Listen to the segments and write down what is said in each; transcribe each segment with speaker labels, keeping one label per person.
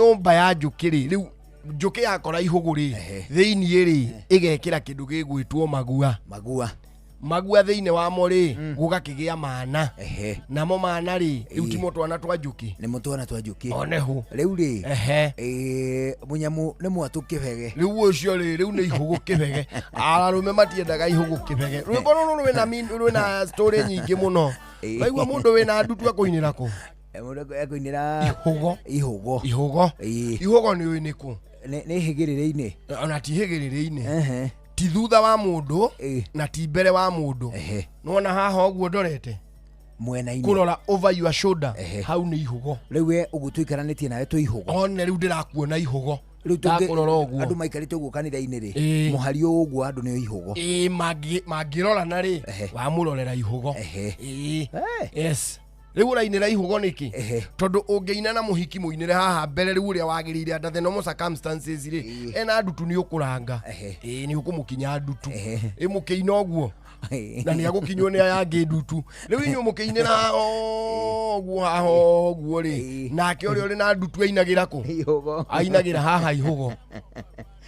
Speaker 1: Nyũmba ya njũkĩ rĩ, rĩu njũkĩ yakora ihũgũ rĩ, thĩiniĩ rĩ ĩgekĩra kĩndũ gĩgwĩtwo magua.
Speaker 2: Magua.
Speaker 1: Magua thĩinĩ wamo rĩ, gũgakĩgĩa mana. Namo mana rĩ, rĩu timo twana twa njũkĩ.
Speaker 2: Nĩ mũtwana twa njũkĩ.
Speaker 1: Oneho.
Speaker 2: Rĩu rĩ, mũnyamũ nĩ mwatũ kĩbege.
Speaker 1: Rĩu ũcio rĩ, rĩu nĩ ihũgũ kĩbege. Arũme matiendaga ihũgũ kĩbege. Rwĩmbo rũrũ rwĩna rwĩna story nyingĩ mũno. Waigua mũndũ wĩna ndutu akũinĩra kũ?
Speaker 2: Mũndũ ekũinĩra
Speaker 1: ihũgo.
Speaker 2: Ihũgo.
Speaker 1: Ihũgo. Ihũgo nĩ ũĩ nĩ kũ?
Speaker 2: Nĩ hĩgĩrĩrĩ-inĩ.
Speaker 1: Ona ti hĩgĩrĩrĩ-inĩ. Ti thutha wa mũndũ na ti mbere wa mũndũ. Nĩwona haha ũguo ndorete?
Speaker 2: Mwena-inĩ.
Speaker 1: Kũrora over your shoulder. Hau nĩ ihũgo.
Speaker 2: Rĩu we ũguo tũikaranĩtie nawe twĩ ihũgo.
Speaker 1: One rĩu ndĩrakuona ihũgo.
Speaker 2: Rĩu
Speaker 1: Ndakũrora ũguo.
Speaker 2: Andũ maikarĩte ũguo kanitha-inĩ rĩ, mũhari ũyũ ũguo andũ nĩ ihũgo.
Speaker 1: Ĩĩ, mangĩrorana rĩ, wamũrorera ihũgo. Ĩĩ. Yes. Rĩu ũrainĩra ihũgo nĩkĩ? Tondũ ũngĩina na mũhiki mũinĩre haha mbere rĩu ũrĩa wagĩrĩire under the normal circumstances rĩ, ena ndutu nĩ ũkũranga. Ĩĩ, nĩ ũkũmũkinya ndutu. Ĩ mũkĩina ũguo na nĩ agũkinywo nĩ aya angĩ ndutu. Rĩu inyuĩ mũkĩinĩra ũguo haha ũguo rĩ, nake ũrĩa ũrĩ na ndutu ainagĩra kũ?
Speaker 2: Ihũgo.
Speaker 1: Ainagĩra haha ihũgo.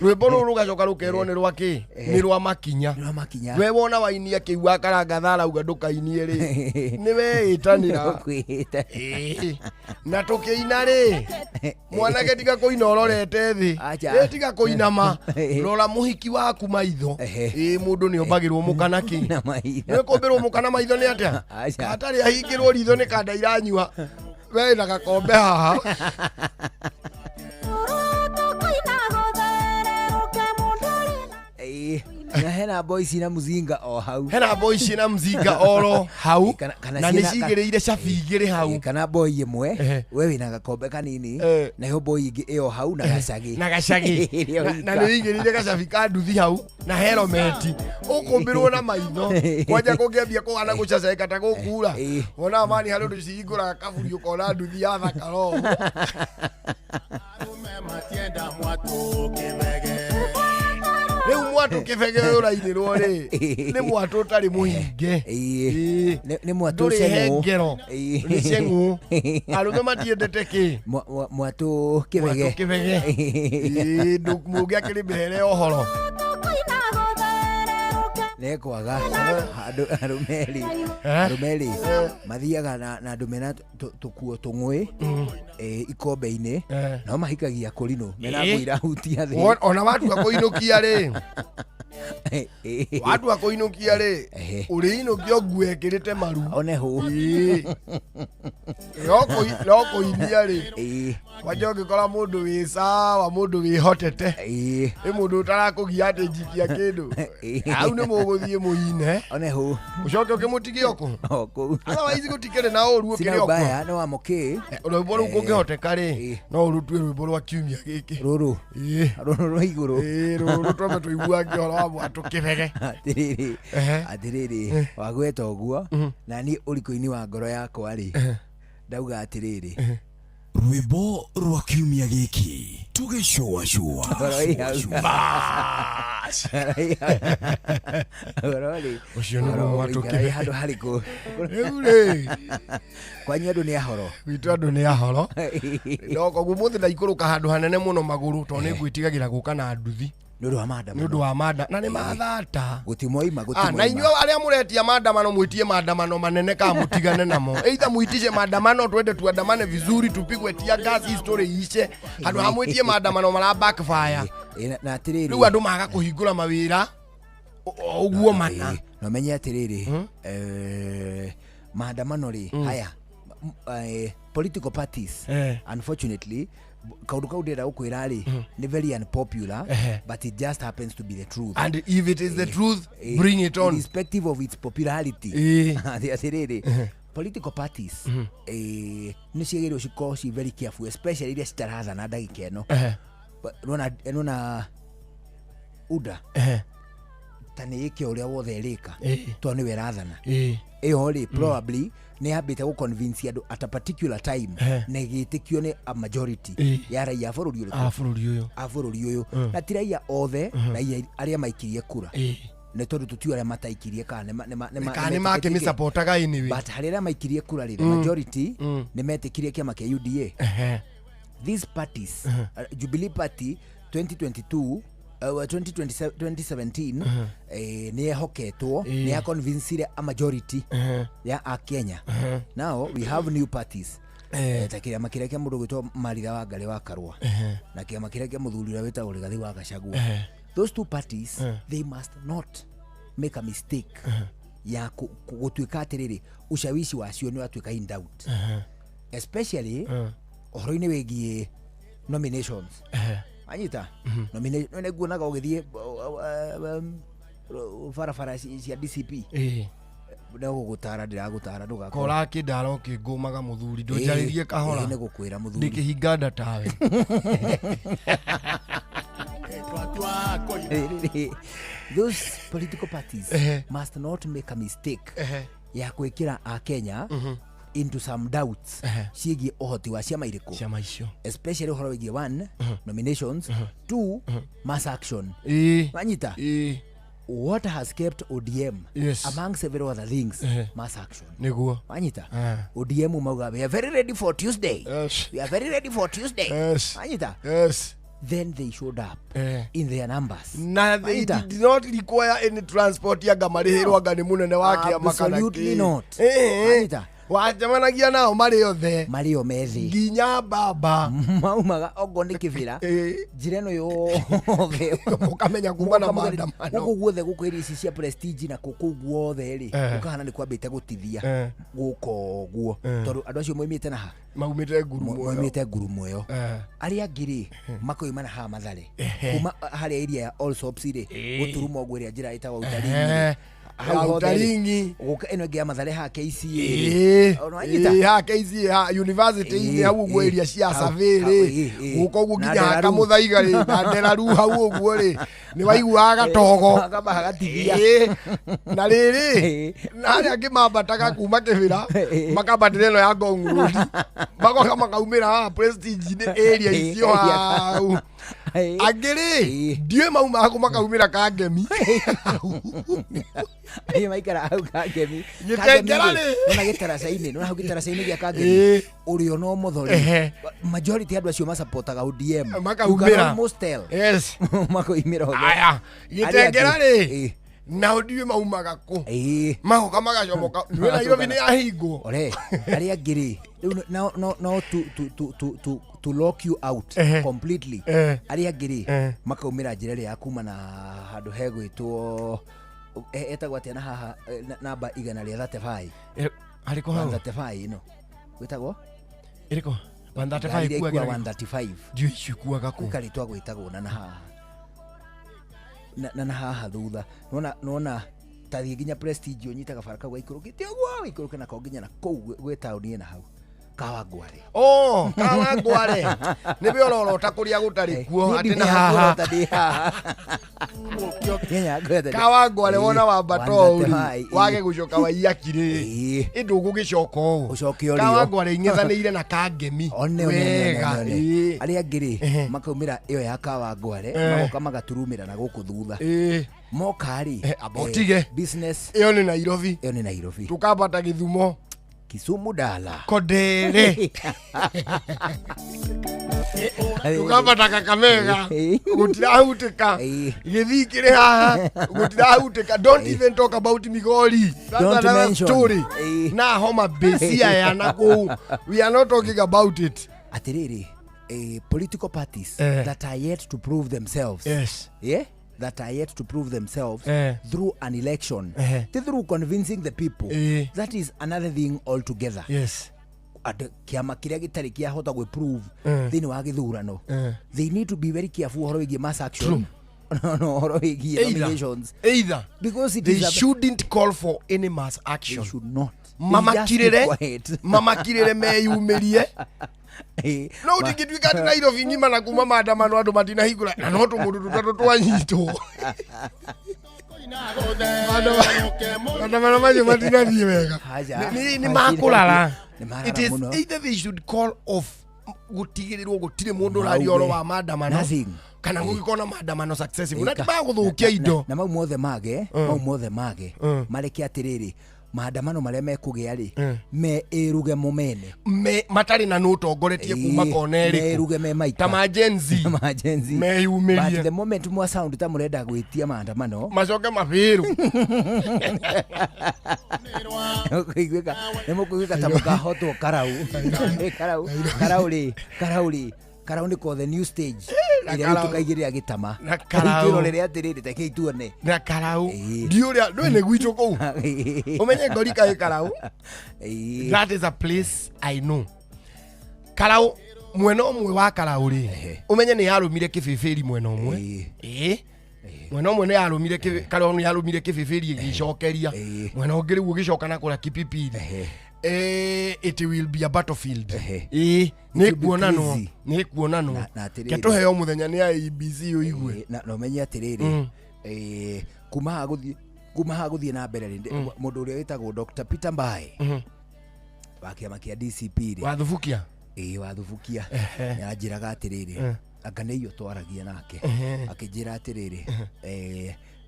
Speaker 1: Rwĩmbo rũrũ rũgacoka rũkerwo nĩ rwa kĩ? Nĩ rwa makinya.
Speaker 2: Nĩ rwa makinya.
Speaker 1: We wona wainia kĩu wakaranga thara uga ndũkainie rĩ, nĩ weĩtanĩra.
Speaker 2: Ũkwĩĩta.
Speaker 1: Ĩĩ. Na tũkĩina rĩ, mwanake tiga kũina ũrorete thĩ.
Speaker 2: Acha.
Speaker 1: Ĩ tiga kũinama, rora mũhiki waku maitho. Ĩ mũndũ nĩ ombagĩrwo mũkana kĩ?
Speaker 2: Na maitho.
Speaker 1: Nĩ kũmbĩrwo mũkana maitho nĩ atĩa?
Speaker 2: Acha.
Speaker 1: Atarĩ ahingĩrwo ritho nĩ kanda iranyua. We na gakombe haha.
Speaker 2: Na hena boys na muzinga o hau.
Speaker 1: Hena boys na mzinga oro hau.
Speaker 2: Kana
Speaker 1: Na nĩ
Speaker 2: ciĩna-
Speaker 1: cigĩrĩire cabi igĩrĩ hau.
Speaker 2: Kana boy ĩmwe, we wĩna gakombe kanini, nayo boy ĩngĩ ĩyo hau na gacagi.
Speaker 1: Na gacagi.
Speaker 2: Ĩrĩa
Speaker 1: Na
Speaker 2: wika.
Speaker 1: nĩ wĩigĩrĩire gacabi ka nduthi hau na helmeti. Ũkũmbĩrwo na maitho. Kwanja kũngĩambia kũhana gũcaceka ta gũkura. Wonaga mani harĩ ũndũ cihingũraga kaburi ũkona nduthi yathakara ũguo. Rĩu mwatũ kĩbege ũyũ ũrainĩrwo rĩ, nĩ mwatũ ũtarĩ mũhinge.
Speaker 2: Ĩĩ. Nĩ mwatũ
Speaker 1: Ndũrĩ
Speaker 2: ceng'ũ.
Speaker 1: hengero. Nĩ ceng'ũ. Arũme matiendete kĩ?
Speaker 2: Mwatũ kĩbege.
Speaker 1: Mwatũ kĩbege. Ĩĩ, mũngĩ akĩrĩ mĩhere ũhoro.
Speaker 2: Nekwaga andũ arũme rĩ, arũme rĩ mathiaga na andũ mena tũkuo tũng'ũĩ ikombe-inĩ, no mahikagia kũrinũ mena nguo irahutia thĩ.
Speaker 1: Ona watua kũinũkia rĩ, watua kũinũkia rĩ, ũrĩinũkio nguo ĩkĩrĩte maru.
Speaker 2: One hũ.
Speaker 1: Ĩĩ. No kũinia rĩ, kwanja ũngĩkora mũndũ wĩ sawa, mũndũ wĩhotete, ĩ mũndũ ũtarakũgia atĩ njikia kĩndũ, hau nĩ mũgũthiĩ mũine.
Speaker 2: One hũ.
Speaker 1: Ũcoke ũkĩmũtigie o kũu.
Speaker 2: O kũu.
Speaker 1: Otherwise gũtikĩrĩ na ũru
Speaker 2: Sina
Speaker 1: ũkĩrĩ o kũu.
Speaker 2: ubaya nĩ wa mũkĩ.
Speaker 1: Rwĩmbo rũu kũngĩhoteka rĩ, no ũrutue rwĩmbo rwa kiumia gĩkĩ.
Speaker 2: Rũrũ.
Speaker 1: Ĩĩ.
Speaker 2: Rũrũ rwa igũrũ.
Speaker 1: Ĩĩ, rũrũ twambe tũiguange ũhoro wa mwatũ kĩbege.
Speaker 2: Atĩrĩrĩ, atĩrĩrĩ, wagweta ũguo, na niĩ ũrikũ-inĩ wa ngoro yakwa rĩ, ndauga atĩrĩrĩ.
Speaker 3: Rwĩmbo rwa kiumia gĩkĩ tũgĩcũacũa.
Speaker 2: Ũhoro rĩ,
Speaker 1: Ũcio nĩguo
Speaker 2: ũhoro
Speaker 1: mwatũ
Speaker 2: ũikaraga
Speaker 1: kĩbege.
Speaker 2: handũ harĩkũ?
Speaker 1: Rĩu rĩ,
Speaker 2: Kwanyu andũ nĩ ahoro.
Speaker 1: Gwitũ andũ nĩ ahoro. No koguo mũthĩ ndaikũrũka handũ hanene mũno magũrũ tondũ nĩ ngwĩtigagĩra gũka na nduthi.
Speaker 2: Nĩ ũndũ wa maandamano.
Speaker 1: Nĩ ũndũ wa manda na nĩ mathata.
Speaker 2: Gũtimoima,
Speaker 1: Na
Speaker 2: gũtimoima.
Speaker 1: inyuĩ arĩa mũretia maandamano mwĩtie maandamano manene kana mũtigane namo. Either muitishe maandamano twende tuandamane vizuri tupigwe tear gas hii story iishe. Handũ ha mwĩtie maandamano mara backfire.
Speaker 2: Na atĩrĩrĩ.
Speaker 1: Rĩu andũ maga kũhingũra mawĩra ũguo mana.
Speaker 2: Na ũmenye atĩrĩrĩ, maandamano rĩ, haya, political parties, unfortunately, kaundu kau ndĩrenda gũkwĩra rĩ, nĩ very unpopular, but it just happens to be the truth.
Speaker 1: And if it is the truth, bring it on.
Speaker 2: Irrespective of its popularity. Atĩrĩrĩ, political parties nĩ ciagĩrĩirwo cikorwo ci very careful, especially iria citarathana ndagĩka ĩno. But nona UDA ta nĩ ĩke ũrĩa wothe ĩrĩka, tondũ nĩwe ĩrathana. Ĩyo rĩ, probably nĩ yambĩte gũ convince andũ at a particular time na ĩgĩtĩkio nĩ a majority ya raia a bũrũri ũrĩkũ?
Speaker 1: A bũrũri ũyũ.
Speaker 2: A bũrũri ũyũ. Na ti raia othe, raia arĩa maikirie kura. Nĩ tondũ tũtiũĩ arĩa mataikirie kana
Speaker 1: Kana nĩ makĩmĩsupportaga anyway.
Speaker 2: But harĩ arĩa maikirie kura rĩ, the majority nĩ metĩkirie kĩama kĩa UDA. These parties, Jubilee Party 2022, 2027, 2017, nä yehoketwo, nä ya convincire a majority ya akenya. Now we have new parties, ta kĩama kĩrĩa kĩa mũndũ gwĩtwo Maritha wa Ngarĩ wa Karũa na kĩama kĩrĩa kĩa mũthuri ũrĩa wĩtagwo Rigathi wa Gachagua. Those two parties, they must not make a mistake ya gũtuĩka atĩrĩrĩ, ushawishi wacio nĩ watuĩka in doubt, especially ũhoro-inĩ wĩgiĩ nominations. Anyita nomination, nĩ nguonaga ũgĩthiĩ barabara cia DCP. No gũgũtara ndĩragũtara ndũgakorwo
Speaker 1: Kora kĩndara ũkĩngũmaga mũthuri, ndũnjarĩrie kahora.
Speaker 2: Nĩ gũkwĩra mũthuri.
Speaker 1: Ndĩkĩhinga nda tawe.
Speaker 2: Those political parties must not make a mistake ya gwĩkĩra akenya into some doubts ciĩgiĩ ũhoti wa ciama irĩkũ.
Speaker 1: Ciama icio.
Speaker 2: Especially ũhoro wĩgiĩ one, nominations, two, mass action. Wanyita? What has kept ODM, among several other things, mass action.
Speaker 1: Nĩguo.
Speaker 2: Wanyita? ODM mauga, "We are very ready for Tuesday." "We are very ready for Tuesday." Wanyita?
Speaker 1: Yes.
Speaker 2: Then they showed up in their numbers.
Speaker 1: Na they
Speaker 2: Wanyita?
Speaker 1: did not require any transport, anga marĩhĩrwo anga nĩ mũnene wa kĩama kana
Speaker 2: Absolutely
Speaker 1: kĩ.
Speaker 2: not. Wanyita?
Speaker 1: Wacemanagia nao marĩ othe.
Speaker 2: Marĩ o methĩ.
Speaker 1: Nginya baba.
Speaker 2: Maumaga ongo nĩ kĩbĩra, njĩra ĩno yothe.
Speaker 1: Ũkamenya kuma na maandamano.
Speaker 2: Gũkũ guothe, gũkũ area ici cia Prestige na kũu guothe rĩ, ũkahana nĩ kwambĩte gũtithia gũka ũguo, tondũ andũ acio moimĩte na ha?
Speaker 1: Maumĩte ngurumo ĩyo.
Speaker 2: Moimĩte ngurumo ĩyo. Arĩa angĩ rĩ, makoima na haha Mathare, kuma harĩa area ya Allsops rĩ, gũturuma ũguo, ĩrĩa njĩra ĩtagwo Utaringi rĩ. Hau
Speaker 1: Ya
Speaker 2: hothe rĩ,
Speaker 1: Utaringi.
Speaker 2: gũka ĩno ĩngĩ ya Mathare haha KCA rĩ. Ona wanyita?
Speaker 1: Ha KCA, ha university-inĩ, hau ũguo, area cia survey rĩ, gũka ũguo
Speaker 2: Na
Speaker 1: nginya
Speaker 2: Nderaru.
Speaker 1: Hakamũthaiga rĩ, na Nderaru hau ũguo rĩ, nĩ waiguaga gatogo.
Speaker 2: Kamba hagatithia.
Speaker 1: Na rĩrĩ, na arĩa angĩ mambataga kuma Kĩbĩra, makambatĩra ĩno ya Ngong Road, magoka makaumĩra haha Prestige-inĩ, area icio hau. Angĩ rĩ, ndiũĩ maumaga kũ, makaumĩra Kangemi.
Speaker 2: Ĩĩ, maikara hau Kangemi.
Speaker 1: Gĩtengera rĩ.
Speaker 2: Nona gĩtaraca-inĩ, nona hau gĩtaraca-inĩ gĩa Kangemi, ũrĩo no mũthori, majority andũ acio masapotaga ODM. You can
Speaker 1: Makaumĩra.
Speaker 2: almost tell. Makoimĩra othe.
Speaker 1: Aya, Gĩtengera
Speaker 2: Arĩa
Speaker 1: rĩ,
Speaker 2: angĩ,
Speaker 1: nao ndiũĩ maumaga kũ, magoka magacomoka nĩ Nairobi nĩ yahingwo.
Speaker 2: Ore arĩa angĩ rĩ, rĩu no to lock you out completely. Arĩa angĩ rĩ, makaumĩra njĩra ĩrĩa ya kuma na handũ hegwĩtwo, etagwo atĩa na haha, namba 135.
Speaker 1: Harĩkũ hau?
Speaker 2: 135 ĩno gwĩtagwo
Speaker 1: Ĩrĩkũ?
Speaker 2: ngari
Speaker 1: 135?
Speaker 2: ĩrĩa ikuaga
Speaker 1: Ikuaga
Speaker 2: 135.
Speaker 1: Ndiũĩ icio ikuaga kũ.
Speaker 2: Gwĩ karĩtwa gwĩtagwo na haha na haha thutha, nona tathiĩ nginya Prestige, ũnyitaga bara kau gaikũrũkĩte ũguo, wĩikũrũke nako nginya na kũu gwĩ taũni ĩna hau Kawangware.
Speaker 1: Oh, Kawangware nĩwe ũrorota kũrĩa gũtarĩ kuo, atĩ na haha. Kawangware wona wambata ũũ rĩ, wage gũcoka Waiyaki rĩ, ĩndũ ũgũgĩcoka ũũ.
Speaker 2: Ũcoke ũrĩo.
Speaker 1: Kawangware ing'ethanĩire na Kangemi.
Speaker 2: One one.
Speaker 1: Wega.
Speaker 2: One arĩa angĩ rĩ, makaumĩra ĩyo ya Kawangware, magoka magaturumĩra na gũkũ thutha. Moka rĩ,
Speaker 1: Amba ũtige.
Speaker 2: Business.
Speaker 1: Ĩyo nĩ Nairobi.
Speaker 2: Ĩyo nĩ Nairobi.
Speaker 1: Tũkambata Gĩthumo.
Speaker 2: Kisumu Dala.
Speaker 1: Kondere, tukambata Kakamega, gũtirahutĩka. Gĩthii kĩrĩ haha, gũtirahutĩka. Don't even talk about Migori. That's
Speaker 2: Don't
Speaker 1: another
Speaker 2: mention.
Speaker 1: story. Na Homa Bay, Siaya na kũu, we are not talking about it.
Speaker 2: Atĩrĩrĩ, political parties that are yet to prove themselves, yeah, that are yet to prove themselves through an election, ti through convincing the people, that is another thing altogether. Andũ, kĩama kĩrĩa gĩtarĩ kĩahota gwĩ-prove thĩinĩ wa gĩthurano, they need to be very careful ũhoro wĩgiĩ mass action, no ũhoro wĩgiĩ nominations,
Speaker 1: Either
Speaker 2: because it
Speaker 1: they
Speaker 2: is a,
Speaker 1: shouldn't call for any mass
Speaker 2: they
Speaker 1: action.
Speaker 2: should not. They just keep
Speaker 1: Mamakirĩre,
Speaker 2: quiet.
Speaker 1: mamakirĩre, meyumĩrie. No ũtingĩtuĩka atĩ Nairobi ng'ima na kuma maandamano andũ matinahingũra, na no tũmũndũ tũtatũ twanyitwo. Maandamano macio matinathiĩ wega.
Speaker 2: Haja.
Speaker 1: Nĩ makũrara.
Speaker 2: Nĩ marara
Speaker 1: It is
Speaker 2: mũno.
Speaker 1: either they should call off, gũtigĩrĩrwo gũtirĩ mũndũ ũraria ũhoro wa maandamano,
Speaker 2: Nothing.
Speaker 1: kana gũgĩkorwo na maandamano successful na
Speaker 2: Ĩka.
Speaker 1: ti magũthũkia indo.
Speaker 2: Na mau mothe mage, mau mothe mage, mareke atĩrĩrĩ, Maandamano marĩa mekũgĩa rĩ, me ĩruge mo mene.
Speaker 1: Me matarĩ na nũ ũtongoretie kuma kona ĩrĩkũ.
Speaker 2: Meruge me maika.
Speaker 1: Ta ma Gen Z.
Speaker 2: Ma Gen Z.
Speaker 1: Meyumĩrie.
Speaker 2: But the moment mwa sound ta mũrenda gwĩtia maandamano,
Speaker 1: macoke mabĩrũ.
Speaker 2: Kũiguĩka nĩ mũkũiguĩka ta mũkahotwo karau. Karau karau rĩ, karau rĩ, karau nĩ ko the new stage
Speaker 1: Na
Speaker 2: ĩrĩa rĩu
Speaker 1: karau.
Speaker 2: tũkaigĩrĩra gĩtama.
Speaker 1: Na karau.
Speaker 2: Twĩrorere atĩrĩrĩ, rekei tuone.
Speaker 1: Na karau.
Speaker 2: Ĩĩ.
Speaker 1: Ndiũrĩa ndũĩ nĩ gwitũ kũu, ũmenye ngorika ĩ karau.
Speaker 2: Ĩĩ.
Speaker 1: That is a place I know. Karau, mwena ũmwe wa karau rĩ, ũmenye nĩ yarũmire kĩbĩbĩri mwena ũmwe.
Speaker 2: Ĩĩ.
Speaker 1: Ĩĩ, mwena ũmwe nĩ yarũmire karau nĩ yarũmire kĩbĩbĩri ĩgĩcokeria.
Speaker 2: Ĩĩ.
Speaker 1: Mwena ũngĩ rĩu ũgĩcoka na kũrĩa kipipiri. It will be a battlefield. Ĩĩ, nĩ
Speaker 2: Will be
Speaker 1: kuonanwo.
Speaker 2: crazy.
Speaker 1: Nĩ kuonanwo.
Speaker 2: Na atĩrĩrĩ.
Speaker 1: Ke tũheo mũthenya nĩ IEBC ũigue.
Speaker 2: Ĩĩ, na ũmenye atĩrĩrĩ, kuma haha gũthiĩ na mbere rĩ, mũndũ ũrĩa wĩtagwo Dr. Peter Mbae wa kĩama kĩa DCP rĩ,
Speaker 1: Wathubukia.
Speaker 2: Ĩĩ, wathubukia, nĩ anjĩraga atĩrĩrĩ, anga nĩ iyo twaragia nake, akĩnjĩra atĩrĩrĩ,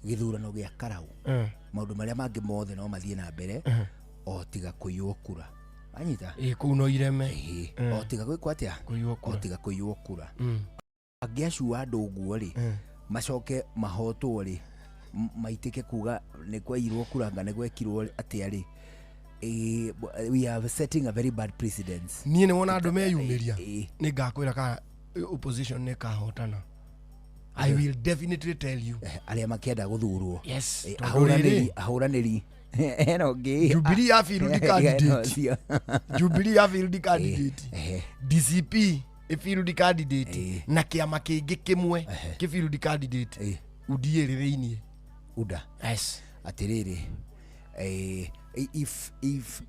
Speaker 2: gĩthurano gĩa karau, maũndũ marĩa mangĩ mothe no mathiĩ na mbere o tiga kũiywo kura. Anyita?
Speaker 1: Ĩĩ, kũu no ireme.
Speaker 2: Ĩĩ, o tiga gwĩkwo atĩa?
Speaker 1: Kũiywo kura.
Speaker 2: O tiga kũiywo kura. Angĩacua andũ ũguo rĩ, macoke mahotwo rĩ, maitĩke kuga nĩ kwaiyirwo kura, anga nĩ gwekirwo atĩa rĩ, we are setting a very bad precedence.
Speaker 1: Niĩ nĩ wona andũ meyumĩria,
Speaker 2: Ĩĩ.
Speaker 1: nĩ ngakwĩra kana opposition nĩ kahotana. I will definitely tell you.
Speaker 2: Arĩa makĩenda gũthurwo.
Speaker 1: Yes. Tondũ
Speaker 2: Ahũranĩri,
Speaker 1: rĩrĩ,
Speaker 2: ahũranĩri ena ũngĩ.
Speaker 1: Jubilee ya field candidate.
Speaker 2: Ũcio.
Speaker 1: Jubilee ya field candidate, DCP ĩ field candidate, na kĩama kĩngĩ kĩmwe kĩ field candidate. UDA ĩrĩ thĩiniĩ.
Speaker 2: Uda.
Speaker 1: Yes.
Speaker 2: Atĩrĩrĩ, if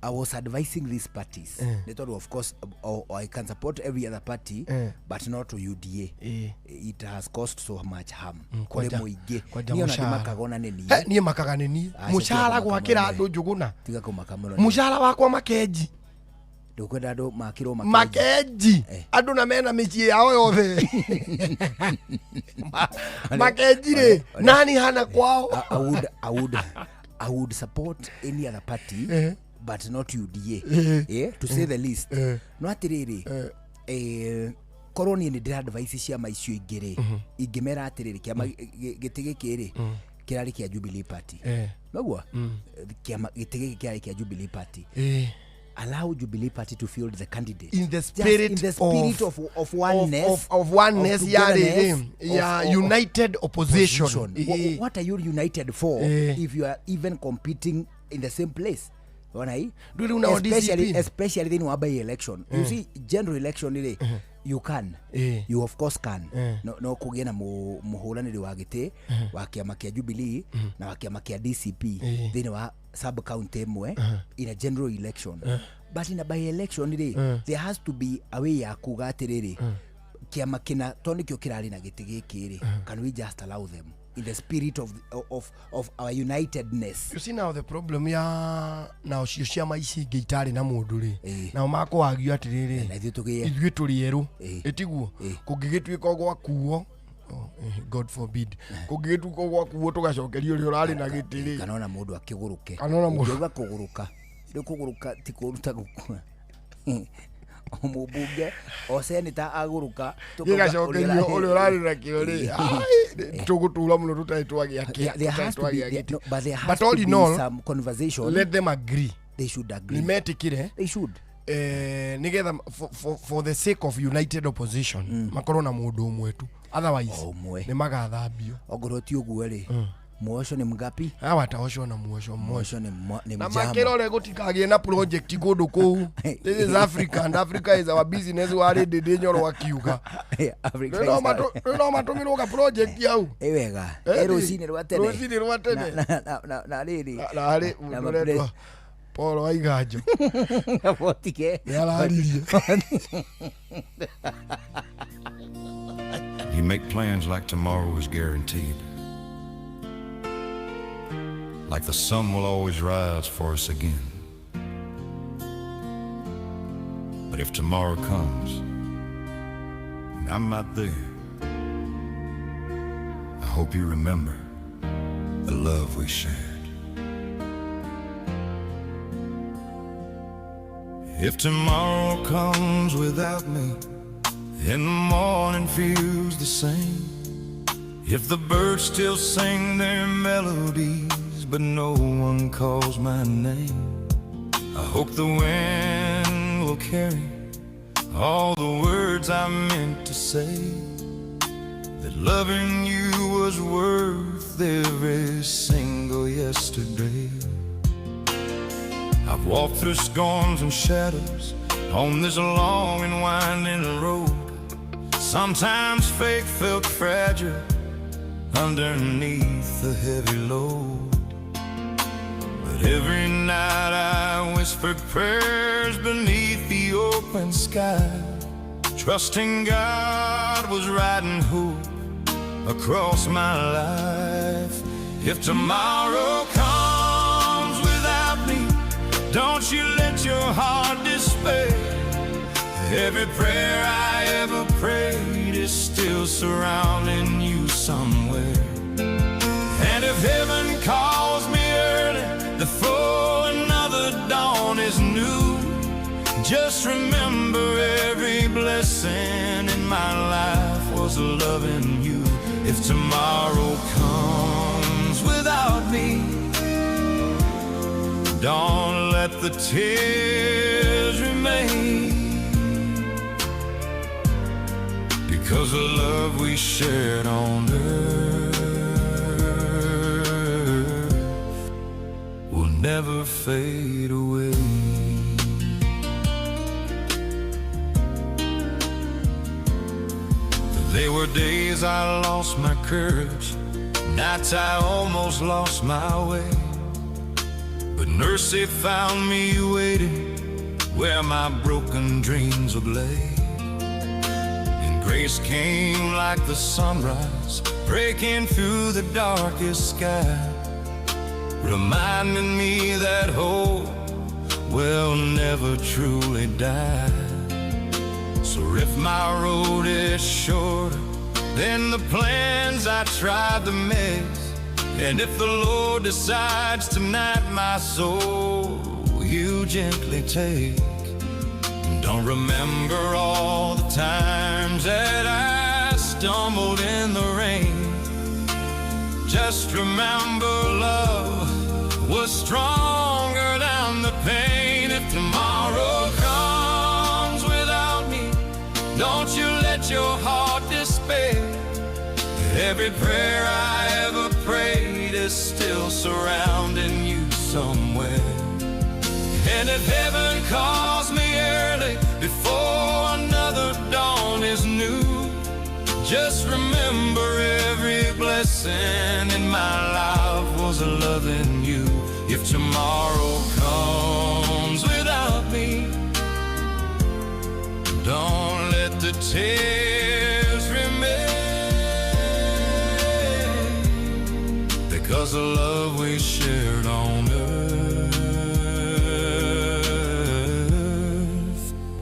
Speaker 2: I was advising these parties, nĩ tondũ of course I can support every other party, but not to UDA. It has caused so much harm kũrĩ mũingĩ.
Speaker 1: Kwanja
Speaker 2: Niĩ ona
Speaker 1: mũcara.
Speaker 2: ndimakaga ona nĩ
Speaker 1: He,
Speaker 2: niĩ.
Speaker 1: niĩ makaga nĩ niĩ.
Speaker 2: Aca,
Speaker 1: Mũcara
Speaker 2: tiga kũmaka
Speaker 1: gwakĩra
Speaker 2: mũno.
Speaker 1: andũ njũgũna.
Speaker 2: Tiga kũmaka mũno.
Speaker 1: Mũcara wakwa makenji.
Speaker 2: Ndũkwenda andũ makĩrwo makenji.
Speaker 1: Makenji, andũ na mena mĩciĩ yao yothe. Makenji rĩ, nani hana kwao?
Speaker 2: I would support any other party, but not UDA, to say the least. No atĩrĩrĩ, korwo niĩ nĩ ndĩra advice ciama icio ingĩ rĩ, ingĩmera atĩrĩrĩ, kĩama gĩtĩ gĩkĩ rĩ, kĩrarĩ kĩa Jubilee Party. Noguo kĩama gĩtĩ gĩkĩ kĩrarĩ kĩa Jubilee Party. Allow Jubilee Party to field the candidate
Speaker 1: In the
Speaker 2: Just
Speaker 1: spirit
Speaker 2: in the spirit of oneness,
Speaker 1: of oneness, ya
Speaker 2: togetherness,
Speaker 1: rĩrĩ ya united opposition.
Speaker 2: Position. What are you united for if you are even competing in the same place? Ona hii?
Speaker 1: Ndũĩ rĩu nao
Speaker 2: Especially,
Speaker 1: DCP.
Speaker 2: especially thĩinĩ wa by election. You see, general election rĩ, you can. You of course can. No kũgĩe na mũhũranĩri wa gĩtĩ wa kĩama kĩa Jubilee na wa kĩama kĩa DCP thĩinĩ wa sub county ĩmwe in a general election. But in a by election rĩ, there has to be a way ya kuga atĩrĩrĩ, kĩama kĩna to nĩkĩo kĩrarĩ na gĩtĩ gĩkĩ rĩ, can we just allow them in the spirit of our unitedness?
Speaker 1: You see now the problem ya nao cio ciama ici ingĩ itarĩ na mũndũ rĩ, nao makũwagio atĩrĩrĩ,
Speaker 2: na ithuĩ tũgĩe
Speaker 1: ithuĩ tũrĩ erũ. Ĩtiguo kũngĩgĩtuĩka gwakuo, oh, God forbid, kũngĩgĩtuĩka gwakuo tũgacokerio ũrĩa ũrarĩ na gĩtĩ rĩ.
Speaker 2: Kana ona mũndũ akĩgũrũke.
Speaker 1: Kana ona mũndũ-
Speaker 2: Ũngĩauga kũgũrũka rĩu, kũgũrũka ti kũruta gũkua o mũmbunge o seneta agũrũka, tũkauga
Speaker 1: Gĩgacokerio ũrĩa ũrarĩ nakĩo rĩ, ai, tũgũtũra mũno tũtarĩ twagĩa
Speaker 2: There has to be
Speaker 1: twagĩa gĩtĩ.
Speaker 2: no, but there has
Speaker 1: But
Speaker 2: to
Speaker 1: all
Speaker 2: be
Speaker 1: in all,
Speaker 2: some conversation.
Speaker 1: Let them agree.
Speaker 2: They should agree.
Speaker 1: Nĩ metĩkĩre.
Speaker 2: They should.
Speaker 1: Nigetha for the sake of united opposition makorwo na mũndũ ũmwe tu, otherwise
Speaker 2: O ũmwe.
Speaker 1: nĩ magathambio.
Speaker 2: Ongorwo ti ũguo rĩ, muosho nĩ mgapi?
Speaker 1: Awataoshwo na muosho mmoja.
Speaker 2: Muosho nĩ
Speaker 1: Na
Speaker 2: mjamo.
Speaker 1: makĩrore gũtikagĩe na project kũndũ kũu. This is Africa and Africa is our business, warĩ ndĩndĩ nyoro akiuga.
Speaker 2: Africa
Speaker 1: Rĩu no matũmĩrwo ka project hau.
Speaker 2: Ĩ wega.
Speaker 1: Eh,
Speaker 2: Ĩ rũcinĩ rwa tene.
Speaker 1: Rũcinĩ rwa tene.
Speaker 2: Na rĩrĩ,
Speaker 1: Na harĩ
Speaker 2: na
Speaker 1: mũndũ ũretwo Paul Waiganjo
Speaker 2: botige.
Speaker 1: nĩ araririe.
Speaker 4: You make plans like tomorrow is guaranteed. Like the sun will always rise for us again. But if tomorrow comes and I'm not there, I hope you remember the love we shared. If tomorrow comes without me, and the morning feels the same, if the birds still sing their melodies, but no one calls my name, I hope the wind will carry all the words I meant to say, that loving you was worth every single yesterday. I've walked through storms and shadows on this long and winding road. Sometimes faith felt fragile underneath the heavy load. But every night I whispered prayers beneath the open sky, trusting God was writing hope across my life. If tomorrow comes without me, don't you let your heart despair. Every prayer I ever prayed is still surrounding you somewhere. And if heaven calls me early before another dawn is new, just remember every blessing in my life was loving you. If tomorrow comes without me, don't let the tears remain, because the love we shared on earth will never fade away. There were days I lost my courage, nights I almost lost my way, but mercy found me waiting where my broken dreams were laid. And grace came like the sunrise, breaking through the darkest sky, reminding me that hope will never truly die. So if my road is shorter than the plans I tried to make, and if the Lord decides tonight my soul you gently take, don't remember all the times that I stumbled in the rain. Just remember love was stronger than the pain. If tomorrow comes without me, don't you let your heart despair. Every prayer I ever prayed is still surrounding you somewhere. And if heaven calls me early before another dawn is new, just remember every blessing in my life was loving you. If tomorrow comes without me, don't let the tears remain, because the love we shared on earth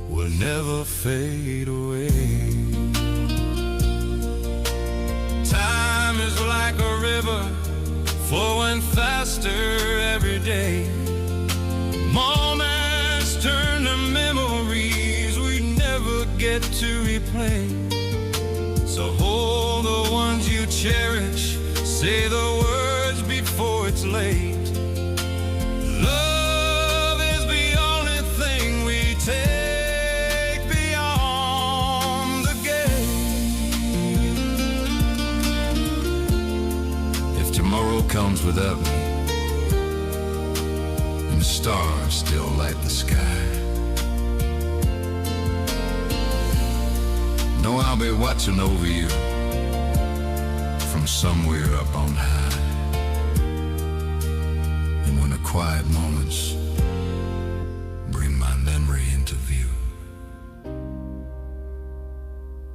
Speaker 4: will never fade away. Time is like a river flowing faster every day. Moments turn to memories we never get to replay. So hold the ones you cherish, say the words before it's late. Love is the only thing we take beyond the gate. If tomorrow comes without me, and the stars still light the sky, know I'll be watching over you from somewhere up on high. And when the quiet moments bring my memory into view,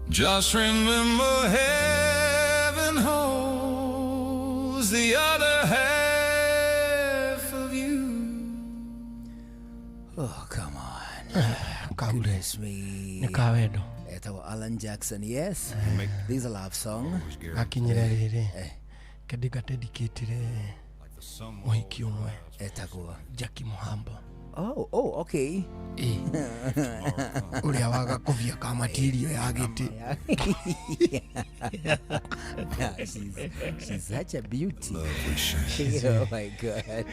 Speaker 4: just remember heaven holds the other half of you.
Speaker 2: Oh, come on.
Speaker 1: Kaure.
Speaker 2: Goodness me.
Speaker 1: Nĩ kawendo.
Speaker 2: Etagwo Alan Jackson, yes. This is a love song.
Speaker 1: Gakinyĩre rĩrĩ kendinga dedicatire mũhiki ũmwe
Speaker 2: Etagwo
Speaker 1: Jackie Muhambo.
Speaker 2: Oh, okay.
Speaker 1: Ũrĩa waga kũbia ka material ya gĩtĩ.
Speaker 2: She's such a beauty. Oh my God.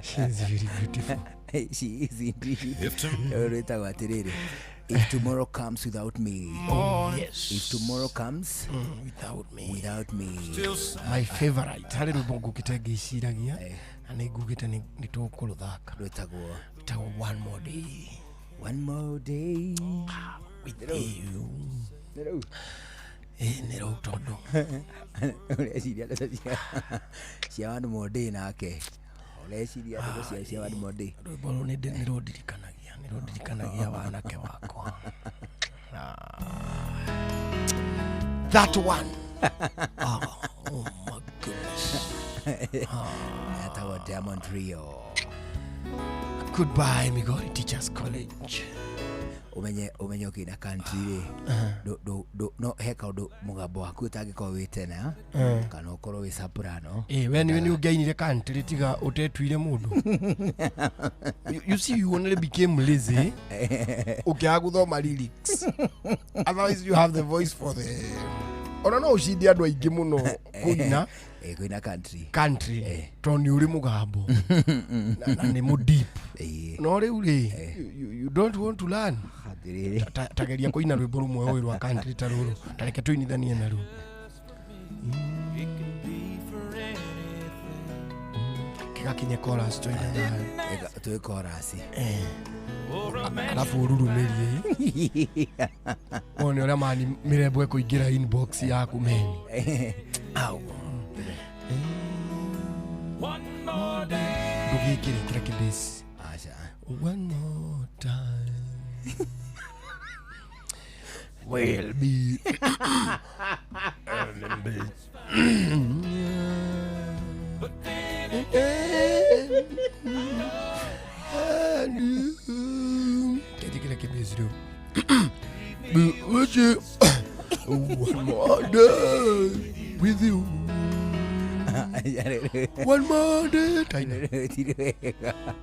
Speaker 1: She's very beautiful.
Speaker 2: She is indeed. Rwĩtagwo atĩrĩrĩ, if tomorrow comes without me.
Speaker 1: Oh, yes.
Speaker 2: If tomorrow comes
Speaker 1: without me.
Speaker 2: Without me.
Speaker 1: My favorite. Harĩ rwĩmbo ngũkĩte ngĩciragia na nĩ ngugĩte nĩ tũkũrũthaka.
Speaker 2: Rwĩtagwo
Speaker 1: One more day.
Speaker 2: One more day.
Speaker 1: With you. Nĩ rĩu tondũ.
Speaker 2: Ũreciria ndeto cia one more day nake. Ũreciria ndeto cia one more day.
Speaker 1: Rwĩmbo rũu nĩ rũndirikanagia. Nĩ rũndirikanagia wanake wakwa. That one. Oh my goodness.
Speaker 2: Etagwo Diamond Rio.
Speaker 1: Goodbye, Migori Teachers College.
Speaker 2: Umenye ũkĩina country rĩ, no he kaũndũ mũgambo waku ũtangĩkorwo wĩ tena kana ũkorwo wĩ soprano.
Speaker 1: We nĩ ũngĩainire country tiga ũtetuire mũndũ. You see, you only became lazy ũkĩaga gũthoma lyrics. Otherwise you have the voice for the ona no ũcinde andũ aingĩ mũno kũina
Speaker 2: Kũina country.
Speaker 1: Country tondũ nĩ ũrĩ mũgambo na nĩ mũ deep. No rĩu rĩ, you don't want to learn. Tageria kũina rwĩmbo rũmwe ũĩ rwa country ta rũrũ, ta reke tũinithanie naruo. Kĩgakinye chorus tũine nayo.
Speaker 2: Twĩ chorus.
Speaker 1: Alafu ũrurumĩrie. Wone ũrĩa mani mĩrembo ĩkũingĩra inbox yaku meni. Au. Ndũgĩkĩre kĩra kĩbase.
Speaker 2: Aca.
Speaker 1: One more time. Will be. Kĩnjĩkĩre kĩbase rĩu. One more day with you. One more day.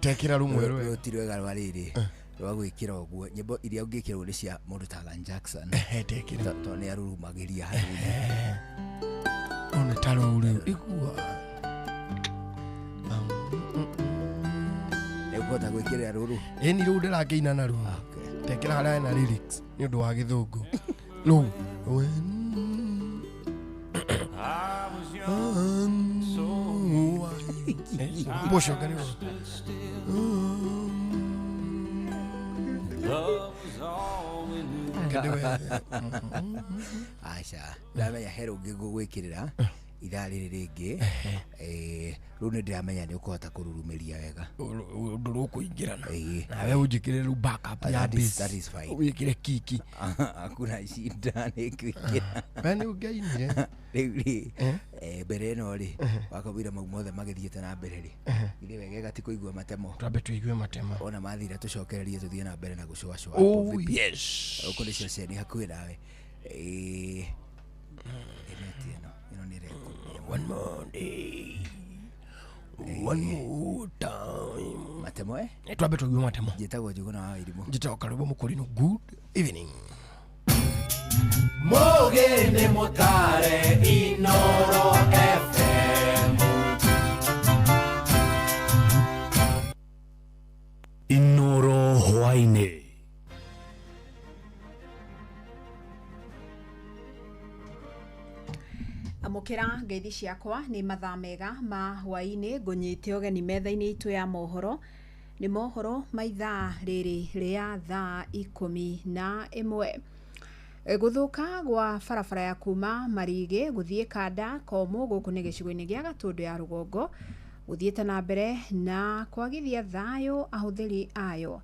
Speaker 1: Tekĩra rũmwe rwega.
Speaker 2: Ti rwega rwa rĩrĩ rwa gwĩkĩra ũguo. Nyĩmbo iria ũngĩkĩrwo nĩ cia mũndũ ta Alan Jackson.
Speaker 1: Tekĩra.
Speaker 2: Tondũ nĩ arurumagĩria hanini.
Speaker 1: One ta rũu rĩu. Igua.
Speaker 2: Nĩ ũkũhota gwĩkĩrĩra rũrũ?
Speaker 1: Ĩni rũu ndĩrakĩina naruo. Tekĩra harĩa hena lyrics nĩ ũndũ wa gĩthũngũ. Rũu. Mboco karibu.
Speaker 2: Aca, ndamenya he rũngĩ ngũgwĩkĩrĩra ithaa rĩrĩ rĩngĩ. Rĩu nĩ ndĩramenya nĩ ũkũhota kũrurumĩria wega.
Speaker 1: Ũndũ rũkũingĩrana. Nawe ũnjĩkĩre rĩu backup ya bass.
Speaker 2: That is fine.
Speaker 1: Wĩkĩre kiki.
Speaker 2: Hakuna shida nĩ ngwĩkĩra.
Speaker 1: We nĩ ũngĩainire.
Speaker 2: Rĩu rĩ, mbere ĩno rĩ, wakamwĩra mau mothe magĩthiĩte na mbere rĩ. Githĩ wegega ti kũigua matemo.
Speaker 1: Twambe tũigue matemo.
Speaker 2: Ona mathira tũcokererie tũthiĩ na mbere na gũcũacũa.
Speaker 1: Oh yes.
Speaker 2: Gũkũ nĩ ceceni hakuhĩ nawe. Ĩno ĩno ĩno nĩ record.
Speaker 1: One more day. One more time.
Speaker 2: Matemo
Speaker 1: Twambe tũigue matemo.
Speaker 2: Njĩtagwo Njũgũna wa Wairimu.
Speaker 1: Njĩtagwo Karũgũ Mũkũrinũ. Good evening.
Speaker 3: Mũgĩ nĩ mũtare Inoro FM. Inoro hwainĩ.
Speaker 5: Amũkĩra ngeithi ciakwa nĩ mathaa mega ma hwainĩ ngũnyite ũgeni metha-inĩ itũ ya mohoro. Nĩ mohoro ma ithaa rĩrĩ rĩa thaa 11. Gũthũka gwa barabara ya kuma Marigĩ gũthiĩ Kanda Komũ gũkũ nĩ gĩcigo-inĩ gĩa Gatũndũ ya rũgongo gũthiĩte na mbere na kwagithia thayũ ahũthĩri ayo.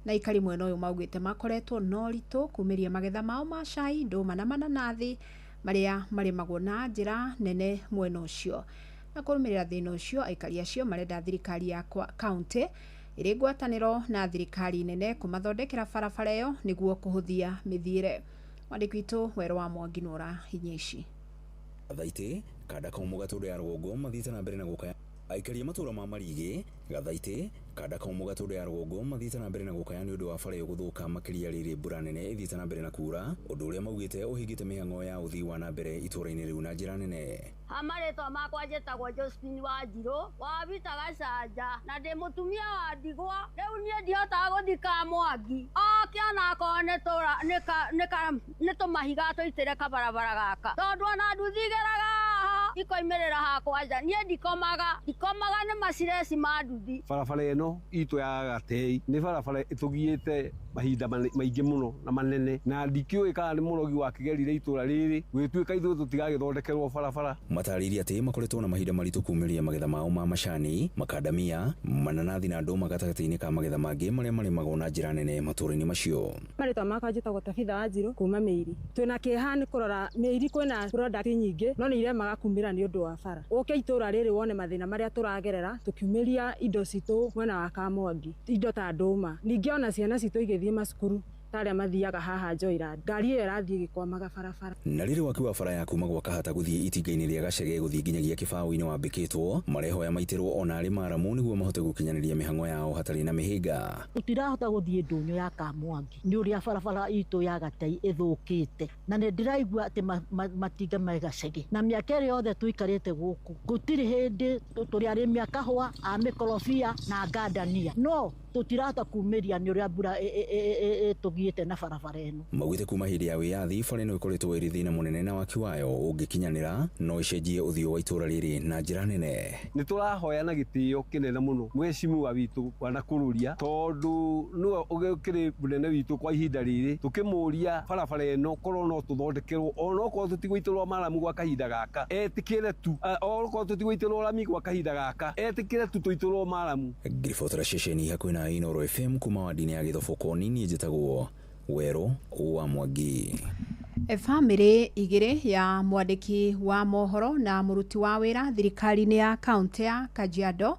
Speaker 5: Na aikari mwena ũyũ maugĩte makoretwo na ũritũ kumĩria magetha mao ma cai, ndũma na mananathi marĩa marĩmagwo na njĩra nene mwena ũcio. Na kũrũmĩrĩra thĩna ũcio aikari acio marenda thirikari ya kaunti ĩrĩ ngwatanĩro na thirikari nene kũmathondekera barabara ĩyo nĩguo kũhũthia mĩthiĩre. Mwandĩki witũ Werũ wa Mwangi nĩ ũrahinya ici.
Speaker 6: Thaitĩ Kanda Komũ Gatũndũ ya rũgongo mathiĩte na mbere na gũkaya Aikari a matũũra ma Marigĩ, Gathaitĩ, Kanda Komũ Gatũndũ ya rũgongo mathiĩte na mbere na gũkaya nĩ ũndũ wa bara ĩyo gũthũka makĩria rĩrĩ mbura nene ĩthiĩte na mbere na kura, ũndũ ũrĩa maugĩte ũhingĩte mĩhang'o ya ũthii wa na mbere itũũra-inĩ rĩu na njĩra nene.
Speaker 7: Ha marĩtwa makwa njĩtagwo Josephine Wanjirũ wa Vita Gacanja na ndĩ mũtumia wa ndigwa. Rĩu niĩ ndihotaga gũthiĩ Kamwangi oke onakorwo nĩ tũmahiga tũitĩre kabarabara gaka, tondũ ona nduthi igeraga haha ikoimĩrĩra hakwa nja. Niĩ ndikomaga nĩ macireci ma nduthi.
Speaker 8: Barabara ĩno itũ ya Gatei nĩ barabara ĩtũgiĩte mahinda maingĩ mũno na manene, na ndikĩũĩ kana nĩ mũrogi wakĩgerire itũra rĩrĩ gwĩtuĩka ithuĩ tũtigagĩthondekerwo barabara.
Speaker 6: Matarĩirie atĩ makoretwo na mahinda maritũ kumĩria magetha mao ma macani, makandamia, mananathi na ndũma gatagatĩ-inĩ ka magetha mangĩ marĩa marĩmagwo na njĩra nene matũũra-inĩ macio.
Speaker 9: Marĩtwa makwa njĩtagwo Tabitha Wanjirũ kuma Mĩiri. Twĩna kĩeha nĩ kũrora Mĩiri kwĩna product nyingĩ no nĩ iremaga kumĩra nĩ ũndũ wa bara. Ũke itũũra rĩrĩ wone mathĩna marĩa tũragerera tũkiumĩria indo citũ mwena wa Kamwangi, indo ta ndũma. Ningĩ ona ciana citũ igĩthiĩ macukuru ta arĩa mathiaga haha Joyland, ngari ĩyo ĩrathiĩ ĩgĩkwamaga barabara.
Speaker 6: Na rĩrĩ waki wa bara ya kuma gwa Kahata gũthiĩ itinga-inĩ rĩa Gacege gũthiĩ nginyagia kĩbaũ-inĩ wambĩkĩtwo, marehoya maitĩrwo ona arĩ maramu nĩguo mahote gũkinyanĩria mĩhang'o yao hatarĩ na mĩhĩnga.
Speaker 10: Tũtirahota gũthiĩ ndũnyũ ya Kamwangi nĩ ũrĩa barabara itũ ya Gatei ĩthũkĩte, na nĩ ndĩraigua atĩ matinga me Gacege, na mĩaka ĩrĩa yothe tũikarĩte gũkũ gũtirĩ hĩndĩ tũrĩ arĩmi a kahũa, a mĩkorobia na ngandania, no tũtirahota kumĩria nĩ ũrĩa mbura ĩtũgiĩte na barabara ĩno.
Speaker 6: Maugĩte kuma hĩndĩ ya wĩyathi bara ĩno ĩkoretwo ĩrĩ thĩna mũnene na waki wayo ũngĩkinyanĩra no ĩcenjie ũthiũ wa itũũra rĩrĩ na njĩra nene.
Speaker 8: Nĩ tũrahoya na gĩtĩo kĩnene mũno mheshimiwa witũ Bwana Kururia, tondũ nĩwe ũkĩrĩ mũnene witũ kwa ihinda rĩrĩ, tũkĩmũria barabara ĩno korwo no tũthondekerwo onokorwo tũtigũitĩrwo maramu gwa kahinda gaka, etĩkĩre tu, onokorwo tũtigũitĩrwo rami gwa kahinda gaka, etĩkĩre tu tũitĩrwo maramu.
Speaker 6: Ngiribotera ceceni hakuhĩ na Inooro FM kuma wadi-inĩ ya Gĩthoboko, niĩ njĩtagwo Werũ wa Mwangi.
Speaker 5: Bamĩrĩ igĩrĩ ya mwandĩki wa mohoro na mũruti wa wĩra thirikari-inĩ ya kaũntĩ ya Kajiado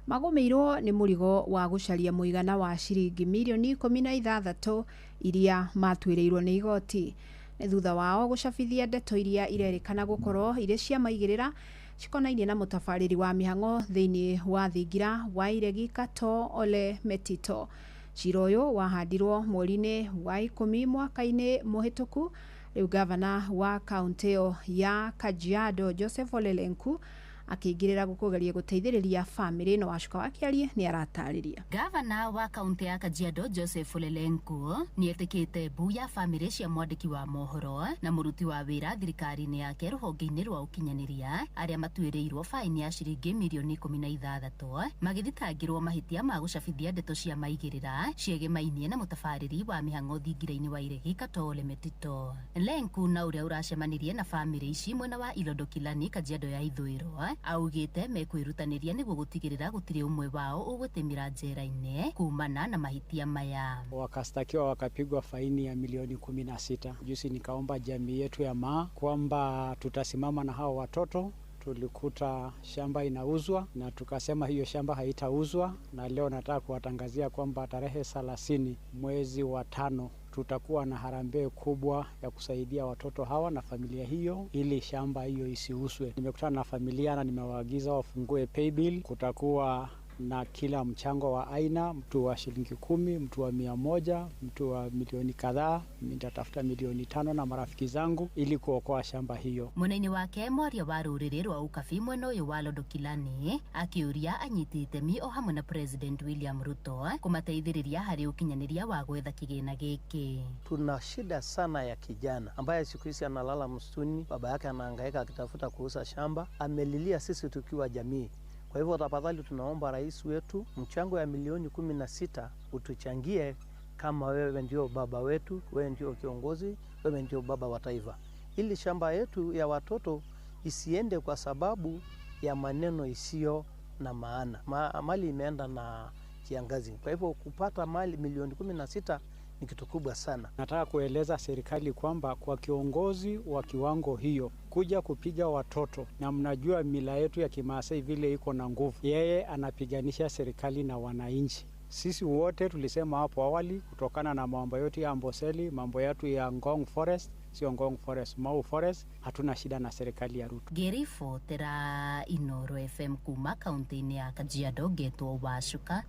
Speaker 5: magũmĩirwo nĩ mũrigo wa gũcaria mũigana wa ciringi mirioni 16 iria matuĩrĩirwo nĩ igoti. Nĩ thutha wao gũcabithia ndeto iria irerĩkana gũkorwo irĩ cia maigĩrĩra cikonainie na mũtabarĩri wa mĩhang'o thĩinĩ wa thingira wa Iregi Kato Ole Metito. Cira ũyũ wahandirwo mweri-inĩ wa 10 mwaka-inĩ mũhĩtũku. Rĩu gavana wa kaũntĩ ĩyo ya Kajiado Joseph Ole Lenku akĩingĩrĩra gũkũgeria gũteithĩrĩria bamĩrĩ ĩno. Wacuka wa Kĩarie nĩ aratarĩria.
Speaker 11: Gavana wa kaũntĩ ya Kajiado Joseph Ole Lenku nĩetĩkĩte mbu ya bamĩrĩ cia mwandĩki wa mohoro na mũruti wa wĩra thirikari-inĩ yake rũhonge-inĩ rwa ũkinyanĩria arĩa matuĩrĩirwo faini ya ciringi mirioni 16 magĩthitangĩrwo mahĩtia ma gũcabithia ndeto cia maigĩrĩra ciegemainie na mũtabarĩri wa mĩhang'o thingira-inĩ wa Iregi Kato Ole Metito. Lenku na ũrĩa ũracemanirie na bamĩrĩ ici mwena wa Ilondo Kilani Kajiado ya ithũĩro augĩte mekwĩrutanĩria nĩguo gũtigĩrĩra gũtirĩ ũmwe wao ũgũtĩmĩra njera-inĩ kumana na mahĩtia maya.
Speaker 12: Wakastakiwa wakapigwa faini ya milioni 16. Juzi nikaomba jamii yetu ya Maa kwamba tutasimama na hao watoto. Tulikuta shamba inauzwa na tukasema hiyo shamba haitauzwa, na leo nataka kuwatangazia kwamba tarehe 30 mwezi wa 5 tutakuwa na harambee kubwa ya kusaidia watoto hawa na familia hiyo ili shamba hiyo isiuzwe. Nimekutana na familia na nimewaagiza wafungue paybill. Kutakuwa na kila mchango wa aina, mtu wa shilingi 10, mtu wa 100, mtu wa milioni kadhaa. Nitatafuta milioni 5 na marafiki zangu ili kuokoa shamba hiyo.
Speaker 11: Mwena-inĩ wake mwaria wa rũrĩrĩ rwa Ukabi mwena ũyũ wa Londo Kilani akĩũria anyiti itemi o hamwe na President William Ruto kũmateithĩrĩria harĩ ũkinyanĩria wa gwetha kĩgĩna gĩkĩ.
Speaker 13: Tuna shida sana ya kijana ambaye siku hizi analala msituni, baba yake anahangaika akitafuta kuuza shamba, amelilia sisi tukiwa jamii. Kwa hivyo tafadhali tunaomba rais wetu mchango ya milioni 16 utuchangie, kama wewe ndio baba wetu, wewe ndio kiongozi, wewe ndio baba wa taifa, ili shamba yetu ya watoto isiende kwa sababu ya maneno isiyo na maana. Mali imeenda na kiangazi. Kwa hivyo kupata mali milioni 16 ni kitu kubwa sana.
Speaker 12: Nataka kueleza serikali kwamba kwa kiongozi wa kiwango hiyo kuja kupiga watoto, na mnajua mila yetu ya Kimaasai vile iko na nguvu, yeye anapiganisha serikali na wananchi. Sisi wote tulisema hapo awali, kutokana na mambo yote ya Amboseli, mambo yetu ya Ngong Forest, sio Ngong Forest, Mau Forest. Hatuna shida na serikali ya Ruto.
Speaker 11: Ngĩribotera Inoro FM kuma kaunti-inĩ ya Kajiado ngetwo Wacuka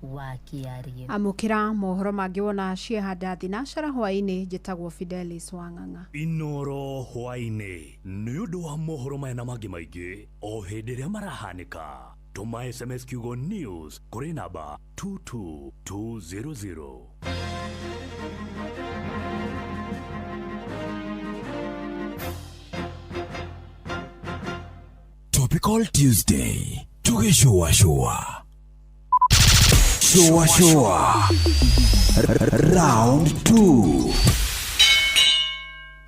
Speaker 11: wa Kĩarie.
Speaker 5: Amũkĩra mohoro mangĩ wona ciehanda thinacara hwaĩ-inĩ. Njĩtagwo Fidelis Wang'ang'a.
Speaker 3: Inoro hwaĩ-inĩ nĩ ũndũ wa mohoro maya na mangĩ maingĩ o hĩndĩ ĩrĩa marahanĩka, tũma SMS kiugo news kũrĩ namba 22200.
Speaker 14: Topical Tuesday tugĩcũacũa shua shua round 2.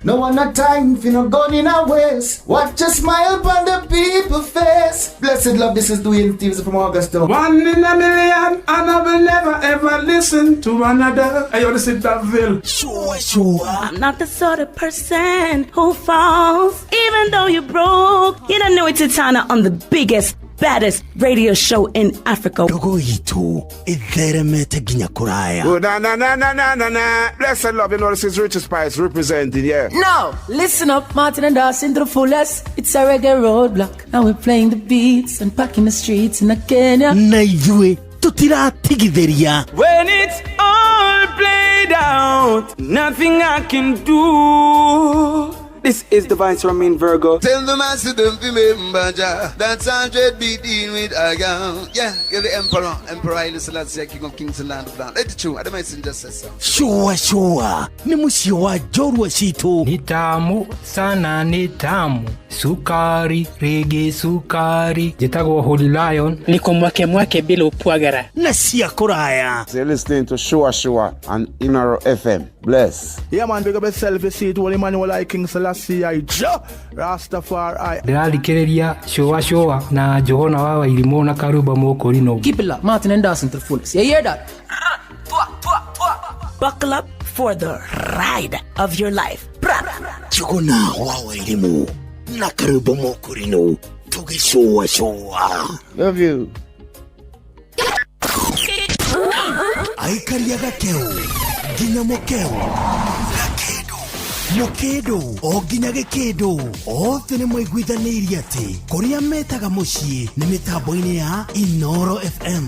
Speaker 15: No one a time for no gun in a waste. Watch a smile upon the people face. Blessed love, this is Dwayne Stevens from Augusta.
Speaker 16: One in a million, and I will never ever listen to another. I want to sit that ville.
Speaker 14: Shua shua.
Speaker 17: I'm not the sort of person who falls, even though you're broke. You don't know it's Titana on the biggest, baddest radio show in Africa.
Speaker 14: Ndogo itũ ĩtheremete nginya kũraya.
Speaker 16: Oh, na na na na na na na. Blessed love, you know this is Richard Spice representing, yeah.
Speaker 18: Now, listen up, Martin and Dawson to the fullest. It's a reggae roadblock. Now we're playing the beats and packing the streets in Kenya.
Speaker 14: Na ithuĩ tũtiratigithĩria.
Speaker 19: When it's all played out, nothing I can do. This is the Vice Ramin Virgo.
Speaker 15: Tell the master don't remember Jah. That's 100 beat in with a gun. Yeah, you're the emperor. Emperor Haile Selassie, King of Kings and Land of Land. Let it true. I don't just say so.
Speaker 14: Shua shua nĩ mũciĩ wa njorua citũ.
Speaker 20: Ni tamu sana, ni tamu sukari rege sukari. Njĩtagwo Holy Lion.
Speaker 21: Niko mwake mwake bila upwagara
Speaker 14: na cia kũraya.
Speaker 16: You're listening to Shua Shua on Inoro FM. Bless.
Speaker 22: Yeah man, big up yourself, you see it, Holy Emmanuel I King Selassie I Jah Rastafari.
Speaker 20: Ndĩrathikĩrĩria Shua Shua na Johana wa Wairimũ na Karuba Mũkũrinũ.
Speaker 18: Keep it locked, Martin and Dawson to the fullest. You hear that?
Speaker 17: Buckle up for the ride of your life.
Speaker 14: Njuguna wa Wairimũ na Karuba Mũkũrinũ tũgĩcũa cũa.
Speaker 16: Love you.
Speaker 14: Aikaria gakeu nginya mũkeu gakĩndũ mũkĩndũ o nginya gĩkĩndũ othe nĩ maiguithanĩirie atĩ kũrĩa metaga mũciĩ nĩ mĩtambo-inĩ ya Inoro FM.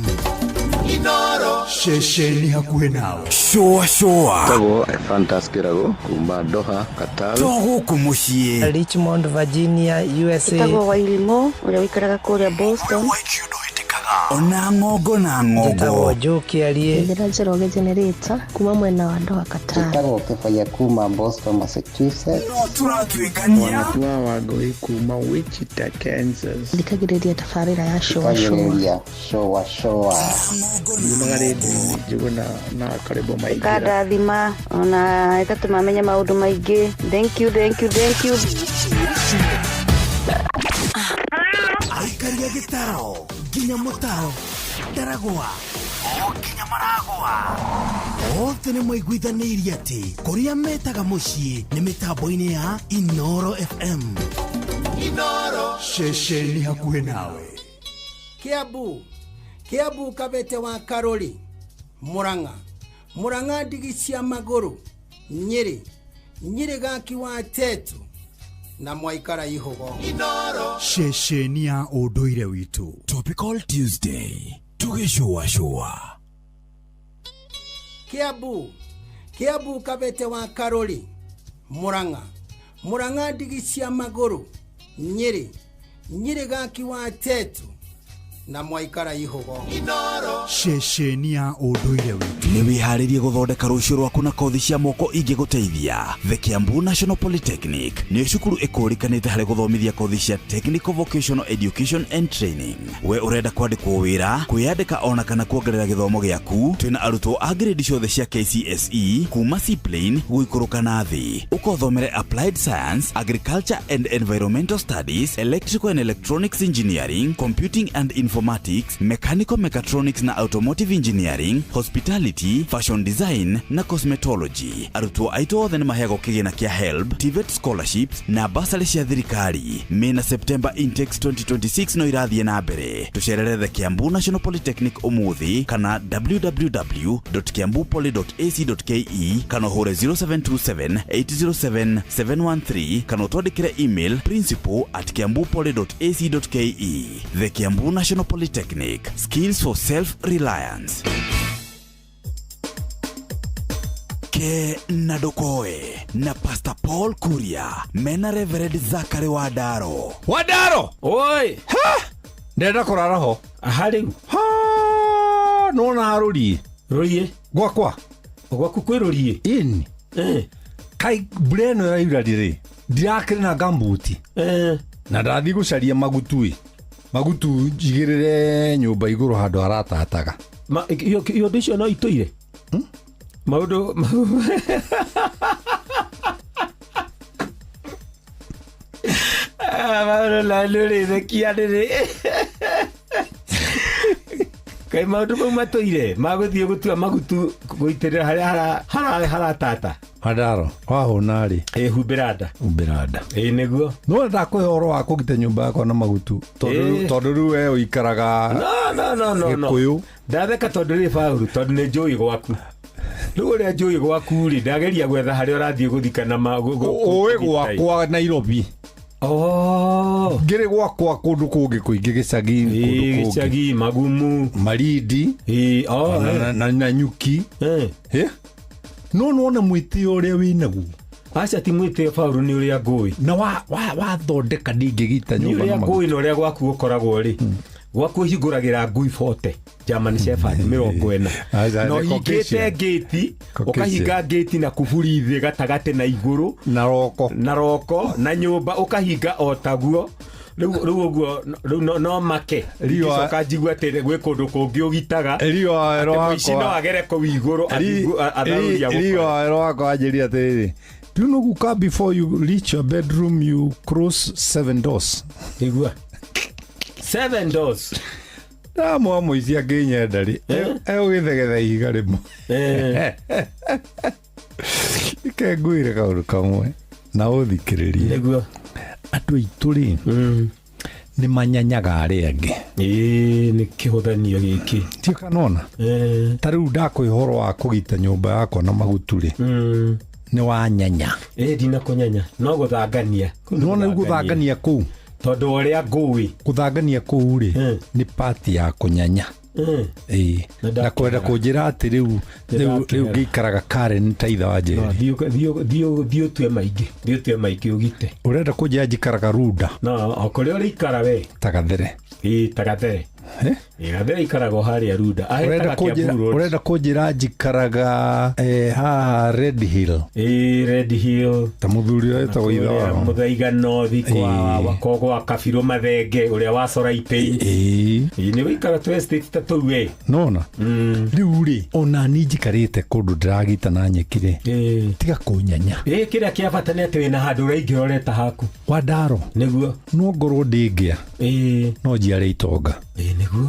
Speaker 15: Inoro
Speaker 3: ceceni hakuhĩ nawe.
Speaker 14: Shua shua
Speaker 23: Tagwo Fantas Kirago kuma Doha, Qatar.
Speaker 14: To gũkũ mũciĩ
Speaker 24: Richmond, Virginia, USA.
Speaker 25: Tagwo Wairimũ ũrĩa ũikaraga kũrĩa Boston.
Speaker 14: Ona ng'ongo na ng'ongo.
Speaker 24: Njĩtagwo Joe Kĩarie.
Speaker 25: Njĩra Njoroge Generator kuma mwena wa Doha, Qatar.
Speaker 26: Njĩtagwo Kĩbaya kuma Boston, Massachusetts.
Speaker 14: No tũratuĩkania.
Speaker 27: Wanatua Wangũi kuma Wichita, Kansas.
Speaker 25: Thikagĩrĩria tabarĩra ya Shua Shua.
Speaker 26: Thikagĩrĩria Shua Shua.
Speaker 27: Yumaga rĩndiũ-inĩ Njuguna na Karĩbo Maingĩra.
Speaker 25: Ĩkandathima ona ĩgatũma menye maũndũ maingĩ. Thank you, thank you, thank you.
Speaker 14: Aikaria gĩtaro nginya mũtaro ndaragwa o nginya maragwa othe nĩ maiguithanĩirie atĩ kũrĩa metaga mũciĩ nĩ mĩtambo-inĩ ya Inoro FM.
Speaker 15: Inoro
Speaker 3: ceceni hakuhĩ nawe.
Speaker 28: Kiambu Kiambu Kabete wa Karori Murang'a Murang'a ndigi cia magũrũ Nyĩrĩ Nyĩrĩ gaki wa Tetu na mwaikara ihũgo.
Speaker 15: Inoro
Speaker 3: ceceni ya ũndũire witũ.
Speaker 14: Topical Tuesday tũgĩcũacũa.
Speaker 28: Kiambu Kiambu Kabete wa Karori Murang'a Murang'a ndigi cia magũrũ Nyĩrĩ Nyĩrĩ gaki wa Tetu na mwaikara ihũgo.
Speaker 15: Inoro
Speaker 3: ceceni ya ũndũire witũ.
Speaker 14: Nĩ wĩharĩrie gũthondeka rũciũ rwaku na kothi cia moko ingĩgũteithia. The Kiambu National Polytechnic nĩ cukuru ĩkũrĩkanĩte harĩ gũthomithia kothi cia Technical Vocational Education and Training. We ũrenda kwandĩkwo wĩra, kwĩyandĩka ona kana kuongerera gĩthomo gĩaku, twĩna arutwo a grade ciothe cia KCSE kuma C plane gũikũrũka na thĩ. Ũkothomere Applied Science, Agriculture and Environmental Studies, Electrical and Electronics Engineering, Computing and Information Informatics, Mechanical Mechatronics na Automotive Engineering, Hospitality, Fashion Design na Cosmetology. Arutwo aitũ othe nĩ maheagwo kĩgĩna kĩa HELB, TVET scholarships na basarĩ cia thirikari. May na September intakes 2026 no irathiĩ na mbere. Tũcerere the Kiambu National Polytechnic ũmũthĩ kana www.kiambupoly.ac.ke kana ũhũre 0727 807 713 kana ũtwandĩkĩre email principal at kiambupoly.ac.ke. The Kiambu National Polytechnic, skills for self-reliance. Ke na Ndokoe na Pastor Paul Kuria mena Reverend Zachary Wadaro.
Speaker 1: Wadaro!
Speaker 19: Oi!
Speaker 1: Ha! Ndĩrenda kũrara ho.
Speaker 19: Aha rĩu.
Speaker 1: Ha! Nona rũriĩ.
Speaker 19: Rũriĩ?
Speaker 1: Gwakwa.
Speaker 19: Gwaku kwĩ rũriĩ?
Speaker 1: Ĩni.
Speaker 19: Eh.
Speaker 1: Kai mbura ĩno ĩraura rĩ, ndirakĩrĩ na gambuti.
Speaker 19: Eh.
Speaker 1: Na ndathiĩ gũcaria magutu-ĩ. Magutu njigĩrĩre nyũmba igũrũ handũ haratataga.
Speaker 19: Ma iondo icio no itũire? Maũndũ maũndũ na nĩũrĩthekia rĩrĩ kaĩ maũndũ mau matũire magũthiĩ gũtua magutu gũitĩrĩra harĩa haratata.
Speaker 1: Wadaro, wahũna rĩ.
Speaker 19: Ĩ humbĩra nda.
Speaker 1: Humbĩra nda.
Speaker 19: Ĩ nĩguo.
Speaker 1: No ndakũhe ũhoro wa kũgita nyũmba yakwa na magutu. Tondũ rĩu we ũikaraga
Speaker 19: No.
Speaker 1: Gĩkũyũ.
Speaker 19: Ndatheka tondũ rĩ Paũlũ tondũ nĩ njũĩ gwaku. Rĩu ũrĩa njũĩ gwaku rĩ ndageria gwetha harĩa ũrathiĩ gũthikana
Speaker 1: Ũĩ gwakwa Nairobi.
Speaker 19: Oh.
Speaker 1: Ngĩrĩ gwakwa kũndũ kũngĩ kũingĩ gĩcagi kũndũ kũngĩ.
Speaker 19: Gĩcagi Magumu.
Speaker 1: Malindi.
Speaker 19: Ĩ oh.
Speaker 1: Na Nyuki.
Speaker 19: Eh.
Speaker 1: No nĩwona mwĩtĩo ũrĩa wĩnaguo.
Speaker 19: Aca ti mwĩtĩo Paũlũ nĩ ũrĩa ngũĩ.
Speaker 1: Na wathondeka ndingĩgita nyũmba
Speaker 19: na
Speaker 1: na magutu.
Speaker 19: Nĩ ũrĩa ngũĩ na ũrĩa gwaku gũkoragwo rĩ. Gwaku ũhingũragĩra ngui 40 German Shepherd 40
Speaker 1: Aca,
Speaker 19: na
Speaker 1: nĩ
Speaker 19: ũhingĩte
Speaker 1: Caucasian.
Speaker 19: ngĩti
Speaker 1: Caucasian.
Speaker 19: ũkahinga ngĩti na kuburi thĩ gatagatĩ na igũrũ
Speaker 1: na roko
Speaker 19: na roko na nyũmba ũkahinga o taguo rĩu rĩu ũguo rĩu no make ngĩcoka njigua atĩ gwĩ kũndũ kũngĩ ũgitaga
Speaker 1: Rio
Speaker 19: atĩ mũici no agere kũu igũrũ atharũria gũkora.
Speaker 1: Rio wakwa anjĩrire atĩrĩrĩ, do you know guka before you reach your bedroom you cross 7 doors.
Speaker 19: Igua 7 doors.
Speaker 1: Ndamwa mũici angĩnyenda rĩ egũgĩthegetha ihiga rĩmwe. Reke ngwĩre kaũndũ kamwe na ũthikĩrĩrie.
Speaker 19: Nĩguo.
Speaker 1: Andũ aitũ rĩ nĩ manyanyaga arĩa angĩ.
Speaker 19: Ĩĩ nĩ kĩhũthanio gĩkĩ.
Speaker 1: Ndiũ kana ona. Ta rĩu ndakũhe ũhoro wa kũgita nyũmba yakwa na magutu rĩ nĩ wanyanya.
Speaker 19: Ĩĩ ndinakũnyanya no gũthangania.
Speaker 1: Nĩwona rĩu gũthangania kũu.
Speaker 19: Tondũ ũrĩa ngũĩ.
Speaker 1: Gũthangania kũu rĩ nĩ pati ya kũnyanya. Ĩĩ na kwenda kũnjĩra atĩ rĩu rĩu ngĩikaraga Karen ta ithe wa Njeri.
Speaker 19: Thiĩ ũtue maingĩ. Thiĩ ũtue maingĩ ũgite.
Speaker 1: Ũrenda kũnjĩra njikaraga Runda.
Speaker 19: No o kũrĩa ũrĩikara we.
Speaker 1: Ta Gathere.
Speaker 19: Ĩĩ ta Gathere. Ĩĩ Gathere ikaraga o harĩa Runda.
Speaker 1: Ũrenda kũnjĩra njikaraga haha Red Hill.
Speaker 19: Ĩĩ Red Hill.
Speaker 1: Ta mũthuri ũrĩa wĩtagwo ithe wao.
Speaker 19: Mũthaiga North kwa gwa Kabirũ Mathenge ũrĩa wa Sorai Paint.
Speaker 1: Ĩĩ.
Speaker 19: Nĩ gũikara tũ estate ta tũu we.
Speaker 1: Nona. Rĩu rĩ ona niĩ njikarĩte kũndũ ndĩragita na nyeki rĩ. Tiga kũnyanya.
Speaker 19: Ĩĩ kĩrĩa kĩa bata nĩ atĩ wĩna handũ ũraingĩra ũreta haku.
Speaker 1: Wadaro.
Speaker 19: Nĩguo.
Speaker 1: No ngorwo ndĩngĩa.
Speaker 19: Ĩĩ.
Speaker 1: No njiare itonga.
Speaker 19: Ĩĩ nĩguo.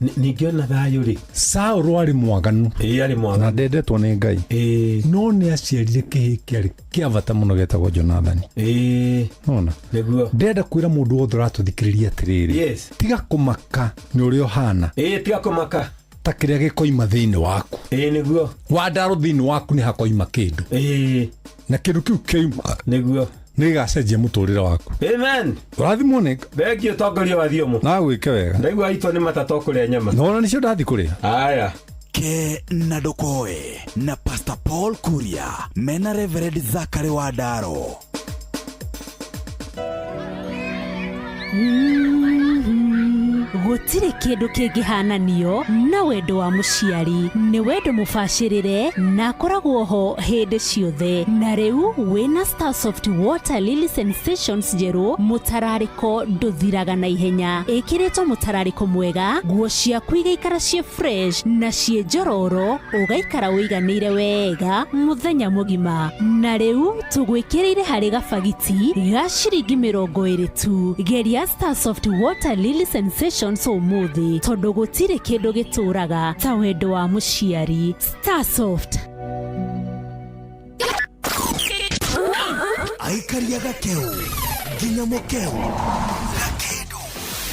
Speaker 19: Ningĩ ona thayũ rĩ.
Speaker 1: Saũlũ arĩ mwaganu.
Speaker 19: Ĩĩ arĩ mwaganu.
Speaker 1: Na ndendetwo nĩ Ngai.
Speaker 19: Ĩĩ.
Speaker 1: No nĩ aciarire kĩhĩĩ kĩarĩ kĩa bata mũno gĩtagwo Jonathani.
Speaker 19: Ĩĩ.
Speaker 1: Nona.
Speaker 19: Nĩguo.
Speaker 1: Ndĩrenda kwĩra mũndũ wothe ũratũthikĩrĩria atĩrĩrĩ.
Speaker 19: Yes.
Speaker 1: Tiga kũmaka nĩ ũrĩa ũhana.
Speaker 19: Ĩĩ tiga kũmaka.
Speaker 1: Ta kĩrĩa gĩkoima thĩinĩ waku.
Speaker 19: Ĩĩ nĩguo.
Speaker 1: Wandaro thĩinĩ waku nĩ hakoima kĩndũ.
Speaker 19: Ĩĩ.
Speaker 1: Na kĩndũ kĩu kĩoima.
Speaker 19: Nĩguo.
Speaker 1: Nĩ gĩgacenjia mũtũrĩre waku.
Speaker 19: Amen.
Speaker 1: Ũrathimwo nĩ
Speaker 19: Thengiũ tongoria wa thiomo.
Speaker 1: Na gwĩke wega.
Speaker 19: Ndaigua aitwo nĩ matata kũrĩa nyama.
Speaker 1: Nona nĩcio ndathi kũrĩa.
Speaker 19: Aya.
Speaker 14: Ke na Ndokoe na Pastor Paul Kuria mena Reverend Zachary Wadaro.
Speaker 11: Gũtirĩ kĩndũ kĩngĩhananio na wendo wa mũciari. Nĩ wendo mũbacĩrĩre na akoragwo ho hĩndĩ ciothe. Na rĩu wĩna Starsoft Water Lily Sensations njerũ, mũtararĩko ndũthiraga na ihenya. Ĩkĩrĩtwo mũtararĩko mwega, nguo ciaku igaikara ciĩ fresh na ciĩ njororo, ũgaikara ũiganĩire wega mũthenya mũgima. Na rĩu tũgwĩkĩrĩire harĩ gabagiti ga ciringi 20 tu. Geria Starsoft Water Lily Sensations ũmũthĩ tondũ gũtirĩ kĩndũ gĩtũraga ta wendo wa mũciari. Starsoft.
Speaker 14: Aikaria gakeu nginya mũkeu gakĩndũ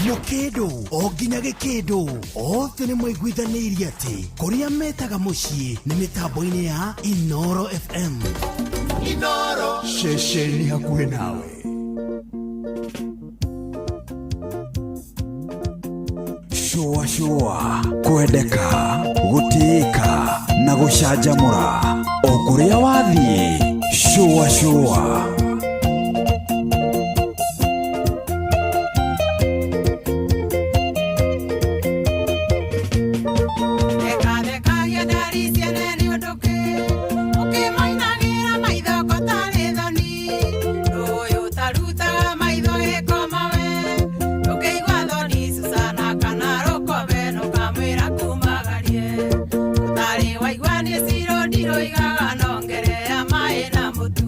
Speaker 14: mũkĩndũ o nginya gĩkĩndũ othe nĩ maiguithanĩirie atĩ kũrĩa metaga mũciĩ nĩ mĩtambo-inĩ ya Inoro FM.
Speaker 15: Inoro.
Speaker 14: Ceceni hakuhĩ nawe. Shũa shũa kwendeka gũtĩĩka na gũcanjamũra o kũrĩa wathiĩ shũa shũa.
Speaker 2: Thekathekagia ndari ciene nĩ ũndũ kĩ ũkĩmainagĩra maitho ko tarĩ thoni ndũyũ ũtarutaga maitho ĩkomawe ndũkĩigua thoni Susana kana rũkobe nũkamwĩra kumagarie ũtarĩ waigua nĩ ciro ndirũigaga nongerea maĩ na mũtu.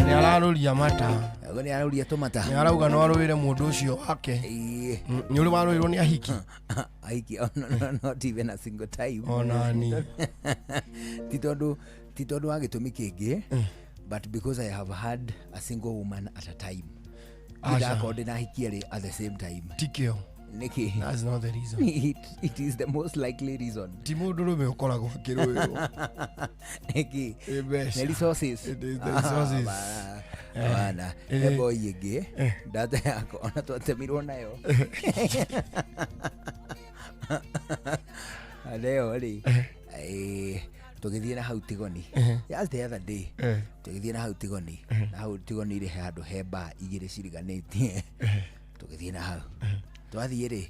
Speaker 4: Nĩ ararũria mata.
Speaker 6: Ũguo nĩ ararũria tũmata.
Speaker 4: Nĩ arauga no arũĩre mũndũ ũcio wake. Nĩ ũrĩ warũĩrwo nĩ ahiki?
Speaker 6: Ahiki, oh, no, no, not even a single time.
Speaker 4: Onani.
Speaker 6: Ti tondũ wa gĩtũmi kĩngĩ, but because I have had a single woman at a time.
Speaker 4: Aca.
Speaker 6: Ndakorwo ndĩna ahiki erĩ at the same time.
Speaker 4: Tikĩo.
Speaker 6: Nĩkĩ?
Speaker 4: That's not the reason.
Speaker 6: It is the most likely reason.
Speaker 4: Ti mũndũ rũme ũkoragwo akĩrũĩrwo.
Speaker 6: Nĩkĩ?
Speaker 4: Nĩ mbeca.
Speaker 6: Nĩ resources.
Speaker 4: It is the resources.
Speaker 6: Ah, bana. He boy ĩngĩ ndata yakwa ona twatemirwo nayo leo rĩ, tũgĩthiĩ na hau Tigoni just the other day, tũgĩthiĩ na hau Tigoni, na hau Tigoni rĩ, he handũ he bar igĩrĩ ciriganĩtie. Tũgĩthiĩ na hau, twathiĩ rĩ,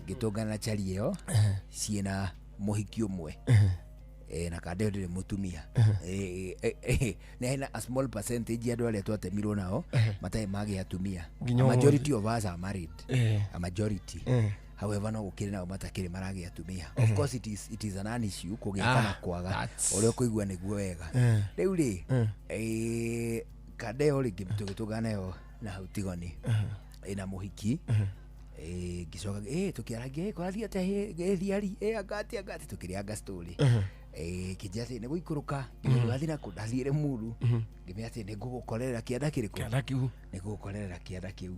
Speaker 6: ngĩtũngana na chari ĩyo ciĩna mũhiki ũmwe. Na kande ĩyo ndĩrĩ mũtumia. Nĩ hena a small percentage ya andũ arĩa twatemirwo nao matarĩ magĩa atumia.
Speaker 4: Nginya
Speaker 6: A
Speaker 4: ũmũthĩ.
Speaker 6: majority of us are married. A majority. However, no gũkĩrĩ nao matakĩrĩ maragĩa atumia. Of course it is an issue kũgĩa kana kwaga. Ũrĩa ũkũigua nĩguo wega. Rĩu rĩ, kande ĩyo rĩ, tũgĩtũngana nayo na hau Tigoni ĩna mũhiki. Ngĩcoka tũkĩarangia, kũrathiĩ atĩa, thiari, angati angati, tũkĩrĩanga story. Kĩnjĩra atĩ nĩ gũikũrũka ngĩmwĩra ũrathiĩ nakũ, ndathiĩ Limuru. Ngĩmwĩra atĩ nĩ ngũgũkorerera kĩanda kĩrĩkũ?
Speaker 4: Kĩanda kĩu.
Speaker 6: Nĩ ngũgũkorerera kĩanda kĩu.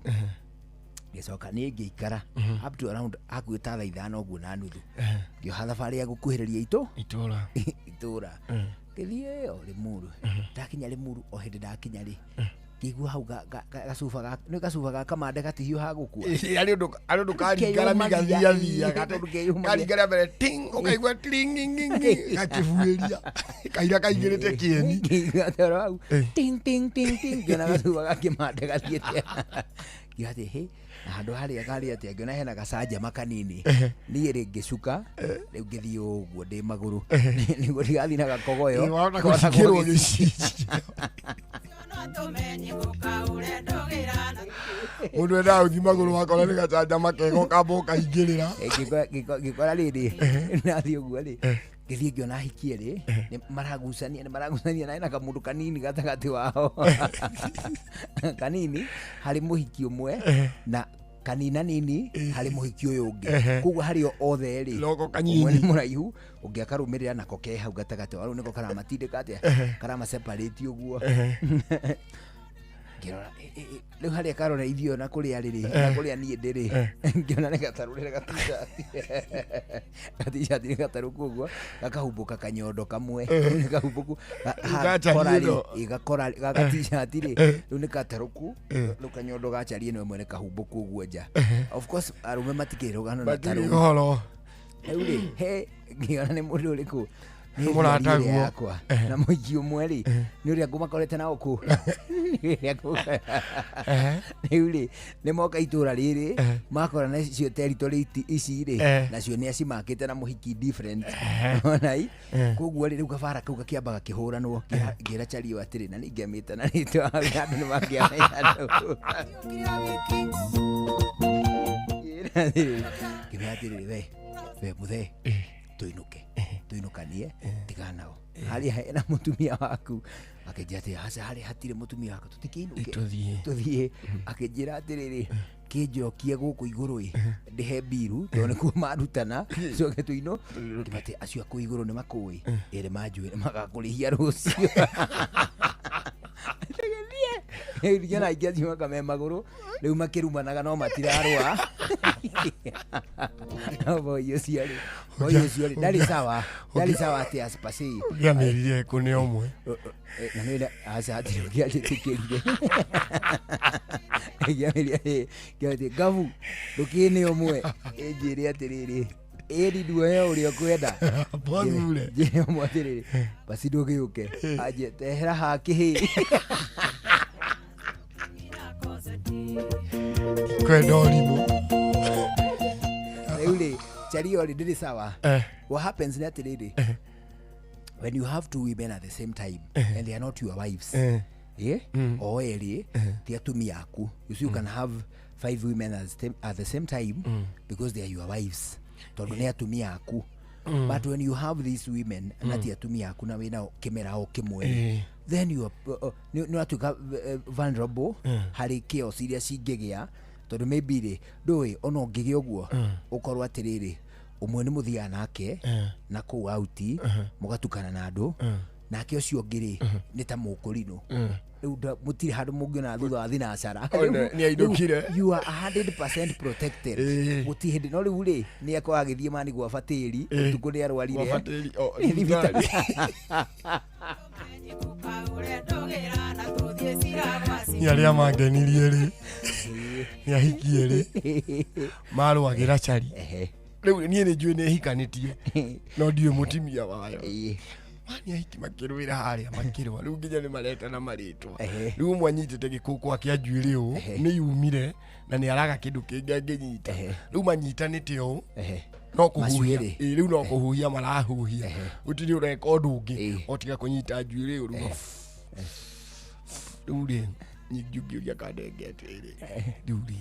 Speaker 6: Ngĩcoka niĩ ngĩikara up to around hakuhĩ ta thaa 5 ũguo na nuthu, ngĩoha thabarĩ ya gũkuhĩrĩria itũ
Speaker 4: itũra.
Speaker 6: Itũra. Ngĩthiĩ o Limuru. Ndakinya Limuru, o hĩndĩ ndakinya rĩ, ngĩigua hau gacuba nĩ gacuba ga kamande gatihiũhaga gũkua.
Speaker 4: Arĩ ũndũ karingara migathiathia karinga rĩa mbere ting, ũkaigua tiringinging, gakĩbuĩria kaira kaingĩrĩte kĩeni.
Speaker 6: Ngĩigua atĩ hau ting ting ting ting, ngĩona gacuba ga kĩmande gathiĩte. Ngiuga atĩ hĩ, na handũ harĩa karĩ atĩa? Ngĩona hena gacanjama kanini. Niĩ rĩ, ngĩcuka rĩu, ngĩthiĩ ũguo ndĩ magũrũ nĩguo ndigathiĩ na gakogoyo.
Speaker 4: Wahota
Speaker 6: Kona
Speaker 4: gũcikĩrwo.
Speaker 6: Gĩcicio.
Speaker 4: Mũndũ endaga gũthiĩ magũrũ, wakora nĩ gacanjama kega, ũkamba ũkaingĩrĩra.
Speaker 6: Ngĩkora rĩrĩ, nathiĩ ũguo rĩ, ngĩthiĩ ngĩona ahiki erĩ nĩ maragucania, nĩ maragucania, na hena kamũndũ kanini gatagatĩ wao, kanini harĩ mũhiki ũmwe na kanina nini harĩ mũhiki ũyũ ũngĩ. Koguo harĩ o othe rĩ,
Speaker 4: Loko kanyinyi.
Speaker 6: ũmwe nĩ mũraihu, ũngĩ akarũmĩrĩra, nako ke hau gatagatĩ wao, rĩu nĩko karamatindĩka atĩa, karama separate ũguo. Ngĩrora, rĩu harĩa karora ithuĩ na kũrĩa rĩrĩ na kũrĩa niĩ ndĩrĩ, ngĩona nĩ gatarũrĩre gatishati, gatishati nĩ gatarũku ũguo, gakahumbũka kanyondo kamwe, nĩ kahumbũku.
Speaker 4: Gacari
Speaker 6: Gakora rĩ,
Speaker 4: ĩno.
Speaker 6: Gakora gaka t-shirt rĩ, rĩu nĩ gatarũku, rĩu kanyondo gacari ĩno ĩmwe nĩ kahumbũku ũguo nja. Of course arũme matikĩrĩ rũgano na
Speaker 4: Matirĩ
Speaker 6: tarũu.
Speaker 4: ũhoro.
Speaker 6: Rĩu rĩ, he ngĩona nĩ mũndũ ũrĩkũ? Nĩ
Speaker 4: Mũrataguo.
Speaker 6: thuri ĩrĩa yakwa na mũhiki ũmwe rĩ, nĩ ũrĩa ngũmakorete nao kũ. Nĩ ũrĩa rĩu rĩ, nĩ moka itũra rĩrĩ, makora nacio territory ici rĩ, nacio nĩ acimakĩte na mũhiki different onai. Koguo rĩ, rĩu kabara kau gakĩamba gakĩhũranwo. Ngĩra chario atĩrĩ, na ningĩamĩta na rĩtwa hau, na andũ nĩ mangĩamenya nũ. Ngĩmera atĩrĩrĩ, we mũthee, tũinũke, tũinũkanie, tigana nao harĩa hena mũtumia waku. Akĩnjĩra atĩrĩ, aca, harĩa hatirĩ mũtumia waku tũtikĩinũke.
Speaker 4: Tũthiĩ.
Speaker 6: Tũthiĩ. Akĩnjĩra atĩrĩrĩ, kĩnjokie gũkũ igũrũ ĩ, ndĩhe mbiru tondũ nĩkuo marutana, coke tũinũ. Ngĩmate acio akũ igũrũ nĩ makũĩ ĩrĩ manjũĩ, nĩ magakũrĩhia rũciũ. Tũgĩthiĩ ngĩona aingĩ acio moka me magũrũ, rĩu makĩrumanaga no matirarũa. No boy ũcio rĩ, boy ũcio rĩ, ndarĩ sawa, ndarĩ sawa atĩ as per se.
Speaker 4: Ũngĩamĩrire kũ nĩ ũmwe?
Speaker 6: Na nĩ aca, hatirĩ ũngĩ anjĩtĩkĩrire. Ngĩamĩria ngĩatĩ ngabu ndũkĩne ũmwe, ĩnjĩre atĩrĩrĩ, ĩni nduoye ũrĩa ũkwenda.
Speaker 4: Bothure.
Speaker 6: Njĩre ũmwe atĩrĩrĩ, basi ndũgĩũke anjĩ tehera hakĩhĩ.
Speaker 4: Kwenda ũrimũ.
Speaker 6: Rĩu rĩ, chario rĩ, ndĩrĩ sawa. What happens nĩ atĩrĩrĩ, when you have two women at the same time and they are not your wives, o erĩ ti atumia aku. You see, you can have five women at the same time because they are your wives, tondũ nĩ atumia aku. But when you have these women na ti atumia aku na wĩnao kĩmera o kĩmwe then you are, nĩ ũratuĩka vulnerable harĩ chaos iria cingĩgĩa, tondũ maybe rĩ, ndũĩ ona ũngĩgĩa ũguo, ũkorwo atĩrĩrĩ, ũmwe nĩ mũthiaga nake na kũu auti mũgatukana na andũ, nake ũcio ũngĩ rĩ, nĩ ta mũkũrinũ. Rĩu mũtirĩ handũ mũngĩona thutha wa thinacara.
Speaker 4: Ona, nĩ ainũkire.
Speaker 6: You are 100% protected. Gũtirĩ hĩndĩ. No rĩu rĩ, nĩ akorwo agĩthiĩ mani gwa batĩri ũtukũ nĩ arwarire.
Speaker 4: Gwa Batĩri, o,
Speaker 6: Nĩ thibitarĩ.
Speaker 4: Nĩ arĩa mangenirie rĩ, nĩ ahikie rĩ, marũagĩra cari. Rĩu niĩ nĩ njũĩ nĩ hikanĩtie, no ndiũĩ mũtumia wayo. Mani ahiki makĩrũĩra harĩa, makĩrũa, rĩu nginya nĩ maretana marĩtwa. Rĩu ũmwe anyitĩte gĩkũkũ akĩa njuĩrĩ ũũ, nĩ yumire na nĩ araga kĩndũ kĩngĩ angĩnyita. Rĩu manyitanĩte ũũ, no kũhuhia.
Speaker 6: Macuĩrĩ.
Speaker 4: Ĩ, rĩu no kũhuhia marahuhia, gũtirĩ ũreka ũndũ ũngĩ o tiga kũnyita njuĩrĩ ũũ. Rĩu rĩu rĩ, ngĩũria kandenge atĩrĩrĩ, rĩu rĩ,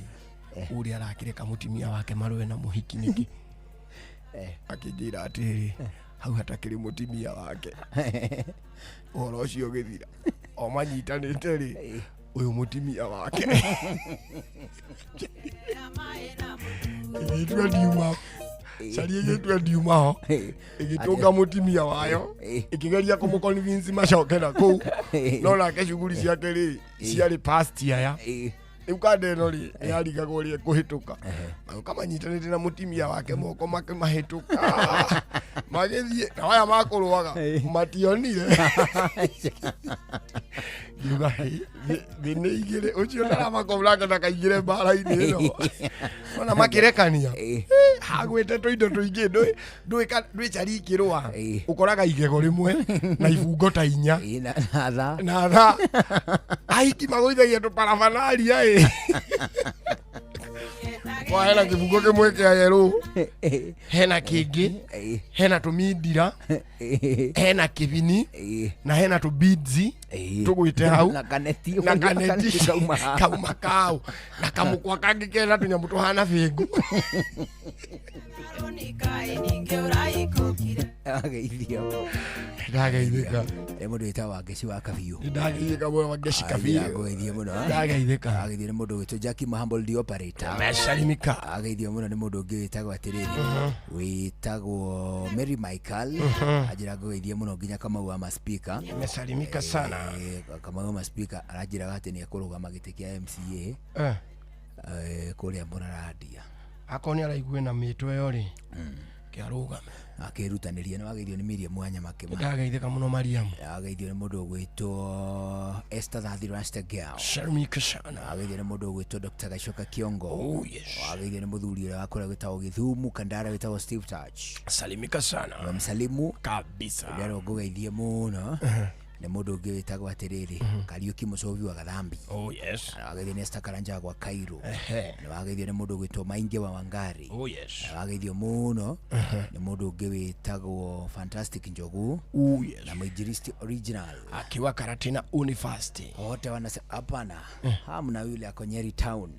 Speaker 4: ũrĩa arakĩreka mũtumia wake marũe na mũhiki nĩkĩ? Akĩnjĩra atĩrĩrĩ, hau hatakĩrĩ mũtumia wake, ũhoro ũcio ũgĩthira. O manyitanĩte rĩ, ũyũ mũtumia wake ĩgĩtua ndiuma cari, ĩgĩtua ndiuma ho, ĩgĩtũnga mũtumia wayo, ĩkĩgeria kũmũconvince macoke na kũu, no nake cuguri ciake rĩ ciarĩ past aya. Rĩu kanda ĩno rĩ, nĩ yarigagwo ũrĩa ĩkũhĩtũka. Magĩũka manyitanĩte na mũtumia wake moko, makĩmahĩtũka, magĩthiĩ na aya makũrũaga mationire. Ngiuga, "Hĩ, thĩ nĩ igĩrĩ, ũcio ndaramakomranga ndakaingĩre mbara-inĩ ĩno." Ona makĩrekania hagwĩte tũindo tũingĩ, ndũĩ cari ikĩrũa ũkoraga igego rĩmwe na ibungo ta inya
Speaker 6: na tha
Speaker 4: na tha. Ahiki magũithagia tũparabanaria ĩ kwa hena kĩbungo kĩmwe kĩa yerũ, hena kĩngĩ, hena tũmindira, hena kĩbini na hena tũbidzi tũgwĩte hau
Speaker 6: na kaneti.
Speaker 4: Na kaneti.
Speaker 6: Kauma haha.
Speaker 4: Kauma kau na kamũkwa kangĩ kena tũnyamũ tũhana bĩngũ.
Speaker 6: Ageithio.
Speaker 4: Ndageithĩka.
Speaker 6: Nĩ mũndũ wĩtagwo Wangeci wa Kabiũ.
Speaker 4: Ndageithĩka mũno, Wangeci Kabiũ.
Speaker 6: Ageithio mũno.
Speaker 4: Ndageithĩka.
Speaker 6: Ageithio nĩ mũndũ wĩtwo Jackie Mahamble the operator.
Speaker 4: Mecarimika.
Speaker 6: Ageithio mũno nĩ mũndũ ũngĩ wĩtagwo atĩrĩrĩ, wĩtagwo Mary Michael. Anjĩra ngũgeithie mũno nginya Kamau wa maspika.
Speaker 4: Mesalimika sana.
Speaker 6: Kamau wa maspika aranjĩraga atĩ nĩ ekũrũgama gĩtĩ kĩa MCA kũrĩa Mũrarandia.
Speaker 4: Akorwo nĩ araigue na mĩtwe ĩyo rĩ, kĩarũgame.
Speaker 6: Akĩrutanĩria. Nĩ wageithio nĩ Miriam wa Nyamakĩma.
Speaker 4: Ndageithĩka mũno, Mariamu.
Speaker 6: Ageithio nĩ mũndũ ũgwĩtwo Esther Thathi Rasta Girl.
Speaker 4: Salimika sana.
Speaker 6: Ageithio nĩ mũndũ ũgwĩtwo Dr. Gacoka Kiongo.
Speaker 4: Oh, yes.
Speaker 6: Ageithio nĩ mũthuri ũrĩa wakũrĩa wĩtagwo Gĩthumu Kandara, wĩtagwo Steve Touch.
Speaker 4: Salimika sana.
Speaker 6: Wamsalimu
Speaker 4: kabisa.
Speaker 6: Ũrĩa ngũgeithie mũno nĩ mũndũ ũngĩ wĩtagwo atĩrĩrĩ, Kariũki Mũcovi wa Gathambi.
Speaker 4: Oh yes.
Speaker 6: Na wageithio nĩ Esther Karanja gwa Cairo.
Speaker 4: Ehe.
Speaker 6: Na wageithio nĩ mũndũ ũgwĩtwo Mainge wa Wangari.
Speaker 4: Oh yes.
Speaker 6: Na wageithio mũno nĩ mũndũ ũngĩ wĩtagwo Fantastic Njogu.
Speaker 4: Oh yes.
Speaker 6: Na mwinjilisti original
Speaker 4: akiwa Karatina University.
Speaker 6: Wote wanasema hapana, hamna yule ako Nyeri town,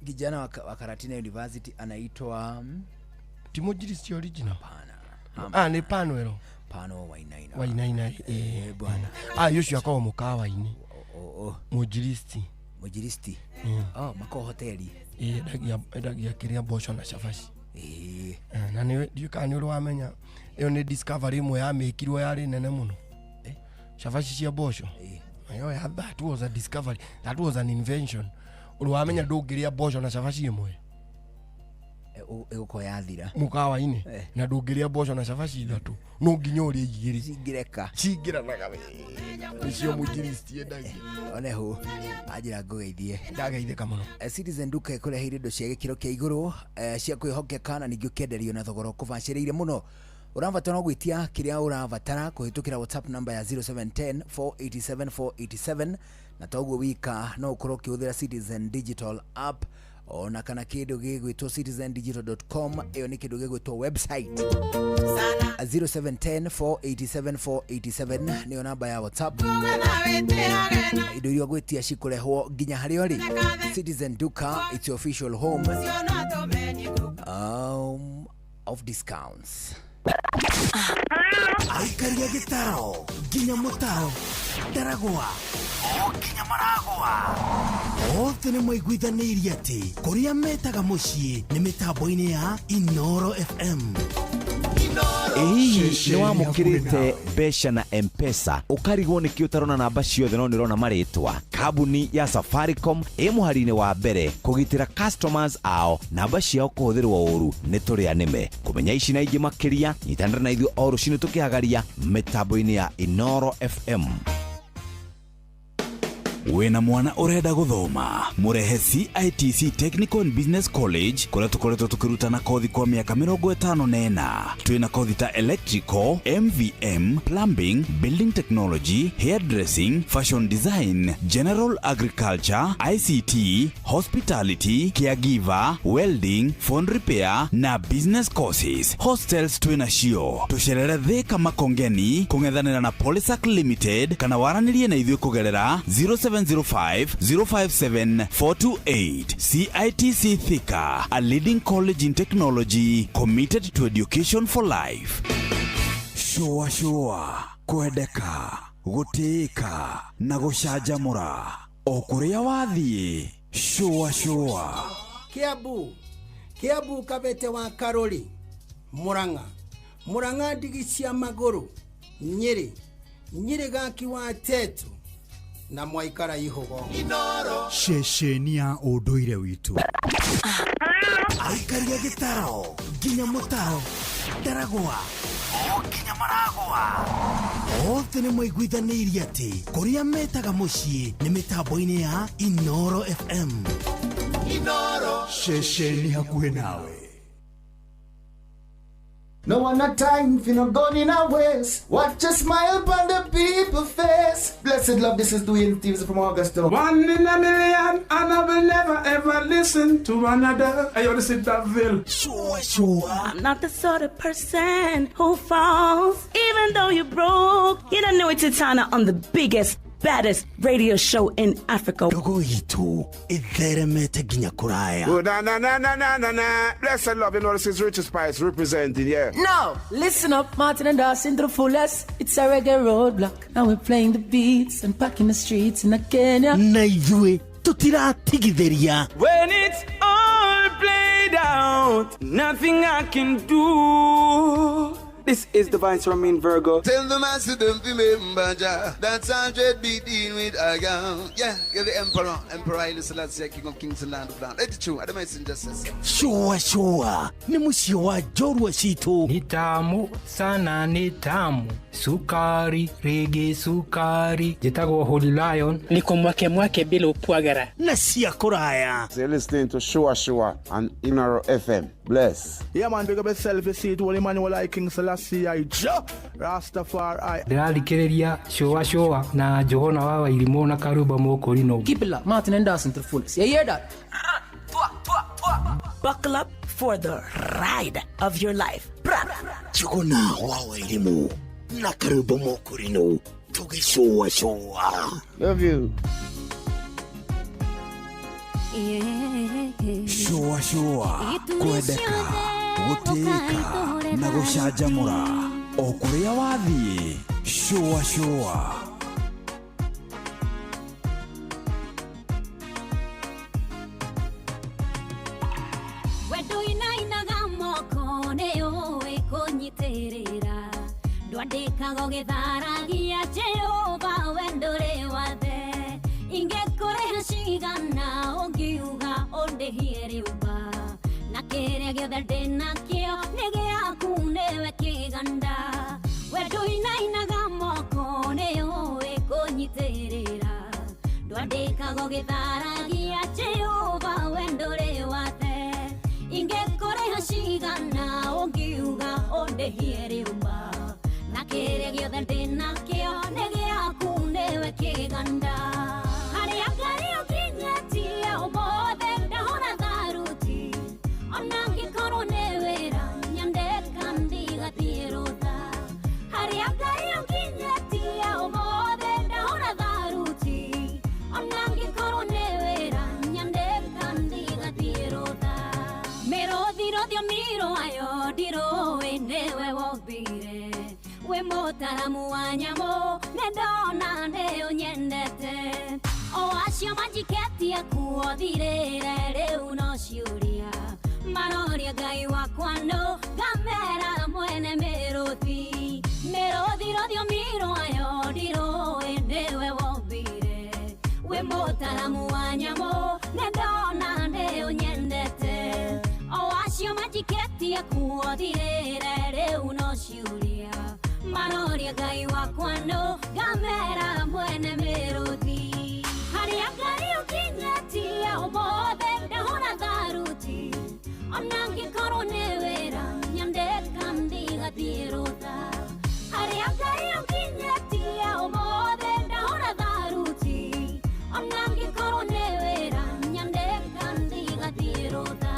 Speaker 6: kijana wa Karatina University anaitwa
Speaker 4: Ti mwinjilisti original?
Speaker 6: Hapana.
Speaker 4: Ah, nĩ Panwero.
Speaker 6: Pano Wainaina.
Speaker 4: Wainaina.
Speaker 6: Bwana.
Speaker 4: Ah, ũcio akoragwo mũkawa-inĩ.
Speaker 6: Oh.
Speaker 4: Mwinjilisti.
Speaker 6: Mwinjilisti. Oh, mako hoteli.
Speaker 4: Ĩ, endagia kĩrĩa, mboco na cabaci.
Speaker 6: Ĩ.
Speaker 4: Na nĩ ndiũĩ kana nĩ ũrĩ wamenya ĩyo nĩ discovery ĩmwe yamĩkirwo yarĩ nene mũno, cabaci cia mboco. Nayo ya, that was a discovery, that was an invention. Ũrĩ wamenya ndũngĩrĩa mboco na cabaci ĩmwe?
Speaker 6: Ĩgũkorwo yathira.
Speaker 4: Mũkawa-inĩ. Na ndũngĩrĩa mboco na cabaci ithatũ, no nginya ũrĩe igĩrĩ.
Speaker 6: Cingĩreka.
Speaker 4: Cingĩranaga wega. Nĩcio mũinjilisti endagia.
Speaker 6: Oneho anjĩra ngũgeithie.
Speaker 4: Ndageithĩka mũno.
Speaker 6: Citizen Duka ĩkũreheire indo cia gĩkĩro kĩa igũrũ, cia kwĩhokeka na ningĩ ũkĩenderio na thogora ũkũbacĩrĩire mũno. Ũrabatara gwĩtia kĩrĩa ũrabatara kũhĩtũkĩra WhatsApp namba ya 0710 487 487, na toguo wika no ũkorwo ũkĩhũthĩra Citizen Digital app ona kana kĩndũ gĩgwĩtwo citizendigital.com. Ĩyo nĩ kĩndũ gĩgwĩtwo website. 0710 487 487 nĩyo namba ya WhatsApp. Indo iria ũgwĩtia cikũrehwo nginya harĩa ũrĩ. Citizen Duka, its your official home of discounts.
Speaker 14: Aikaria gĩtaro nginya mũtaro ndaragwa o nginya maragwa othe nĩ maiguithanĩirie atĩ kũrĩa metaga mũciĩ nĩ mĩtambo-inĩ ya Inoro FM. Ĩ hihi nĩ wamũkĩrĩte mbeca na M-Pesa ũkarigwo nĩkĩ ũtarona namba ciothe no nĩ ũrona marĩtwa? Kambuni ya Safaricom ĩ mũhari-inĩ wa mbere kũgitĩra customers ao namba ciao kũhũthĩrwo ũru nĩ tũrĩa nĩme. Kũmenya ici na ingĩ makĩria nyitanĩra na ithuĩ o rũcinĩ tũkĩhagaria mĩtambo-inĩ ya Inoro FM. Wĩna mwana ũrenda gũthoma mũrehe CITC Technical and Business College kũrĩa tũkoretwo tũkĩrutana kothi kwa mĩaka 54. Twĩna kothi ta electrical, MVM, plumbing, building technology, hairdressing, fashion design, general agriculture, ICT, hospitality, caregiver, welding, phone repair na business courses. Hostels twĩna cio. Tũcerere Thika Makongeni kũng'ethanĩra na Polysac Limited kana waranĩrie na ithuĩ kũgerera 0705 057 428. CITC Thika, a leading college in technology committed to education for life. Shua shua, kwendeka, gũtĩĩka na gũcanjamũra o kũrĩa wathiĩ. Shua shua.
Speaker 28: Kiambu, Kiambu Kabete wa Karori, Murang'a, Murang'a ndigi cia magũrũ, Nyĩrĩ, Nyĩrĩ gaki wa Tetu na mwaikara ihugo.
Speaker 14: Ceceni ya ũndũire witũ. Aikaria gĩtaro nginya mũtaro ndaragwa o nginya maragwa othe nĩ maiguithanĩirie atĩ kũrĩa metaga mũciĩ nĩ mĩtambo-inĩ ya Inoro FM.
Speaker 22: Inoro
Speaker 14: ceceni hakuhĩ nawe.
Speaker 22: No one a time for no gun in a waste. Watch a smile upon the people face. Blessed love, this is Dwayne Stevens from Augusta.
Speaker 16: One in a million, and I will never ever listen to another. Hey, yo, this is Daville.
Speaker 14: Sure, sure.
Speaker 17: I'm not the sort of person who falls, even though you're broke. You don't know it's Titana on the biggest, baddest radio show in Africa.
Speaker 14: Ndogo itu itheremete nginya kuraya.
Speaker 16: Oh, na na na na na na na. Blessed love, you know this is Richie Spice representing, yeah.
Speaker 18: Now, listen up, Martin and Dawson to the fullest. It's a reggae roadblock. Now we're playing the beats and packing the streets in Kenya.
Speaker 14: Na ithuĩ tutiratigithĩria.
Speaker 5: When it's all played out, nothing I can do. This is Divine Romain Virgo.
Speaker 15: Tell the master don't remember Jah. That's 100 be dealing with a girl. Yeah, you're the emperor, Emperor Haile Selassie, King of Kings and Land of Land. 82, I don't mind justice.
Speaker 14: Shua shua, ni mũciĩ wa njorua citũ.
Speaker 20: Ni tamu sana, ni tamu sukari, rege sukari. Njĩtagwo Holy Lion.
Speaker 7: Niko mwake mwake bila upwagara.
Speaker 14: Na cia kũraya.
Speaker 8: So you're listening to Shua Shua on Inoro FM. Bless.
Speaker 22: Yeah, man, big up yourself. You see it, Holy Emmanuel I, King Selassie I, Jah Rastafari.
Speaker 20: Ndĩrathikĩrĩria Shua Shua na Johana wa Wairimũ na Karumba Mũkũrinũ.
Speaker 18: Keep it locked, Martin and Dawson to the fullest. You hear that?
Speaker 17: Buckle up for the ride of your life.
Speaker 14: Njuguna wa Wairimũ na Karumba Mũkũrinũ tũgĩcũa cũa.
Speaker 8: Love you.
Speaker 14: Shua shua, kwendeka, gũtĩĩka na gũcanjamũra o kũrĩa wathiĩ. Shua shua.
Speaker 11: Wendo inainaga moko nĩ ũĩ kũnyitĩrĩra ndwandĩkaga ũgĩtharagia Jehova wendo ũrĩ wathe ingĩkũrĩha cigana ũngiuga ũndĩhie rĩũmba na kĩrĩa gĩothe ndĩnakĩo nĩ gĩaku nĩwe kĩganda wendo inainaga moko nĩ ũĩ kũnyitĩrĩra ndwandĩkaga ũgĩtharagia Jehova wendo ũrĩ wathe ingĩkũrĩha cigana ũngiuga ũndĩhie rĩũmba na kĩrĩa gĩothe ndĩnakĩo nĩ gĩaku nĩwe kĩganda harĩa Ngai ũkinyĩtie ũmũthĩ ndahũra tharuti ona ngĩkorwo nĩ wĩra nyandĩka ndigathiĩ rũtha harĩa Ngai ũkinyĩtie ũmũthĩ ndahũra tharuti ona ngĩkorwo nĩ wĩra nyandĩka ndigathiĩ rũtha mĩrũthi rũthiomi rwayo ndirũĩ nĩwe wongi.
Speaker 9: Mũtaramu wa nyamũ nĩ ndona nĩ ũnyendete o acio manjiketie kuo thirĩre rĩu no ciũria maroria Ngai wakwa nũ ngamera mwene mĩrũthi mĩrũthi rũthiomi rwayo ndirũĩ nĩwe wombire wĩ mũtaramu wa nyamũ nĩ ndona nĩ ũnyendete o acio manjiketie kuo thirĩre rĩu no ciũria maroria Ngai wakwa nũ ngamera mwene mĩrũthi harĩa Ngai ũkinyĩtie ũmũthĩ ndahũra tharuti ona ngĩkorwo nĩ wĩra nyandĩka ndigathiĩ rũtha harĩa Ngai ũkinyĩtie ũmũthĩ ndahũra tharuti ona ngĩkorwo nĩ wĩra nyandĩka ndigathiĩ rũtha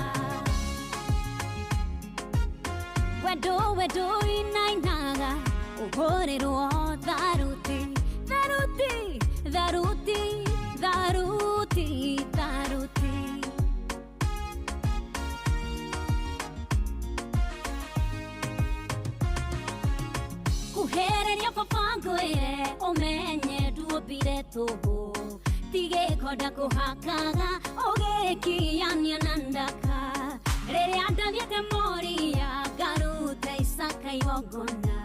Speaker 9: wendo wendo inainaga ũhũrĩrwo tharuti tharuti tharuti tharuti tharuti kuhereria baba ngwĩre ũmenye nduombire tũhũ tigĩkonda kũhakaga ũgĩkiania na ndaka rĩrĩa ndathiĩte Moria ngarute Isaka igongona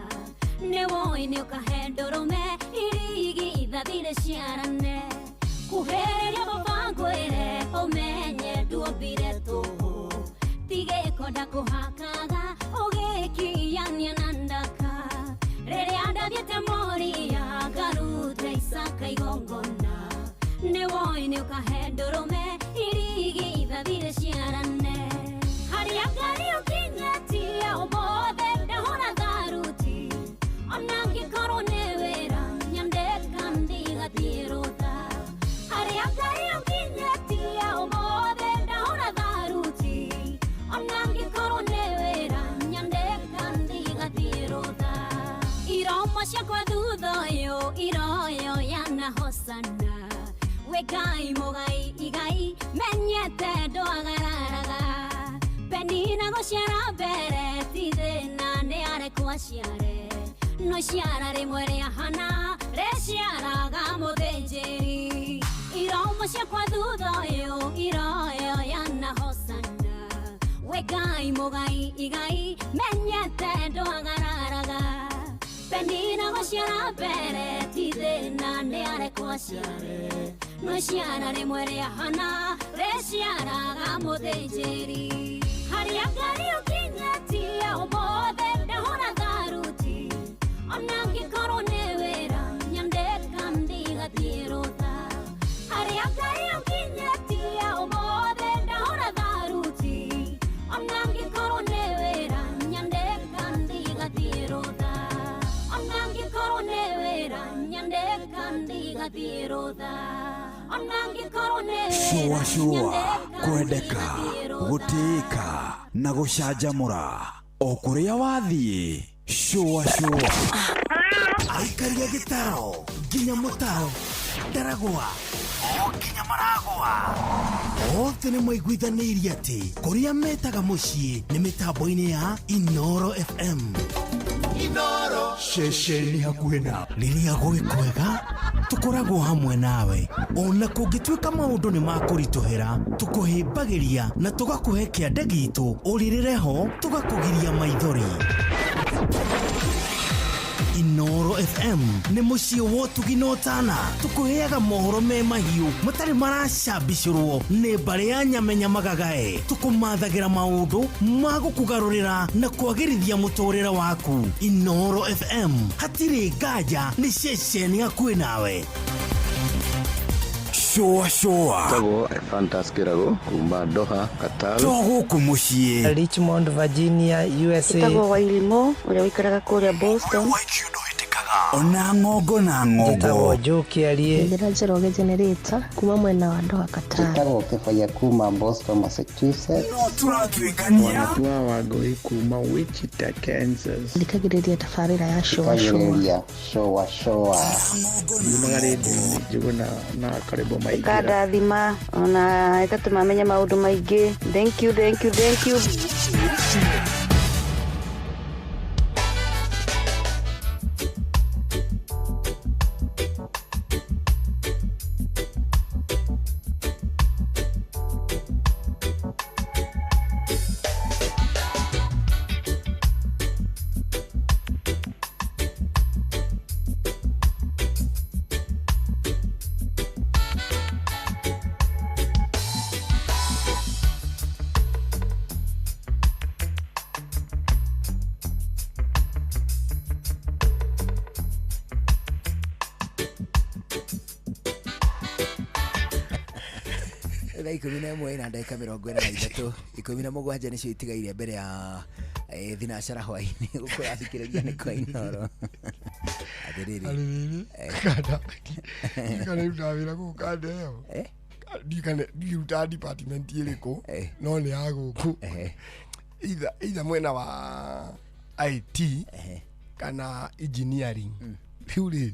Speaker 9: nĩ woĩ nĩ ũkahe ndũrũme irigithathire ciarane kuhereria baba ngwĩre ũmenye nduombire tũhũ tigĩkonda kũhakaga ũgĩkiania na ndaka rĩrĩa ndathiĩte Moria ngarute Isaka igongona nĩ woĩ nĩ ũkahe ndũrũme irigithathire ciarane harĩa Ngai ũkinyĩtie ũmũthĩ ndahũra tharuti ona ngĩkorwo nĩ wĩra nyandĩka ndigathiĩ rũtha harĩa Ngai ũkinyĩtie ũmũthĩ ndahũra tharuti ona ngĩkorwo nĩ wĩra nyandĩka ndigathiĩ rũtha iromo ciakwa thutha ũyũ iroyo yanahosana wĩ Ngai mũgai igai menyete ndwagararaga Penina gũciara mbere ti thĩna nĩ arekwo aciare no ciara rĩmwe rĩa Hana rĩciaraga mũthĩnjĩri iromo ciakwa thutha ũyũ iroyo yanahosana wĩ Ngai mũgai igai menyete ndwagararaga Penina gũciara mbere ti thĩna nĩ arekwo aciare no ciara rĩmwe rĩa Hana rĩciaraga mũthĩnjĩri harĩa Ngai ũkinyĩtie ũmũthĩ ndahũra tharuti ona ngĩkorwo nĩ wĩra nyandĩka ndigathiĩ rũtha harĩa Ngai ũkinyĩtie ũmũthĩ ndahũra tharuti ona ngĩkorwo nĩ wĩra nyandĩka ndigathiĩ rũtha ona ngĩkorwo nĩ wĩra nyandĩka ndigathiĩ rũtha ona ngĩkorwo nĩ
Speaker 14: Shũa shũa kwendeka gũtĩĩka na gũcanjamũra o kũrĩa wathiĩ shũa shũa
Speaker 10: aikaria gĩtaro nginya mũtaro ndaragwa o nginya maragwa othe nĩ maiguithanĩirie atĩ kũrĩa metaga mũciĩ nĩ mĩtambo-inĩ ya Inoro FM
Speaker 14: Inoro
Speaker 10: ceceni hakuhĩ na rĩrĩa gwĩ kwega tũkoragwo hamwe nawe ona kũngĩtuĩka maũndũ nĩ makũritũhĩra tũkũhĩmbagĩria na tũgakũhe kĩande gitũ ũrĩrĩre ho tũgakũgiria maithori Inoro FM nĩ mũciĩ wa ũtugi na ũtana tũkũheaga mohoro me mahiũ matarĩ maracambicũrwo nĩ mbarĩ ya nyamenya magagae tũkũmathagĩra maũndũ ma gũkũgarũrĩra na kwagĩrithia mũtũrĩre waku Inoro FM hatirĩ nganja nĩ ceceni hakuhĩ nawe
Speaker 14: Shũa shũa
Speaker 12: Tagwo Fantas Kirago kuma Doha Qatar
Speaker 14: to gũkũ mũciĩ
Speaker 13: Richmond Virginia USA
Speaker 25: Ĩtagwo Wairimu ũrĩa ũikaraga kũrĩa Boston
Speaker 14: ona ng'ongo na ng'ongo
Speaker 13: Njĩtagwo Joe Kĩarie
Speaker 21: Njĩra Njoroge Generator kuma mwena wa Doha Qatar
Speaker 23: Njĩtagwo Kĩbaya kuma Boston Massachusetts
Speaker 14: no tũratuĩkania
Speaker 27: Wanatua Wangũi kuma Wichita Kansas
Speaker 21: Thikagĩrĩria tabarĩra ya Shũa Shũa
Speaker 23: Thikagĩrĩria Shũa Shũa
Speaker 27: Yumaga rĩndiũ-inĩ Njũgũna na Karĩbo Maingĩra
Speaker 25: Ĩkandathima ona ĩgatũma menye maũndũ maingĩ thank you thank you thank you
Speaker 1: Thaa 11 na ndagĩka 43 17 nĩcio itigaire mbere ya thinacara hwainĩ gũkũ rathikĩrĩria nĩ kwa Inoro. Atĩrĩrĩ,
Speaker 2: Arĩrĩrĩ, kanda ndikane rutaga wĩra gũkũ kanda ĩyo, ndikane ndirutaga department ĩrĩkũ, no nĩ ya gũkũ, either mwena wa IT kana engineering. Rĩu rĩ,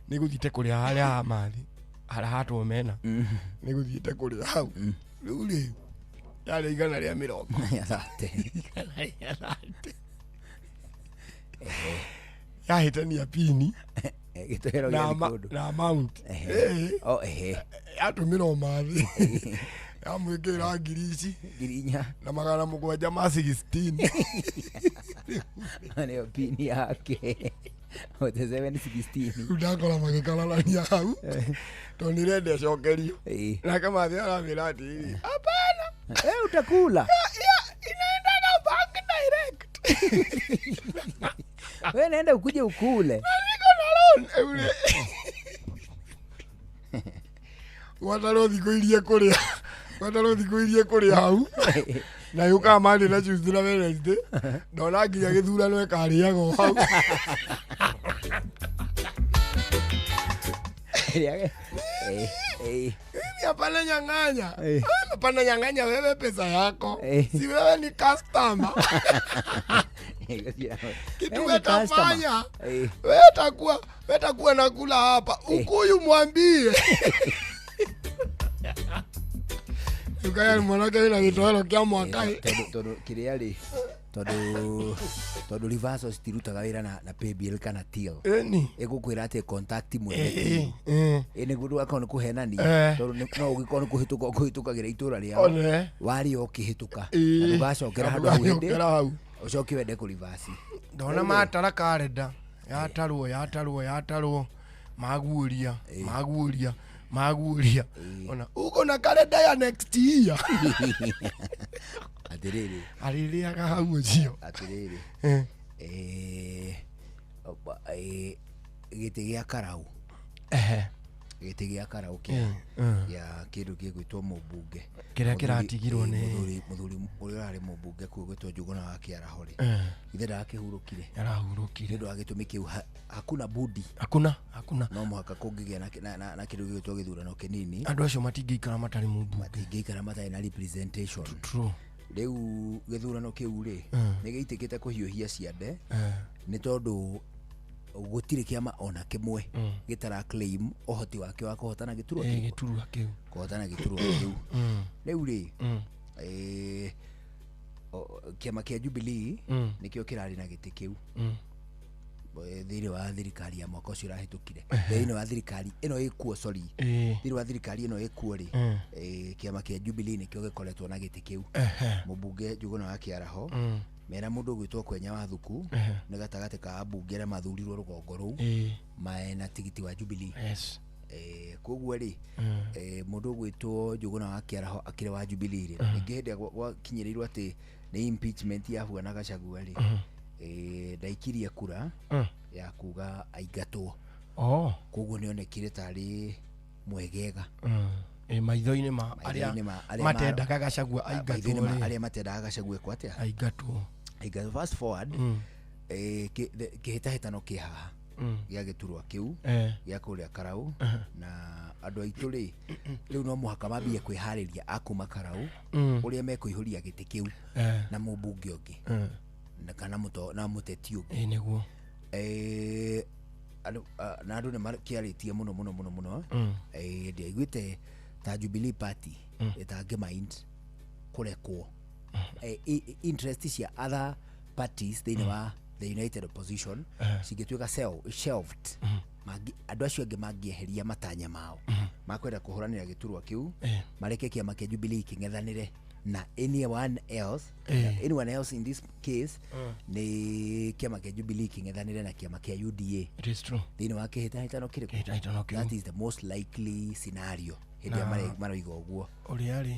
Speaker 2: nĩ gũthiĩte kũrĩa harĩa ha mathi harĩa hatwo mena, nĩ gũthiĩte kũrĩa hau. Rĩu rĩ, yarĩ 130.
Speaker 1: 30.
Speaker 2: 130. Yahĩtania pini
Speaker 1: gĩtoero
Speaker 2: na
Speaker 1: gĩathiĩ kũndũ.
Speaker 2: Na amount.
Speaker 1: Oh, ehe.
Speaker 2: Yatũmĩra o mathi, yamwĩkĩra ngiri ici
Speaker 1: 4,000
Speaker 2: na 716.
Speaker 1: Nĩyo pini yake 4716.
Speaker 2: Rĩu ndakora magĩkararania hau tondũ nĩrenda ĩcokerio, nake mathi aramĩra atĩrĩrĩ, hapana.
Speaker 1: Utakula.
Speaker 2: Inaendaga bank direct.
Speaker 1: We naenda ukuje ukule.
Speaker 2: Niko na loan. Rĩu rĩ, gwatarwo thikũ iria kũrĩa, gwatarwo thikũ iria kũrĩa hau na yũkaga Monday na Tuesday na Wednesday, ndona nginya gĩthurano ĩkarĩaga o hau. Mimi hapana nyang'anya. Hapana nyang'anya wewe pesa yako. Si wewe ni customer. Kitu wetafanya, wetakuwa nakula hapa. Ukuyu mwambie. Ukaya mwanake wĩna gĩtoero kĩa mwaka.
Speaker 1: Tondũ kĩrĩa rĩ, tondũ reversal citirutaga wĩra na paybill kana till.
Speaker 2: Ĩni.
Speaker 1: Ĩgũkwĩra atĩ contact mwene till. Ĩ nĩguo ndũgakorwo nĩ kũhenania, tondũ no ũgĩkorwo nĩ kũhĩtũka ũkũhĩtũkagĩra itũra rĩao, warĩa ũkĩhĩtũka na ndũgacokera handũ hau hĩndĩ ũcoke wende kũrivasi.
Speaker 2: Ndona matara karenda yatarwo yatarwo yatarwo, maguũria maguũria maguũria, ona uko na karenda ya next year.
Speaker 1: Atĩrĩrĩ,
Speaker 2: arĩrĩaga hau ũcio.
Speaker 1: Atĩrĩrĩ, gĩtĩ gĩa Karau, gĩtĩ gĩa Karau kĩa kĩndũ gĩgwĩtwo mũmbunge
Speaker 2: kĩrĩa kĩratigirwo nĩ
Speaker 1: mũthuri ũrĩa ũrarĩ mũmbunge kũu gwĩtwo Njũgũna wa Kĩaraho rĩ, ithe ndakĩhurũkire.
Speaker 2: Arahurũkire
Speaker 1: nĩ ũndũ wa gĩtũmi kĩu, hakuna budi,
Speaker 2: hakuna hakuna,
Speaker 1: no mũhaka kũngĩgĩa na kĩndũ gĩgwĩtwo gĩthurano kĩnini.
Speaker 2: Andũ acio matingĩikara matarĩ mũmbunge,
Speaker 1: matingĩikara matarĩ na representation.
Speaker 2: True.
Speaker 1: Rĩu gĩthurano kĩu rĩ, nĩ gĩitĩkĩte kũhiũhia ciande, nĩ tondũ gũtirĩ kĩama ona kĩmwe gĩtara claim ũhoti wake wa kũhotana gĩturwa kĩu.
Speaker 2: Gĩturwa kĩu.
Speaker 1: Kũhotana gĩturwa kĩu. Rĩu rĩ, kĩama kĩa Jubilee nĩkĩo kĩrarĩ na gĩtĩ kĩu thĩinĩ wa thirikari ya mwaka ũcio ũrahĩtũkire, thĩinĩ wa thirikari ĩno ĩkuo, sorry, thĩinĩ wa thirikari ĩno ĩkuo rĩ, kĩama kĩa Jubilee nĩkĩo gĩkoretwo na gĩtĩ kĩu. Mũmbunge Njũgũna wa Kĩaraho mena mũndũ ũgwĩtwo Kwenya wa Thuku nĩ gatagatĩ ka ambunge arĩa mathurirwo rũgongo rũu maena tigiti wa Jubilee. Koguo rĩ, mũndũ ũgwĩtwo Njũgũna wa Kĩaraho akĩrĩ wa Jubilee rĩ, ningĩ hĩndĩ ĩrĩa gwakinyĩrĩirwo atĩ nĩ impeachment ya Bwana Gachagua rĩ, ndaikirie kura ya kuga aingatwo. Koguo nĩonekire tarĩ mwegega
Speaker 2: maitho-inĩ ma arĩa matendaga Gachagua aingatwo,
Speaker 1: arĩa matendaga Gachagua ekwo atĩa,
Speaker 2: aingatwo.
Speaker 1: Fast forward, kĩhĩtahĩtano kĩ haha gĩa gĩturwa kĩu gĩa kũrĩa Karau, na andũ aitũ rĩ, rĩu no mũhaka mambie kwĩharĩria akuma Karau ũrĩa mekũihũria gĩtĩ kĩu na mũmbunge ũngĩ kana na mũteti ũngĩ.
Speaker 2: Nĩguo.
Speaker 1: Na andũ nĩ makĩarĩtie mũno mũno mũno mũno. Ndiaiguĩte ta Jubilee Party ĩtangĩ mind kũrekwo interest cia other parties thĩinĩ wa the United Opposition cingĩtuĩka shelved, andũ acio angĩ mangĩeheria matanya mao makwenda kũhũranĩra gĩturwa kĩu, mareke kĩama kĩa Jubilee kĩng'ethanĩre na anyone else, anyone else in this case nĩ kĩama kĩa Jubilee kĩng'ethanĩre na kĩama kĩa UDA.
Speaker 2: It is true.
Speaker 1: Thĩinĩ wa kĩhĩtahĩtano kĩrĩkũ? That is the most likely scenario hĩndĩ ĩrĩa maroiga ũguo.
Speaker 2: Ũrĩa rĩ,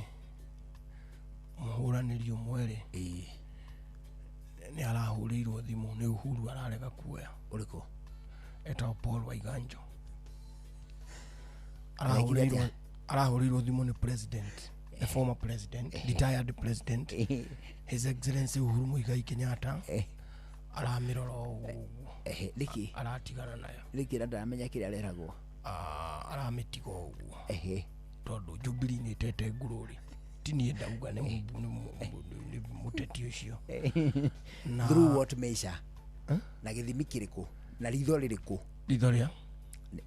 Speaker 2: mũhũranĩri ũmwe rĩ, nĩ arahũrĩirwo thimũ nĩ Uhuru ararega kuoya.
Speaker 1: Ũrĩkũ?
Speaker 2: Etagwo Paul Waiganjo. Arahũrĩirwo thimũ nĩ president. the former president, retired president, His Excellency Uhuru Muigai Kenyatta, aramirora ũguo.
Speaker 1: Nĩkĩ?
Speaker 2: Aratigana nayo.
Speaker 1: Nĩkĩ na ndaramenya kĩrĩa areragwo?
Speaker 2: Aramĩtiga ũguo. Tondũ Jubilee nĩ ĩtete ngurũri. Ti niĩ ndauga, nĩ mũteti ũcio.
Speaker 1: Through what measure? Na gĩthimi kĩrĩkũ? Na ritho rĩrĩkũ?
Speaker 2: Ritho rĩa?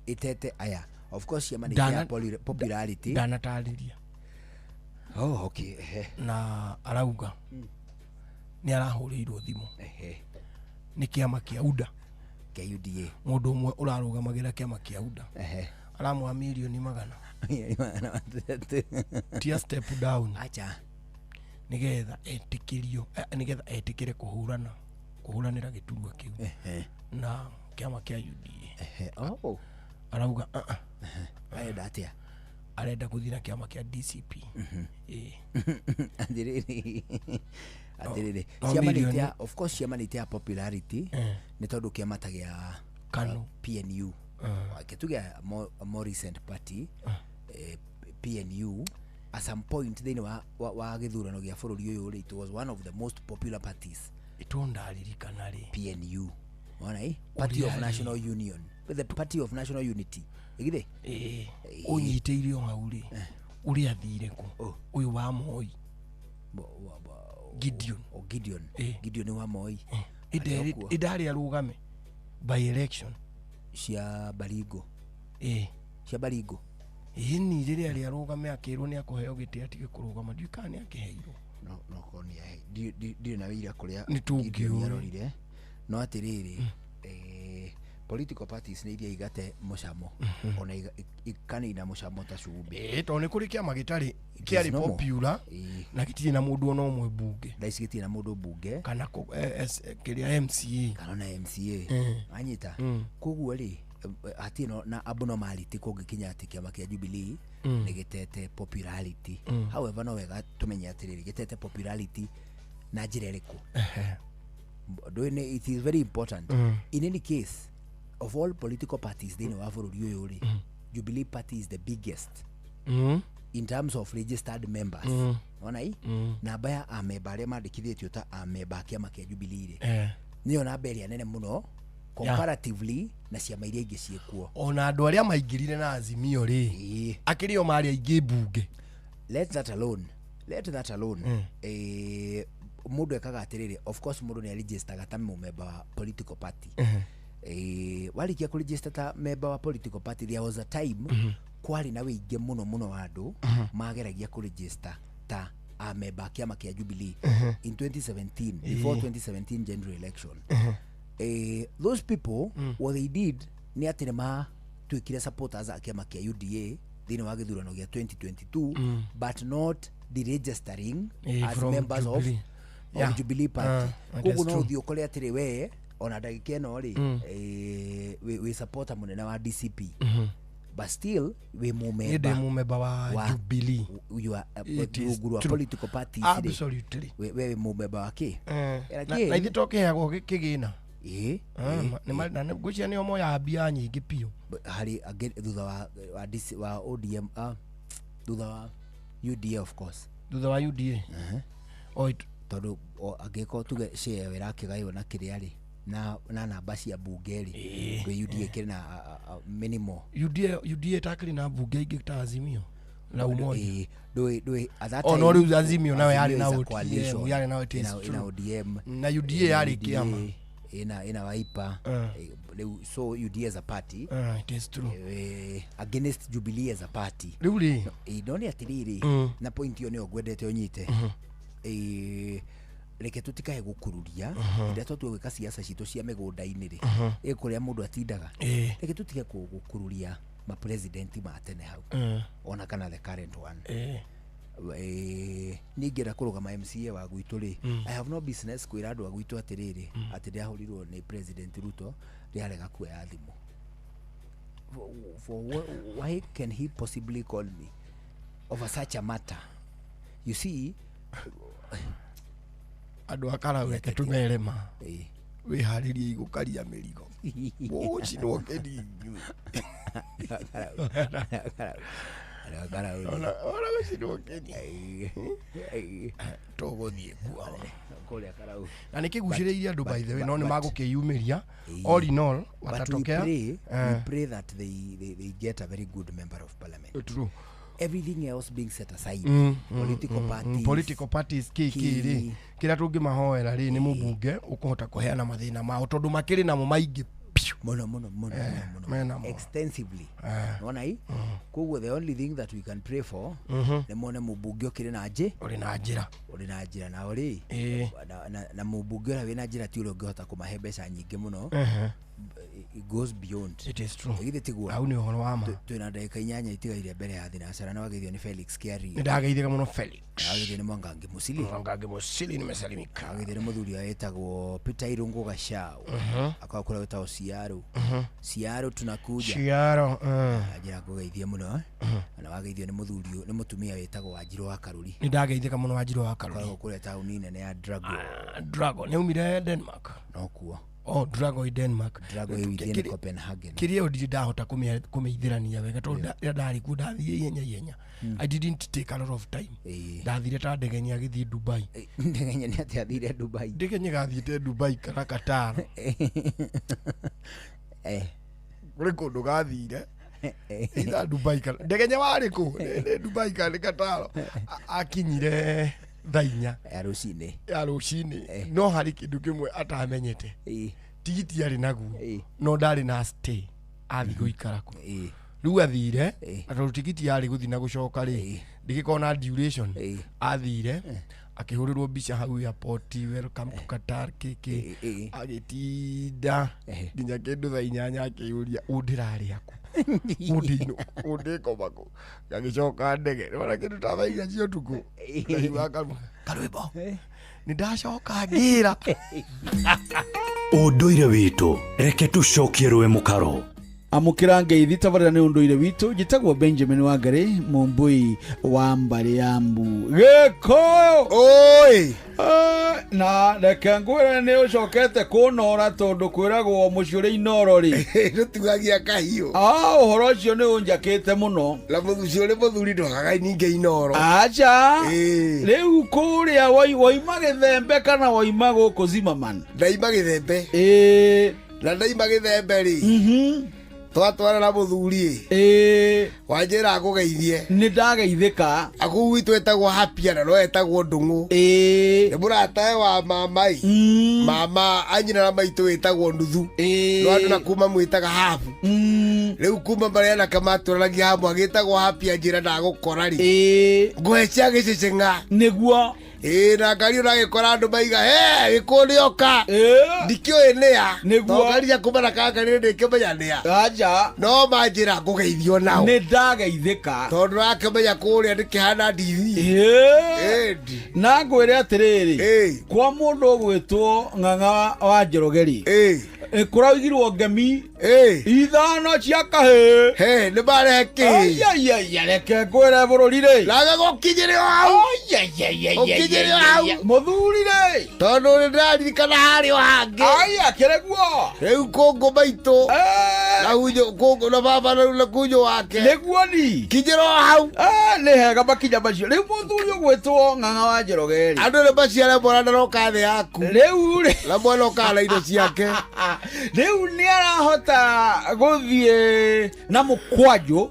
Speaker 1: Ĩtete aya. Of course ciama nĩ cia popularity.
Speaker 2: Ndanatarĩria.
Speaker 1: Oh, okay.
Speaker 2: Na arauga nĩ arahũrĩirwo thimũ nĩ kĩama kĩa UDA.
Speaker 1: Kĩa UDA.
Speaker 2: Mũndũ ũmwe ũrarũgamagĩra kĩama kĩa UDA. Aramũha mirioni 100. Tia step down.
Speaker 1: Acha.
Speaker 2: Nĩgetha etĩkĩrio, nĩgetha etĩkĩre kũhũranĩra gĩturwa kĩu na kĩama kĩa UDA.
Speaker 1: Oh.
Speaker 2: Arauga
Speaker 1: arenda atĩa?
Speaker 2: Arenda gũthiĩ na kĩama kĩa DCP.
Speaker 1: Atĩrĩrĩ. Atĩrĩrĩ. Ciama nĩ tia, of course ciama nĩ tia popularity nĩ tondũ kĩama ta gĩa
Speaker 2: KANU,
Speaker 1: PNU. Kĩtuge more recent party, PNU at some point thĩinĩ wa gĩthurano gĩa bũrũri ũyũ rĩ, it was one of the most popular parties.
Speaker 2: Ĩtondaririkana rĩ.
Speaker 1: PNU. Wona ĩ? Party of National Union. The Party of National Unity. Ĩgithĩ?
Speaker 2: Ũnyitĩire o hau rĩ, ũrĩa athire kũ? Ũyũ wa Moi. Gideon.
Speaker 1: O Gideon. Gideon wa Moi.
Speaker 2: Ĩndarĩ arũgame by election
Speaker 1: cia Baringo. Cia Baringo.
Speaker 2: Ĩni rĩrĩa arĩ arũgame akĩrwo nĩ akũheo gĩtĩ atige kũrũgama, ndiũĩ kana nĩ akĩheirwo.
Speaker 1: No korwo nĩ ndirĩ na wĩira kũrĩa
Speaker 2: Gideon
Speaker 1: arorire. No atĩrĩrĩ, political parties nĩ iria igate mũcamo ona ikanina mũcamo ta cumbĩ.
Speaker 2: Tondũ nĩ kũrĩ kĩama gĩtarĩ kĩarĩ popular na gĩtirĩ na mũndũ ona ũmwe mbunge.
Speaker 1: Thaa ici gĩtirĩ na mũndũ mbunge
Speaker 2: kana kĩrĩa MCA
Speaker 1: kana ona MCA. Anyita. Koguo rĩ hatirĩ na abnormality kũngĩkinya atĩ kĩama kĩa Jubilee nĩ gĩtete popularity. However, no wega tũmenye atĩrĩrĩ, gĩtete popularity na njĩra ĩrĩkũ? It is very important. In any case, of all political parties thĩinĩ wa bũrũri ũyũ rĩ, Jubilee Party is the biggest in terms of registered members. Ona ĩ? Namba ya amemba arĩa mandĩkithĩtio ta amemba a kĩama kĩa Jubilee rĩ, nĩyo namba ĩrĩa nene mũno comparatively na ciama iria ingĩ ciĩkuo.
Speaker 2: Ona andũ arĩa maingĩrire na Azimio rĩ, akĩrĩ o marĩ aingĩ mbunge.
Speaker 1: Let that alone. Let that alone. Mũndũ ekaga atĩrĩrĩ, of course mũndũ nĩ aregistaga ta mũmemba wa political party. Warĩkia kũregister ta member wa political party, there was a time kwarĩ na wĩingĩ mũno mũno wa andũ mageragia kũregister ta a member a kĩama kĩa Jubilee in 2017, before 2017 general election. Those people, what they did nĩ atĩ nĩ matuĩkire supporters a kĩama kĩa UDA thĩinĩ wa gĩthurano gĩa 2022, but not deregistering as members of Jubilee Party. Koguo no ũthiĩ ũkore atĩrĩ we ona ndagĩka ĩno rĩ, wĩ supporter mũnene wa DCP, but still wĩ mũmemba
Speaker 2: wa Jubilee.
Speaker 1: You are rungu rwa political parties.
Speaker 2: Absolutely.
Speaker 1: We wĩ mũmemba wa kĩ?
Speaker 2: Na ithuĩ tũkĩheagwo kĩgĩna. Na ngwĩciria nĩo moyaga mbia nyingĩ biũ
Speaker 1: harĩ thutha wa ODM, thutha wa UDA, of course.
Speaker 2: Thutha wa UDA.
Speaker 1: Tondũ angĩkorwo tuge share ĩyo ĩrakĩgaywo na kĩrĩa rĩ, na namba cia mbunge rĩ, ndũ UDA kĩrĩ na minimal.
Speaker 2: UDA takĩrĩ na mbunge ingĩ ta Azimio na Umoja.
Speaker 1: Ndũĩ at that
Speaker 2: time. No rĩu Azimio nayo yarĩ na ODM, yarĩ
Speaker 1: na ODM
Speaker 2: na UDA yarĩ kĩama
Speaker 1: ina Wiper. Rĩu so UDA as a party,
Speaker 2: it is true,
Speaker 1: against Jubilee as a party.
Speaker 2: Rĩu rĩ,
Speaker 1: no nĩ atĩrĩrĩ, na point ĩyo nĩyo ngwendete ũnyite. Reke tutikae gukururia ĩrĩa twatua gwĩka siasa citũ cia mĩgũnda-inĩ rĩ, ĩ kũrĩa mũndũ atindaga. Reke tutige gukururia ma president ma tene hau, ona kana the current one. Niĩ ngĩenda kũrũgama MCA wa gwitũ rĩ, I have no business kwĩra andũ a gwitũ atĩrĩrĩ, atĩ ndĩahũrirwo nĩ President Ruto rĩarega kuoya thimũ. For why can he possibly call me over such a matter? You see,
Speaker 2: andũ a Karau reke tũmere ma wĩharĩrie gũkaria mĩrigo mũgũcinwo kĩni inyuĩ. Ona gũcinwo kĩni. Tũgũthiĩ kuo.
Speaker 1: Kũrĩa Karau.
Speaker 2: Na nĩ kĩgucĩrĩirie andũ, by the way, no nĩ magũkĩyumĩria.
Speaker 1: Ĩĩ.
Speaker 2: All in all,
Speaker 1: But we
Speaker 2: watatokea.
Speaker 1: pray, we pray that they get a very good member of parliament.
Speaker 2: True.
Speaker 1: Everything else being set aside, political parties,
Speaker 2: political parties kĩ kĩ rĩ, kĩrĩa tũngĩmahoera rĩ, nĩ mũmbunge ũkũhota kũheana mathĩna mao, tondũ makĩrĩ namo maingĩ.
Speaker 1: Mũno mũno mũno mũno mũno.
Speaker 2: Menamo.
Speaker 1: Extensively. Nona i koguo the only thing that we can pray for nĩ mone mũmbunge ũkĩrĩ na njĩ
Speaker 2: ũrĩ na njĩra.
Speaker 1: Ũrĩ na njĩra nao rĩ, na mũmbunge ũrĩa wĩna njĩra ti ũrĩa ũngĩhota kũmahe mbeca nyingĩ mũno. It goes beyond.
Speaker 2: It is true.
Speaker 1: Githĩ tiguo?
Speaker 2: Hau nĩ ũhoro wa ma.
Speaker 1: Twĩna ndagĩka 8 itigaire mbere ya thinacara, na wageithio nĩ Felix Kiari.
Speaker 2: Nĩ ndageithĩka mũno, Felix.
Speaker 1: Wageithio nĩ Mwangangi Musili.
Speaker 2: Mwangangi Musili, nimesalimika.
Speaker 1: Wageithio nĩ mũthuri ũrĩa wĩtagwo Peter Irungu Gachau, akorwo kũrĩa wĩtagwo Ciaro. Ciaro tunakuja.
Speaker 2: Ciaro.
Speaker 1: Njĩra ngũgeithie mũno. Na wageithio nĩ mũthuri, nĩ mũtumia wĩtagwo Wanjirũ wa Karuri.
Speaker 2: Nĩ ndageithĩka mũno, Wanjirũ wa Karuri.
Speaker 1: Akoragwo kũrĩa taũni nene ya Drago.
Speaker 2: Drago nĩ aumire Denmark.
Speaker 1: No kuo.
Speaker 2: Oh, Drago i Denmark.
Speaker 1: Drago ĩ within Copenhagen.
Speaker 2: Kĩrĩa ĩyo ndirĩ ndahota kũmĩithĩrania wega, tondũ rĩrĩa ndarĩ kuo ndathiĩ ihenya ihenya. I didn't take a lot of time. Ndathire ta ndegenya agĩthiĩ Dubai.
Speaker 1: Ndegenya nĩ atĩ athire Dubai?
Speaker 2: Ndegenya gathiĩte Dubai kana Qatar. Kũrĩ kũndũ gathire, either Dubai kana ndegenya warĩ kũ, nĩ Dubai kana nĩ Qatar. Akinyire thaa 4
Speaker 1: ya rũcinĩ.
Speaker 2: Ya rũcinĩ. No harĩ kĩndũ kĩmwe atamenyete, tigiti arĩ naguo no ndarĩ na stay athiĩ gũikara kũ. Rĩu athire na tondũ tigiti yarĩ gũthiĩ na gũcoka rĩ, ndĩgĩkorwo na duration. Athire akĩhũrĩrwo mbica hau airport, "Welcome to Qatar," kĩkĩ, agĩtinda nginya kĩndũ thaa 8 akĩyũria, "Ũndĩrarĩ aku, ũndĩinũka, ũndĩkoma kũ?" Agĩcoka ndege nĩwona kĩndũ ta thaa 4 cia ũtukũ. Ndaigua karwĩmbo, nĩ ndacoka ngĩra.
Speaker 3: Ũndũire witũ, reke tũcokie rũĩ mũkaro.
Speaker 4: Amũkĩra ngeithi tabarĩra nĩ ũndũire witũ. Njĩtagwo Benjamin Wangari, mũmbui wa mbarĩ ya mbu gĩkũyũ.
Speaker 15: Oi.
Speaker 4: Na reke ngwĩre nĩ ũcokete kũnora, tondũ kwĩragwo mũciĩ ũrĩ inoro rĩ,
Speaker 15: rũtugagia kahiũ.
Speaker 4: Ah, ũhoro ũcio nĩ ũnjakĩte mũno.
Speaker 15: Na mũthuri ũrĩ mũthuri ndwagaga ningĩ inoro.
Speaker 4: Aca, rĩu kũrĩa waima gĩthembe kana waima gũkũ Zimmerman?
Speaker 15: Ndaima gĩthembe.
Speaker 4: Ĩĩ.
Speaker 15: Na ndaima gĩthembe rĩ, twatwara na mũthuri ĩ, wanjĩra akũgeithie.
Speaker 4: Nĩ ndageithĩka.
Speaker 15: Akũu gwitũ etagwo Hapia na no etagwo Ndũng'ũ. Nĩ mũratawe wa mama ĩ, mama anyina na maitũ wĩtagwo Nuthu, no andũ na kuma mwĩtaga Habu. Rĩu kuma marĩa anake matũranagia hamwe agĩtagwo Hapia, njĩra ndagũkora rĩ, ngũhe cia gĩcĩcĩng'a.
Speaker 4: Nĩguo.
Speaker 15: Ĩĩ, na ngari ũragĩkora andũ maiga he gĩkũ nĩoka, ndikĩũĩ nĩa.
Speaker 4: Nĩguo.
Speaker 15: Tondũ ngari cia kuma na kangari ndĩkĩmenya nĩa.
Speaker 4: Aja.
Speaker 15: No manjĩra ngũgeithio nao.
Speaker 4: Nĩ ndageithĩka.
Speaker 15: Tondũ ũrakĩmenya kũrĩa nĩkĩhana ndithi.
Speaker 4: Na ngwĩre atĩrĩrĩ, kwa mũndũ ũgwĩtwo Ng'ang'a wa Njoroge rĩ, kũraigirwo ngemi 5 cia kahĩĩ.
Speaker 15: He, nĩ marehe kĩ?
Speaker 4: Aiaiaia, reke ngwĩre bũrũri rĩ,
Speaker 15: nawe gũkinyĩre o hau, ũkinyĩre o hau.
Speaker 4: Mũthuri rĩ,
Speaker 15: tondũ nĩ ndĩraririkana harĩ o hangĩ.
Speaker 4: Aya, kĩreguo.
Speaker 15: Rĩu kũngũ maitũ na hunyo kũngũ na baba na kunyo wake.
Speaker 4: Nĩguo ni
Speaker 15: kinyĩra o hau.
Speaker 4: Nĩ hega makinya macio. Rĩu mũthuri ũgwĩtwo Ng'ang'a wa Njoroge rĩ,
Speaker 15: andũ nĩ maciare mwana ndaroka thĩ yaku.
Speaker 4: Rĩu rĩ,
Speaker 15: na mwana okaga na indo ciake.
Speaker 4: Rĩu nĩ arahota gũthiĩ na mũkwanjũ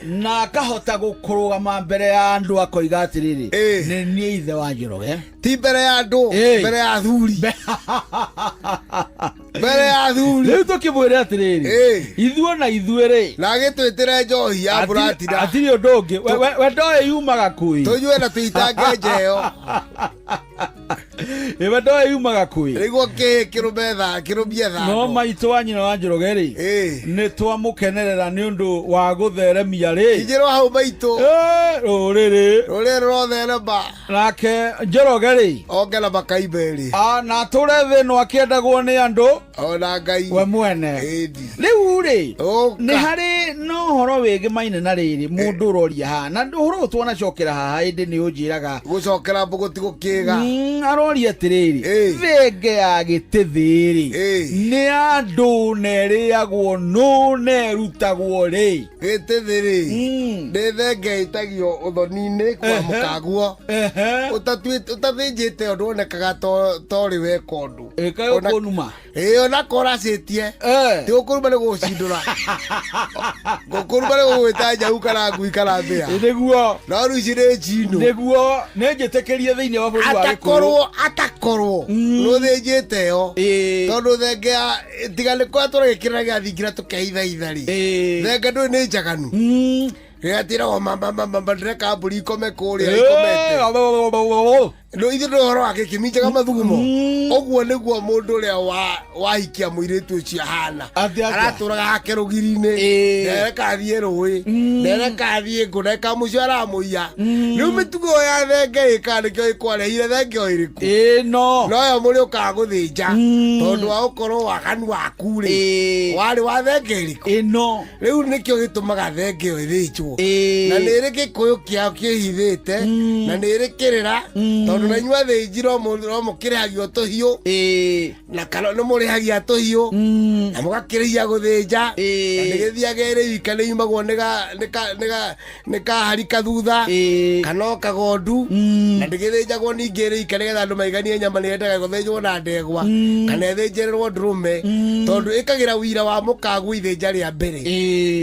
Speaker 4: na akahota kũrũgama mbere ya andũ akoiga atĩrĩrĩ, nĩ niĩ ithe wa Njoroge.
Speaker 15: Ti mbere ya andũ, mbere ya athuri, mbere ya athuri.
Speaker 4: Rĩu tũkĩmwĩre atĩrĩrĩ, ithuĩ na ithuĩ rĩ,
Speaker 15: na agĩtwĩtĩre njohi ya mũratina.
Speaker 4: Hatirĩ ũndũ ũngĩ. We ndoĩ yumaga kũĩ.
Speaker 15: Tũnyue na tũitange njeo.
Speaker 4: We ndoĩ yumaga kũĩ.
Speaker 15: Nĩguo kĩhĩ kĩrũme tha kĩrũmie thano.
Speaker 4: No maitũ wa nyina wa Njoroge rĩ, nĩ twamũkenerera nĩ ũndũ wa gũtheremia rĩ.
Speaker 15: Kinyĩrwo hau maitũ.
Speaker 4: Rũrĩrĩ.
Speaker 15: Rũrĩrĩ rũrotherema.
Speaker 4: Nake Njoroge rĩ,
Speaker 15: onge na makaimba rĩ,
Speaker 4: na atũre thĩ ĩno akĩendagwo nĩ andũ
Speaker 15: ona Ngai
Speaker 4: we mwene. Rĩu rĩ, nĩ harĩ na ũhoro wĩgĩmaine na rĩrĩ mũndũ ũroria haha, na ũhoro ũyũ twanacokera haha ĩndĩ nĩ ũnjĩraga
Speaker 15: gũcokera mbũgũ ti gũkĩga.
Speaker 4: Ndĩroria atĩrĩrĩ, thenge ya gĩtĩ thĩ-rĩ, nĩ andũ na ĩrĩagwo nũ na ĩrutagwo rĩ?
Speaker 15: Gĩtĩ thĩ-rĩ, nĩ thenge ĩtagio ũthoni-inĩ kwa mũkaguo ũtathĩnjĩte ũndũ wonekaga torĩ weka ũndũ.
Speaker 4: Ĩkaĩ ũkũnuma.
Speaker 15: Ĩĩ ona koracĩtie ti gũkũruma nĩ gũcindũra, gũkũruma nĩ gũgwĩta nyau kana ngui kana mbĩa.
Speaker 4: Nĩguo.
Speaker 15: No rĩu ici nĩ njinũ.
Speaker 4: Nĩguo nĩ njĩtĩkĩrie thĩinĩ wa bũrũri wa Gĩkũyũ.
Speaker 15: Atakorwo nũthĩnjĩte ĩyo, tondũ thenge ya tiga nĩ kwa tũragĩkĩra gĩathingira tũkehithaitha rĩ, thenge ndũĩ nĩ njaganu. Rĩrĩa tiragwo mama mama ndĩreka mbũri ikome kũrĩa ikomete. No ithuĩ ndũĩ ũhoro wa gĩkĩminjaga mathugumo. Ũguo nĩguo mũndũ ũrĩa wahikia mũirĩtu ũcio ahana. Aratũraga hake rũgiri-inĩ, ndereka athiĩ rũĩ, ndereka athiĩ ngũ, ndereka mũcio aramũiya. Rĩu mĩtugo ĩyo ya thenge ĩkaga nĩkĩo ĩkwarehire thenge o ĩrĩkũ.
Speaker 4: Ĩno.
Speaker 15: Noyo mũrĩũkaga gũthĩnja tondũ wa gũkorwo waganu waku rĩ, warĩ wa thenge ĩrĩkũ.
Speaker 4: Ĩno.
Speaker 15: Rĩu nĩkĩo gĩtũmaga thenge ĩyo ĩthĩnjwo. Na nĩ ĩrĩ gĩkũyũ kĩao kĩhithĩte, na nĩ ĩrĩ kĩrĩra, tondũ na inyuĩ athĩnji no mũkĩrĩhagio tũhiũ, na kana nĩ mũrĩhagia tũhiũ, na mũgakĩrĩhia gũthĩnja, na nĩgĩthiaga ĩrĩ ika nĩ yumagwo nĩ kaharika thutha, kana o kagondu, na ndĩgĩthĩnjagwo ningĩ ĩrĩ ika nĩgetha andũ maiganie nyama, nĩ yendaga gũthĩnjwo na ndegwa, kana ĩthĩnjĩrĩrwo ndũrũme, tondũ ĩkagĩra wĩira wa mũkaguo ithĩnja rĩa mbere.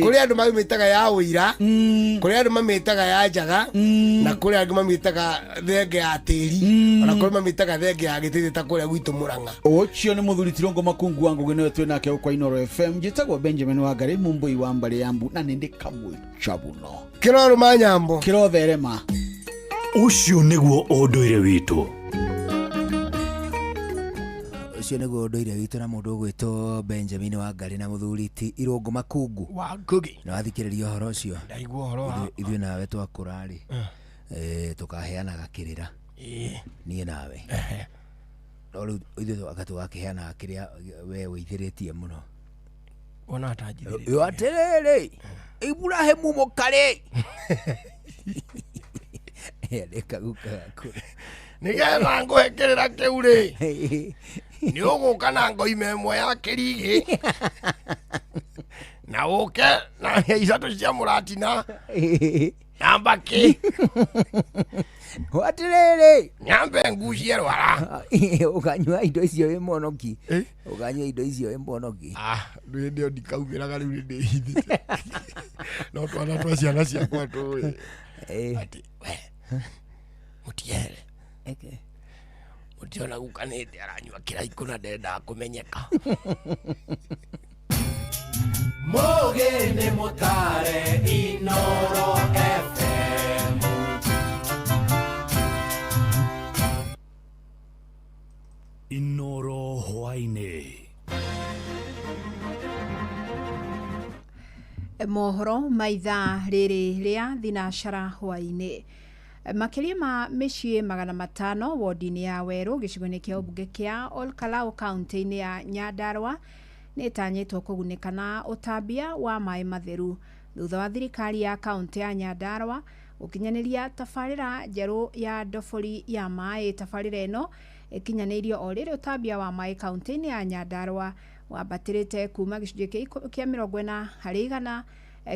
Speaker 15: Kũrĩ andũ mamĩtaga ya ũira, kũrĩ andũ mamĩtaga ya njaga, na kũrĩ angĩ mamĩtaga thenge ya tĩri, ona kũrĩ mamĩtaga thenge ya gĩtĩtĩ ta kũrĩa gwitũ Mũrang'a.
Speaker 4: Ũcio nĩ mũthuri Tirũngũ Makungu wa Ngũgĩ, nĩwe twĩ nake gũkũ Inooro FM. Njĩtagwo Benjamin Wangari Mumbui wa mbarĩ ya mbu, na nĩ ndĩ kamwĩca mũno.
Speaker 15: Kĩrorũma nyambo.
Speaker 4: Kĩrotherema.
Speaker 3: Ũcio nĩguo ũndũire witũ.
Speaker 1: Ũcio nĩguo ũndũire witũ na mũndũ ũgwĩtwo Benjamin Wangari na mũthuri ti Irũngũ Makungu
Speaker 2: wa Ngũgĩ.
Speaker 1: Nĩ wathikĩrĩria ũhoro ũcio?
Speaker 2: Ndaigua ũhoro wa
Speaker 1: Ithuĩ nawe twakũra rĩ, tũkaheanaga kĩrĩra niĩ nawe, no rĩu ithuĩ anga tũgakĩheanaga kĩrĩa we wĩithĩrĩtie mũno.
Speaker 2: Wona atanjithĩrĩtie.
Speaker 1: Yo atĩrĩrĩ, Iburahĩmu mũkarĩ nĩkaguka gaku.
Speaker 2: Nĩgetha ngũhe kĩrĩra kĩu rĩ, nĩ ũgũka na ngoima ĩmwe ya kĩrigĩ, na ũke na hĩa ithatũ cia mũratina na mbakĩ.
Speaker 1: Atĩrĩrĩ,
Speaker 2: nyambe ngucie rwara.
Speaker 1: Ũkanyua indo icio wĩ mwonoki, ũkanyua indo icio wĩ mwonoki.
Speaker 2: Hĩndĩ ĩyo ndikaumĩraga, rĩu nĩ ndĩhithĩte, no twana twa ciana ciakwa tũĩ atĩ we mũtiehere mũtiona guka nĩ hĩndĩ aranyua kĩraikũ na ndendaga kũmenyeka.
Speaker 5: Mũgĩ nĩ mũtare Inooro FM.
Speaker 3: Inooro hwainĩ.
Speaker 6: Mohoro ma ithaa rĩrĩ rĩa thinacara hwainĩ. Makĩria ma mĩciĩ 500 wodi-inĩ ya Werũ gĩcigo-inĩ kĩa ũmbunge kĩa Olkalau kaunti-inĩ ya Nyandarua nĩ ĩtanyĩtwo kũgunĩka na ũtambia wa maĩ matheru thutha wa thirikari ya kaunti ya Nyandarua gũkinyanĩria tabarĩra njerũ ya ndobori ya maĩ. Tabarĩra ĩno ĩkinyanĩirio o rĩrĩ ũtambia wa maĩ kaunti-inĩ ya Nyandarua wambatĩrĩte kuma gĩcunjĩ kĩa 40%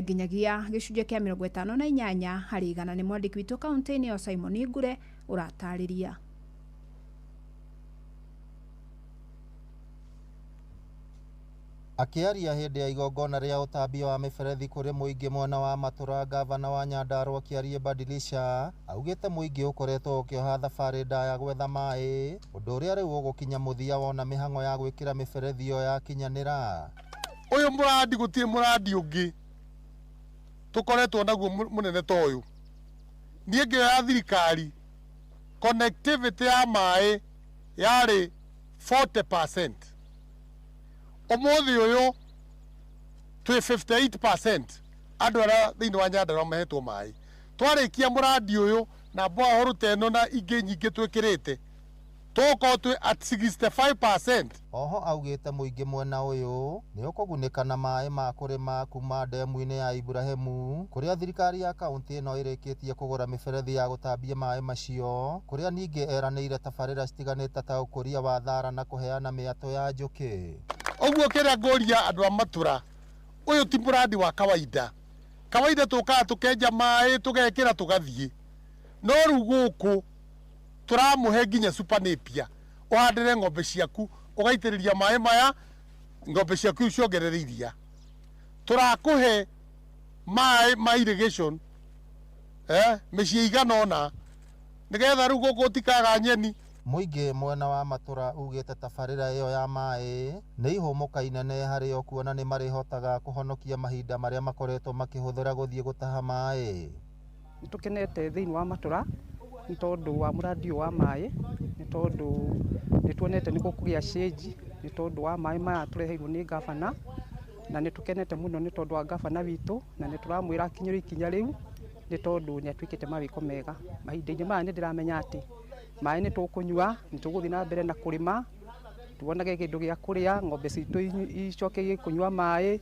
Speaker 6: nginyagia gĩcunjĩ kĩa 58%. Nĩ mwandĩki witũ kaunti-inĩ ĩyo Simon Ngure ũratarĩria.
Speaker 7: Akĩaria hĩndĩ ya igongona rĩa ũtambia wa mĩberethi kũrĩ mũingĩ mwena wa Matura, gavana wa Nyandarua Kĩarie Badilisha augĩte mũingĩ ũkoretwo ũkĩoha thabarĩ ndaya gwetha maĩ, ũndũ ũrĩa rĩu ũgũkinya mũthia wona mĩhang'o ya gwĩkĩra mĩberethi ĩyo yakinyanĩra.
Speaker 16: Ũyũ mũrandi gũtirĩ mũrandi ũngĩ tũkoretwo naguo mũnene ta ũyũ. Niĩ ngĩoya thirikari, connectivity ya maĩ yarĩ 40%, ũmũthĩ ũyũ twĩ 58%. Andũ arĩa thĩinĩ wa Nyandarua mahetwo maĩ. Twarĩkia mũrandi ũyũ na borehole ta ĩno na ingĩ nyingĩ twĩkĩrĩte, Tũgũkorwo twĩ at 65%.
Speaker 7: Oho augĩte mũingĩ mwena ũyũ nĩ ũkũgunĩka na maĩ ma kũrĩma kuma ndemu-inĩ ya Iburahĩmu kũrĩa thirikari ya kaunti ĩno ĩrĩkĩtie kũgũra mĩberethi ya gũtambia maĩ macio, kũrĩa ningĩ eranĩire tabarĩra citiganĩte ta ũkũria wa thara na kũheana mĩatũ ya njũkĩ.
Speaker 16: Ũguo kĩrĩa ngũria andũ a Matura, ũyũ ti mũrandi wa kawaida. Kawaida tũkaga tũkenja maĩ tũgekĩra tũgathiĩ, no rĩu gũkũ tũramũhe nginya super napier, ũhandĩre ng'ombe ciaku, ũgaitĩrĩria maĩ maya, ng'ombe ciaku ciongerere iria. Tũrakũhe maĩ ma irrigation, mĩciĩ igana ũna, nĩgetha rĩu gũkũ gũtikaga nyeni.
Speaker 7: Mũingĩ mwena wa Matura ugĩte tabarĩra ĩyo ya maĩ nĩ ihũmũka inene harĩ o kuona nĩ marĩhotaga kũhonokia mahinda marĩa makoretwo makĩhũthĩra gũthiĩ gũtaha maĩ.
Speaker 17: Nĩ tũkenete thĩinĩ wa Matura nĩ tondũ wa mũrandi ũyũ wa maĩ, nĩ tondũ nĩ tuonete nĩ gũkũgĩa change nĩ tondũ wa maĩ maya tũreheirwo nĩ gavana, na nĩ tũkenete mũno nĩ tondũ wa gavana witũ, na nĩ tũramwĩra akinyĩre ikinya rĩu nĩ tondũ nĩ atuĩkĩte mawĩko mega. Mahinda-inĩ maya nĩ ndĩramenya atĩ maĩ nĩ tũkũnyua, nĩ tũgũthiĩ na mbere na kũrĩma, tuonage kĩndũ gĩa kũrĩa, ng'ombe citũ icoke kũnyua maĩ,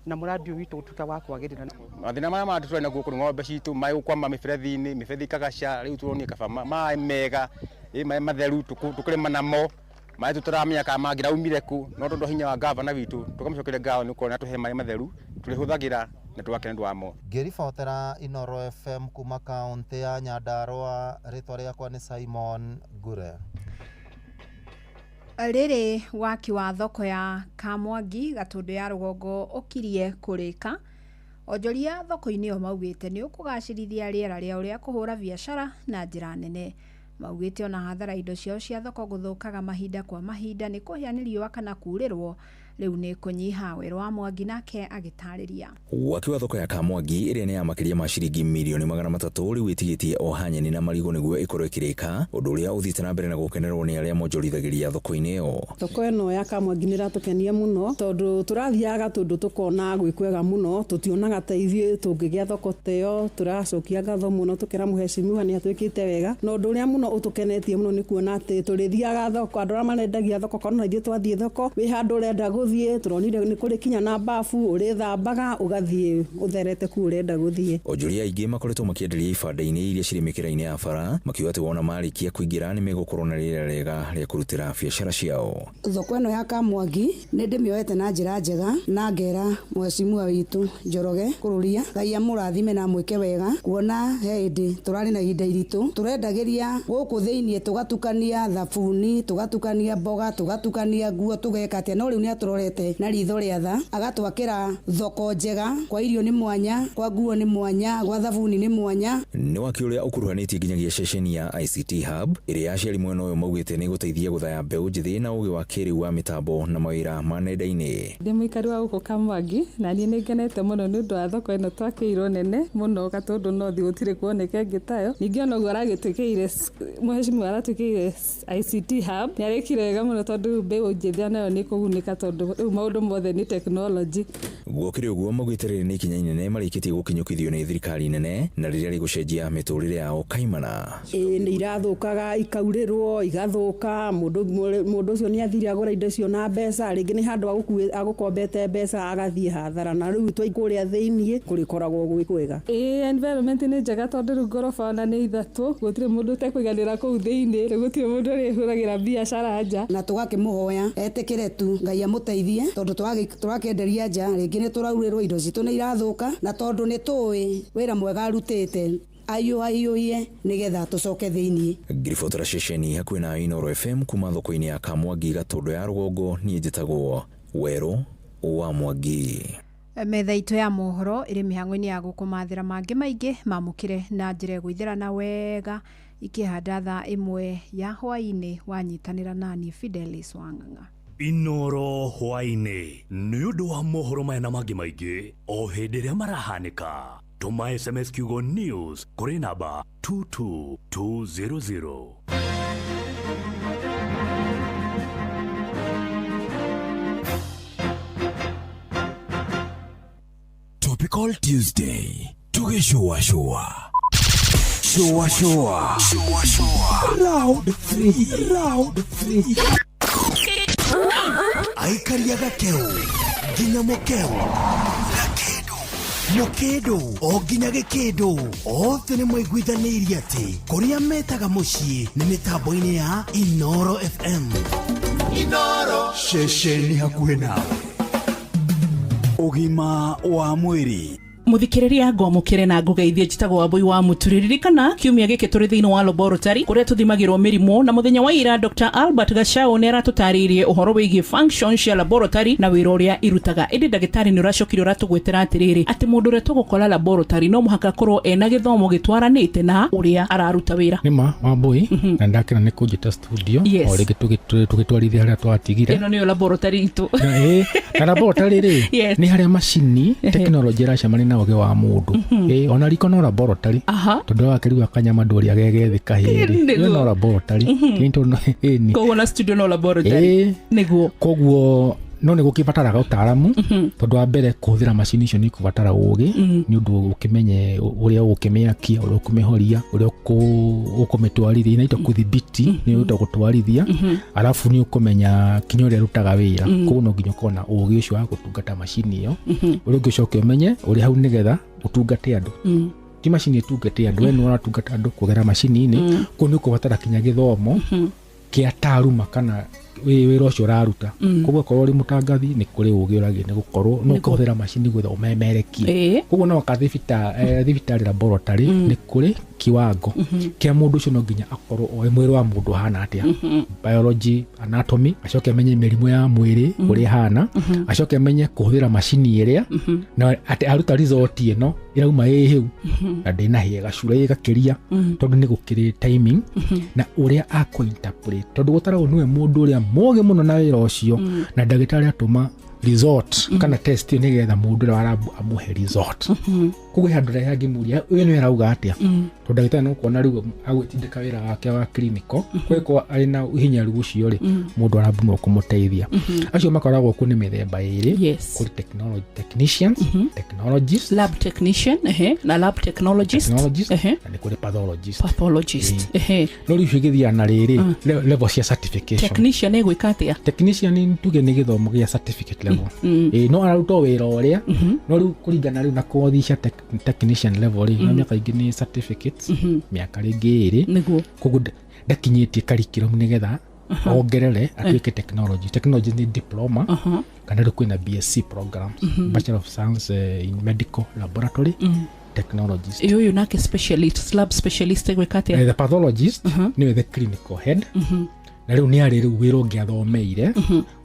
Speaker 17: na mũrandi ũyũ witũ ũtuĩke wa kwagĩrĩra.
Speaker 18: Mathĩna maya ma tũrĩ naguo kũrĩ ng'ombe citũ, maĩ gũkwama mĩberethi-inĩ, mĩberethi ĩkagaca, rĩu tũronire kaba maĩ mega, maĩ matheru tũkũrĩma namo, maĩ tũtaramenya kana mangĩraumire kũ, no tondũ hinya wa gavana witũ tũkamũcokeria ngatho nĩ kuona atũhe maĩ matheru tũrĩhũthagĩra na tũgakena nĩ ũndũ wamo.
Speaker 7: Ngĩribotera Inooro FM kuma kaũntĩ ya Nyandarũa, rĩtwa rĩakwa nĩ Simon Ngure.
Speaker 6: Rĩrĩ waki wa thoko ya Kamwangi Gatũndũ ya rũgongo ũkirie kũrĩka, onjoria thoko-inĩ ĩyo maugĩte nĩ ũkũgacĩrithia rĩera rĩao rĩa kũhũra biacara na njĩra nene. Maugĩte ona hathara indo ciao cia thoko gũthũkaga mahinda kwa mahinda nĩ kũhĩa nĩ riũa kana kurĩrwo, rĩu nĩ kũnyiha. Werũ wa Mwangi nake agĩtarĩria.
Speaker 19: Waki wa thoko ya Kamwangi ĩrĩa nĩ ya makĩria ma ciringi mirioni 300 rĩu ĩtigĩtie o hanyeni na marigũ nĩguo ĩkorwo ĩkĩrĩka, ũndũ ũrĩa ũthiĩte na mbere na gũkenerwo nĩ arĩa monjorithagĩria thoko-inĩ ĩyo.
Speaker 20: Thoko ĩno ya Kamwangi nĩ ĩratũkenia mũno tondũ tũrathiaga tũndũ tũkona gwĩ kwega mũno, tũtionaga ta ithuĩ tũngĩgĩa thoko ta ĩyo. Tũracokia ngatho mũno tũkĩra mũhecimiwa nĩ atwĩkĩte wega, na ũndũ ũrĩa mũno ũtũkenetie mũno nĩ kuona atĩ tũrĩthiaga thoko, andũ arĩa marendagia thoko kana ona ithuĩ twathiĩ thoko wĩ handũ ũrenda gũthiĩ, tũronire nĩ kũrĩ kinya na bafu ũrĩthambaga ũgathiĩ ũtherete kũu ũrenda gũthiĩ.
Speaker 19: Onjoria aingĩ makoretwo makĩenderia ibanda-inĩ iria cirĩ mĩkĩra-inĩ ya bara, makiuga atĩ wona marĩkia kũingĩra nĩ megũkorwo na rĩera rĩega rĩa kũrutĩra biacara ciao.
Speaker 22: Thoko ĩno ya Kamwangi nĩ ndĩmĩoete na njĩra njega na ngera mũhecimiwa witũ Njoroge Kururia, Ngai amũrathime na amwĩke wega, kuona he hĩndĩ tũrarĩ na ihinda iritũ, tũrendagĩria gũkũ thĩiniĩ tũgatukania thabuni, tũgatukania mboga, tũgatukania nguo, tũgeka atĩa, no rĩu nĩ atũrorete na ritho rĩa tha, agatwakĩra thoko njega, kwa irio nĩ mwanya, kwa nguo nĩ mwanya, gwa thabuni nĩ mwanya.
Speaker 19: Nĩ waki ũrĩa ũkuruhanĩtie nginyagia ceceni ya ICT Hub ĩrĩa aciari mwena ũyũ maugĩte nĩ gũteithia gũthaya mbeũ njĩthĩ na ũgĩ wa kĩrĩu wa mĩtambo na mawĩra ma nenda-inĩ.
Speaker 24: Ndĩ mũikari wa gũkũ Kamwangi na niĩ nĩ ngenete mũno nĩ ũndũ wa thoko ĩno twakĩirwo nene mũno Gatũndũ North, gũtirĩ kuoneka ĩngĩ tayo. Ningĩ ona ũguo aragĩtwĩkĩire mũhecimiwa aratwĩkĩire ICT Hub, nĩ arĩkire wega mũno tondũ rĩu mbeũ njĩthĩ onayo nĩ ĩkũgunĩka tondũ rĩu maũndũ mothe nĩ tekinoronjĩ.
Speaker 19: Gũkĩrĩ ũguo maugĩte rĩrĩ nĩ ikinya inene marĩkĩtie gũkinyũkithio nĩ thirikari nene na rĩrĩa rĩgũcenjia mĩtũrĩre yao kaimana.
Speaker 20: Ĩĩ nĩ irathũkaga ikaurĩrwo igathũka, mũndũ ũcio nĩ athire agũra indo icio na mbeca, rĩngĩ nĩ handũ agũkombete mbeca agathiĩ hathara, na rĩu twai kũrĩa thĩiniĩ kũrĩkoragwo gwĩ kwega.
Speaker 24: Ĩĩ environment nĩ njega tondũ rĩu ngoroba ona nĩ ithatũ, gũtirĩ mũndũ ũtekũiganĩra kũu thĩiniĩ, rĩu gũtirĩ mũndũ ũrĩhũragĩra biacara nja.
Speaker 22: Na tũgakĩmũhoya etĩkĩre tu Ngai amũteithie tondũ tũrakĩenderia nja, rĩngĩ nĩ tũraurĩrwo indo citũ nĩ irathũka, na tondũ nĩ tũĩ wĩra mwega arutĩte aiyũhaiyũhie nĩgetha tũcoke thĩiniĩ.
Speaker 19: Ngiribotera ceceni hakuhĩ na Inooro FM kuma thoko-inĩ ya Kamwangi Gatũndũ ya rũgongo, niĩ njĩtagwo Werũ wa Mwangi.
Speaker 6: Metha itũ ya mohoro ĩrĩ mĩhang'o-inĩ ya gũkũmathĩra mangĩ maingĩ mamũkĩre na njĩra ĩgũithĩrana wega ikĩhanda thaa 1 ya hwaĩ-inĩ wanyitanĩra nani Fidelis Wang'ang'a.
Speaker 3: Inooro hwaĩ-inĩ nĩ ũndũ wa mohoro maya na mangĩ maingĩ o hĩndĩ ĩrĩa marahanĩka. Tũma SMS kiugo news kũrĩ namba 22200.
Speaker 14: Topical Tuesday tugĩcũacũa. Shũa shũa. Round 3. Round 3. Aikaria gakeu nginya mũkeu gakĩndũ mũkĩndũ o nginya gĩkĩndũ othe nĩ maiguithanĩirie atĩ kũrĩa metaga mũciĩ nĩ mĩtambo-inĩ ya Inoro FM.
Speaker 5: Inoro.
Speaker 14: Ceceni hakuhĩ nawe. Ũgima wa mwĩrĩ.
Speaker 8: Muthikiriria ngwamukire na ngugeithie njitagwo Wambui wa Muturi. Ririkana kiumia giki turi thiini wa laboratory kuria tuthimagirwo mirimu, na muthenya wa ira Dr. Albert Gachau ni aratutarĩirie uhoro wigie function cia laboratory na wira uria irutaga. Indi ndagitari ni uracokire uratugwetera atiriri ati mundu uria tugukora laboratory no muhaka akorwo ena githomo gitwaranite na uria araruta wira.
Speaker 9: Nima Wambui, na ndakena ni kunjita studio.
Speaker 8: Yes.
Speaker 9: O ringi tugitwarithia haria twatigire.
Speaker 8: Ino niyo laboratory itu.
Speaker 9: Na laboratory ri
Speaker 8: Yes.
Speaker 9: ni haria macini teknolojia iracemania na ũgĩ wa mũndũ. Ona riko no laboratory. Tondũ wakĩruga kanyama ndũrĩa gegethĩ kahĩrĩ.
Speaker 8: Nĩguo.
Speaker 9: Ĩyo no laboratory. Ĩni.
Speaker 8: Koguo na studio no laboratory. Nĩguo.
Speaker 9: Koguo no nĩ gũkĩbataraga ũtaaramu, tondũ wa mbere kũhũthĩra macini icio nĩ ikũbatara ũgĩ, nĩ ũndũ ũkĩmenye ũrĩa ũgũkĩmĩakia, ũrĩa ũkũmĩhoria, ũrĩa ũkũmĩtwarithia, inaitwo kũthibiti, nĩ ũndũ gũtwarithia, arabu nĩ ũkũmenya kinya ũrĩa ĩrutaga wĩra. Koguo no nginya ũkorwo na ũgĩ ũcio wa gũtungata macini ĩyo, ũrĩa ũngĩ ũcoke ũmenye ũrĩ hau nĩgetha ũtungate andũ. Ti macini ĩtungate andũ, we nĩ ũratungata andũ kũgerera macini-inĩ. Koguo nĩ ũkũbatara kinya gĩthomo kĩa taaruma kana wĩra ũcio ũraruta. Koguo korwo ũrĩ mũtangathi nĩ kũrĩ ũgĩ ũragĩ nĩ gũkorwo no ũkũhũthĩra macini gwetha ũmemerekie. Koguo no ka thibitarĩ laboratory nĩ kũrĩ kiwango kĩa mũndũ ũcio no nginya akorwo oĩ mwĩrĩ wa mũndũ ũhana atĩa, biology, anatomy, acoke amenye mĩrimũ ya mwĩrĩ ũrĩa ĩhana, acoke amenye kũhũthĩra macini ĩrĩa na atĩ aruta result ĩno ĩrauma ĩ hĩu na ndĩnahĩa gacura ĩgakĩria, tondũ nĩ gũkĩrĩ timing na ũrĩa akũ-interpret, tondũ gũtaragwo nĩwe mũndũ ũrĩa mũgĩ mũno na wĩra ũcio, na ndagĩtarĩ atũma result kana test ĩyo nĩgetha mũndũ ũrĩa warabu amũhe result. Koguo he handũ harĩa angĩmũria ũyũ nĩwe arauga atĩa, tondũ ndagĩtarĩ no kuona rĩu agwĩtindĩka wĩra wake wa clinical, koguo arĩ na hinya rĩu ũcio rĩ, mũndũ arabu no kũmũteithia. Acio makoragwo kuo nĩ mĩthemba ĩrĩ, kũrĩ technology technicians, technologists,
Speaker 8: lab technician, na lab technologist,
Speaker 9: na nĩ kũrĩ pathologist.
Speaker 8: Pathologist.
Speaker 9: No rĩu icio igĩthiaga na rĩrĩ level cia certification.
Speaker 8: Technician ĩgwĩka atĩa?
Speaker 9: Technician nĩ tuge nĩ gĩthomo gĩa certificate level. No araruta wĩra ũrĩa, no rĩu kũringana rĩu na kothi cia technician level rĩ, na mĩaka ingĩ nĩ certificates, mĩaka rĩngĩ ĩrĩ.
Speaker 8: Nĩguo.
Speaker 9: Koguo ndakinyĩtie curriculum nĩgetha ongerere atuĩke technology. Technology nĩ diploma, kana rĩu kwĩna BSc programs, Bachelor of Science in Medical Laboratory Technologist.
Speaker 8: Ũyũ nake specialist, lab specialist ĩgwĩka atĩa?
Speaker 9: The pathologist nĩwe the clinical head. Na rĩu nĩ arĩ rĩu wĩra ũngĩ athomeire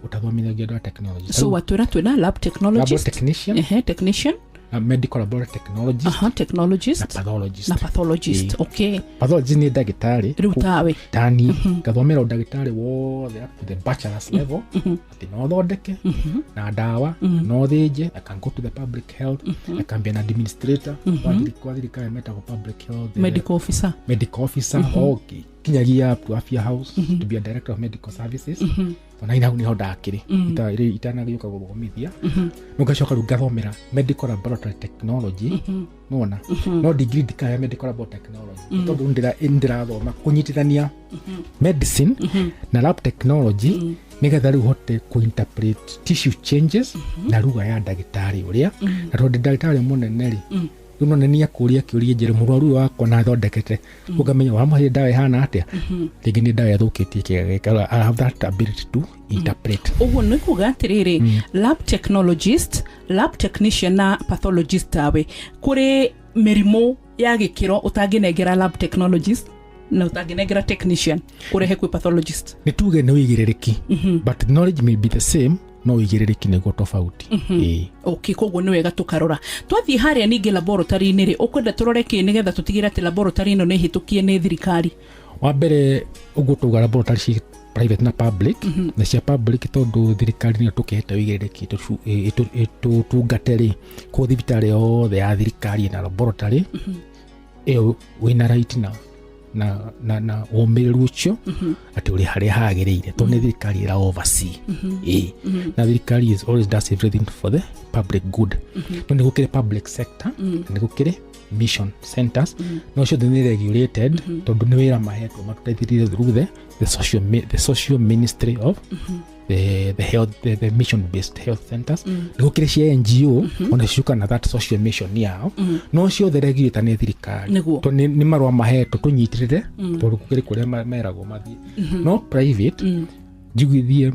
Speaker 9: ũtathomithagia andũ a technology.
Speaker 8: So watwĩra twĩna lab technologist,
Speaker 9: lab technician,
Speaker 8: technician,
Speaker 9: medical laboratory technologist,
Speaker 8: technologist,
Speaker 9: na pathologist.
Speaker 8: Na pathologist. Okay.
Speaker 9: Pathologist nĩ ndagĩtarĩ.
Speaker 8: Rĩu tawe.
Speaker 9: Tani ngathomera ũndagĩtarĩ wothe up to the bachelor's level, atĩ no thondeke na ndawa, no thĩnje, I can go to the public health, I can be an administrator, kwa thirikari metagwo public health,
Speaker 8: medical officer,
Speaker 9: medical officer, okay, kinyagia up to Afya House, to be a director of medical services. Ona ina hau niho ndakĩrĩ itanagĩũka gũthomithia, ngacoka rĩu ngathomera medical laboratory technology, nona no degree ndikaya medical laboratory technology, tondũ ndĩrathoma kũnyitithania medicine na lab technology nĩgetha rĩu hote kũ-interpret tissue changes na lugha ya ndagĩtarĩ ũrĩa, na tondũ ndagĩtarĩ mũnene rĩ, rĩu no nĩ akũria kĩũria njĩre mũrwaru wakwa na athondekete, ũkamenya wamũhe ndawa ĩhana atĩa, rĩngĩ nĩ ndawa ĩthũkĩtie kĩga gĩkĩ. I have that ability to interpret.
Speaker 8: Ũguo nĩ kuga atĩrĩrĩ, lab technologist, lab technician na pathologist tawe, kũrĩ mĩrimũ ya gĩkĩro ũtangĩnengera lab technologist na ũtangĩnengera technician kũrehe kwĩ pathologist.
Speaker 9: Nĩ tuge nĩ ũigĩrĩrĩki, but knowledge may be the same, no ũigĩrĩrĩki nĩguo tofauti.
Speaker 8: Okay, koguo nĩ wega tũkarora. Twathiĩ harĩa ningĩ laboratory-inĩ rĩ, ũkwenda tũrore kĩ nĩgetha tũtigĩre atĩ laboratory ĩno nĩ ĩhĩtũkie nĩ thirikari?
Speaker 9: Wa mbere ũguo tauga laboratory ci private na public, na cia public tondũ thirikari nĩyo tũkĩhete ũigĩrĩrĩki ĩtũtungate rĩ, koguo thibitarĩ yothe ya thirikari ĩna laboratory ĩyo wĩna right na na ũmĩrĩru ũcio atĩ ũrĩ harĩa hagĩrĩire, tondũ nĩ thirikari ĩra oversee. Na thirikari is always does everything for the public good. No nĩ gũkĩrĩ public sector, na nĩ gũkĩrĩ mission centers no ciothe nĩ regulated tondũ nĩ wĩra mahetwo matũteithĩrĩrie through the social ministry of the health, the mission based health centers. Nĩ gũkĩrĩ cia NGO ona ciũka na that social mission yao, no ciothe regulator nĩ thirikari. Tondũ nĩ marũa mahetwo tũnyitĩrĩre, tondũ gũkĩrĩ kũrĩa meragwo mathiĩ. No private njiguithie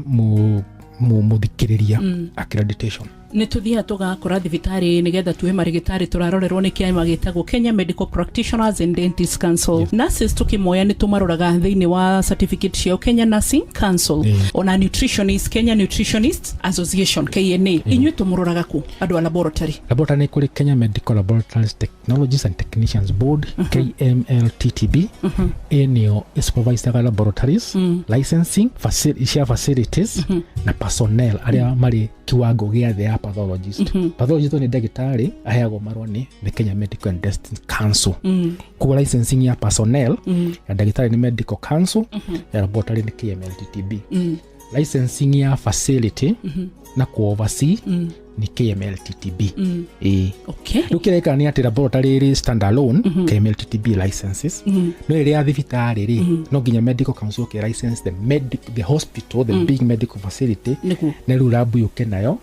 Speaker 9: mũthikĩrĩria accreditation.
Speaker 8: Nĩ tũthiaga tũgakora thibitarĩ nĩgetha tuhe marĩgĩtarĩ tũrarorerwo nĩ kĩama gĩtagwo Kenya Medical Practitioners and Dentists Council. Nurses tũkĩmoya nĩ tũmaroraga thĩinĩ wa certificate ciao Kenya Nursing Council, ona nutritionist Kenya Nutritionists Association KNA. Inyuĩ tũmũroraga kũ andũ a laboratory?
Speaker 9: Laboratory nĩ kũrĩ Kenya Medical Laboratories Technologies and Technicians Board, KMLTTB. Ĩyo nĩyo ĩsupervisaga laboratories, licensing cia facilities na personnel arĩa marĩ kiwango gĩa thĩ ya pathologist. Pathologist nĩ ndagĩtarĩ aheagwo marũa nĩ the Kenya Medical and Dentist Council. Koguo licensing ya personnel ya ndagĩtarĩ nĩ Medical Council, ya laboratory nĩ KMLTTB. Licensing ya facility na ku oversee nĩ KMLTTB. Rĩu kĩrĩa gĩkaga nĩ atĩ laboratory ĩrĩ standalone, KMLTTB licenses, no ĩrĩa ya thibitarĩ rĩ, no nginya Medical Council ũke license the hospital, the big medical facility, na rĩu lab yũke nayo.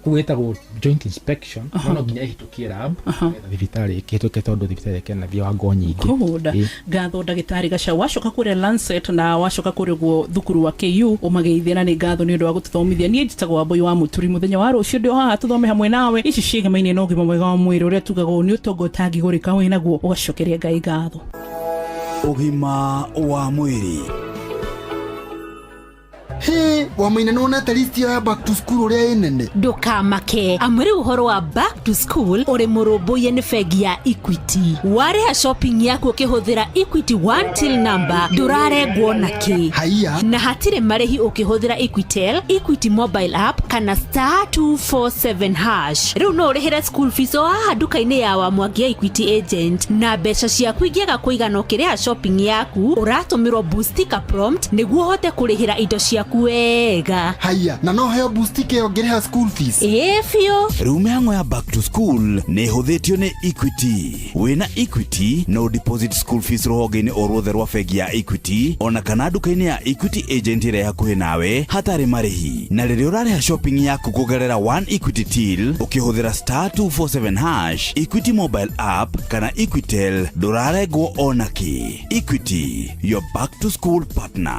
Speaker 9: Koguo ĩtagwo joint inspection, no nginya ĩhĩtũkie lab nĩgetha thibitarĩ ĩkĩhĩtũke, tondũ thibitarĩ ĩkĩna viwango nyingĩ.
Speaker 8: Ngatho ndagĩtarĩ Gachau, wacoka kũrĩa Lancet na wacoka kũrĩa ũguo thukuru wa KU ũmageithie, na nĩ ngatho nĩ ũndũ wa gũtũthomithia. Niĩ njĩtagwo Wambui wa Mũturi, mũthenya wa rũciũ ndĩ o haha tũthome hamwe nawe ici ciĩgemaine na ũgima mwega wa mwĩrĩ ũrĩa tugaga ũũ nĩ ũtonga ũtangĩgũrĩka wĩnaguo ũgacokeria Ngai ngatho.
Speaker 14: Ũgima wa mwĩrĩ.
Speaker 10: Hĩ, Wamaina, nĩ wonete list ĩyo ya back to school ũrĩa ĩ nene?
Speaker 11: Ndũkamake, amu rĩu ũhoro wa back to school ũrĩ mũrũmbũiye nĩ bengi ya Equity. Warĩha shopping yaku ũkĩhũthĩra Equity One Till number, ndũrarengwo na kĩ.
Speaker 10: Haiya.
Speaker 11: Na hatirĩ marĩhi ũkĩhũthĩra Equitel, Equity mobile app kana *247#. Rĩu no ũrĩhĩre school fees o haha nduka-inĩ ya Wamwangi ya Equity agent, na mbeca ciaku ingĩaga kũigana ũkĩrĩha shopping yaku, ũratũmĩrwo Boostika prompt nĩguo ũhote kũrĩhĩra indo ciaku wega.
Speaker 10: Haiya, na no heo Boostika ĩyo ngĩrĩha school fees?
Speaker 11: Ĩĩ biũ.
Speaker 14: Rĩu mĩhang'o ya back to school nĩ ĩhũthĩtio nĩ Equity. Wĩna Equity no deposit school fees rũhonge-inĩ o ruothe rwa bengi ya Equity ona kana nduka-inĩ ya Equity agent ĩrĩa hakuhĩ nawe hatarĩ marĩhi. Na rĩrĩa ũrarĩha shopping yaku kũgerera One Equity Till ũkĩhũthĩra *247#, Equity mobile app kana Equitel, ndũrarengwo ona kĩ. Equity, your back to school partner.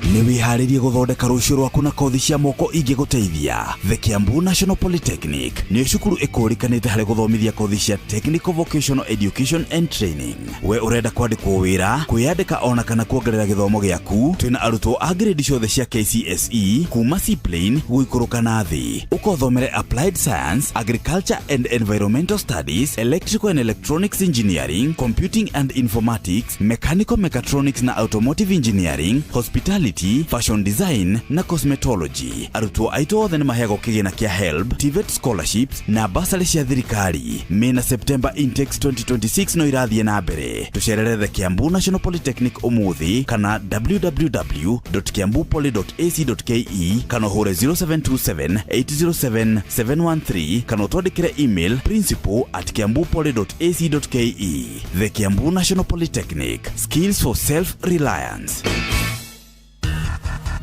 Speaker 14: Nĩ wĩharĩrie gũthondeka rũciũ rwaku na kothi cia moko ingĩgũteithia? The Kiambu National Polytechnic nĩyo cukuru ĩkũrĩkanĩte harĩ gũthomithia kothi cia Technical Vocational Education and Training. We ũrenda kwandĩkwo wĩra, kwĩyandĩka ona kana kuongerera gĩthomo gĩaku, twĩna arutwo a grade ciothe cia KCSE kuma C plane gũikũrũka na thĩ. Ũkothomere Applied Science, Agriculture and Environmental Studies, Electrical and Electronics Engineering, Computing and Informatics, Mechanical Mechatronics na Automotive Engineering, Hospitality, Fashion Design na Cosmetology. Arutwo aitũ othe nĩ maheagwo kĩgĩna kĩa HELB, TVET scholarships na basarĩ cia thirikari. May na September intakes 2026 no irathiĩ na mbere. Tũcerere The Kiambu National Polytechnic ũmũthĩ kana www.kiambupoly.ac.ke kana ũhũre 0727 807 713 kana ũtwandĩkĩre email principal@kiambupoly.ac.ke. The Kiambu National Polytechnic, skills for self-reliance.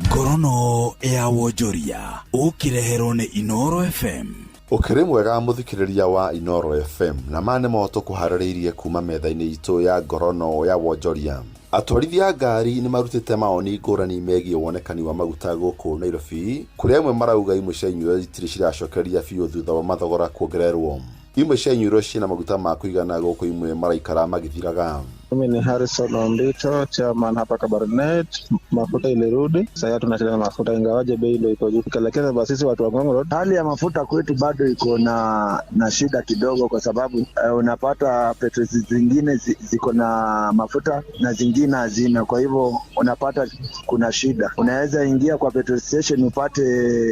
Speaker 14: Ngorono ya wonjoria ũkĩreherwo nĩ Inoro FM.
Speaker 12: Ũkĩrĩ mwega mũthikĩrĩria wa Inoro FM, na ma nĩmo tũkũharĩrĩirie kuma metha-inĩ itũ ya ngorono ya wonjoria. Atwarithia a ngari nĩ marutĩte mawoni ngũrani megiĩ wonekani wa maguta gũkũ Nairobi, kũrĩa amwe marauga imwe cia inyuĩro itirĩ ciracokereria biũ thutha wa mathogora kuongererwo. Imwe cia inyuĩro ciĩna maguta ma kũigana gũkũ imwe maraikara magĩthiraga.
Speaker 13: Mimi ni Harrison Ombito, chairman hapa Kabarnet. Mafuta ilirudi, sasa tunacheza na mafuta ingawaje bei ndio iko juu. Lakini basi sisi watu wa Ngong Road,
Speaker 14: hali ya mafuta kwetu bado iko na shida kidogo, kwa sababu unapata petroli zingine ziko na mafuta na zingine hazina. Kwa hivyo unapata kuna shida. Unaweza ingia kwa petrol station upate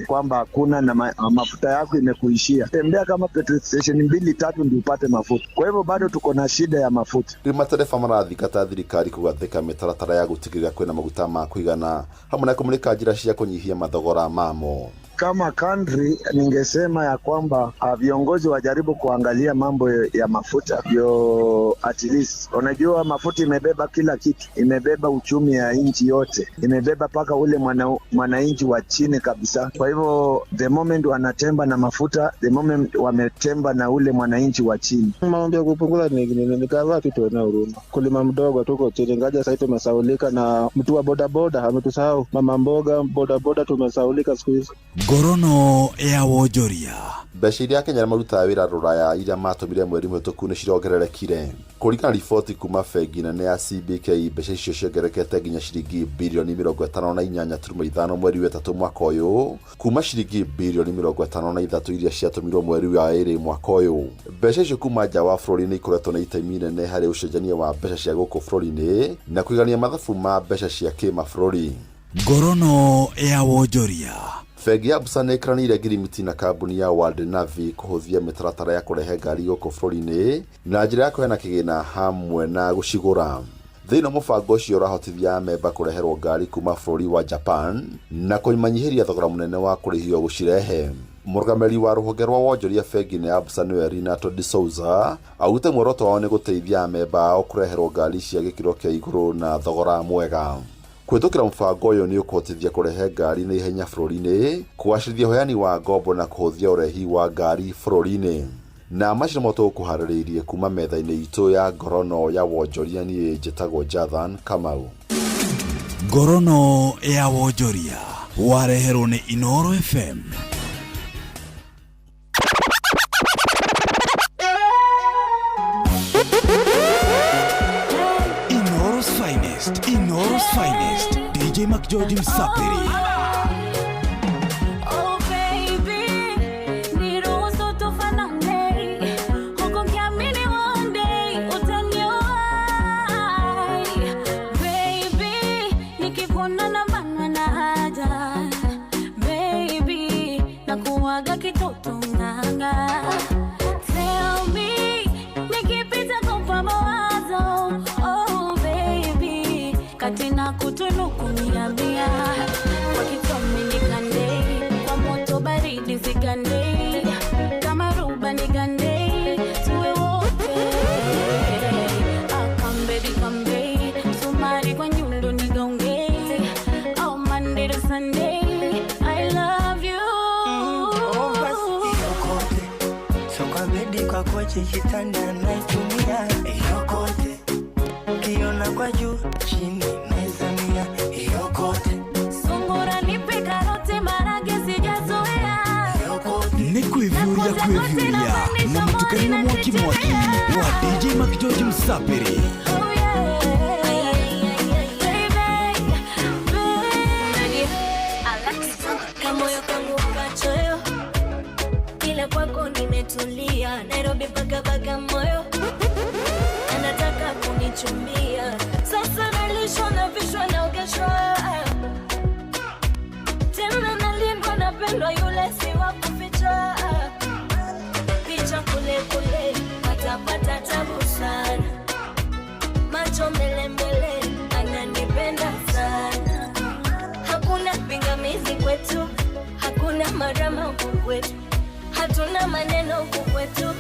Speaker 14: kwamba hakuna na mafuta yako imekuishia. Tembea kama petrol station 2-3 ndio upate mafuta. Kwa hivyo bado tuko na shida ya mafuta.
Speaker 12: Matereba marathingata thirikari kũgathĩka mĩtaratara ya gũtigĩrĩra kwĩna maguta ma kũigana hamwe na kũmũrĩka njĩra cia kũnyihia mathogora mamo.
Speaker 4: Kama country ningesema ya kwamba viongozi wajaribu kuangalia mambo ya mafuta yo, at least unajua mafuta imebeba kila kitu, imebeba uchumi ya nchi yote, imebeba paka ule mwananchi wa chini kabisa. Kwa hivyo the moment wanatemba na mafuta, the moment wametemba na ule mwananchi wa chini.
Speaker 13: Maombi ya kupunguza ni kadhaa tu, tuone huruma. Kulima mdogo tuko chini, ngaja sasa tumesaulika na mtu wa bodaboda ametusahau, mama mboga bodaboda tumesaulika siku hizi.
Speaker 14: Ngorono ya wonjoria.
Speaker 12: Mbeca iria Akenya marutaga wĩra rũraya iria matũmire mweri mũhĩtũku nĩ cirongererekire. Kũringana na riboti kuma bengi nene ya CBK, mbeca icio ciongererekete nginya ciringi birioni 58.5 mweri wa 3 mwaka ũyũ, kuma ciringi birioni 53 iria ciatũmirwo mweri wa 2 mwaka ũyũ. Mbeca icio kuma nja wa bũrũri nĩ ikoretwo na itemi inene harĩ ũcenjania wa mbeca cia gũkũ bũrũri-inĩ na kũigania mathabu ma mbeca cia kĩmabũrũri.
Speaker 14: Ngorono ya wonjoria.
Speaker 12: Bengi ya Absa nĩ ĩkĩranĩire ngirimiti na kambuni ya World Navi kũhũthia mĩtaratara ya kũrehe ngari gũkũ bũrũri-inĩ na njĩra ya kũheana kĩgĩna hamwe na gũcigũra. Thĩinĩ wa mũbango ũcio ũrahotithia amemba kũreherwo ngari kuma bũrũri wa Japan na kũmanyihĩria thogora mũnene wa kũrĩhio gũcirehe. Mũrũgamĩrĩri wa rũhonge rwa wonjoria bengi-inĩ ya Absa nĩwe Renato de Souza augĩte muoroto wao nĩ gũteithia amemba ao kũreherwo ngari cia gĩkĩro kĩa igũrũ na thogora mwega. Kũhĩtũkĩra mũbango ũyũ nĩ ũkũhotithia kũrehe ngari na ihenya bũrũri-inĩ, kũgacĩrithia ũheani wa ngombo na kũhũthia ũrehi wa ngari bũrũri-inĩ. Na macio nĩmo tũgũkũharĩrĩirie kuma metha-inĩ itũ ya Ngorono ya wonjoria. Niĩ njĩtagwo Jathan Kamau.
Speaker 14: Ngorono ya wonjoria wareherwo nĩ Inooro FM. Inooro's finest, Inooro's finest, DJ McGeorge Msapiri.
Speaker 15: Oh baby, niruhusu tufanane, huku nikiamini one day utaniua. Baby, nikikuona na banwa na haja. Baby, nakuwaga kitoto nganga. Tell me, nikipita kumpa mawazo. Oh baby, katina kutunuku niambia. Kwa kitomi nikande, kwa moto baridi zigande, kama ruba nigande, tuwe wote. Come baby, come baby, sumari kwa nyundo nigonge. Oh Monday to Sunday, I love you.
Speaker 21: Oh basi yokote, so kwa bedi kwa kochi kitanda naitumia yokote, kiona kwa juu chini naizamia yokote.
Speaker 15: Sungura nipe karoti marage sijazoea.
Speaker 14: Nĩ kwĩviũria kwĩviũria na mũtukanio mwaki mwaki wa DJ McGeorge Msapiri.
Speaker 15: Oh yeah. Baby, baby.
Speaker 23: Kamoyo kangu kachoyo, ila kwako nimetulia. Nairobi mpaka Bagamoyo, anataka kunichumbia. Sasa nalishwa navishwa naogeshwa, tena nalindwa napendwa, yule si wa kuficha. Picha kule kule, patapata tabu sana. Macho mbele mbele, ananipenda sana. Hakuna pingamizi kwetu, hakuna marama huku kwetu, hatuna maneno huku kwetu,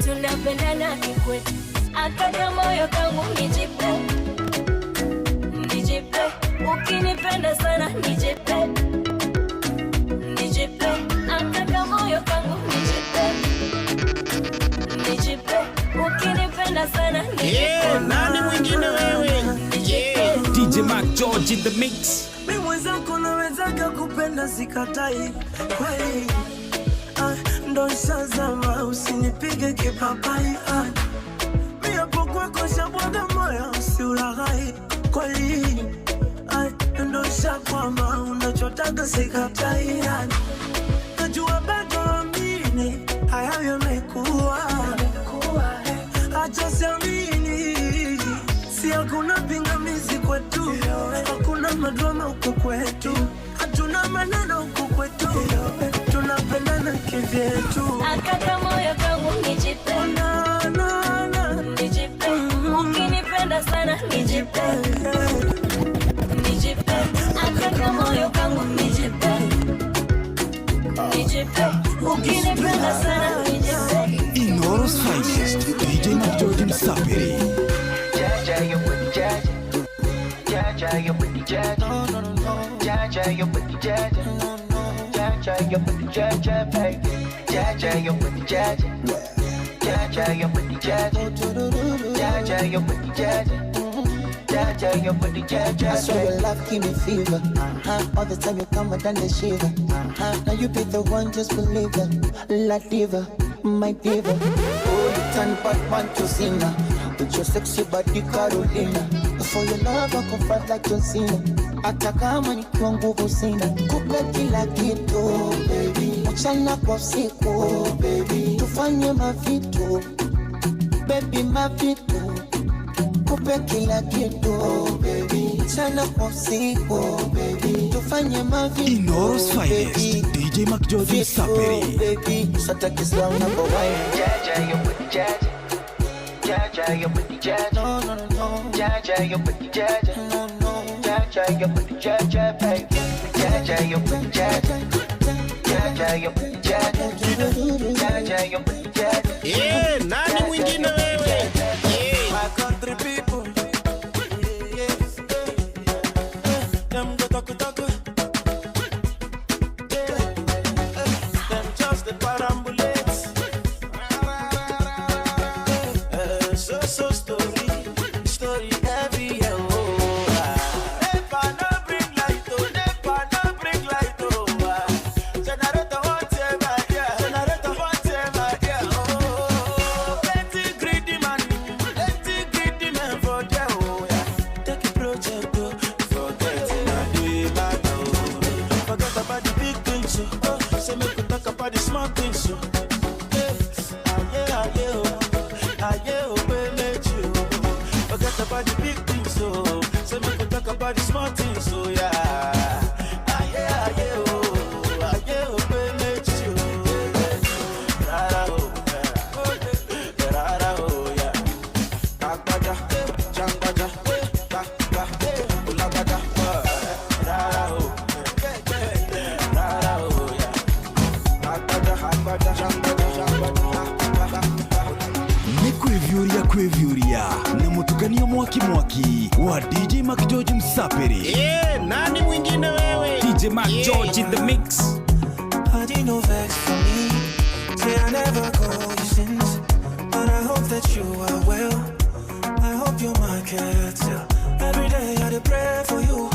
Speaker 23: tunapendana kikwetu. Akaka moyo kangu nijipe, nijipe, ukinipenda sana nijipe, nijipe. Akaka moyo kangu nijipe, nijipe, ukinipenda sana nijipe.
Speaker 5: Yeah, nani mwingine wewe? Yeah.
Speaker 25: DJ McGeorge in the mix.
Speaker 21: Mimi mwenzako nawezaga kupenda sikatai kweli. Ndo nishazama usinipige kipapai. Mimi hapo kwako shabwaga moyo usiulaghai kweli. Ndo nishakwama unachotaka sikatai. Najua bado amini haya yamekuwa, acha siamini. Si hakuna pingamizi kwetu, hakuna madrama huku kwetu, hatuna maneno huku kwetu, tunapendana kivyetu.
Speaker 23: Akaka moyo kangu nijipe, nijipe, ukinipenda sana nijipe, nijipe. Akaka moyo kangu nijipe, Ukinipenda sana nijipe.
Speaker 14: Inoro's finest, DJ McGeorge Msapiri.
Speaker 1: Jaja, you pretty jaja. Jaja, you pretty jaja. No, no, no, no. Jaja, you pretty jaja. No, no. Jaja, you pretty jaja, baby. Jaja, you pretty jaja. Jaja, you pretty jaja. Jaja, you pretty jaja. Jaja, you pretty jaja.
Speaker 2: I swear your love give me fever. All the time you come, I done the shiver. Now you be the one, just believe it. La diva, my diva. Oh, you turn Batman to Cena with your sexy body, Carolina. For your love, I go fight like John Cena. Hata kama nikiwa nguvu sina, kupe kila kitu baby, mchana kwa usiku baby, tufanye mavitu baby, mavitu, kupe kila kitu baby, mchana kwa usiku baby, tufanye mavitu
Speaker 14: Inoro's finest, DJ McGeorge Msapiri.
Speaker 2: Baby, sataki slow number one.
Speaker 1: Jaja, you pretty jaja. Jaja, you pretty jaja.
Speaker 2: No, no, no, no.
Speaker 1: Jaja, you pretty jaja.
Speaker 2: No, no.
Speaker 1: Jaja, you pretty jaja, baby. Jaja, you pretty jaja. Jaja, you pretty jaja. Jaja, you pretty jaja.
Speaker 5: Yeah, nani mwingine wewe? Yeah.
Speaker 21: My country people. Yeah, yeah. Them go talk talk. Yeah. Them just the perambulate. So so story, story every year. Oh, nepa no bring light, oh, nepa no bring light, oh. Generator want my yeah, generator want my yeah. Oh, plenty greedy man, plenty greedy man for there. Oh yeah, take a project, oh, forget it, I do it bad, oh. Forget about the big things, oh. Say make we talk about the small things, oh. Yeah, yeah, yeah, oh. Aye, oh, baby, oh. Forget about the big things, oh. Say make we talk about the small things, oh yeah. Aye, aye, oh, aye, oh, baby, oh. Rara, oh, yeah. Rara, oh, yeah. Agbaja, jangbaja, ba, ba, ulagbaja, rara, oh, rara, oh, yeah. Agbaja, agbaja, jangbaja, jangbaja, ba, ba, ba.
Speaker 14: Nĩ kwĩviũria kwĩviũria na mũtukanio mwaki mwaki wa DJ McGeorge Msapiri.
Speaker 5: Yeah, nani mwingine wewe?
Speaker 25: DJ McGeorge in the mix.
Speaker 21: I did no vex for me. Say I never call you since, but I hope that you are well. I hope you're my caretaker. Every day I dey pray for you.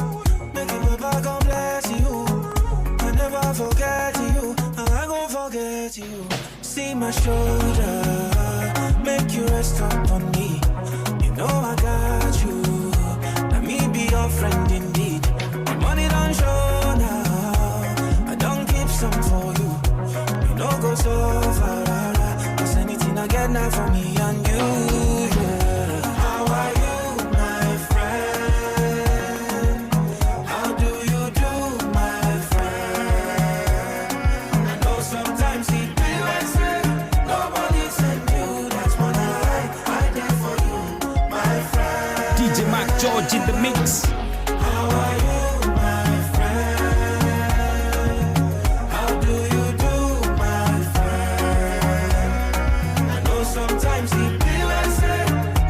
Speaker 21: Make it Baba God bless you. I never forget you. And I gon' forget you. See my shoulder, make you rest up on me. You know I got you. Let me be your friend indeed. The money don't show now. I don't keep some for you. You know go so far. 'Cause anything I get now for me and you. Yeah. How are you, my friend? How do you do, my friend? I know sometimes it be like say nobody send you. That's what I like. I there for you, my friend.
Speaker 25: DJ McGeorge in the mix.
Speaker 21: How are you, my friend? How do you do, my friend? I know sometimes it be like say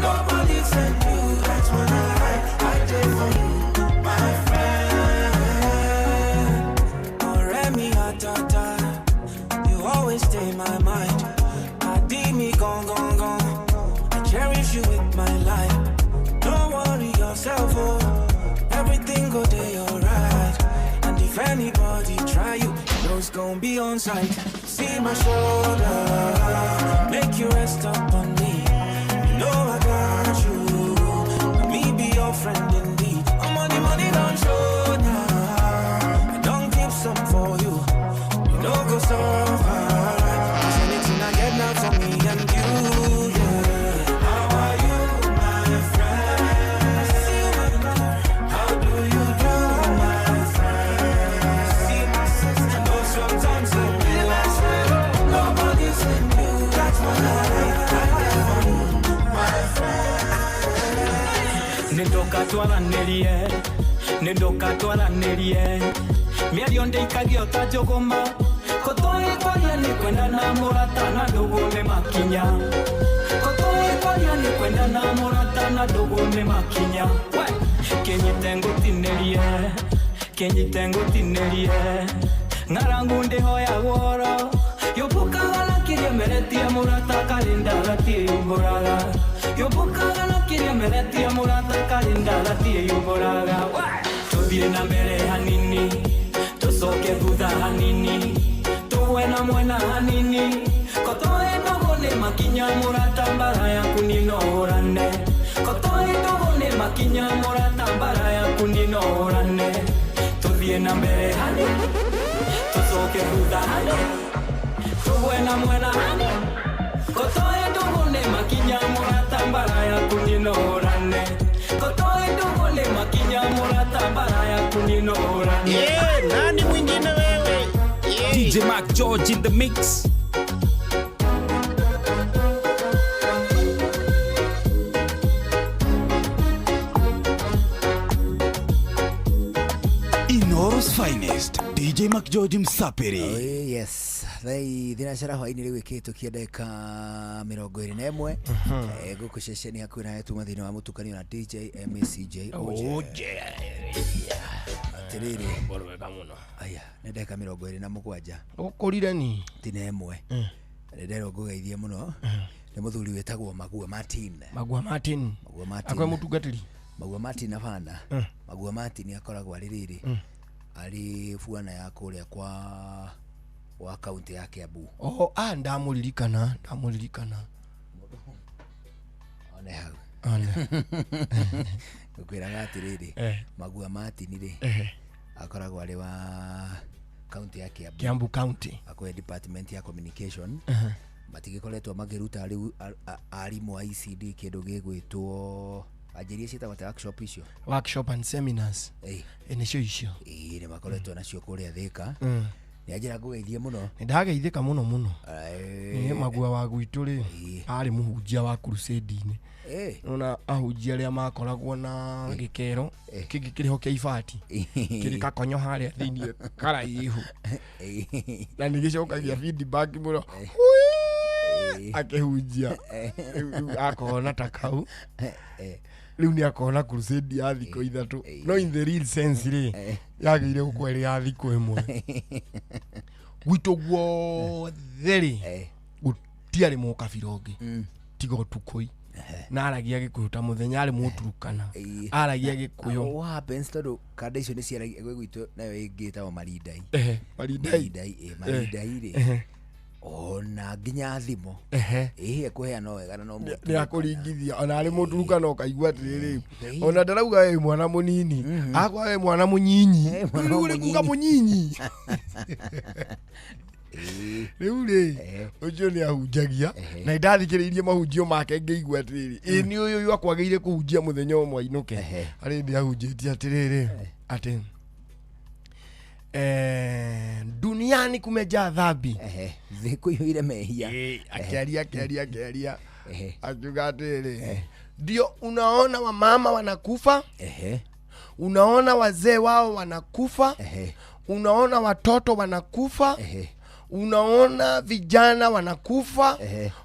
Speaker 21: nobody send you. That's what I like. I there for you, my friend. Ọ̀rẹ́ mi àtàtà, you always stay my mind. Pàdí mi gangan gan, I cherish you with my life. Don't worry yourself, oh. Everything go day alright. And if anybody try you, you know it's gonna be on sight. See my shoulder, make you rest up on me. You know I got you. Let me be your friend indeed. Oh, money, money don't show now. I don't keep some for you. You know go so far. 'Cause anything I get now for me and you, yeah. How are you, my friend? How do you do, my friend? See my sister. I know sometimes I feel like say nobody's in you. That's what I like. I there for you, my friend.
Speaker 25: Nĩndoka twaranĩrie, nĩndoka twaranĩrie, mĩario ndĩikagio ta njũgũma, kũtwara Kotoĩ kwaria nĩ kwendana mũrata na ndũgũ nĩ makinya. Kotoĩ kwaria nĩ kwendana mũrata na ndũgũ nĩ makinya. We, kĩnyite ngũtinĩrie, kĩnyite ngũtinĩrie. Ng'arangu ndĩhoyagwo ũhoro, yũmbũkaga na kĩrĩa meretie mũrata karĩ ndagatiĩyumbũraga. Yũmbũkaga na kĩrĩa meretie mũrata karĩ ndagatiĩyumbũraga. We, tũthiĩ na mbere hanini, tũcoke thutha hanini, tũgwe na mwena hanini. Kotoĩ ndũgũ nĩ makinya mũrata mbara yaku nĩnohũrane. Kotoĩ ndũgũ nĩ makinya mũrata mbara yaku nĩnohũrane. Tũthiĩ na mbere hanini, tũcoke thutha hanini, tũgwe na mwena hanini. Kotoĩ ndũgũ nĩ makinya mũrata mbara yaku nĩnohũrane. Kotoĩ ndũgũ nĩ makinya mũrata mbara yaku nĩnohũrane.
Speaker 5: Yeah, nani mwingine wewe? Yeah.
Speaker 25: DJ Mark George in the mix.
Speaker 14: Inooro's finest DJ McGeorge Msapiri.
Speaker 7: Oh, yes thai thinacara hwainĩ rĩu ĩkĩhĩtũkia ndagĩka 21 gũkũ ceceni hakuhĩ nawe tuma thĩinĩ wa mũtukanio na DJ MACJ
Speaker 16: OJ.
Speaker 7: Atĩrĩrĩ
Speaker 16: Wega mũno.
Speaker 7: Aya nĩ ndagĩka 27
Speaker 16: Ũkũrire ni
Speaker 7: tina ĩmwe nĩ nderwo ngũgeithie mũno nĩ mũthuri wĩtagwo Magua Martin.
Speaker 16: Magua Martin.
Speaker 7: Magua Martin
Speaker 16: Akwe mũtungatĩri.
Speaker 7: Magua Martin abana. Magua Martin akoragwo arĩ rĩrĩ arĩ buana ya kũrĩa kwa wa kaunti ya Kiambu.
Speaker 16: Oh, ah ndamũririkana, ndamũririkana.
Speaker 7: One hau.
Speaker 16: One.
Speaker 7: Ngũkwĩraga atĩrĩrĩ Magua Martin rĩ akoragwo arĩ wa kaunti ya Kiambu.
Speaker 16: Kiambu County.
Speaker 7: Akoragwo department ya communication. Matigĩkoretwo makĩruta rĩu arimũ a ECD kĩndũ gĩgwĩtwo anjĩrie ciĩtagwo ta workshop icio.
Speaker 16: Workshop and seminars. Nĩcio icio.
Speaker 7: Ĩĩ nĩ makoretwo nacio kũrĩa Thĩka. Nĩ anjĩra ngũgeithie mũno.
Speaker 16: Nĩ ndageithĩka mũno mũno. Nĩ Magua wa gwitũ rĩ arĩ mũhunjia wa crusade-inĩ. Nona ahunjia arĩa makoragwo na gĩkero kĩngĩ kĩrĩho kĩa ibati kĩrĩ kakonyo harĩa thĩinĩ karaihu na nĩ gĩcokagia feedback mũno akĩhunjia rĩu akona ta kau rĩu nĩ akona crusade ya thikũ 3 no in the real sense rĩ yagĩire gũkorwo ĩrĩ ya thikũ 1 gwitũ guothe rĩ gũtiarĩ mũkabira ũngĩ tiga ũtukũi na aragia Gĩkũyũ ta mũthenya arĩ mũturukana aragia Gĩkũyũ.
Speaker 7: What happens tondũ kanda icio nĩ ciaragia gwĩ gwitũ nayo ĩngĩ ĩtagwo Marindai.
Speaker 16: Marindai.
Speaker 7: Marindai rĩ ona nginya thimo ĩhĩ ekũheana wega na no
Speaker 16: nĩ akũringithia ona arĩ mũturukana ũkaigua atĩrĩrĩ ona ndarauga wĩ mwana mũnini akwa wĩ mwana mũnyinyi rĩu rĩ kuga mũnyinyi rĩu rĩ ũcio nĩ ahunjagia na nĩndathikĩrĩirie mahunjio make ngĩigua atĩrĩrĩ ĩ nĩ ũyũ ũyũ akwagĩire kũhunjia mũthenya ũmwe ainũke harĩ hĩndĩ ahunjĩtie atĩrĩrĩ atĩ duniani kumejaa dhambi
Speaker 7: thĩ kũiyũire mehia.
Speaker 16: Akiaria akiaria akiaria akiuga atĩrĩrĩ ndio unaona wamama wanakufa, unaona wazee wao wanakufa, unaona watoto wanakufa, unaona vijana wanakufa,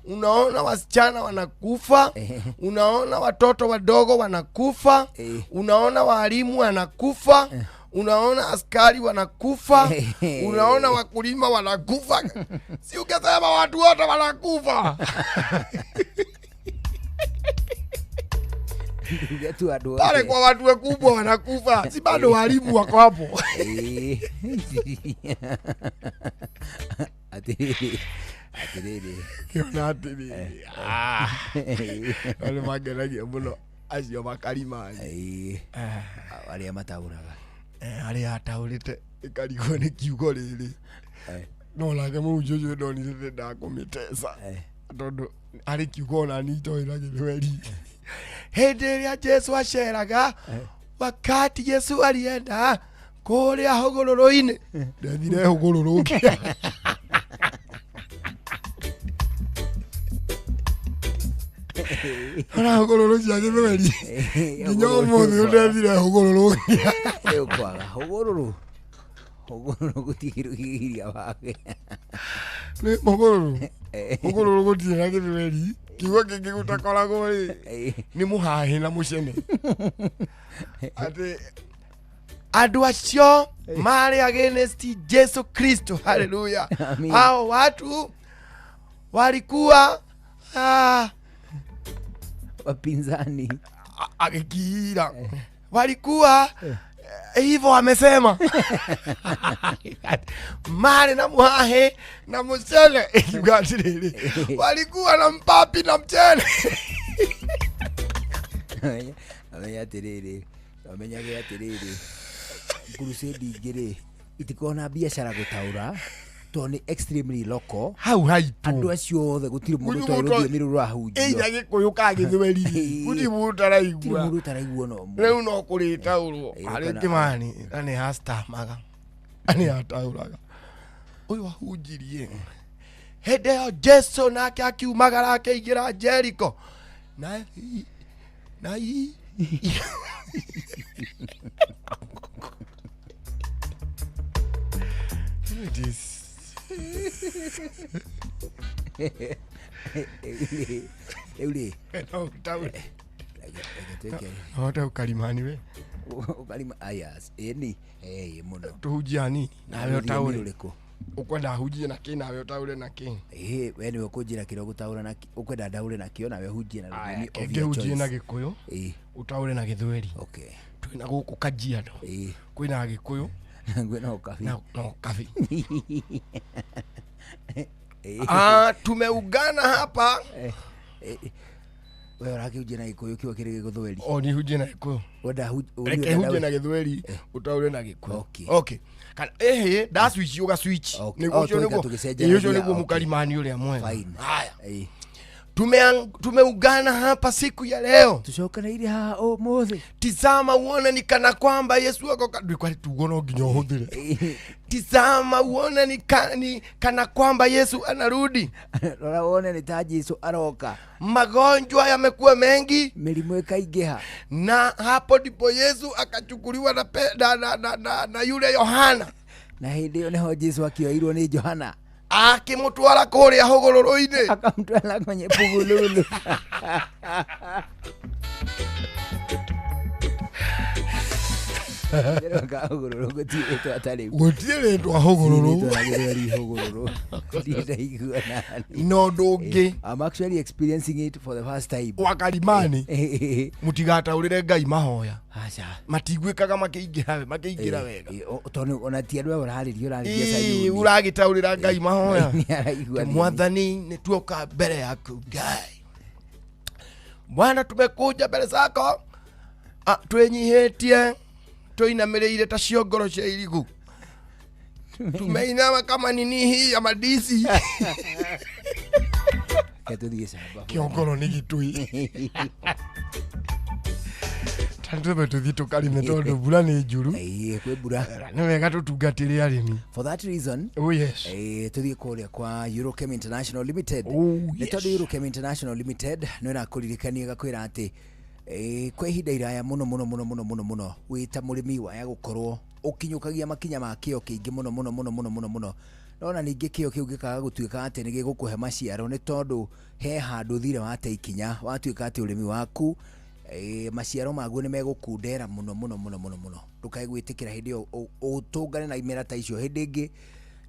Speaker 16: unaona wasichana wanakufa, unaona watoto wadogo wanakufa, unaona walimu wanakufa, unaona askari wanakufa, unaona wakulima wanakufa. Si ukisema watu wote wanakufa. Pale kwa watu wakubwa wanakufa, si bado walimu wako hapo.
Speaker 7: Atĩrĩrĩ atĩrĩrĩ
Speaker 16: Kĩona atĩrĩrĩ wale magenagia mũno acio makarimani
Speaker 7: arĩa mataũraga
Speaker 16: arĩa ataũrĩte ĩkarigwo nĩ kiugo rĩrĩ no nake mũhunjia ũcio ndonire ndakũmĩteca tondũ arĩ kiugo ona niĩ itoĩ na Gĩthweri. Hĩndĩ ĩrĩa Jesu aceraga, wakati Yesu alienda kũrĩa hũgũrũrũ-inĩ, ndethire hũgũrũrũ ngĩa. Ona hũgũrũrũ cia Gĩthweri nginya ũmũthĩ ndethire hũgũrũrũ ngĩa.
Speaker 7: Ũkwaga hũgũrũrũ hũgũrũrũ gũtigĩrũgiria wake.
Speaker 16: Nĩ mũgũrũrũ. Mũgũrũrũ gũtirĩ na gĩthweri. Kiugo kĩngĩ gũtakoragwo rĩ nĩ mũhahĩ na mũcene. Atĩ andũ acio marĩ against Jesu Kristo, haleluya.
Speaker 7: Amen.
Speaker 16: Hao watu walikuwa
Speaker 7: wapinzani
Speaker 16: agĩkiira walikuwa hivyo wamesema marĩ na mũhahĩ na mũcene ikiuga atĩrĩrĩ walikuwa na mpapi na mchele.
Speaker 7: Amenya atĩrĩrĩ, amenyage atĩrĩrĩ, crusade ingĩ rĩ itikoragwo na biacara gũtaũra tondũ nĩ extremely local
Speaker 16: hau haitũ
Speaker 7: andũ acio othe gũtirĩ mũndũ
Speaker 16: Gũtirĩ
Speaker 7: ũtoĩ
Speaker 16: mũndũ
Speaker 7: rũthiomi rũu rũrahunjio.
Speaker 16: Either gĩkũyũ kana gĩthweri rĩ, gũtirĩ mũndũ ũtaraigua.
Speaker 7: Gũtirĩ mũndũ ũtaraigua ona ũmwe.
Speaker 16: Rĩu no kũrĩtaũrwo harĩ Kĩmani na nĩ acitamaga na nĩ ataũraga ũyũ ahunjirie hĩndĩ ĩyo Jesu nake akiumagara akĩingĩra Jeriko na na It is
Speaker 7: Rĩu rĩ
Speaker 16: no ũtaũre.
Speaker 7: Reke twĩke.
Speaker 16: No ũhote ũkarimani we
Speaker 7: Ũkarima aya ĩni ĩĩ mũno
Speaker 16: tũhunjie hanini nawe
Speaker 7: Rũthiomi
Speaker 16: ũtaũre
Speaker 7: rũrĩkũ?
Speaker 16: Ũkwenda hunjie na kĩ nawe ũtaũre na kĩ?
Speaker 7: Ĩĩ we nĩwe ũkũnjĩra kĩrĩa ũgũtaũra na ũkwenda ndaũre nakĩo nawe hunjie na rũthiomi of your
Speaker 16: ngĩhunjie na
Speaker 7: choice.
Speaker 16: gĩkũyũ
Speaker 7: Ĩĩ.
Speaker 16: ũtaũre na gĩthweri.
Speaker 7: Okay.
Speaker 16: Twĩna gũkũ Kajiado kwĩna gĩkũyũ
Speaker 7: kwĩna ũkabi
Speaker 16: na ũkabi. Ah, tumeungana hapa.
Speaker 7: We ũrakĩhunjia na gĩkũyũ kiugo kĩrĩ gĩthweri?
Speaker 16: O ni hunjie na gĩkũyũ.
Speaker 7: Wenda
Speaker 16: Reke hunjie na gĩthweri ũtaũre na gĩkũyũ. Okay. Kana ĩhĩ nda switch ũga switch. Nĩguo
Speaker 7: Oh,
Speaker 16: ũcio
Speaker 7: tweka
Speaker 16: nĩguo
Speaker 7: tũgĩcenjanagia,
Speaker 16: ĩĩ, ũcio nĩguo
Speaker 7: okay.
Speaker 16: mũkarimani ũrĩa mwega.
Speaker 7: Fine.
Speaker 16: Haya.
Speaker 7: Ĩĩ.
Speaker 16: Tumeungana hapa siku ya leo
Speaker 7: tucokanĩire haha ũmũthĩ.
Speaker 16: Tizama uone ni kana kwamba Yesu ako ndwĩkwari tugo no nginya ũhũthĩre. Tizama uone ni kana kwamba Yesu anarudi.
Speaker 7: Rora wone nĩ ta Jesu aroka.
Speaker 16: Magonjwa yamekuwa mengi,
Speaker 7: mĩrimũ ĩkaingĩha,
Speaker 16: na hapo ndipo Yesu akachukuliwa na, na, na, na, na, na yule Yohana,
Speaker 7: na hĩndĩ ĩyo nĩho Jesu akĩoirwo nĩ Johana
Speaker 16: akĩmũtwara kũrĩa hũgũrũrũ-inĩ,
Speaker 7: akamtwara kwenye pugululu. Hũgũrũrũ gũtirĩ rĩtwa ta rĩu.
Speaker 16: Gũtirĩ rĩtwa hũgũrũrũ.
Speaker 7: Rĩtwa rĩa gĩthweri hũgũrũrũ. Ndirĩ ndaigua nani.
Speaker 16: Na ũndũ ũngĩ.
Speaker 7: I'm actually experiencing it for the first time.
Speaker 16: Wakarimani mũtigataũrĩre Ngai mahoya.
Speaker 7: Aca.
Speaker 16: Matiguĩkaga makĩingĩra makĩingĩra wega.
Speaker 7: Tondũ ona ti andũ aya ũrarĩria ũrarĩria
Speaker 16: Ĩĩ,
Speaker 7: Sayuni.
Speaker 16: ũragĩtaũrĩra Ngai mahoya.
Speaker 7: Nĩaraigua nini.
Speaker 16: Mwathani nĩ tuoka mbere yaku Ngai. Bwana tumekuja mbere zako twĩnyihĩtie tũinamĩrĩire ta ciongoro cia irigu tumeinama kama nini hii ya madisi.
Speaker 7: Reke tũthiĩ camba.
Speaker 16: Kĩongoro nĩ gĩtũi tũme tũthiĩ tũkarĩme tondũ mbura nĩ njuru.
Speaker 7: Ĩĩ, kwĩ mbura.
Speaker 16: Nĩ wega tũtungatĩre arĩmi.
Speaker 7: For that reason,
Speaker 16: oh yes,
Speaker 7: tũthiĩ kũrĩa kwa Eurochem International Limited.
Speaker 16: Oh,
Speaker 7: Nĩ tondũ Eurochem International Limited nĩ ĩrakũririkania ĩgakwĩra atĩ kwa ihinda iraya mũno mũno mũno mũno mũno mũno wĩ ta mũrĩmi waya gũkorwo ũkinyũkagia makinya ma kĩo kĩingĩ mũno mũno mũno mũno mũno mũno nona ningĩ kĩo kĩu gĩkaga gũtuĩka atĩ nĩ gĩgũkũhe maciaro nĩ tondũ he handũ thire wate ikinya watuĩka atĩ ũrĩmi waku maciaro maguo nĩ megũkundera mũno mũno mũno mũno mũno ndũkae gwĩtĩkĩra hĩndĩ ĩyo ũtũngane na imera ta icio hĩndĩ ĩngĩ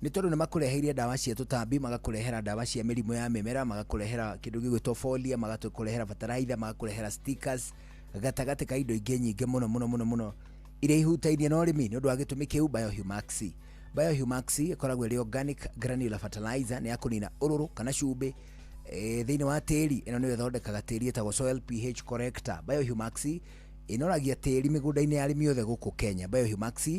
Speaker 7: nĩ tondũ nĩ makũreheire ndawa cia tũtambi magakũrehera ndawa cia mĩrimũ ya mĩmera magakũrehera kĩndũ gĩgwĩtwo folia magakũrehera fertilizer magakũrehera stickers gatagatĩ ka indo ingĩ nyingĩ mũno mũno mũno mũno iria ihutainie na ũrĩmi nĩ ũndũ wa gĩtũmi kĩu Biohumax Biohumax ĩkoragwo ĩrĩ organic granular fertilizer nĩ ya kũnina ũrũrũ kana cumbĩ thĩinĩ wa tĩri ĩno nĩyo ĩthondekaga tĩri ĩtagwo soil pH corrector. Biohumax ĩnoragia tĩri mĩgũnda-inĩ ya arĩmi othe gũkũ Kenya. Biohumax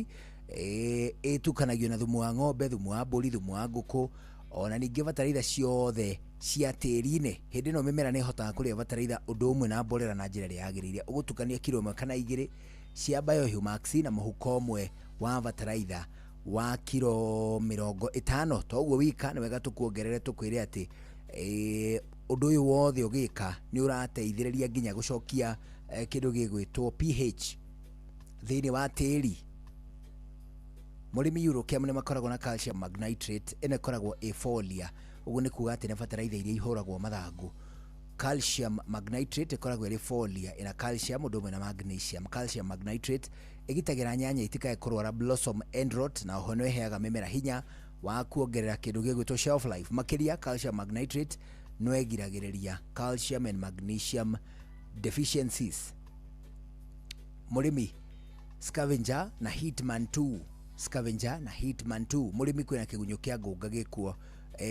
Speaker 7: ĩtukanagio na thumu wa ng'ombe, thumu wa mbũri, thumu wa ngũkũ ona ningĩ bataraitha ciothe cia tĩri-inĩ. Hĩndĩ ĩno mĩmera nĩ ĩhotaga kũrĩa bataraitha ũndũ ũmwe na mborera na njĩra ĩrĩa yagĩrĩire. Ũgũtukania kiro ĩmwe kana igĩrĩ cia Biohumax na mũhuko ũmwe wa bataraitha wa kiro 50. Toguo wika nĩ wega tũkuongerere tũkwĩre atĩ ũndũ ũyũ wothe ũgĩka nĩ ũrateithĩrĩria nginya gũcokia kĩndũ gĩgwĩtwo pH thĩinĩ wa tĩri. Mũrĩmi Eurochem nĩ makoragwo na calcium magnitrate ĩno ĩkoragwo ĩ folia, ũguo nĩ kuga atĩ nĩ bataraitha iria ihũragwo mathangũ. Calcium magnitrate ĩkoragwo ĩrĩ folia ĩna calcium ũndũ ũmwe na magnesium. Calcium magnitrate ĩgitagĩra nyanya itikae kũrwara blossom end rot, na oho no ĩheaga mĩmera hinya wa kuongerera kĩndũ gĩgwĩtwo shelf life. Makĩria calcium magnitrate no ĩgiragĩrĩria calcium and magnesium deficiencies. Mũrĩmi, Scavenger na Hitman 2, Scavenger na Hitman 2. Mũrĩmi, kwĩna kĩgunyũ kĩa ngũnga gĩkuo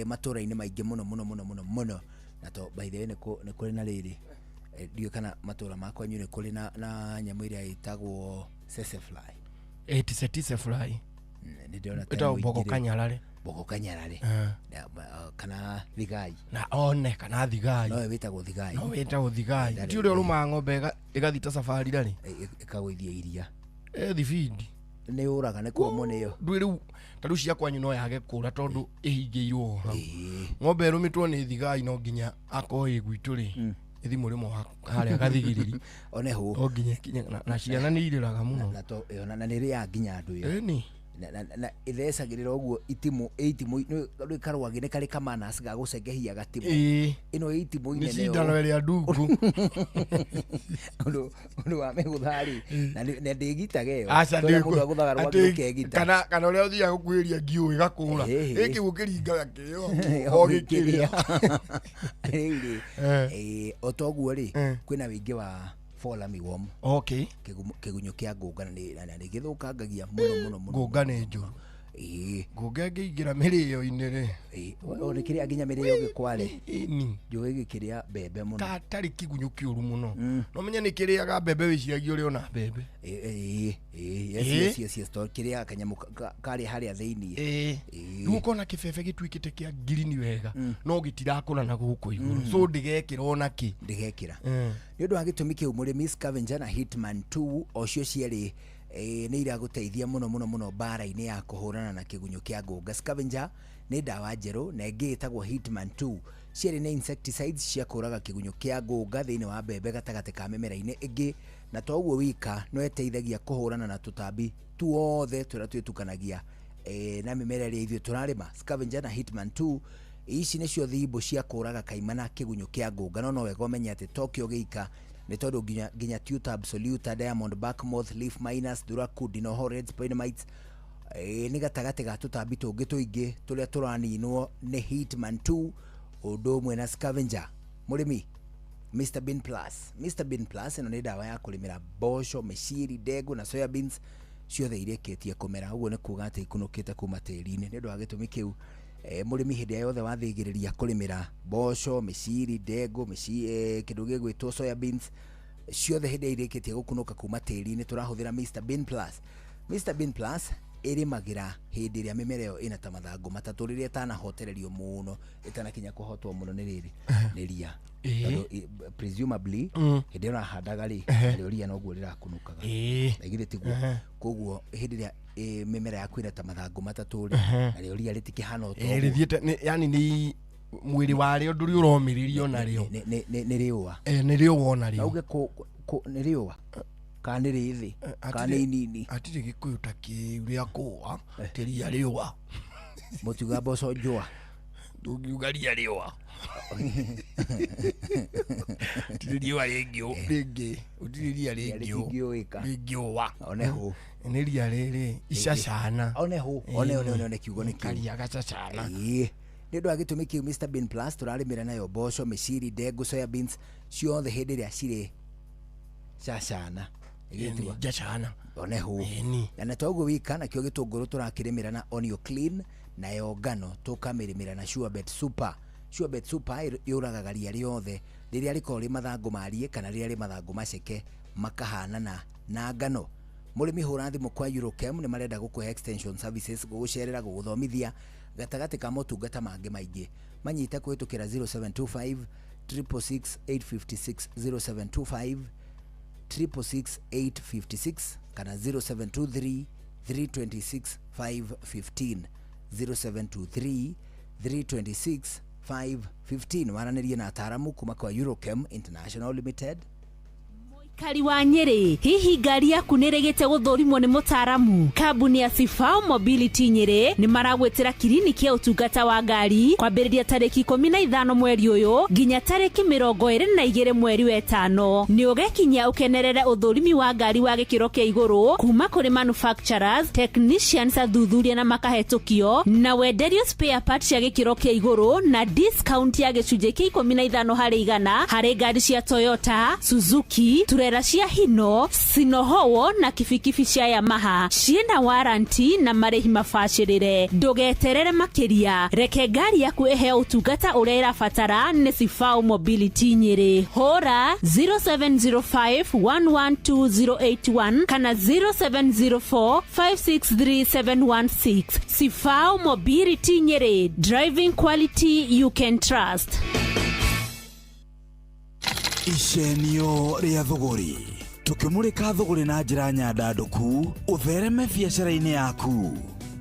Speaker 7: matũra-inĩ maingĩ mũno mũno mũno mũno mũno, na to by the way nĩ kũrĩ na rĩrĩ, ndiũĩ kana matũra ma kwanyu nĩ kũrĩ na nyamũ ĩrĩa ĩtagwo tsetse fly.
Speaker 16: Tise tise fly.
Speaker 7: Nĩ ndĩrona ta
Speaker 16: Ĩtagwo
Speaker 7: ĩmwe
Speaker 16: boko
Speaker 7: ingĩrĩ-
Speaker 16: kanyarare.
Speaker 7: Boko kanyarare. Kana thigai.
Speaker 16: Na one kana thigai.
Speaker 7: No wĩtagwo thigai.
Speaker 16: No wĩtagwo thigai.
Speaker 7: Ndarĩ-
Speaker 16: Ti ũrĩa ũrũmaga ng'ombe ĩgathiĩ ta safari rarĩ.
Speaker 7: Ĩkagũithia iria.
Speaker 16: Thibindi.
Speaker 7: Nĩ ũraga nĩ kũrũmwo nĩyo.
Speaker 16: Ndũĩ rĩu ta rĩu cia kwanyu no yage kũra tondũ ĩhingĩirwo hau. Ng'ombe ĩrũmĩtwo nĩ thigai no nginya akorwo ĩ gwitũ rĩ, ĩthi mũrĩmo wa harĩa gathigiriri.
Speaker 7: One hũ.
Speaker 16: No nginya ĩkinye na ciana nĩ irĩraga mũno.
Speaker 7: Na to ĩyo na nĩ ĩrĩaga nginya andũ ĩyo.
Speaker 16: Ĩni.
Speaker 7: Na ĩthecagĩrĩra ũguo itimũ, ĩ itimũ nĩ karwagĩ nĩ karĩ kamanas ga gũcengehia gatimũ. Ĩno ĩ itimũ
Speaker 16: Nĩ
Speaker 7: inene
Speaker 16: cindano
Speaker 7: ũũ.
Speaker 16: ĩrĩa ndungu.
Speaker 7: Ũndũ wa mĩgũtha rĩ, na ndĩgitaga ĩyo.
Speaker 16: Aca
Speaker 7: Tondũ
Speaker 16: ndĩkũ-
Speaker 7: mũndũ agũthaga rwagĩ
Speaker 16: atĩ
Speaker 7: rũkegita.
Speaker 16: kana ũrĩa ũthiaga gũkuhĩria ngiũ ĩgakũra. Gĩkĩ gũkĩringaga kĩrĩo o gĩkĩrĩa.
Speaker 7: Rĩu rĩ, o ta ũguo rĩ, kwĩna wĩingĩ wa fall armyworm.
Speaker 16: Okay.
Speaker 7: Kĩgunyũ kĩa ngũnga na nĩ gĩthũkangagia mũno mũno mũno.
Speaker 16: Ngũnga nĩ njũru. Ngũnga ĩngĩingĩra mĩrĩo-inĩ rĩ.
Speaker 7: O nĩ kĩrĩa nginya mĩrĩo gĩkware.
Speaker 16: Ĩni.
Speaker 7: Njũĩ gĩkĩrĩa mbembe mũno.
Speaker 16: Tarĩ kĩgunyũ kĩũru mũno. No menye nĩ kĩrĩaga mbembe wĩciragia ũrĩ ona mbembe.
Speaker 7: Yes, yes, yes, yes, tondũ kĩrĩaga kanyamũ karĩa harĩa thĩiniĩ.
Speaker 16: Rĩu ũkona kĩbebe gĩtuĩkĩte kĩa ngirini wega, no gĩtirakũra na gũkũ igũrũ. So ndĩgekĩra ona kĩ.
Speaker 7: Ndĩgekĩra. Nĩ ũndũ wa gĩtũmi kĩu mũrĩmi, Scavenger na Hitman 2 o cio cierĩ nĩ iragũteithia mũno mũno mũno mbara-inĩ ya kũhũrana na kĩgunyũ kĩa ngũnga. Scavenger nĩ ndawa njerũ na ĩngĩ ĩtagwo Hitman 2. Cierĩ nĩ insecticides cia kũraga kĩgunyũ kĩa ngũnga thĩinĩ wa mbembe gatagatĩ ka mĩmera-inĩ ĩngĩ, na to ũguo wika no ĩteithagia kũhũrana na tũtambi tuothe tũrĩa twĩtukanagia na mĩmera ĩrĩa ithuĩ tũrarĩma. Scavenger na Hitman 2 ici nĩcio thimbũ cia kũraga kaimana kĩgunyũ kĩa ngũnga, no wega ũmenye atĩ Tokyo gĩika nĩ tondũ nginya Tuta absoluta, Diamond Back Moth, Leaf Minus, Duraku, Dinoho, Red Spine Mites, nĩ gatagatĩ ga tũtambi tũngĩ tũingĩ tũrĩa tũraninwo nĩ Hitman 2 ũndũ ũmwe na Scavenger. Mũrĩmi, Mr Bean Plus. Mr Bean Plus ĩno nĩ ndawa ya kũrĩmĩra mboco, mĩciri, ndengũ na soya beans ciothe irĩkĩtie kũmera, ũguo nĩ kuga atĩ ikunũkĩte kuma tĩri-inĩ. Nĩ ũndũ wa gĩtũmi kĩu, mũrĩmi hĩndĩ ĩrĩa yothe wathĩgĩrĩria kũrĩmĩra mboco, mĩciri, ndengũ, kĩndũ gĩgwĩtwo soya beans ciothe hĩndĩ ĩrĩa irĩkĩtie gũkunũka kuma tĩri-inĩ, tũrahũthĩra Mr Bean Plus. Mr Bean Plus ĩrĩmagĩra hĩndĩ ĩrĩa mĩmera ĩyo ĩna ta mathangũ matatũ, rĩrĩa ĩtanahotererio mũno, ĩtanakinya kũhotwo mũno nĩ rĩrĩ nĩ ria. Tondũ presumably hĩndĩ ĩrĩa ũrahandaga rĩ, narĩo ria noguo rĩrakunũkaga. Na githĩ tiguo? Koguo hĩndĩ ĩrĩa mĩmera yaku ĩna ta mathangũ matatũ rĩ, narĩo ria rĩtikĩhana o ta ũguo.
Speaker 16: Rĩthiĩte yani nĩ mwĩrĩ warĩo ndũrĩ ũromĩrĩrio narĩo.
Speaker 7: Nĩ rĩũa.
Speaker 16: Nĩ rĩũa ona rĩo.
Speaker 7: Na uge nĩ rĩũa kana nĩ rĩthĩ kana nĩ inini.
Speaker 16: Hatirĩ gĩkũyũ ta kĩu rĩa kũa, ti ria rĩũa.
Speaker 7: Mũtiuga mboco njũa.
Speaker 16: Ndũngiuga ria rĩũa. Hatirĩ riũa rĩngĩ, gũtirĩ ria
Speaker 7: rĩngĩũĩka.
Speaker 16: Rĩngĩũa.
Speaker 7: One hũ.
Speaker 16: Nĩ ria rĩrĩ icacana.
Speaker 7: One hũ. One, one, one, one, kiugo nĩ kĩu.
Speaker 16: Karia gacacana.
Speaker 7: Nĩ ũndũ wa gĩtũmi kĩu Mr Bean Plus tũrarĩmĩra nayo mboco, mĩciri, ndengũ, soya beans ciothe hĩndĩ ĩrĩa cirĩ cacana.
Speaker 16: Ĩgĩtwo njacana.
Speaker 7: One hũ. Na to ũguo wika, nakĩo gĩtũngũrũ tũrakĩrĩmĩra na Onio Clean, nayo ngano tũkamĩrĩmĩra na Surebet Super. Surebet Super yũragaga ria rĩothe rĩrĩa rĩkoragwo rĩ mathangũ marie kana rĩrĩa rĩ mathangũ maceke makahanana na ngano. Mũrĩmi, hũra thimũ kwa Eurochem, nĩ marenda gũkũhe extension services, gũgũcerera, gũgũthomithia gatagatĩ ka motungata mangĩ maingĩ. Manyite kũhĩtũkĩra 0725 666 856, 0725 666 856 kana 0723 326 515, 0723 326 515. Waranĩrie na ataramu kuma kwa Eurochem International Limited.
Speaker 11: Mũikari wa Nyĩrĩ, hihi ngari yaku nĩ ĩrĩgĩte gũthũrimwo nĩ mũtaaramu? Kambuni ya Sifao Mobility Nyĩrĩ nĩ maragwĩtĩra kiriniki ya ũtungata wa ngari kwambĩrĩria tarĩki 15 mweri ũyũ nginya tarĩki 22 mweri wa ĩtano. Nĩ ũgekinyia ũkenerere ũthũrimi wa ngari wa gĩkĩro kĩa igũrũ kuma kũrĩ manufacturers, technicians, athuthuria na makahetũkio, na wenderio spare parts cia gĩkĩro kĩa igũrũ na discount ya gĩcunjĩ kĩa 15 harĩ igana harĩ ngari cia Toyota, Suzuki, turera cia Hino, Sinohowo na kibikibi cia Yamaha ciĩna waranti na marĩhi mabacĩrĩre. Ndũgeterere makĩria, reke ngari yaku ĩheo ũtungata ũrĩa ĩrabatara nĩ Sifao Mobility Nyĩrĩ. Hũra 0705112081 kana 0704563716. Sifao Mobility Nyĩrĩ, driving quality you can trust.
Speaker 14: Icenio rĩa thũgũrĩ, tũkĩmũrĩka thũgũrĩ na njĩra nyandandũku ũthereme biacara-inĩ yaku.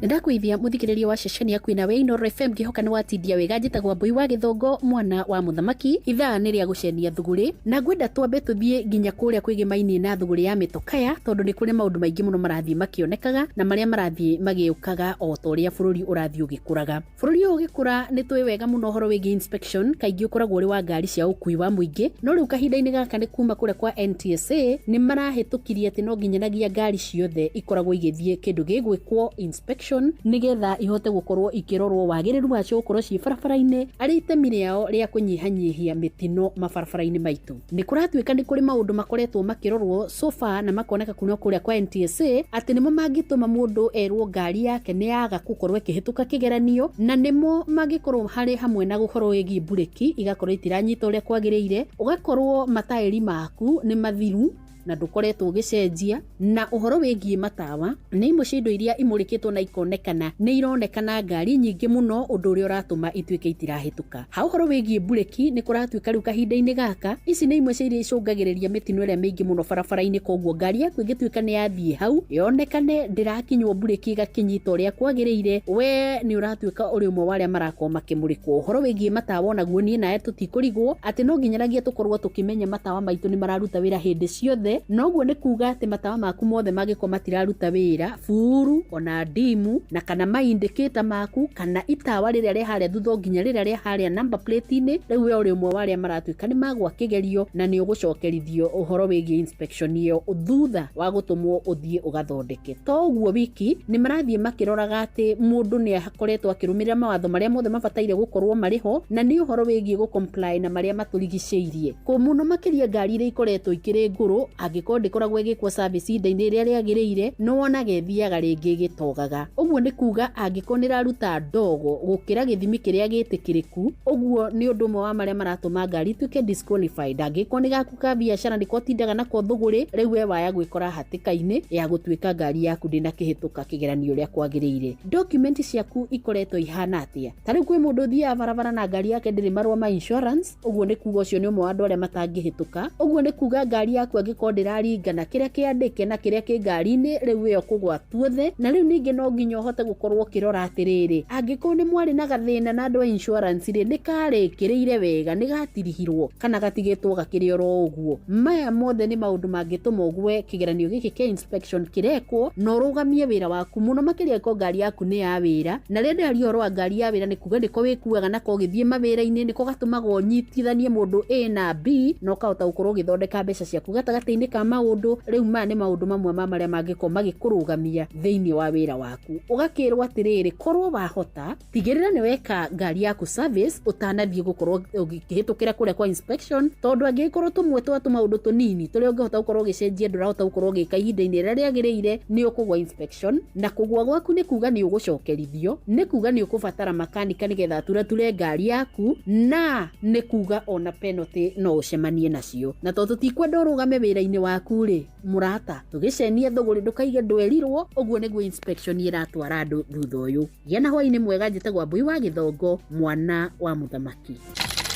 Speaker 17: Nĩndakwĩithia mũthikĩrĩria wa ceceni yaku ĩna Inooro FM, ngĩhoka nĩ watindia wega. Njĩtagwo Mbui wa Gĩthũngũ, mwana wa mũthamaki. Ithaa nĩ rĩa gũcenia thũgũrĩ, na ngwenda twambe tũthiĩ nginya kũrĩa kwĩgĩmainie na thũgũrĩ ya mĩtokaya, tondũ nĩ kũrĩ maũndũ maingĩ mũno marathiĩ makĩonekaga na marĩa marathiĩ magĩũkaga o ta ũrĩa bũrũri ũrathiĩ ũgĩkũraga. Bũrũri ũyũ ũgĩkũra nĩ tũĩ wega mũno ũhoro wĩgiĩ inspection kaingĩ ũkoragwo ũrĩ wa ngari cia ũkui wa mũingĩ, no rĩu kahinda-inĩ gaka nĩ kuma kũrĩa kwa NTSA nĩ marahĩtũkirie atĩ no nginyanagia ngari ciothe ikoragwo igĩthiĩ kĩndũ gĩgwĩkwo inspection nigetha ihote gukorwo ikirorwo wagĩrĩru wacio gukorwo ciĩ barabara-inĩ arĩ itemi rĩao rĩa kũnyihanyihia mĩtino mabarabara-inĩ maitũ. Nĩ kũratuĩka nĩ kũrĩ maũndũ makoretwo makĩrorwo so far na makoneka kuma kũrĩa kwa NTSA atĩ nĩmo mangĩtũma mũndũ erwo ngari yake nĩ yaga gũkorwo ĩkĩhĩtũka kĩgeranio, na nĩmo mangĩkorwo harĩ hamwe na gũkorwo ĩgiĩ mburĩki igakorwo itiranyita ũrĩa kwagĩrĩire, ũgakorwo mataĩri maku nĩ mathiru na ndũkoretwo ũgĩcenjia, na ũhoro wĩgiĩ matawa nĩ imwe cia indo iria imũrĩkĩtwo na ikonekana nĩ ironekana ngari nyingĩ mũno, ũndũ ũrĩa ũratũma ituĩke itirahĩtũka. Ha ũhoro wĩgiĩ mburĩki nĩ kũratuĩka rĩu kahinda-inĩ gaka ici nĩ imwe cia iria icũngagĩrĩria mĩtino ĩrĩa mĩingĩ mũno barabara-inĩ, koguo ngari yaku ĩngĩtuĩka nĩ yathiĩ hau yonekane ndĩrakinywo mburĩki ĩgakinyita ũrĩa kwagĩrĩire, we nĩ ũratuĩka ũrĩ ũmwe wa arĩa marakorwo makĩmũrĩkwo. Ũhoro wĩgiĩ matawa onaguo niĩ nawe tũtikũrigwo atĩ no nginyanagia tũkorwo tũkĩmenya matawa maitũ nĩ mararuta wĩra hĩndĩ ciothe, noguo nĩ kuga atĩ matawa maku mothe mangĩkorwo matiraruta wĩra buru ona ndimu na kana maindikĩta maku kana itawa rĩrĩa rĩ harĩa thutha nginya rĩrĩa rĩ harĩa number plate-inĩ, rĩu we ũrĩ ũmwe wa arĩa maratuĩka nĩ magwa kĩgerio na nĩ ũgũcokerithio ũhoro wĩgiĩ inspection ĩyo thutha wa gũtũmwo ũthiĩ ũgathondeke. To ũguo wiki nĩ marathiĩ makĩroraga atĩ mũndũ nĩ akoretwo akĩrũmĩrĩra mawatho marĩa mothe mabataire gũkorwo marĩ ho, na nĩ ũhoro wĩgiĩ gũ comply na marĩa matũrigicĩirie. Kũ mũno makĩria ngari iria ikoretwo ikĩrĩ ngũrũ angĩkorwo ndĩkoragwo ĩgĩkwo service ihinda-inĩ rĩrĩa rĩagĩrĩire, nĩ wonaga ĩthiaga rĩngĩ ĩgĩtogaga. Ũguo nĩ kuga angĩkorwo nĩ ĩraruta ndogo gũkĩra gĩthimi kĩrĩa gĩtĩkĩrĩku, ũguo nĩ ũndũ ũmwe wa marĩa maratũma ngari ituĩke disqualified. Angĩkorwo nĩ gaku ka biacara nĩko ũtindaga nako thũgũrĩ, rĩu we waya gwĩkora hatĩka-inĩ ya gũtuĩka ngari yaku ndĩnakĩhĩtũka kĩgeranio ũrĩa kwagĩrĩire. Document ciaku ikoretwo ihana atĩa? Ta rĩu kwĩ mũndũ ũthiaga barabara na ngari yake ndĩrĩ marũa ma insurance, ũguo nĩ kuga ũcio nĩ ũmwe wa andũ arĩa matangĩhĩtũka. Ũguo nĩ kuga ngari yaku angĩkorwo ndĩraringana kĩrĩa kĩandĩke na kĩrĩa kĩ ngari-inĩ, rĩu ĩyo kũgwa tuothe. Na rĩu ningĩ no nginya ũhote gũkorwo ũkĩrora atĩrĩrĩ, angĩkorwo nĩ mwarĩ na gathĩna na andũ a insurance rĩ, nĩ karĩkĩrĩire wega, nĩ gatirihirwo kana gatigĩtwo gakĩrĩ oro ũguo. Maya mothe nĩ maũndũ mangĩtũma ũgwe kĩgeranio gĩkĩ kĩa inspection kĩrekwo na ũrũgamie wĩra waku mũno makĩria angĩkorwo ngari yaku nĩ ya wĩra. Na rĩrĩa ndĩraria ũhoro wa ngari ya wĩra nĩ kuga nĩko wĩkuaga nako ũgĩthiĩ mawĩra-inĩ, nĩko gatũmaga ũnyitithanie mũndũ A na B na ũkahota gũkorwo ũgĩthondeka mbeca ciaku gatagatĩ-inĩ ka maũndũ. Rĩu maya nĩ maũndũ mamwe ma marĩa mangĩkorwo magĩkũrũgamia thĩinĩ wa wĩra waku. Ũgakĩrwo atĩrĩrĩ, korwo wahota tigĩrĩra nĩ weka ngari yaku service ũtanathiĩ gũkorwo ũkĩhĩtũkĩra kũrĩa kwa inspection, tondũ angĩkorwo tũmwe twa tũmaũndũ tũnini tũrĩa ũngĩhota gũkorwo ũgĩcenjia ndũrahota gũkorwo ũgĩka ihinda-inĩ rĩrĩa rĩagĩrĩire, nĩ ũkũgwa inspection. Na kũgwa gwaku nĩ kuga nĩ ũgũcokerithio, nĩ kuga nĩ ũkũbatara makanika nĩgetha aturature ngari yaku, na nĩ kuga ona penalty no ũcemanie nacio. Na tondũ tũtikwenda ũrũgame wĩra-inĩ waku rĩ, mũrata, tũgĩcenia thũgũrĩ ndũkaige ndwerirwo. Ũguo nĩguo inspection ĩratwara andũ thutha ũyũ. Gĩa na hwaĩ-inĩ mwega. Njĩtagwo Mbui wa Gĩthongo, mwana wa mũthamaki.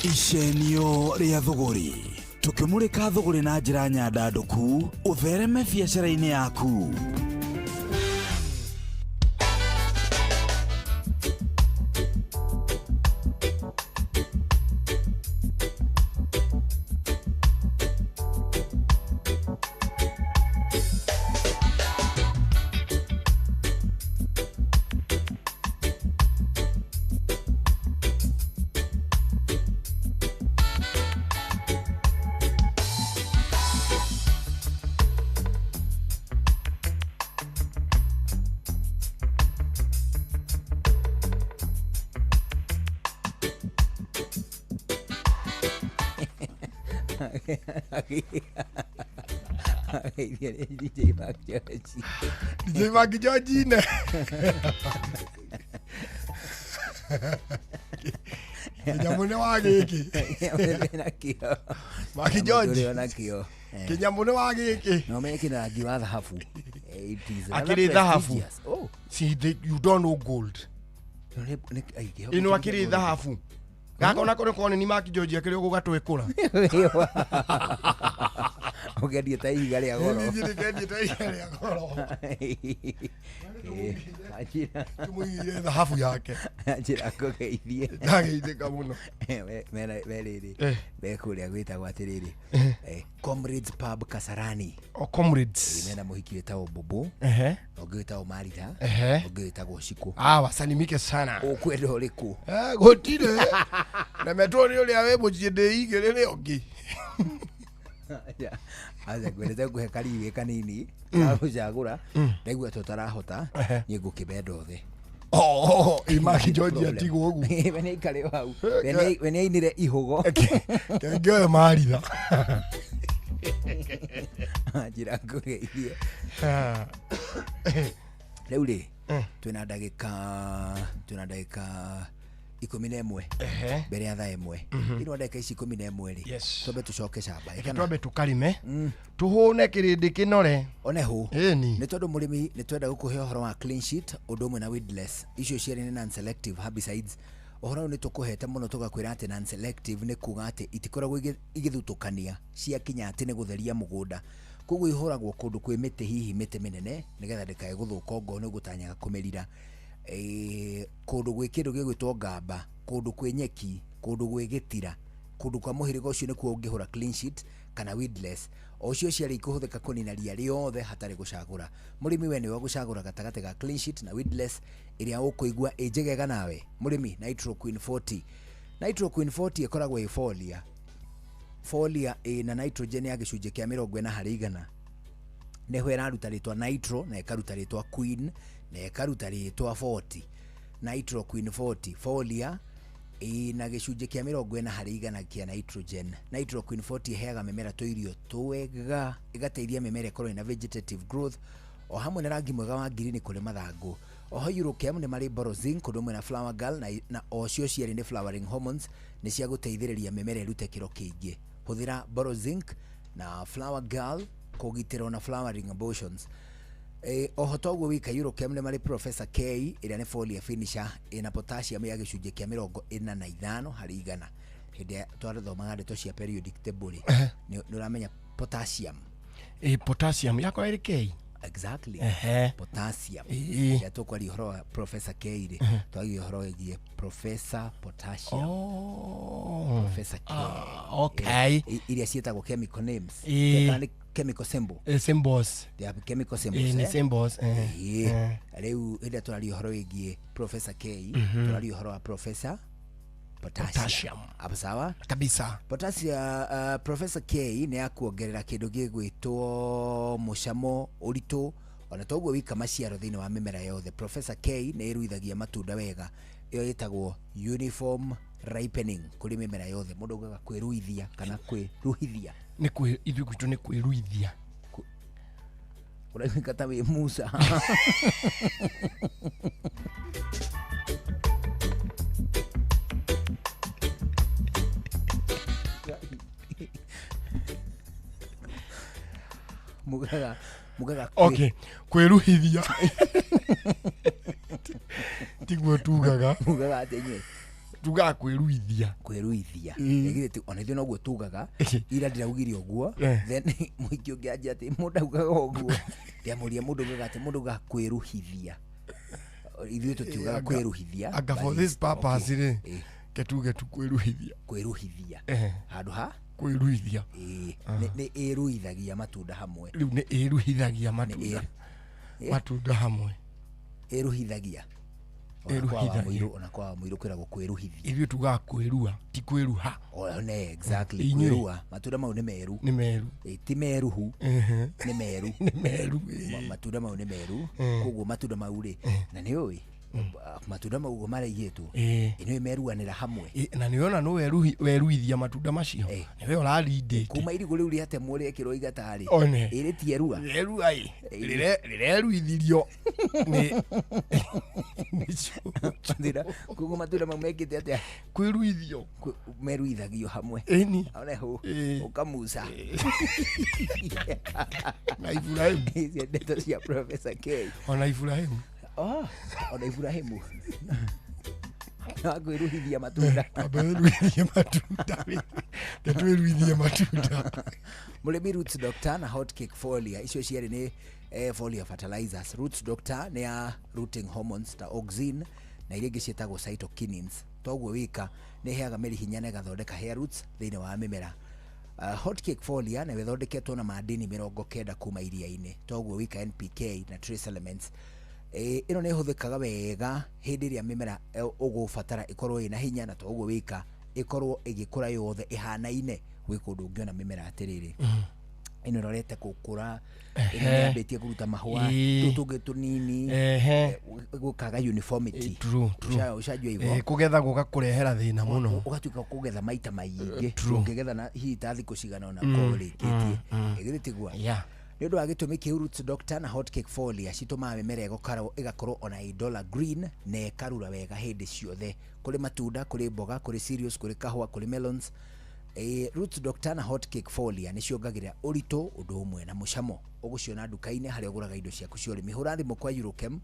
Speaker 14: Icenio rĩa thũgũrĩ, tũkĩmũrĩka thũgũrĩ na njĩra nyandandũku ũthereme biacara-inĩ yaku.
Speaker 7: Ageithio nĩ DJ Mark George.
Speaker 16: DJ Mark George ne. Kĩnyamũ nĩ wa gĩkĩ.
Speaker 7: Nakĩo.
Speaker 16: Mark George.
Speaker 7: Ũrĩ nakĩo.
Speaker 16: Kĩnyamũ nĩ wa gĩkĩ.
Speaker 7: No menye kĩna rangi wa thahabu. It is rather
Speaker 16: Akĩrĩ thahabu.
Speaker 7: prestigious. Oh.
Speaker 16: See, you don't know gold. Ĩno akĩrĩ thahabu. Gaka onako nĩ kone ni Mark George akĩrĩ ũgũgatwĩkũra.
Speaker 7: Ũkendie ta ihiga rĩa goro.
Speaker 16: Niĩ ndĩkendie ta ihiga rĩa goro. Tũmũigĩire thahabu yake.
Speaker 7: Njĩra ngũgeithie.
Speaker 16: Ndageithĩka mũno.
Speaker 7: Me rĩrĩ. Me kũrĩa gwĩtagwo atĩrĩrĩ. Comrades Pub Kasarani.
Speaker 16: O Comrades.
Speaker 7: Mena mũhiki wĩtagwo Bobo.
Speaker 16: Ehe.
Speaker 7: Ũngĩ wĩtagwo Marita.
Speaker 16: Ehe.
Speaker 7: Ũngĩ wĩtagwo Shiko.
Speaker 16: Ah, wasalimike sana.
Speaker 7: Ũkwenda ũrĩkũ?
Speaker 16: Gũtirĩ. Nemetwo nĩ ũrĩa wĩ mũciĩ ndĩigĩrĩre ũngĩ.
Speaker 7: Aca ngwendete ngũhe kariwĩ kanini gagũcagũra ndaigua tũtarahota niĩ ngũkĩmenda othe.
Speaker 16: Oh, ĩ Mark George atigwo ũguo.
Speaker 7: We nĩ aikare o hau. We nĩ ainire ihũgo.
Speaker 16: Kengĩoe Maritha.
Speaker 7: Njĩra ngũgeithie. Rĩu rĩ twĩna ndagĩka 11 mbere ya thaa 1. Ino ndagĩka ici 11 rĩ twambe tũcoke camba.
Speaker 16: Reke twambe tũkarĩme tũhũne kĩrĩndĩ kĩnore.
Speaker 7: One hũ.
Speaker 16: Ĩni.
Speaker 7: Nĩ tondũ mũrĩmi nĩ twenda gũkũhe ũhoro wa clean sheet ũndũ ũmwe na weedless. Icio cierĩ nĩ non-selective herbicides. Ũhoro ũyũ nĩ tũkũhete mũno tũgakwĩra atĩ non-selective nĩ kuga atĩ itikoragwo igĩthutũkania ciakinya atĩ nĩ gũtheria mũgũnda. Koguo ihũragwo kũndũ kwĩ mĩtĩ hihi mĩtĩ mĩnene nĩgetha ndĩkae gũthũka ongorwo nĩ ũgũtanyaga kũmĩrira. Kũndũ gwĩ kĩndũ gĩgwĩtwo ngamba, kũndũ kwĩ nyeki, kũndũ gwĩ gĩtira, kũndũ kwa mũhĩrĩga ũcio nĩkuo ũngĩhũra clean sheet kana weedless. O cio cierĩ ikũhũthĩka kũnina ria rĩothe hatarĩ gũcagũra. Mũrĩmi we nĩwe ũgũcagũra gatagatĩ ga clean sheet na weedless ĩrĩa ũkũigua ĩ njegega nawe. Mũrĩmi, Nitro Queen 40. Nitro Queen 40 ĩkoragwo ĩ folia. Folia ĩna nitrogen ya gĩcunjĩ kĩa 40 harĩ igana. Nĩho ĩraruta rĩtwa nitro na ĩkaruta rĩtwa queen na ĩkaruta rĩtwa 40. Nitro Queen 40 folia ĩna gĩcunjĩ kĩa 40 harĩ igana kĩa nitrogen. Nitro Queen 40 ĩheaga mĩmera tũirio twega, ĩgateithia mĩmera ĩkorwo ĩna vegetative growth o hamwe na rangi mwega wa ngirini kũrĩ mathangũ. Oho Eurochem nĩ marĩ boro zinc ũndũ ũmwe na flower girl na o cio cierĩ nĩ flowering hormones nĩ cia gũteithĩrĩria mĩmera ĩrute kĩro kĩingĩ. Hũthĩra boro zinc na flower girl kũgitĩra na flowering abortions. Oho toguo wika Eurochem nĩ marĩ Professor K ĩrĩa nĩ folia finisher ĩna potassium ya gĩcunjĩ kĩa 45 harĩ igana. Hĩndĩ ĩrĩa twathomaga ndeto cia periodic table rĩ, nĩ ũramenya potassium.
Speaker 16: Potassium yakwa ĩrĩ K.
Speaker 7: Exactly. Potassium.
Speaker 16: Ĩĩ.
Speaker 7: Rĩrĩa tũkwaria ũhoro wa Professor K rĩ, twagia ũhoro wĩgiĩ Professor Potassium.
Speaker 16: Oh.
Speaker 7: Professor K.
Speaker 16: Okay.
Speaker 7: Iria ciĩtagwo chemical names.
Speaker 16: Ĩĩ.
Speaker 7: Kana nĩ chemical symbol.
Speaker 16: Symbols.
Speaker 7: They are chemical symbols.
Speaker 16: Nĩ symbols.
Speaker 7: Ĩĩ. Rĩu hĩndĩ ĩrĩa tũraria ũhoro wĩgiĩ Professor K, tũraria ũhoro wa Professor Potassium. Hapo sawa?
Speaker 16: Kabisa.
Speaker 7: Potassium, Professor K nĩ ya kuongerera kĩndũ gĩgwĩtwo mũcamo, ũritũ, ona toguo wika maciaro thĩinĩ wa mĩmera yothe. Professor K nĩ ĩruithagia matunda wega. Ĩyo ĩtagwo uniform ripening kũrĩ mĩmera yothe. Mũndũ augaga kwĩruithia kana kwĩruhithia.
Speaker 16: Nĩ kwĩ ithuĩ gwitũ nĩ kwĩruithia.
Speaker 7: Ũraiguĩka ta wĩ Musa. Mugaga
Speaker 16: Okay, kwĩruhithia. Tiguo tugaga.
Speaker 7: Mugaga atĩ inyuĩ?
Speaker 16: Tugaga kwĩruithia.
Speaker 7: Kwĩruithia. Ĩgithĩ ona ithuĩ noguo tugaga. Ira ndĩraugire ũguo. Then mũingĩ ũngĩ anjia atĩ mũndũ augaga ũguo. Ndĩamũria mũndũ augaga atĩ mũndũ augaga kwĩruhithia. Ithuĩ tũtiugaga kwĩruhithia.
Speaker 16: Anga for this purpose rĩ, ke tuge tu kwĩruhithia.
Speaker 7: Kwĩruhithia. Handũ ha?
Speaker 16: Kwĩruithia.
Speaker 7: Nĩ ĩruithagia matunda hamwe.
Speaker 16: Rĩu nĩ ĩruhithagia matunda. Matunda hamwe.
Speaker 7: Ĩruhithagia. Ona kwa mũirũ kwĩragwo kwĩruhithia.
Speaker 16: Ithuĩ tugaga kwĩrua, ti kwĩruha.
Speaker 7: Ne, exactly, kwĩrua. Matunda mau nĩ meru.
Speaker 16: Nĩ meru.
Speaker 7: Ti meruhu. Nĩ meru.
Speaker 16: Nĩ meru.
Speaker 7: Matunda mau nĩ meru. Koguo matunda mau rĩ, na nĩ ũĩ, Matunda mau ũguo maraigĩtwo ĩno meruanĩra hamwe.
Speaker 16: Na nĩ wona nĩ weruithia matunda macio nĩwe ũrarindĩte
Speaker 7: kuma irigũ rĩu rĩatemwo rĩekĩrwo igatarĩ
Speaker 16: One.
Speaker 7: ĩrĩtierua
Speaker 16: rĩrerua ĩ rĩreruithirio nĩ
Speaker 7: koguo matunda mau mekĩte atĩa
Speaker 16: kwĩruithio
Speaker 7: meruithagio hamwe
Speaker 16: ĩni
Speaker 7: one hũ ũkamuca
Speaker 16: na Ibrahimu
Speaker 7: icio ndeto cia Professor K
Speaker 16: ona Ibrahimu
Speaker 7: oh ona Ibrahimu akwĩruithia matunda
Speaker 16: aberuithie matunda tetwĩruithie matunda.
Speaker 7: Mũrĩmi Roots Doctor na Hot Cake Folia icio cierĩ nĩ folia fertilizers. Roots Doctor nĩ ya rooting hormones ta auxin na iria ingĩ ciĩtagwo cytokinins toguo wika nĩ ĩheaga mĩri hinya na ĩgathondeka hair roots thĩinĩ wa mĩmera. Hot Cake Folia nayo ĩthondeketwo na madini 90 kuma iria-inĩ toguo wika NPK na trace elements. Ĩno nĩ ĩhũthĩkaga wega hĩndĩ ĩrĩa mĩmera ũgũbatara ĩkorwo ĩna hinya na toguo wika ĩkorwo ĩgĩkũra yothe ĩhanaine. Gwĩ kũndũ ũngĩona mĩmera atĩrĩrĩ ĩno ĩrorete gũkũra ĩno nĩyambĩtie kũruta mahũa tũu tũngĩ tũnini gũkaga uniformity.
Speaker 16: True, true.
Speaker 7: Ũcajua hivyo
Speaker 16: Kũgetha gũgakũrehera thĩna mũno
Speaker 7: ũgatuĩka kũgetha maita maingĩ
Speaker 16: True.
Speaker 7: ũngĩgetha na hihi ta thikũ cigana ũna ũkorwo ũrĩkĩtie ĩgĩrĩ tiguo.
Speaker 16: Yeah.
Speaker 7: Nĩ ũndũ wa gĩtũmi kĩu Roots Doctor na Hot Cake Folia citũmaga mĩmera ĩgakorwo ona ĩ dollar green na ĩkarura wega hĩndĩ ciothe. Kũrĩ matunda, kũrĩ mboga, kũrĩ cereals, kũrĩ kahũa, kũrĩ melons. Roots Doctor na Hot Cake Folia nĩ ciongagĩrĩra ũritũ ũndũ ũmwe na mũcamo. Ũgũciona nduka-inĩ harĩa ũgũraga indo ciaku cia ũrĩmi. Hũra thimũ kwa Eurochem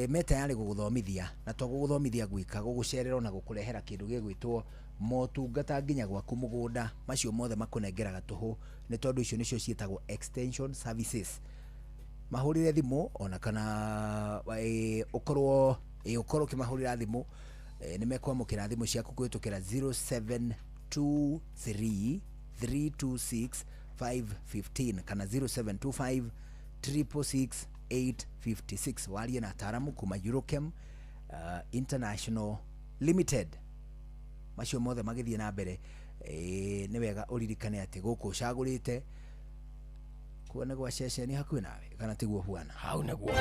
Speaker 7: me tayarĩ gũgũthomithia na to gũgũthomithia gwika gũgũcerera na gũkũrehera kĩndũ gĩgwĩtwo motungata nginya gwaku mũgũnda. Macio mothe makũnengeraga tũhũ nĩ tondũ icio nĩcio ciĩtagwo extension services. Mahũrĩre thimũ ona kana ũkorwo ũkĩmahũrĩra thimũ nĩ mekwamũkĩra thimũ ciaku kũhĩtũkĩra 0723 326 515 kana 0725 666 856. Warie na ataaramu kuma Eurochem International Limited. Macio mothe magĩthiĩ na mbere nĩ wega ũririkane atĩ gũkũ ũcagũrĩte kuo nĩ gwa ceceni hakuhĩ nawe kana tiguo bwana?
Speaker 16: Hau nĩguo.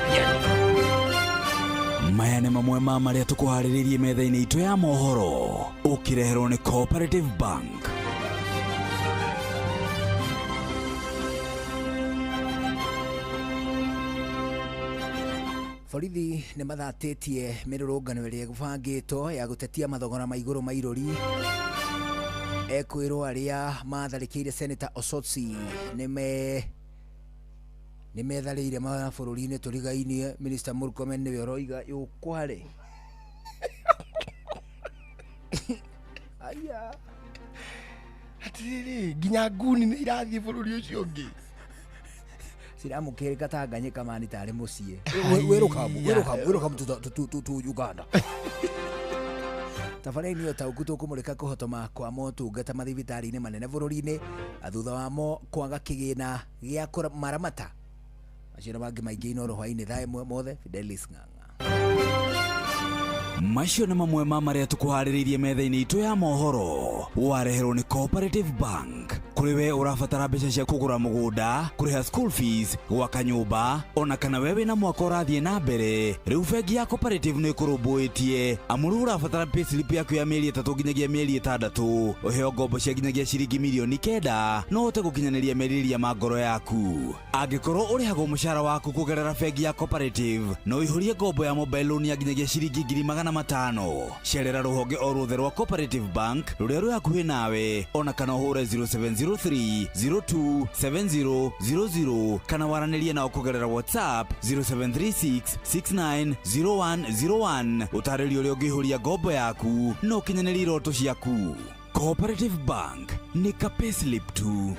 Speaker 14: Maya nĩ mamwe ma marĩa tũkũharĩrĩirie metha-inĩ itũ ya mohoro ũkĩreherwo nĩ Cooperative Bank.
Speaker 7: Borithi nĩ mathatĩtie mĩrũrũngano ĩrĩa ĩbangĩtwo ya gũtetia mathogora ma igũrũ ma irũri. Ekwĩrwo arĩa matharĩkĩire Senator Osotsi nĩ metharĩire mabũrũri-inĩ tũrigainie. Minister Murkomen nĩwe ũroiga yũkware. Aya
Speaker 16: atĩrĩrĩ nginya nguni nĩ irathiĩ bũrũri ũcio ũngĩ
Speaker 7: ciramũkĩrĩka Tanganyika mani tarĩ mũciĩ. Wĩrũkamu tu Uganda. Tabarĩra-inĩ ũtaũku tũkũmũrĩka kũhotoma kwa motungata mathibitarĩ-inĩ manene bũrũri-inĩ thutha wamo kwaga kĩgĩna gĩa kũmaramata. Macio na mangĩ maingĩ Inooro hwaĩ-inĩ thaa ĩmwe mothe. Fidelis Ng'ang'a.
Speaker 14: Macio nĩ mamwe ma marĩa tũkũharĩrĩirie metha-inĩ itũ ya mohoro wareherwo nĩ Cooperative Bank. Kũrĩ we ũrabatara mbeca cia kũgũra mũgũnda, kũrĩha school fees, gwaka nyũmba ona kana we wĩna mwaka ũrathiĩ na mbere, rĩu bengi ya Cooperative nĩ ĩkũrũmbũĩtie amu rĩu ũrabatara payslip yaku ya mĩeri 3 nginyagia mĩeri 6 ũheo ngombo cia nginyagia ciringi mirioni 9 no ũhote gũkinyanĩria merirĩria ma ngoro yaku. Angĩkorwo ũrĩhagwo mũcara waku kũgerera bengi ya Cooperative no ũihũrie ngombo ya mobile loan ya nginyagia ciringi 500,000. Cerera rũhonge o ruothe rwa Cooperative Bank rũrĩa rwĩ hakuhĩ nawe ona kana ũhũre 0703 02 7000 kana waranĩrie nao kũgerera WhatsApp 0736 690101 ũtarĩrio ũrĩa ũngĩihũria ngombo yaku na ũkinyanĩrie iroto ciaku. Cooperative Bank nĩ ka payslip tu.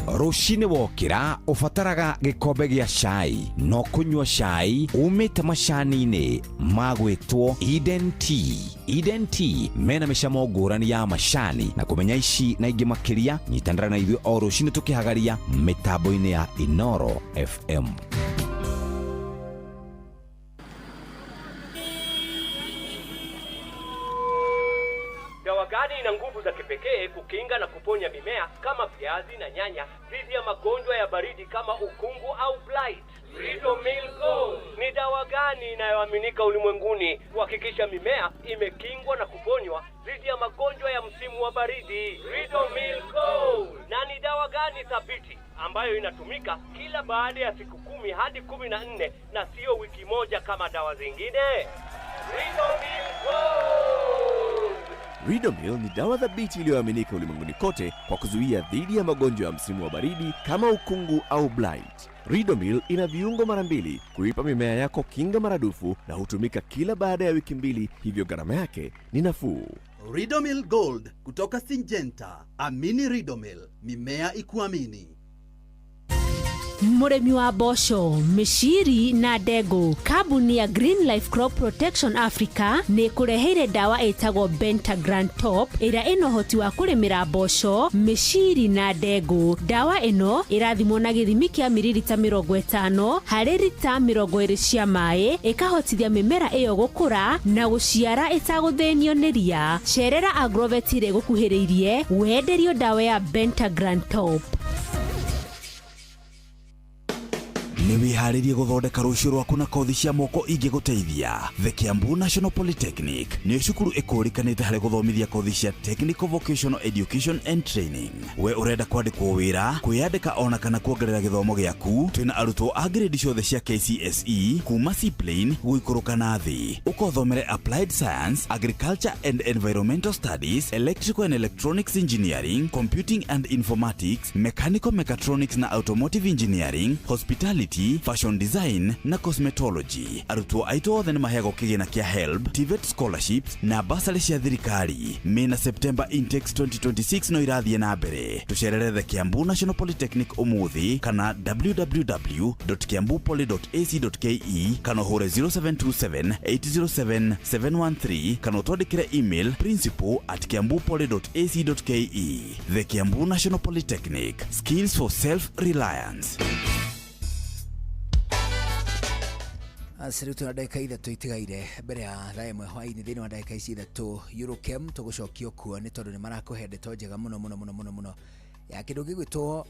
Speaker 18: Rũcinĩ wokĩra ũbataraga gĩkombe gĩa cai no kũnyua cai umĩte macani-inĩ magwĩtwo Eden Tea. Eden Tea mena mĩcamo ngũrani ya macani na kũmenya ici na ingĩ makĩria nyitanĩra na ithuĩ o rũcinĩ tũkĩhagaria mĩtambo-inĩ ya Inooro FM.
Speaker 19: Dawa gani ina nguvu za kipekee kukinga na kuponya mimea kama viazi na nyanya dhidi ya magonjwa ya baridi kama ukungu au blight? Ridomil Gold ni dawa gani inayoaminika ulimwenguni kuhakikisha mimea imekingwa na kuponywa dhidi ya magonjwa ya msimu wa baridi? Ridomil Gold. Na ni dawa gani thabiti ambayo inatumika kila baada ya siku 10 hadi 14 na sio wiki moja kama dawa zingine? Ridomil Gold.
Speaker 3: Ridomil ni dawa thabiti iliyoaminika ulimwenguni kote kwa kuzuia dhidi ya magonjwa ya msimu wa baridi kama ukungu au blight. Ridomil ina viungo mara mbili kuipa mimea yako kinga maradufu na hutumika kila baada ya wiki 2, hivyo gharama yake ni nafuu.
Speaker 6: Ridomil Gold kutoka Syngenta. Amini Ridomil, mimea ikuamini.
Speaker 11: Mũrĩmi wa mboco, mĩciri na ndengũ, kambuni ya Green Life Crop Protection Africa nĩ ĩkũreheire ndawa ĩtagwo Bentagram Top ĩrĩa ĩna ũhoti wa kũrĩmĩra mboco, mĩciri na ndengũ. Ndawa ĩno ĩrathimwo na gĩthimi kĩa miririta 50 harĩ rita 20 cia maĩ, ĩkahotithia mĩmera ĩyo gũkũra na gũciara ĩtagũthĩnio nĩ ria. Cerera agrovet ĩrĩa ĩgũkuhĩrĩirie wenderio ndawa ya Bentagram Top.
Speaker 14: Nĩ wĩharĩrie gũthondeka rũciũ rwaku na kothi cia moko ingĩgũteithia. The Kiambu National Polytechnic nĩ cukuru ĩkũrĩkanĩte harĩ gũthomithia kothi cia Technical Vocational Education and Training. We ũrenda kwandĩkwo wĩra, kwĩyandĩka ona kana kuongerera gĩthomo gĩaku, twĩna arutwo a grade ciothe cia KCSE kuma C-plane gũikũrũka na thĩ. Ũkothomere Applied Science, Agriculture and Environmental Studies, Electrical and Electronics Engineering, Computing and Informatics, Mechanical Mechatronics na Automotive Engineering, Hospitality, Fashion Design na Cosmetology. Arutwo aitũ othe nĩ maheagwo kĩgĩna kĩa HELB, TVET scholarships na basarĩ cia thirikari. May na September intakes 2026 no irathiĩ na mbere. Tũcerere The Kiambu National Polytechnic ũmũthĩ kana www.kiambupoly.ac.ke kana ũhũre 0727 807 713 kana ũtwandĩkĩre email principal@kiambupoly.ac.ke. The Kiambu National Polytechnic, skills for self-reliance.
Speaker 7: Rĩu twĩna ndagĩka 3 itigaire mbere ya thaa 1 hwaĩ-inĩ. Thĩinĩ wa ndagĩka ici 3 Eurochem tũgũcokio kuo nĩ tondũ nĩ marakũhe ndeto njega mũno mũno mũno mũno mũno ya kĩndũ gĩgwĩtwo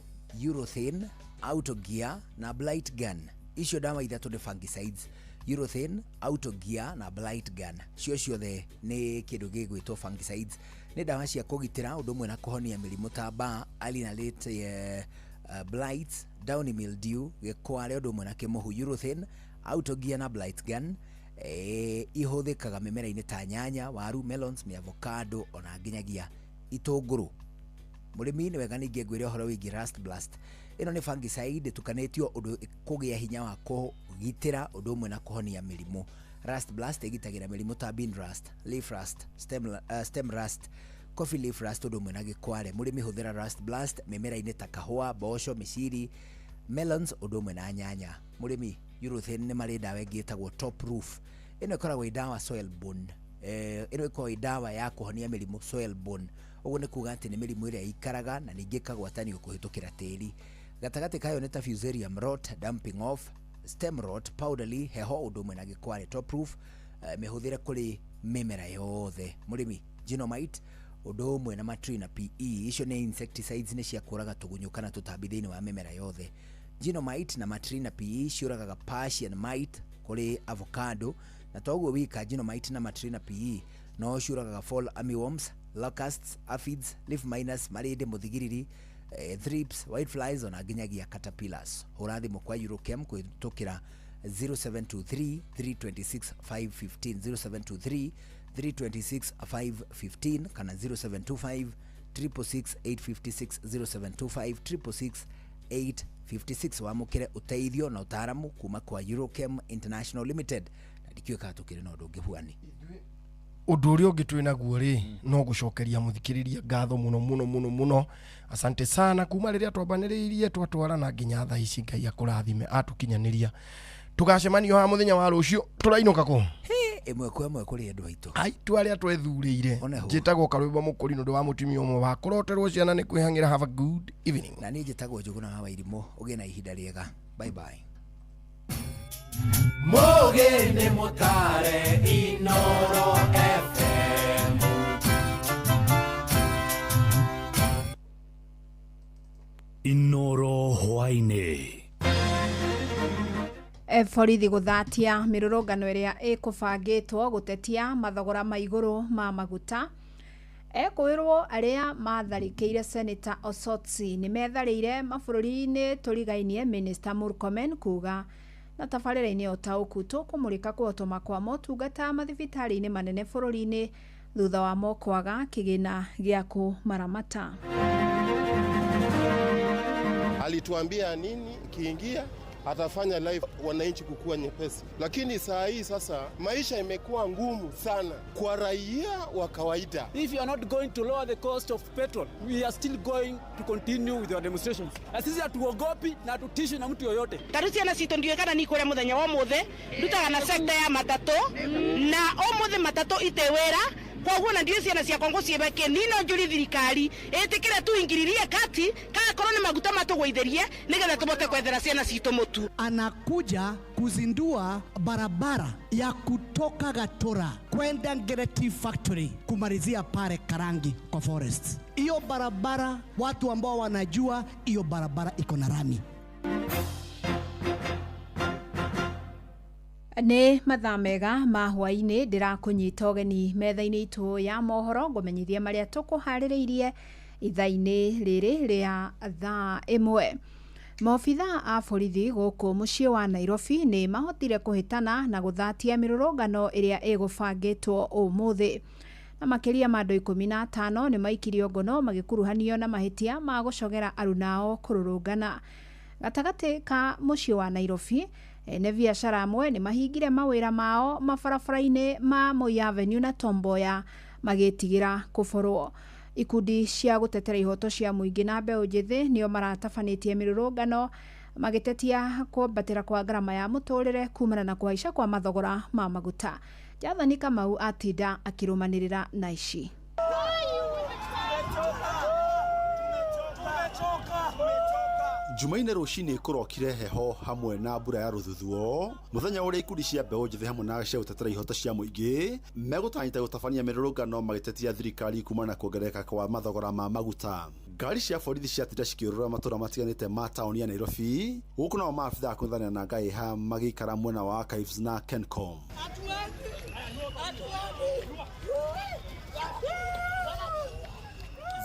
Speaker 7: Urethane, Autogear na Blight Gun. Icio ndawa 3 nĩ fungicides. Urethane, Autogear na Blight Gun cio ciothe nĩ kĩndũ gĩgwĩtwo fungicides. Nĩ ndawa cia kũgitĩra ũndũ ũmwe na kũhonia mĩrimũ ta mbaa, early na late blight, downy mildew, gĩkware ũndũ ũmwe na kĩmũhu. Urethane, Autogear na Blight Gun ihũthĩkaga mĩmera-inĩ ta nyanya, waru, melons, avocado ona nginyagia itũngũrũ. Mũrĩmi nĩ wega ningĩ ngwĩre ũhoro wĩgiĩ Rust Blast. Ĩno nĩ fungicide ĩtukanĩtio ũndũ kũgĩa hinya wa kũgitĩra ũndũ ũmwe na kũhonia mĩrimũ. Rust Blast ĩgitagĩra mĩrimũ ta bean rust, leaf rust, stem rust, coffee leaf rust ũndũ ũmwe na gĩkware. Mũrĩmi hũthĩra Rust Blast mĩmera-inĩ ta kahũa, mboco, mĩciri, melons ũndũ ũmwe na nyanya. Mũrĩmi, Urethane nĩ marĩ ndawa ĩngĩ ĩtagwo Top Roof. Ĩno ĩkoragwo ĩ ndawa soil borne. Ĩno ĩkoragwo ĩ ndawa ya kũhonia mĩrimũ soil borne. Ũguo nĩ kuga atĩ nĩ mĩrimũ ĩrĩa ĩikaraga na ningĩ ĩkagwatanio kũhĩtũkĩra tĩri. Gatagatĩ kayo nĩ ta Fusarium rot, damping off, stem rot, powderly, heho ũndũ ũmwe na gĩkware. Top Roof mĩhũthĩre kũrĩ mĩmera yothe. Mũrĩmi, Genomite ũndũ ũmwe na Matrina PE, icio nĩ insecticides, nĩ cia kũraga tũgunyũ kana tũtambi thĩinĩ wa mĩmera yothe. Genomite na Matrina PE ciũragaga Persian mite kũrĩ avocado, na toguo wika Genomite na Matrina PE no ciũragaga fall armyworms, locusts, aphids, leaf miners, marĩndĩ, mũthigiriri, thrips, white flies ona nginyagia caterpillars. Hũra thimũ kwa Eurochem kũhĩtũkĩra 0723 326 515, 0723 326 515 kana 0725 666 856, 0725 666 856. Wamũkĩre ũteithio na ũtaaramu kuma kwa Eurochem International Limited. Na ndikĩũĩ kana tũkĩrĩ na ũndũ ũngĩ bwani.
Speaker 16: Ũndũ ũrĩa ũngĩ twĩ naguo rĩ, no gũcokeria mũthikĩrĩria ngatho mũno mũno mũno mũno. Asante sana kuma rĩrĩa twambanĩrĩirie twatwarana nginya thaa ici. Ngai akũrathime atũkinyanĩria. Tũgacemanio haha mũthenya wa rũciũ. Tũrainũka kũ?
Speaker 7: Ĩmwe kwa ĩmwe kũrĩ andũ aitũ.
Speaker 16: Aitũ arĩa twethurĩire. Njĩtagwo Karwĩmbo Mũkũri nĩ ũndũ wa mũtumia ũmwe wa kũroterwo ciana nĩ kwĩhang'ĩra. Have a good evening.
Speaker 7: Na niĩ njĩtagwo Njũgũna wa Wairimũ. Ũgĩe na ihinda rĩega. Bye bye.
Speaker 21: Mũgĩ nĩ mũtare Inoro FM.
Speaker 20: Inoro hwaĩ-inĩ.
Speaker 8: Borithi gũthatia mĩrũrũngano ĩrĩa ĩkũbangĩtwo gũtetia mathogora ma igũrũ ma maguta. Ekũĩrwo arĩa matharĩkĩire Senator Osotsi nĩmetharĩire mabũrũri-inĩ tũrigainie, Minister Murkomen kuga. Na tabarĩra-inĩ ya ũtaũku tũkũmũrĩka kũhotoma kwa motungata mathibitarĩ-inĩ manene bũrũri-inĩ thutha wa mo kwaga kĩgĩna gĩa kũmaramata.
Speaker 9: Alituambia nini kiingia atafanya life wananchi kukua nyepesi, lakini saa hii sasa maisha imekuwa ngumu sana kwa raia wa kawaida.
Speaker 25: If you are not going to lower the cost of petrol, we are still going to continue with our demonstrations. Na sisi hatuogopi na hatutishwi na mtu yoyote.
Speaker 20: Taru ciana citũ ndiũĩ kana nĩ kũrĩa mũthenya wa ũmũthĩ ndutaga na sekta ya matatũ na ũmũthĩ matatũ ite wĩra koguo na ndiũĩ ciana ciakwa ngũciĩbe kĩ ni no njũrie thirikari ĩtĩkĩre tuingiririe kati kana korwo nĩ maguta matũgũithĩrie nĩgetha tũbote kwethera ciana citũ mũtu.
Speaker 22: Anakuja kuzindua barabara ya kutoka Gatura kwenda Ngereti Factory kumalizia pale Karangi kwa forest. Hiyo barabara watu ambao wanajua hiyo barabara iko na rami.
Speaker 8: Nĩ mathaa mega ma hwaĩ-inĩ, ndĩrakũnyita ũgeni metha-inĩ itũ ya mohoro ngũmenyithie marĩa tũkũharĩrĩirie ithaa-inĩ rĩrĩ rĩa thaa 1. Maobitha a borithi gũkũ mũciĩ wa Nairobi nĩ mahotire kũhĩtana na gũthatia mĩrũrũngano ĩrĩa ĩgũbangĩtwo ũmũthĩ. Na makĩria ma andũ 15 nĩ maikirio ngono magĩkuruhanio na mahĩtia ma gũcogera arunao kũrũrũngana. Gatagatĩ ka mũciĩ wa Nairobi, ene biacara amwe nĩ mahingire mawĩra mao mabarabara-inĩ ma Moi Avenue na Tom Mboya magĩtigĩra kũborwo. Ikundi cia gũtetera ihoto cia mũingĩ na mbeũ njĩthĩ nĩo maratabanĩtie mĩrũrũngano magĩtetia kwambatĩra kwa ngarama ya mũtũrĩre kumana na kũhaica kwa mathogora ma maguta. Jathani Kamau atinda akĩrũmanĩrĩra na ici.
Speaker 12: Jumaine rũcinĩ kũrokire heho hamwe na mbura ya rũthuthuo mũthenya ũrĩa ikundi cia mbeũ njĩthĩ hamwe na cia gũtetera ihoto cia mũingĩ megũtanyĩte gũtabania mĩrũrũngano magĩtetia thirikari kumana na kuongerereka kwa mathogora ma maguta. Ngari cia borithi ciatinda cikĩũrũra matũra matiganĩte ma taũni ya Nairobi gũkũ nao maabitha a kũng'ethanĩra na Ngaiha magĩikara mwena wa Archives na Kencom.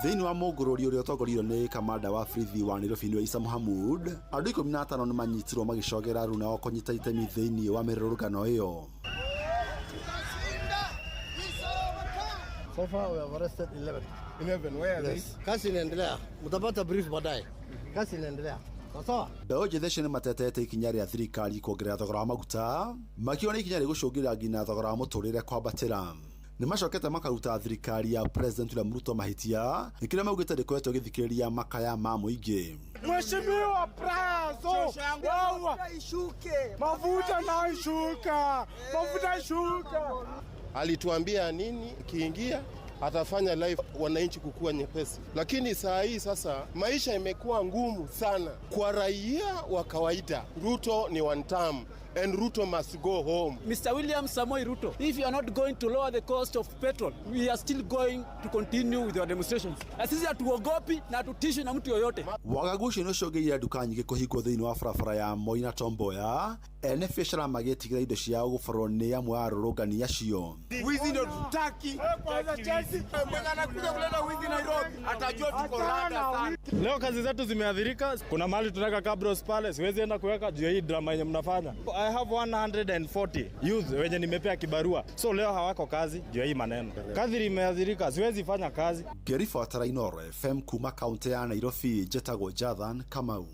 Speaker 12: Thĩinĩ wa mũngũrũri ũrĩa ũtongoririo nĩ kamanda wa borithi wa Nairobi nĩwe Isa Mohamud, andũ 15 nĩ manyitirwo magĩcogera arunao kũnyita itemi thĩinĩ wa mĩrũrũngano ĩyo.
Speaker 24: So far we have arrested 11.
Speaker 9: 11, where are
Speaker 24: yes. They? Kazi inaendelea. Mtapata brief baadaye. Kazi inaendelea. Sawa.
Speaker 12: Mbeũ njĩthĩ acio nĩ matetete ikinya rĩa thirikari kuongerera thogora wa maguta makiona ikinya rĩgũcũngĩrĩra nginya thogora wa mũtũrĩre kwambatĩra. Nĩ macokete makaruta thirikari ya President William Ruto mahĩtia nĩ kĩrĩa maugĩte ndĩkoretwo ĩgĩthikĩrĩria makaya ma mũingĩ.
Speaker 26: Mheshimiwa Prazo, ishuke mafuta na ishuka, mafuta ishuka.
Speaker 9: Alituambia nini kiingia atafanya life wananchi kukua nyepesi, lakini saa hii sasa maisha imekuwa ngumu sana kwa raia wa kawaida. Ruto ni one term and Ruto must go home.
Speaker 25: Mr. William Samoei Ruto, if you are not going to lower the cost of petrol, we are still going to continue with our demonstrations. Na sisi hatuogopi na hatutishwi na mtu yoyote.
Speaker 12: Wagagu ũcio nĩũcũngĩrĩirie nduka nyingĩ kũhingwo thĩinĩ wa barabara ya Moi na Tom Mboya, ene biacara magĩtigĩra indo ciao gũborwo nĩ amwe a arũrũngani acio.
Speaker 26: Wizi ndio tutaki. Kwanza Chelsea mwenye anakuja kuleta wizi Nairobi atajua tuko rada sana.
Speaker 27: Leo kazi zetu zimeathirika. Kuna mali tunaweka cabros pale, siwezi enda kuweka juu ya hii drama yenye mnafanya. I have 140 youth wenye nimepea kibarua. So leo hawako kazi juu ya hii maneno. Kazi imeathirika, siwezi fanya kazi.
Speaker 12: Ngĩribotera Inooro FM kuma kaunti ya Nairobi, njĩtagwo Jathan Kamau.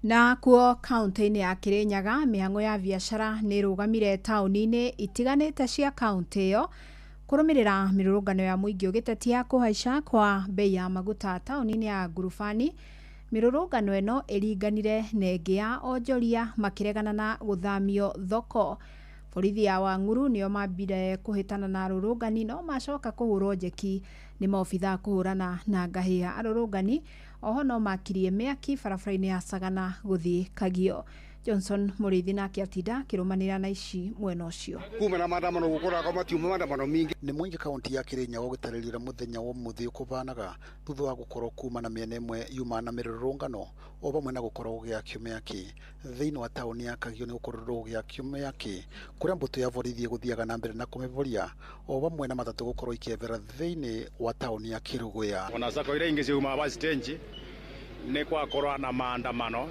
Speaker 8: Na kuo kaunti-inĩ ya Kirinyaga, mĩhang'o ya biacara nĩ ĩrũgamire taũni-inĩ itiganĩte cia kaunti ĩyo kũrũmĩrĩra mĩrũrũngano ya mũingĩ ũgĩtetia kũhaica kwa bei ya maguta taũni-inĩ ya Ngurubani. Mĩrũrũngano ĩno ĩringanire na ĩngĩ ya onjoria makĩregana na gũthamio thoko. Borithi ya Wang'uru nĩo mambire kũhĩtana na arũrũngani no macoka kũhũrwo njeki nĩ maobitha kũhũrana na ngahĩha. Arũrũngani oho no makirie mĩaki barabara-inĩ ya Sagana gũthiĩ Kagio. Johnson Mũrĩithi nake atinda akĩrũmanĩra na ici mwena ũcio.
Speaker 1: Kuma na maandamano gũkoragwo matiuma maandamano mingi.
Speaker 2: Nĩ mũingĩ kaunti ya Kirinyaga ũgĩtarĩria mũthenya wa ũmũthĩ ũkũbanaga thutha wa gũkorwo kuma na mĩena ĩmwe yuma na mĩrũrũngano o vamwe na gũkorwo gũgĩakio mĩaki thĩinĩ wa taũni ya Kagio. Nĩ gũkorirwo gũgĩakio mĩaki kũrĩa mbũtũ ya borithi ĩgũthiaga na mbere na kũmĩboria o vamwe na matatũ gũkorwo ikĩethera thĩinĩ wa taũni ya Kĩrũgũya.
Speaker 4: Ona sako iria ingĩ ciumaga ba stage nĩ kwakorwo na maandamano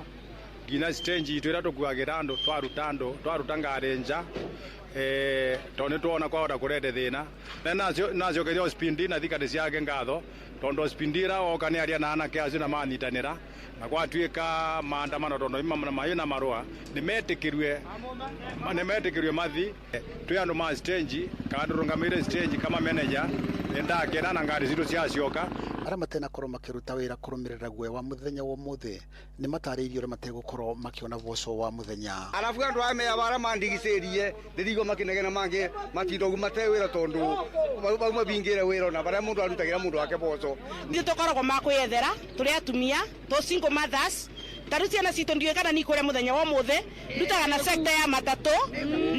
Speaker 4: nginya stage itũ ĩrĩa tũkuagĩra andũ twaruta andũ twaruta ngari nja tondũ nĩ tuona kwahota kũrete thĩna na nacokeria ospindi na thikari ciake ngatho tondũ ospindi ĩrĩa oka nĩ aria na anake acio na manyitanĩra na gwatuĩka maandamano tondũ maĩ na marũa nĩ metĩkĩrue mathi twĩ andũ ma stage kana tũrũgamĩire stage kama manager nĩ ndakena na ngari citũ ciacioka.
Speaker 2: Arĩa matenakorwo makĩruta wĩra kũrũmĩrĩra guoya wa mũthenya wa ũmũthĩ nĩ matarĩirio ũrĩa mategũkorwo makĩona boco wa mũthenya.
Speaker 1: Arabu andũ aya me bara mandigicĩrie ndĩrigwo makĩnegena mangĩ matinda mate wĩra tondũ bau mabingĩre wĩra ona barĩa mũndũ arutagĩra mũndũ wake boco.
Speaker 20: Ithuĩ tũkoragwo ma kwĩyethera tũrĩ atumia tũ single mothers ta rĩu ciana citũ ndiũĩ kana nĩ kũrĩa mũthenya wa ũmũthĩ ndutaga na sector ya matatũ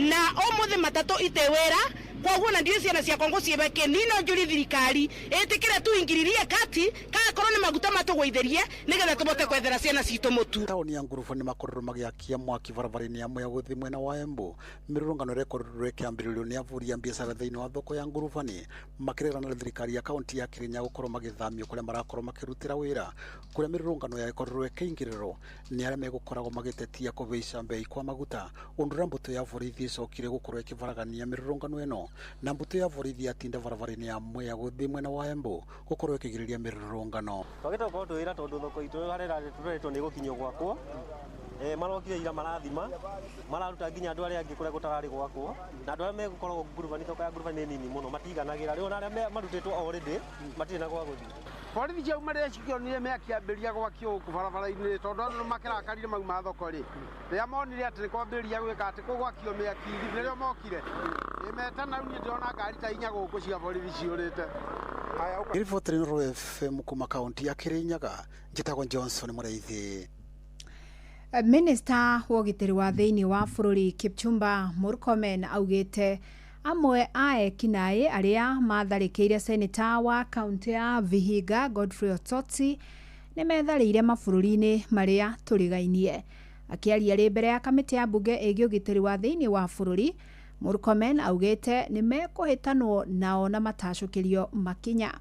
Speaker 20: na ũmũthĩ matatũ itĩ wĩra koguo na ndiũĩ ciana ciakwa ngũciĩbe kĩ niĩ no njũrie thirikari ĩtĩkĩre tuingiririe kati kakorwo nĩ maguta matũgũithĩrie nĩgetha tũbote kwethera ciana citũ mũtu.
Speaker 2: Taũni ya Ngurubu nĩ makorirwo magĩakia mwaki barabara-inĩ ya Mwea gũthiĩ mwena wa Embu. Mĩrũrũngano ĩrĩa ĩkorirwo ĩkĩambĩrĩrio nĩ avũri a biacara thĩinĩ wa thoko ya Ngurubani makĩregana na thirikari ya kaunti ya Kirinyaga gũkorwo magĩthamio kũrĩa marakorwo makĩrutĩra wĩra kũrĩa mĩrũrũngano ya ĩkorirwo ĩkĩingĩrĩrwo nĩ arĩa megũkoragwo magĩtetia kũhaica mbei kwa maguta ũndũ ũrĩa mbũtũ ya borithi ĩcokire gũkorwo ĩkĩbaragania mĩrũrũngano ĩno na mbũtũ ya borithi yatinda barabara-inĩ ya Mwea gũthiĩ mwena wa Embu gũkorwo ĩkĩgirĩrĩria mĩrũrũngano.
Speaker 10: Twagĩte gũkorwo twĩ wĩra tondũ thoko itũ harĩa tũreretwo nĩ gũkinyio gwakwo marokire ira marathima mararuta nginya andũ arĩa angĩ kũrĩa gũtararĩ gwakwo na andũ arĩa megũkoragwo ngurubani thoko ya ngurubani nĩ nini mũno matiganagĩra rĩu ona arĩa marutĩtwo already matirĩ na gwa gũthiĩ.
Speaker 26: Borithi ciauma rĩrĩa cikĩonire mĩakĩambĩrĩria gwakio gũkũ barabara-inĩ tondũ andũ nĩmakĩrakarire mauma thoko rĩ rĩrĩa monire atĩ nĩ kwambĩrĩria gwĩka atĩ kũgwakio mĩaki nĩrĩo mokire ĩmetana rĩu niĩ ndĩrona ngari ta inya gũkũ cia borithi ciũrĩte.
Speaker 2: Riboti Inooro FM kuma kaunti ya Kirinyaga njĩtagwo Johnson Mũrĩithi.
Speaker 8: Minista wa ũgitĩri wa thĩinĩ wa bũrũri Kipchumba Murkomen augĩte amwe a ekinaĩ arĩa matharĩkĩire seneta wa kaunti ya Vihiga Godfrey Osotsi nĩ metharĩire mabũrũri-inĩ marĩa tũrigainie. Akĩaria rĩ mbere ya kamĩtĩ ya mbunge ĩgiĩ ũgitĩri wa thĩinĩ wa bũrũri, Murkomen augĩte nĩ mekũhĩtanwo nao na matacũkĩrio makinya.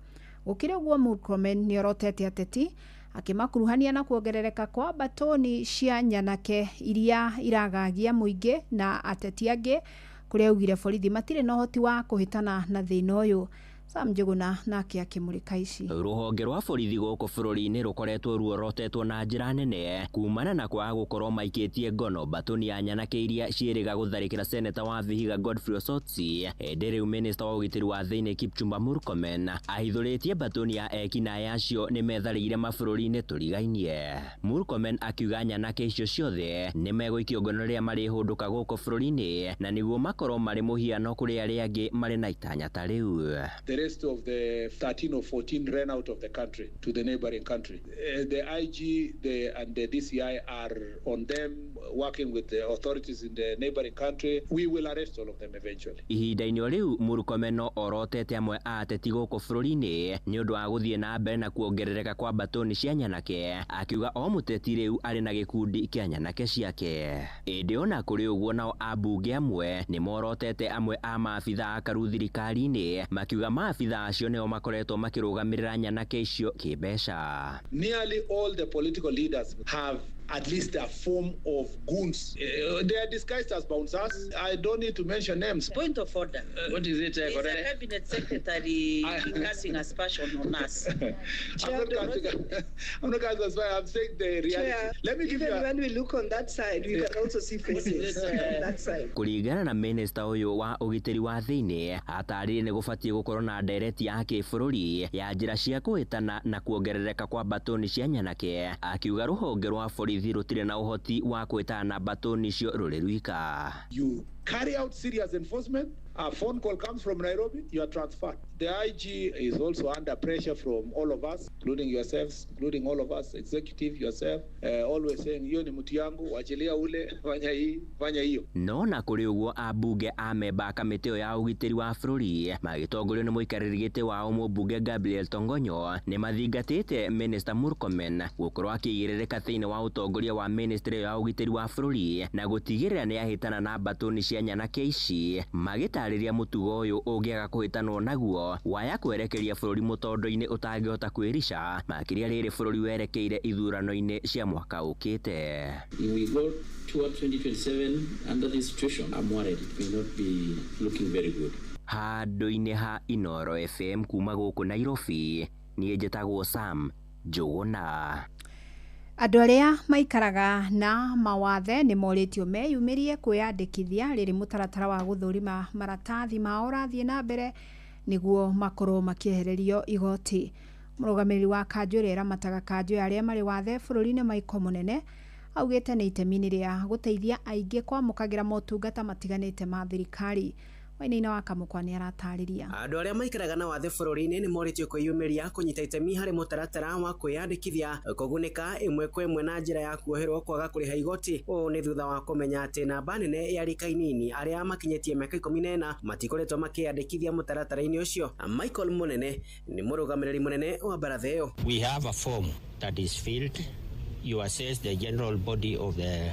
Speaker 8: Gũkĩrĩ ũguo, Murkomen nĩ orotete ateti akĩmakuruhania na kuongerereka kwa mbatoni cia nyanake iria iragagia mũingĩ na ateti angĩ kũrĩa augire borithi matirĩ na ũhoti wa kũhĩtana na thĩna ũyũ. Sam Njuguna nake akĩmũrĩka ici.
Speaker 13: Rũhonge rwa borithi gũkũ bũrũri-inĩ rũkoretwo ruorotetwo na njĩra nene kumana na kwaga gũkorwo maikĩtie ngono mbatũni ya nyanake iria ciĩrĩga gũtharĩkĩra seneta wa Vihiga Godfrey Osotsi. Ĩndĩ rĩu minista wa ũgitĩri wa thĩinĩ Kipchumba Murkomen ahithũrĩtie mbatũni ya ekinaĩ acio nĩ metharĩire mabũrũri-inĩ tũrigainie. Murkomen akiuga nyanake icio ciothe nĩ megũikio ngono rĩrĩa marĩhũndũka gũkũ bũrũri-inĩ na nĩguo makorwo marĩ mũhiano kũrĩ arĩa angĩ marĩ na itanya ta rĩu.
Speaker 15: The rest of the 13 or 14 ran out of the country to the neighboring country. The IG and the DCI are on them, working with the authorities in the neighboring country. We will arrest all of them eventually.
Speaker 13: Ihinda-inĩ o rĩu Murkomen no orotete amwe a ateti gũkũ bũrũri-inĩ nĩ ũndũ wa gũthiĩ na mbere na kuongerereka kwa mbatũni cia nyanake, akiuga o mũteti rĩu arĩ na gĩkundi kĩa nyanake ciake. Ĩndĩ ona kũrĩ ũguo nao ambunge amwe nĩ morotete amwe a maabitha akaru thirikari-inĩ makiuga maabitha acio nĩo makoretwo makĩrũgamĩrĩra nyanake icio kĩmbeca.
Speaker 15: Nearly all the political leaders have at least a form of goons. They are disguised as bouncers. I don't need to mention names.
Speaker 23: Point of order.
Speaker 15: What is it,
Speaker 23: Is the cabinet secretary casting aspersion on us?
Speaker 15: I'm not casting aspersion. I'm saying the reality.
Speaker 28: Chair,
Speaker 15: Let me give
Speaker 28: even
Speaker 15: you
Speaker 28: when we look on that side, we can also see faces on that side.
Speaker 13: Kũringana na minista ũyũ wa ũgitĩri wa thĩinĩ atarĩrie nĩ gũbatiĩ gũkorwo na ndereti ya kĩbũrũri ya njĩra cia kũhĩtana na kuongerereka kwa mbatũni cia nyanake, akiuga rũhonge rwa borithi rũtirĩ na ũhoti wa kwĩtana na mbatũni icio rũrĩ rwika.
Speaker 15: You carry out serious enforcement. A phone call comes from Nairobi, you are transferred. The IG is also under pressure from all of us, including yourselves, including all of us, executive, yourself, always saying, hiyo ni mtu yangu, wachilia ule, fanya hii, fanya hiyo.
Speaker 13: No na kũrĩ ũguo ambunge a memba a kamĩtĩ ĩyo ya ũgitĩri wa bũrũri magĩtongorio nĩ mũikarĩri gĩtĩ wao mũmbunge Gabriel Tongonyo nĩ mathingatĩte Minister Murkomen gũkorwo akĩigĩrĩrĩka thĩinĩ wa ũtongoria wa ministry ĩyo ya ũgitĩri wa bũrũri na gũtigĩrĩra nĩ ahĩtana na mbatũni cia nyanake ici magĩtarĩria mũtugo ũyũ ũngĩaga kũhĩtanwo naguo waya kwerekeria bũrũri mũtondo-inĩ ũtangĩhota kwĩrica makĩria rĩrĩ bũrũri werekeire ithurano-inĩ cia mwaka ũkĩte.
Speaker 3: If we go toward 2027 under this situation, I'm worried it may not be looking very good.
Speaker 13: Handũ-inĩ ha Inoro FM kuma gũkũ Nairobi, niĩ njĩtagwo Sam Njũgũna.
Speaker 8: Andũ arĩa maikaraga na mawathe nĩ morĩtio meyumĩrie kwĩyandĩkithia rĩrĩ mũtaratara wa gũthũrima maratathi mao ũrathiĩ na mbere nĩguo makorwo makĩehererio igoti. Mũrũgamĩrĩri wa kanjũ ĩrĩa ĩramataga kanjũ ya arĩa marĩ wathe bũrũri-inĩ Michael Mũnene augĩte nĩ itemi-inĩ rĩa gũteithia aingĩ kwamũkagĩra motungata matiganĩte ma thirikari. Wainaina wa Kamũkwa nĩ aratarĩria.
Speaker 5: Andũ arĩa maikaraga na wathe bũrũri-inĩ nĩ morĩtio kwĩyumĩria kũnyita itemi harĩ mũtaratara wa kwĩyandĩkithia kũgunĩka ĩmwe kwa ĩmwe na njĩra ya kuoherwo kwaga kũrĩha igoti. Ũũ nĩ thutha wa kũmenya atĩ namba nene ya rika inini arĩa makinyĩtie mĩaka 14 matikoretwo makĩyandĩkithia mũtaratara-inĩ ũcio. Michael Mũnene nĩ mũrũgamĩrĩri mũnene wa baratha ĩyo.
Speaker 6: We have a form that is filled. You assess the general body of the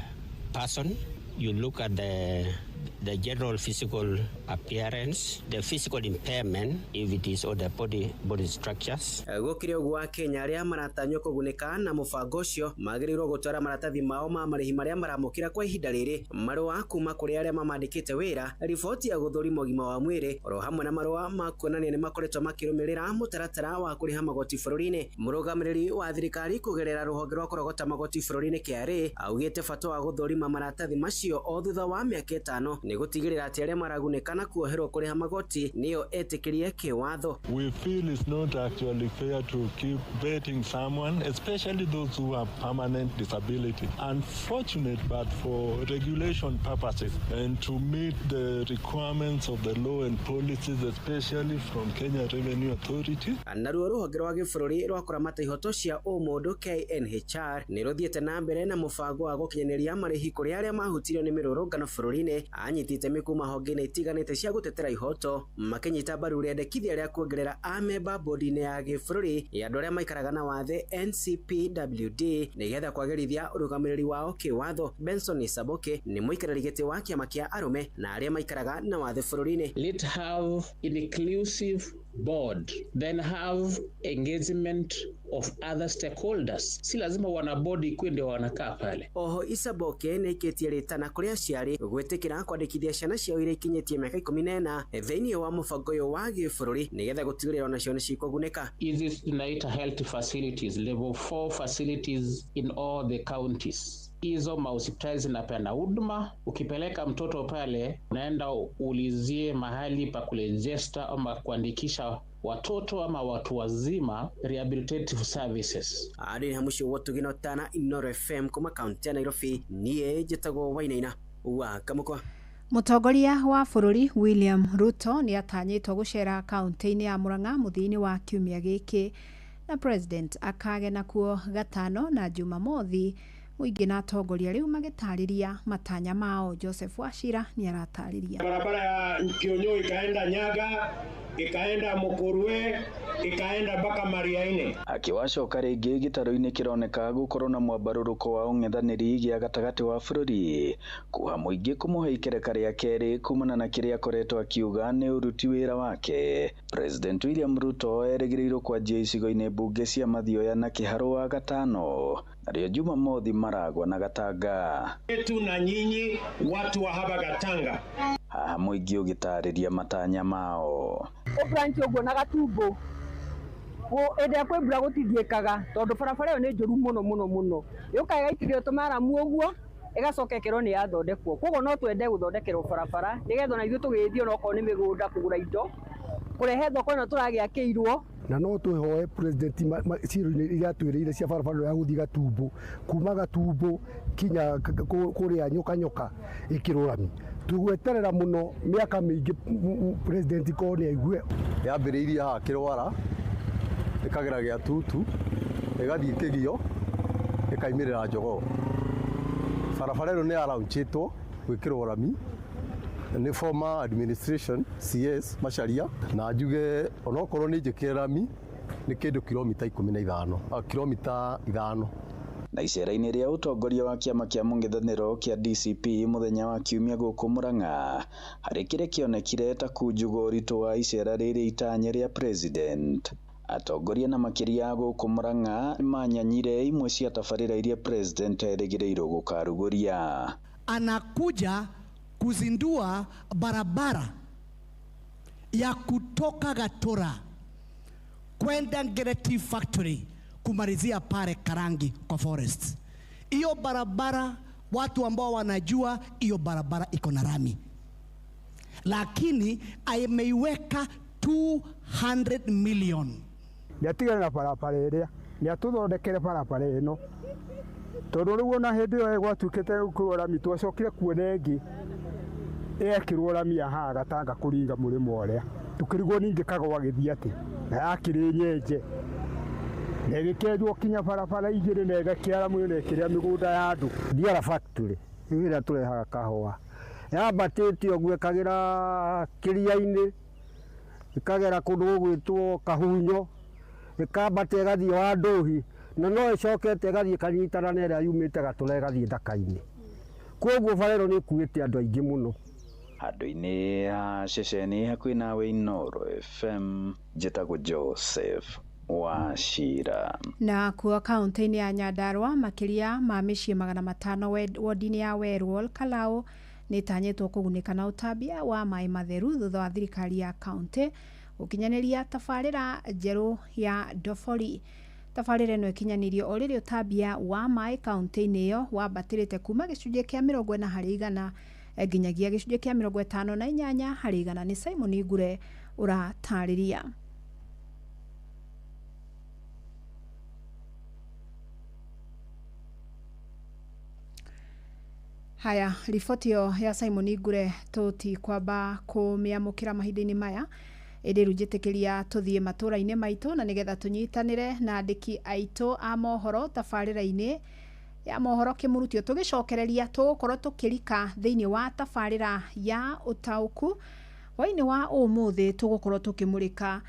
Speaker 6: person. You look at the general physical appearance, the physical impairment, if it is on the body structures.
Speaker 5: Gũkĩrĩ ũguo Akenya arĩa maratanywo kũgunĩka na mũbango ũcio magĩrĩirwo gũtwara maratathi mao ma marĩhi marĩa maramũkĩra kwa ihinda rĩrĩ, marũa kuma kũrĩ arĩa mamandĩkĩte wĩra, riboti ya gũthũrima ũgima wa mwĩrĩ, oro hamwe na marũa ma kuonania nĩ makoretwo makĩrũmĩrĩra mũtaratara wa kũrĩha magoti bũrũri-inĩ. Mũrũgamĩrĩri wa thirikari kũgerera rũhonge rwa kũrogota magoti bũrũri-inĩ KRA augĩte bata wa gũthũrima maratathi macio o thutha wa mĩaka 5 nĩ gũtigĩrĩra atĩ arĩa maragunĩka na kuoherwo kũrĩha magoti nĩo etĩkĩrie kĩwatho.
Speaker 11: We feel it's not actually fair to keep vetting someone, especially those who have permanent disability. Unfortunate, but for regulation purposes and to meet the requirements of the law and policies, especially from Kenya Revenue Authority.
Speaker 5: Naruo rũhonge rwa gĩbũrũri rwa kũramata ihoto cia ũmũndũ KNHR nĩ rũthiĩte na mbere na mũbango wa gũkinyanĩria marĩhi kũrĩ arĩa mahutirio nĩ mĩrũrũngano bũrũri-inĩ. Anyiti itemi kuma honge-inĩ itiganĩte cia gũtetera ihoto makĩnyita mbaru rĩendekithia rĩa kuongerera amemba bodi-inĩ ya gĩbũrũri ya andũ arĩa maikaraga na wathe NCPWD nĩgetha kwagĩrithia ũrũgamĩrĩri wao kĩwatho. Benson Saboke nĩ mũikarĩri gĩtĩ wa kĩama kĩa arũme na arĩa maikaraga na wathe bũrũri-inĩ.
Speaker 14: Let have inclusive board, then have engagement of other stakeholders. Si lazima wana bodi ikuwe ndio wanakaa pale.
Speaker 5: Oho Isaboke nĩ aikĩtie rĩtana kũrĩ aciari gwĩtĩkĩra kwandĩkithia ciana ciao iria ikinyĩtie mĩaka 14 thĩinĩ wa mũbango ũyũ wa gĩbũrũri nĩgetha gũtigĩrĩra onacio nĩ cikũgunĩka.
Speaker 14: Hizi tunaita health facilities, level 4 facilities in all the counties. Hizo mahospitali zinapeana huduma. Ukipeleka mtoto pale, unaenda uulizie mahali pa kurejesta ama kuandikisha watoto ama watu wazima, rehabilitative services.
Speaker 5: Adini hamushi watu ginotana Inoro FM kuma kaunti ya Nairobi, niĩ njĩtagwo Wainaina wa Kamũkwa.
Speaker 8: Mũtongoria wa bũrũri William Ruto nĩ atanyĩtwo gũcera kaunti-inĩ ya Murang'a mũthia-inĩ wa kiumia gĩkĩ na president akagena kuo gatano na Jumamothi. Mũingĩ na atongoria rĩu magĩtarĩria matanya mao. Joseph Wachira nĩ aratarĩria.
Speaker 17: Barabara ya Kionyo ikaenda Nyaga, ikaenda Mukurwe, ikaenda mpaka Mariaini.
Speaker 18: Akiwacoka rĩngĩ gĩtarũ-inĩ kĩroneka gũkorwo na mwambarũrũko wa ũng'ethanĩri gĩa gatagatĩ wa bũrũri kuha mũingĩ kũmũhe ikereka rĩa kerĩ kumana na kĩrĩa akoretwo akiuga nĩ ũruti wĩra wake. President William Ruto erĩgĩrĩirwo kwanjia icigo-inĩ mbunge cia Mathioya na Kĩharũ wa gatano narĩo Jumamothi Maragwa na Gatanga.
Speaker 17: Yetu na nyinyi watu wa hapa Gatanga.
Speaker 18: Haha mũingĩ ũgĩtarĩria matanya mao.
Speaker 19: Ũbranch ũguo na Gatumbo ĩndĩ ĩrĩa kwĩ mbura gũtithiĩkaga tondũ barabara ĩyo nĩ njũru mũno mũno mũno. Yũkaga ĩgaitĩrĩrio tũmaramu ũguo ĩgacoka ĩkerwo nĩ yathondekwo. Koguo no twende gũthondekerwo barabara nĩgetha ona ithuĩ tũgĩthiĩ onokorwo nĩ mĩgũnda kũgũra indo kũrehe thoko ĩno tũragĩakĩirwo.
Speaker 29: Na no twĩhoe president ciro-inĩ iria atwĩrĩire cia barabara ya gũthiĩ Gatumbo kuma Gatumbo kinya kũrĩa Nyoka Nyoka ĩkĩrwo rami. Tũgweterera mũno mĩaka mĩingĩ president korwo nĩ aigue.
Speaker 7: Yambĩrĩirie haha Kĩrwara, ĩkagera gĩa tutu, ĩgathiĩ Kĩgio, ĩkaimĩrĩra Njogoo. Barabara ĩno nĩ yaraunchĩtwo gwĩkĩrwo rami nĩ former administration CS Macharia, na njuge onokorwo nĩ njĩkĩre rami nĩ kĩndũ kilomita 15, kilomita 5.
Speaker 18: Na icera-inĩ rĩa ũtongoria wa kĩama kĩa mũng'ethanĩro kĩa DCP mũthenya wa kiumia gũkũ Murang'a, harĩ kĩrĩa kĩonekire ta kunjugwo ũritũ wa icera rĩrĩ itanya rĩa president. Atongoria na makĩria gũkũ Murang'a manyanyire imwe cia tabarĩra iria president erĩgĩrĩirwo gũkarugũria.
Speaker 9: Anakuja kuzindua barabara ya kutoka Gatura kwenda Ngereti Factory kumalizia pale Karangi kwa forest. Hiyo barabara watu ambao wanajua hiyo barabara iko na rami, lakini ameiweka 200 million.
Speaker 29: Nĩatigane na barabara ĩrĩa, nĩatũthondekere barabara ĩno, tondũ rĩu ona hĩndĩ ĩyo gwatuĩkĩte gwĩkĩrwo rami twacokire kuona ĩngĩ ĩekĩrwo rami ya haha Gatanga kũringa mũrĩmo ũrĩa, tũkĩrigwo ningĩ Kagwa agĩthiĩ atĩ na yakĩrĩ nyenje na ĩgĩkenjwo kinya barabara igĩrĩ na ĩgakĩara na ĩkĩrĩa mĩgũnda ya andũ.
Speaker 12: Ndiara factory ĩrĩa tũrehaga kahũa yambatĩte ũguo ĩkagĩra kĩria-inĩ, ĩkagera kũndũ gũgwĩtwo Kahunyo, ĩkambata ĩgathiĩ Wandũhi, na no ĩcokete ĩgathiĩ ĩkanyitana na ĩrĩa yumĩte Gatũra ĩgathiĩ Ndaka-inĩ. Koguo bara ĩno nĩ ĩkuĩte andũ aingĩ mũno.
Speaker 18: Handũ-inĩ ha ceceni hakuhĩ nawe Inooro FM, njĩtagwo Joseph Wachira.
Speaker 8: Na kuo kaunti-inĩ ya Nyandarua makĩria ma mĩciĩ 500 wodi-inĩ ya Werũ Kalau nĩ ĩtanyĩtwo kũgunĩka na ũtambia wa maĩ matheru thutha wa thirikari ya kaunti gũkinyanĩria tabarĩra njerũ ya ndobori. Tabarĩra ĩno ĩkinyanĩirio o rĩrĩa ũtambia wa maĩ kaunti-inĩ ĩyo wambatĩrĩte kuma gĩcunjĩ kĩa 40 harĩ igana nginyagia gĩcunjĩ kĩa 58 harĩ igana. Nĩ Simon Ngure ũratarĩria. Haya, riboti ĩyo ya Simon Ngure tũtikwamba kũmĩamũkĩra mahinda-inĩ maya, ĩndĩ rĩu njĩtĩkĩria tũthiĩ matũra-inĩ maitũ na nĩgetha tũnyitanĩre na andĩki aitũ a mohoro tabarĩra-inĩ ya mohoro kĩmurutio. Tũgĩcokereria tũgũkorwo tũkĩrika thĩinĩ wa tabarĩra ya ũtaũku. Hwaĩ-inĩ wa ũmũthĩ tũgũkorwo tũkĩmũrĩka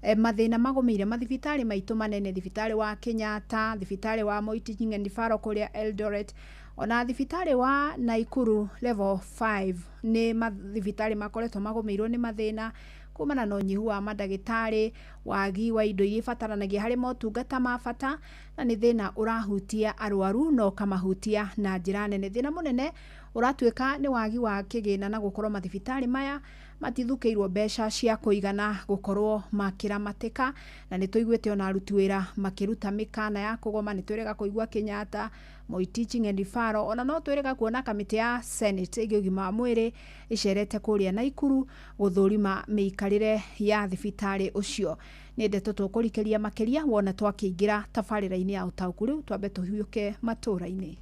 Speaker 8: mathĩna magũmĩire mathibitarĩ maitũ manene, thibitarĩ wa Kenyatta, thibitarĩ wa Moi Teaching and Referral kũrĩa Eldoret, ona thibitarĩ wa Nakuru level 5 nĩ mathibitarĩ makoretwo magũmĩirwo nĩ mathĩna kumana na ũnyihu wa mandagĩtarĩ, wagi wa indo iria ibataranagia harĩ motungata ma bata, na nĩ thĩna ũrahutia arwaru na ũkamahutia na njĩra nene. Thĩna mũnene ũratuĩka nĩ wagi wa kĩgĩna na gũkorwo mathibitarĩ maya matithukĩirwo mbeca cia kũigana gũkorwo makĩramatĩka, na nĩ tũiguĩte ona aruti wĩra makĩruta mĩkana ya kũgoma. Nĩ twĩrĩga kũigua Kenyatta, Moi Teaching and Referral, ona no twĩrĩga kuona kamĩtĩ ya Senate ĩgiĩ ũgima wa mwĩrĩ ĩcerete kũrĩa Nakuru gũthũrima mĩikarĩre ya thibitarĩ ũcio. Nĩ ndeto tũkũrikĩria makĩria wona twakĩingĩra tabarĩra-inĩ ya ũtaũku. Rĩu twambe tũhiũke matũra-inĩ.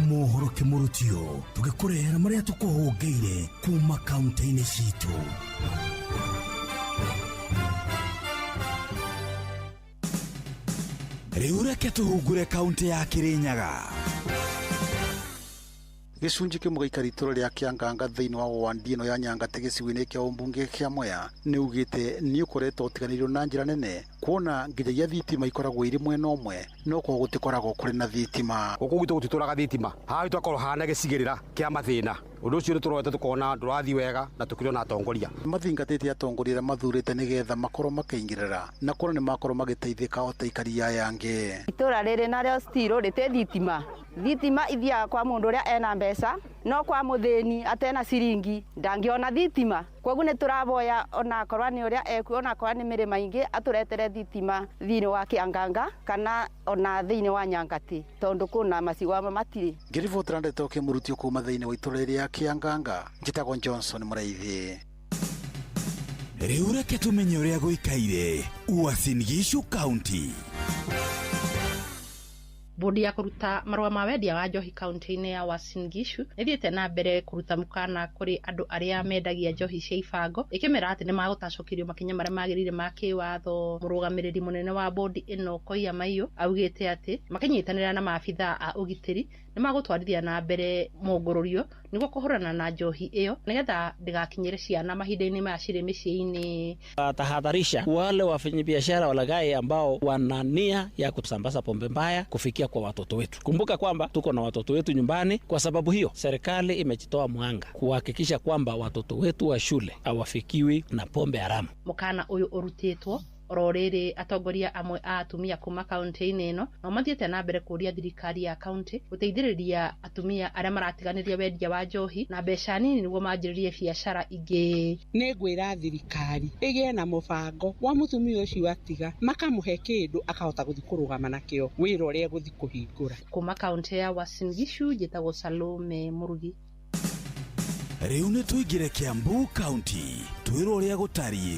Speaker 16: Mohoro kĩmũrutio tũgĩkũrehera marĩa tũkũhũngĩire kuma kaunti-inĩ citũ.
Speaker 21: Rĩu reke tũhungure kaunti ya Kirinyaga.
Speaker 2: Gĩcunjĩ kĩmwe gĩikari itũra rĩa Kĩanganga thĩinĩ wa wandi ĩno ya Nyangati gĩcigo-inĩ kĩa ũmbunge kĩa Mwea nĩ ugĩte nĩ ũkoretwo ũtiganĩirio na njĩra nene, kuona nginyagia thitima ikoragwo irĩ mwena ũmwe no kwa gũtikoragwo kũrĩ na thitima.
Speaker 22: Gũkũ gwitũ gũtitũraga thitima, haha gwitũ hakorwo hana gĩcigĩrĩra kĩa mathĩna. Ũndũ ũcio nĩ tũrorete tũkona ndũrathiĩ wega na tũkĩrĩ ona atongoria.
Speaker 2: Mathingatĩte atongoria arĩa mathurĩte nĩgetha makorwo makĩingĩrĩra na kuona nĩ makorwo magĩteithĩka o ta aikari aya angĩ.
Speaker 24: Itũra rĩrĩ narĩo still rĩtĩ thitima. Thitima ithiaga kwa mũndũ ũrĩa ena mbeca, no kwa mũthĩni atena ciringi ndangĩona thitima. Koguo nĩ tũravoya ona akorwo nĩ ũrĩa ekuo, ona akorwo nĩ mĩrĩma ingĩ, atũretere thitima thĩinĩ wa Kĩanganga kana ona thĩinĩ wa Nyangati, tondũ kũna macigo amwe matirĩ.
Speaker 2: Ngĩribotera ndeto kĩmũrutio kuma thĩinĩ wa itũra rĩa Kĩanganga, njĩtagwo Johnson Mũraithi.
Speaker 21: Rĩu reke tũmenye ũrĩa gũikaire Uasin Gishu County.
Speaker 1: Bodi ya kũruta marũa ma wendia wa njohi kaunti-inĩ ya Uasin Gishu nĩthiĩte na mbere kũruta mũkana kũrĩ andũ arĩa mendagia njohi cia ibango, ĩkĩmera atĩ nĩmagũtacũkĩrio makinya marĩa magĩrĩire ma kĩwatho. Mũrũgamĩrĩri mũnene wa bodi ĩno Koiya Maiyo augĩte atĩ makĩnyitanĩra na maabithaa a ũgitĩri nĩmagũtwarithia na mbere mũngũrũrio nĩguo kũhũrana na njohi ĩyo nĩgetha ndĩgakinyĩre ciana mahinda-inĩ maya cirĩ mĩciĩ-inĩ.
Speaker 4: Tahadharisha wale wafanyabiashara walaghai ambao wana nia ya kusambaza pombe mbaya kufikia kwa watoto wetu. Kumbuka kwamba tuko na watoto wetu nyumbani. Kwa sababu hiyo, serikali imejitoa mwanga kuhakikisha kwamba watoto wetu wa shule hawafikiwi na pombe haramu.
Speaker 1: Mũkana ũyũ ũrutĩtwo oro rĩrĩ atongoria amwe a atumia kuma kaunti-inĩ ĩno no mathiĩte na mbere kũria thirikari ya kaunti gũteithĩrĩria atumia arĩa maratiganĩria wendia wa njohi na mbeca nini nĩguo manjĩrĩrie biacara ingĩ.
Speaker 10: Nĩ ngwĩra thirikari ĩgĩe na mũbango wa mũtumia ũcio atiga makamũhe kĩndũ akahota gũthiĩ kũrũgama nakĩo wĩra ũrĩa egũthiĩ kũhingũra.
Speaker 1: Kuma kaunti ya Uasin Gishu njĩtagwo Salome Mũrugi.
Speaker 21: Rĩu nĩ tũingĩre Kiambu kaunti twĩrwo ũrĩa gũtariĩ.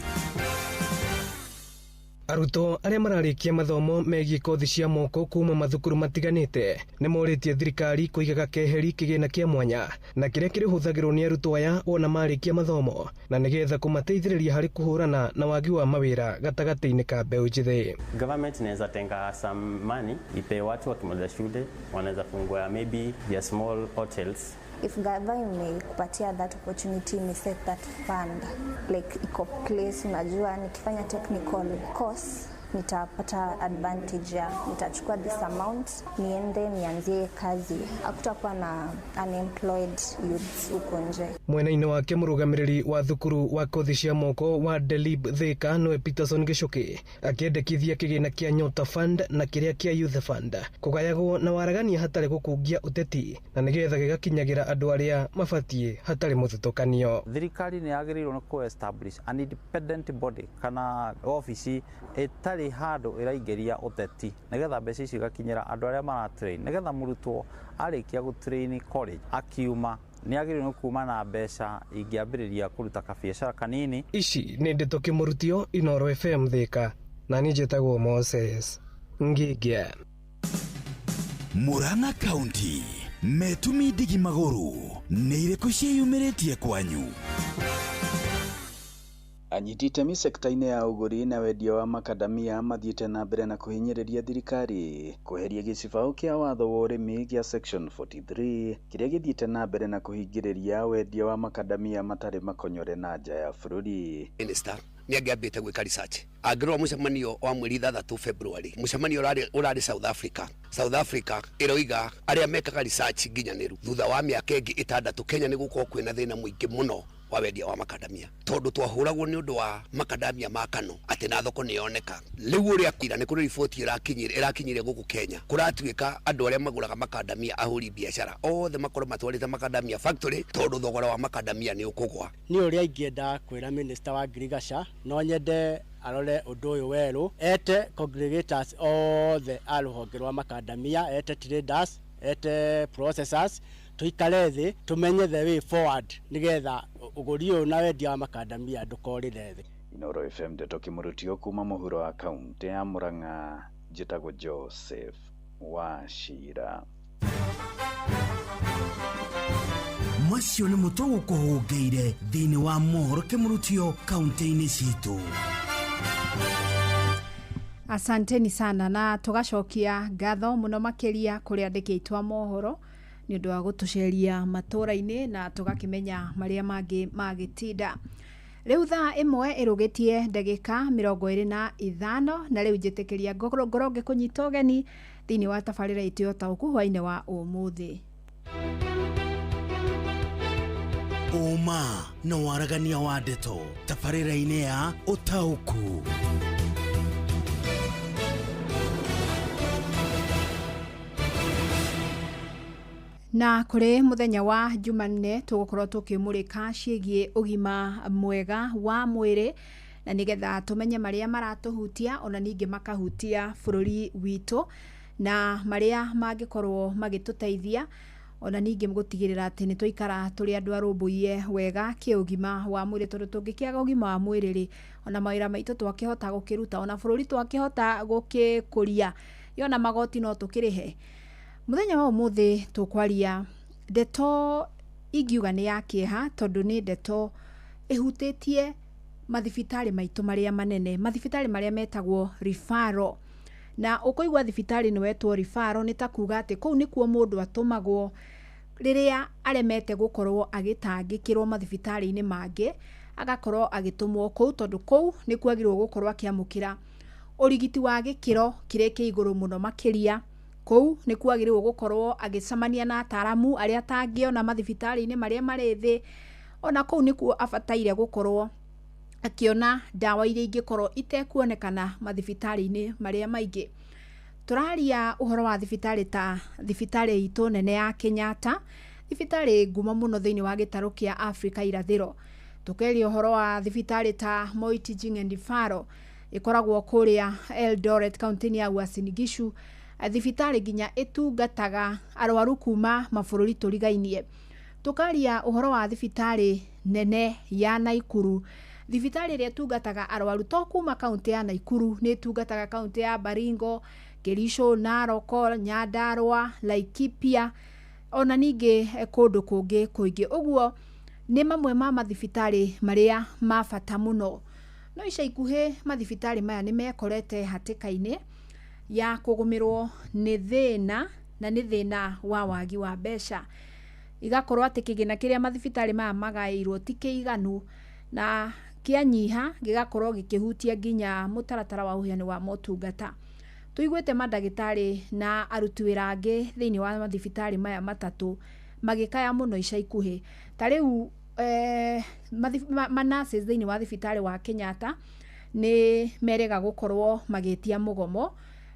Speaker 20: Arutwo arĩa mararĩkia mathomo megiĩ kothi cia moko kuma mathukuru matiganĩte nĩ morĩtie thirikari kũigaga keheri kĩgĩna kĩa mwanya na kĩrĩa kĩrĩhũthagĩrwo nĩ arutwo aya wona marĩkia mathomo na nĩgetha kũmateithĩrĩria harĩ kũhũrana na wagi wa mawĩra gatagatĩ-inĩ ka mbeũ njĩthĩ.
Speaker 23: Government inaweza tenga some money ipe watu wakimaliza shule wanaweza fungua maybe their small hotels.
Speaker 25: If gava imekupatia that opportunity, ime set that fund like iko place, unajua nikifanya technical course nitapata advantage ya nitachukua this amount niende nianzie kazi, hakutakuwa na unemployed youths huko nje.
Speaker 20: Mwena-inĩ wake mũrũgamĩrĩri wa thukuru wa kothi cia moko wa Delib Thika nĩwe Peterson Gichuki akĩendekithia kĩgĩna kĩa Nyota Fund na kĩrĩa kĩa Youth Fund kũgayagwo na waragania hatarĩ gũkungia ũteti na nĩgetha gĩgakinyagĩra andũ arĩa mabatiĩ hatarĩ mũthutũkanio.
Speaker 26: Thirikari nĩ yagĩrĩirwo nĩ kũ establish an independent body kana obici ĩtarĩ handũ ĩraingĩria ũteti nĩgetha mbeca icio igakinyĩra andũ arĩa maratrain, nĩgetha mũrutwo arĩkia gũtrain college akiuma nĩ agĩrĩirwo nĩ kuma na mbeca ingĩambĩrĩria kũruta kabiacara kanini.
Speaker 20: Ici nĩ ndeto kĩmũrutio Inoro FM Thika na niĩ njĩtagwo Moses Ngigia.
Speaker 21: Murang'a County metumi ndigi magũrũ nĩ irĩkũ ciĩyumĩrĩtie kwanyu?
Speaker 18: Anyiti itemi sekta-inĩ ya ũgũri na wendia wa makadamia mathiĩte na mbere na kũhinyĩrĩria thirikari kweheria gĩcibaũ kĩa watho wa ũrĩmi gĩa section 43 kĩrĩa gĩthiĩte na mbere na kũhingĩrĩria wendia wa makadamia matarĩ makonyore na nja ya bũrũri.
Speaker 27: Minister nĩ angĩambĩte gwĩka research angĩrora mũcemanio wa mweri 6 February, mũcemanio ũrarĩ South Africa. South Africa ĩroiga arĩa mekaga research nginyanĩru thutha wa mĩaka ĩngĩ 6 Kenya nĩ gũkorwo kwĩna thĩna mũingĩ mũno wa wendia wa makadamia tondu twahuragwo ni undu wa makadamia ma Kano ati na thoko ni yoneka. Riu uria kwira ni kuri riboti irakinyire guku Kenya kuratuika andu aria maguraga makadamia ahuri biacara othe makorwo matwarite makadamia factory tondu thogora wa makadamia ni ukugwa.
Speaker 28: Ni uria ingienda kwira minister wa ngirigaca no nyende arore undu uyu weru ete congregators othe a ruhonge rwa makadamia, ete traders, ete processors, tuikare thi tumenye the way forward nigetha uguri uyu na wendia wa makadamia ndukorire thi.
Speaker 18: Inoro FM ndeto kimurutio kuma muhuro wa kaunti ya Murang'a, njitagwo Joseph Wachira.
Speaker 16: Macio nĩ mũtwe gũkũhũngĩire thĩinĩ wa mohoro kĩmũrutio kaunti-inĩ citũ.
Speaker 8: Asanteni sana na tugacokia ngatho muno makiria kuri andĩki aitũ a mohoro nĩ ũndũ wa gũtũceria matũra-inĩ na tũgakĩmenya marĩa mangĩ magĩtinda. Rĩu thaa 1 ĩrũgĩtie ndagĩka 25 na rĩu njĩtĩkĩria ngorwo ngĩkũnyita ũgeni thĩinĩ wa tabarĩra itũ ya ũtaũku hwaĩ-inĩ wa ũmũthĩ.
Speaker 16: Ũma na waragania wa ndeto tabarĩra-inĩ ya ũtaũku.
Speaker 8: Na kuri muthenya wa Jumanne tugukorwo tukimurika ciĩgiĩ ũgima mwega wa mwĩrĩ na nigetha tumenye maria maratuhutia ona ningĩ makahutia bũrũri witũ na maria mangĩkorwo magĩtũteithia ona ningĩ gũtigĩrĩra atĩ nĩ twaikara tũrĩ andũ arũmbũiye wega kĩũgima wa mwĩrĩ tondũ tũngĩkĩaga ũgima wa mwĩrĩ rĩ ona mawĩra maitũ twakĩhota gũkĩruta ona bũrũri twakĩhota gũkĩkũria Yona magoti no tũkĩrĩhe. Mũthenya wa ũmũthĩ tũkwaria ndeto ingiuga nĩ ya kĩeha, tondũ nĩ ndeto ĩhutĩtie mathibitarĩ maitũ marĩa manene, mathibitarĩ marĩa metagwo referral. Na ũkũigua thibitarĩ nĩ wetwo referral nĩ ta kuga atĩ kũu nĩkuo mũndũ atũmagwo rĩrĩa aremete gũkorwo agĩtangĩkĩrwo mathibitarĩ-inĩ mangĩ, agakorwo agĩtũmwo kũu tondũ kũu nĩkuo agĩrĩirwo gũkorwo akĩamũkĩra ũrigiti wa gĩkĩro kĩrĩa kĩ igũrũ mũno makĩria. Kũu nĩkuo agĩrĩirwo gũkorwo agĩcemania na ataramu arĩa atangĩona mathibitarĩ-inĩ marĩa marĩ thĩ. Ona kũu nĩkuo abataire gũkorwo akĩona ndawa iria ingĩkorwo itekuonekana mathibitarĩ-inĩ marĩa maingĩ. Tũraria ũhoro wa thibitarĩ ta thibitarĩ itũ nene ya Kenyatta, thibitarĩ ngumo mũno thĩinĩ wa gĩtarũ kĩa Afrika irathĩro. Tũkeria ũhoro wa thibitarĩ ta Moi Teaching and Referral ĩkoragwo kũrĩa Eldoret kaunti-inĩ ya Uasin Gishu, thibitarĩ nginya ĩtungataga arwaru kuma mabũrũri tũrigainie. Tũkaria ũhoro wa thibitarĩ nene ya Naikuru, thibitarĩ ĩrĩa ĩtungataga arwaru to kuma kaunti ya Naikuru, nĩ ĩtungataga kaunti ya Baringo, Kericho, Narok, Nyandarua, Laikipia ona ningĩ kũndũ kũngĩ kũingĩ. Ũguo nĩ mamwe ma mathibitarĩ marĩa ma bata mũno. No ica ikuhĩ mathibitarĩ maya nĩ mekorete hatĩka-inĩ ya kũgũmĩrwo nĩ thĩna, na nĩ thĩna wa wagi wa mbeca. Igakorwo atĩ kĩgĩna kĩrĩa mathibitarĩ maya magaĩirwo ti kĩiganu, na kĩanyiha gĩgakorwo gĩkĩhutia nginya mũtaratara wa ũheani wa motungata. Tũiguĩte mandagĩtarĩ na aruti wĩra angĩ thĩinĩ wa mathibitarĩ maya matatũ magĩkaya mũno ica ikuhĩ. Ta rĩu ma nurses thĩinĩ wa thibitarĩ wa Kenyatta nĩ merĩga gũkorwo magĩtia mũgomo,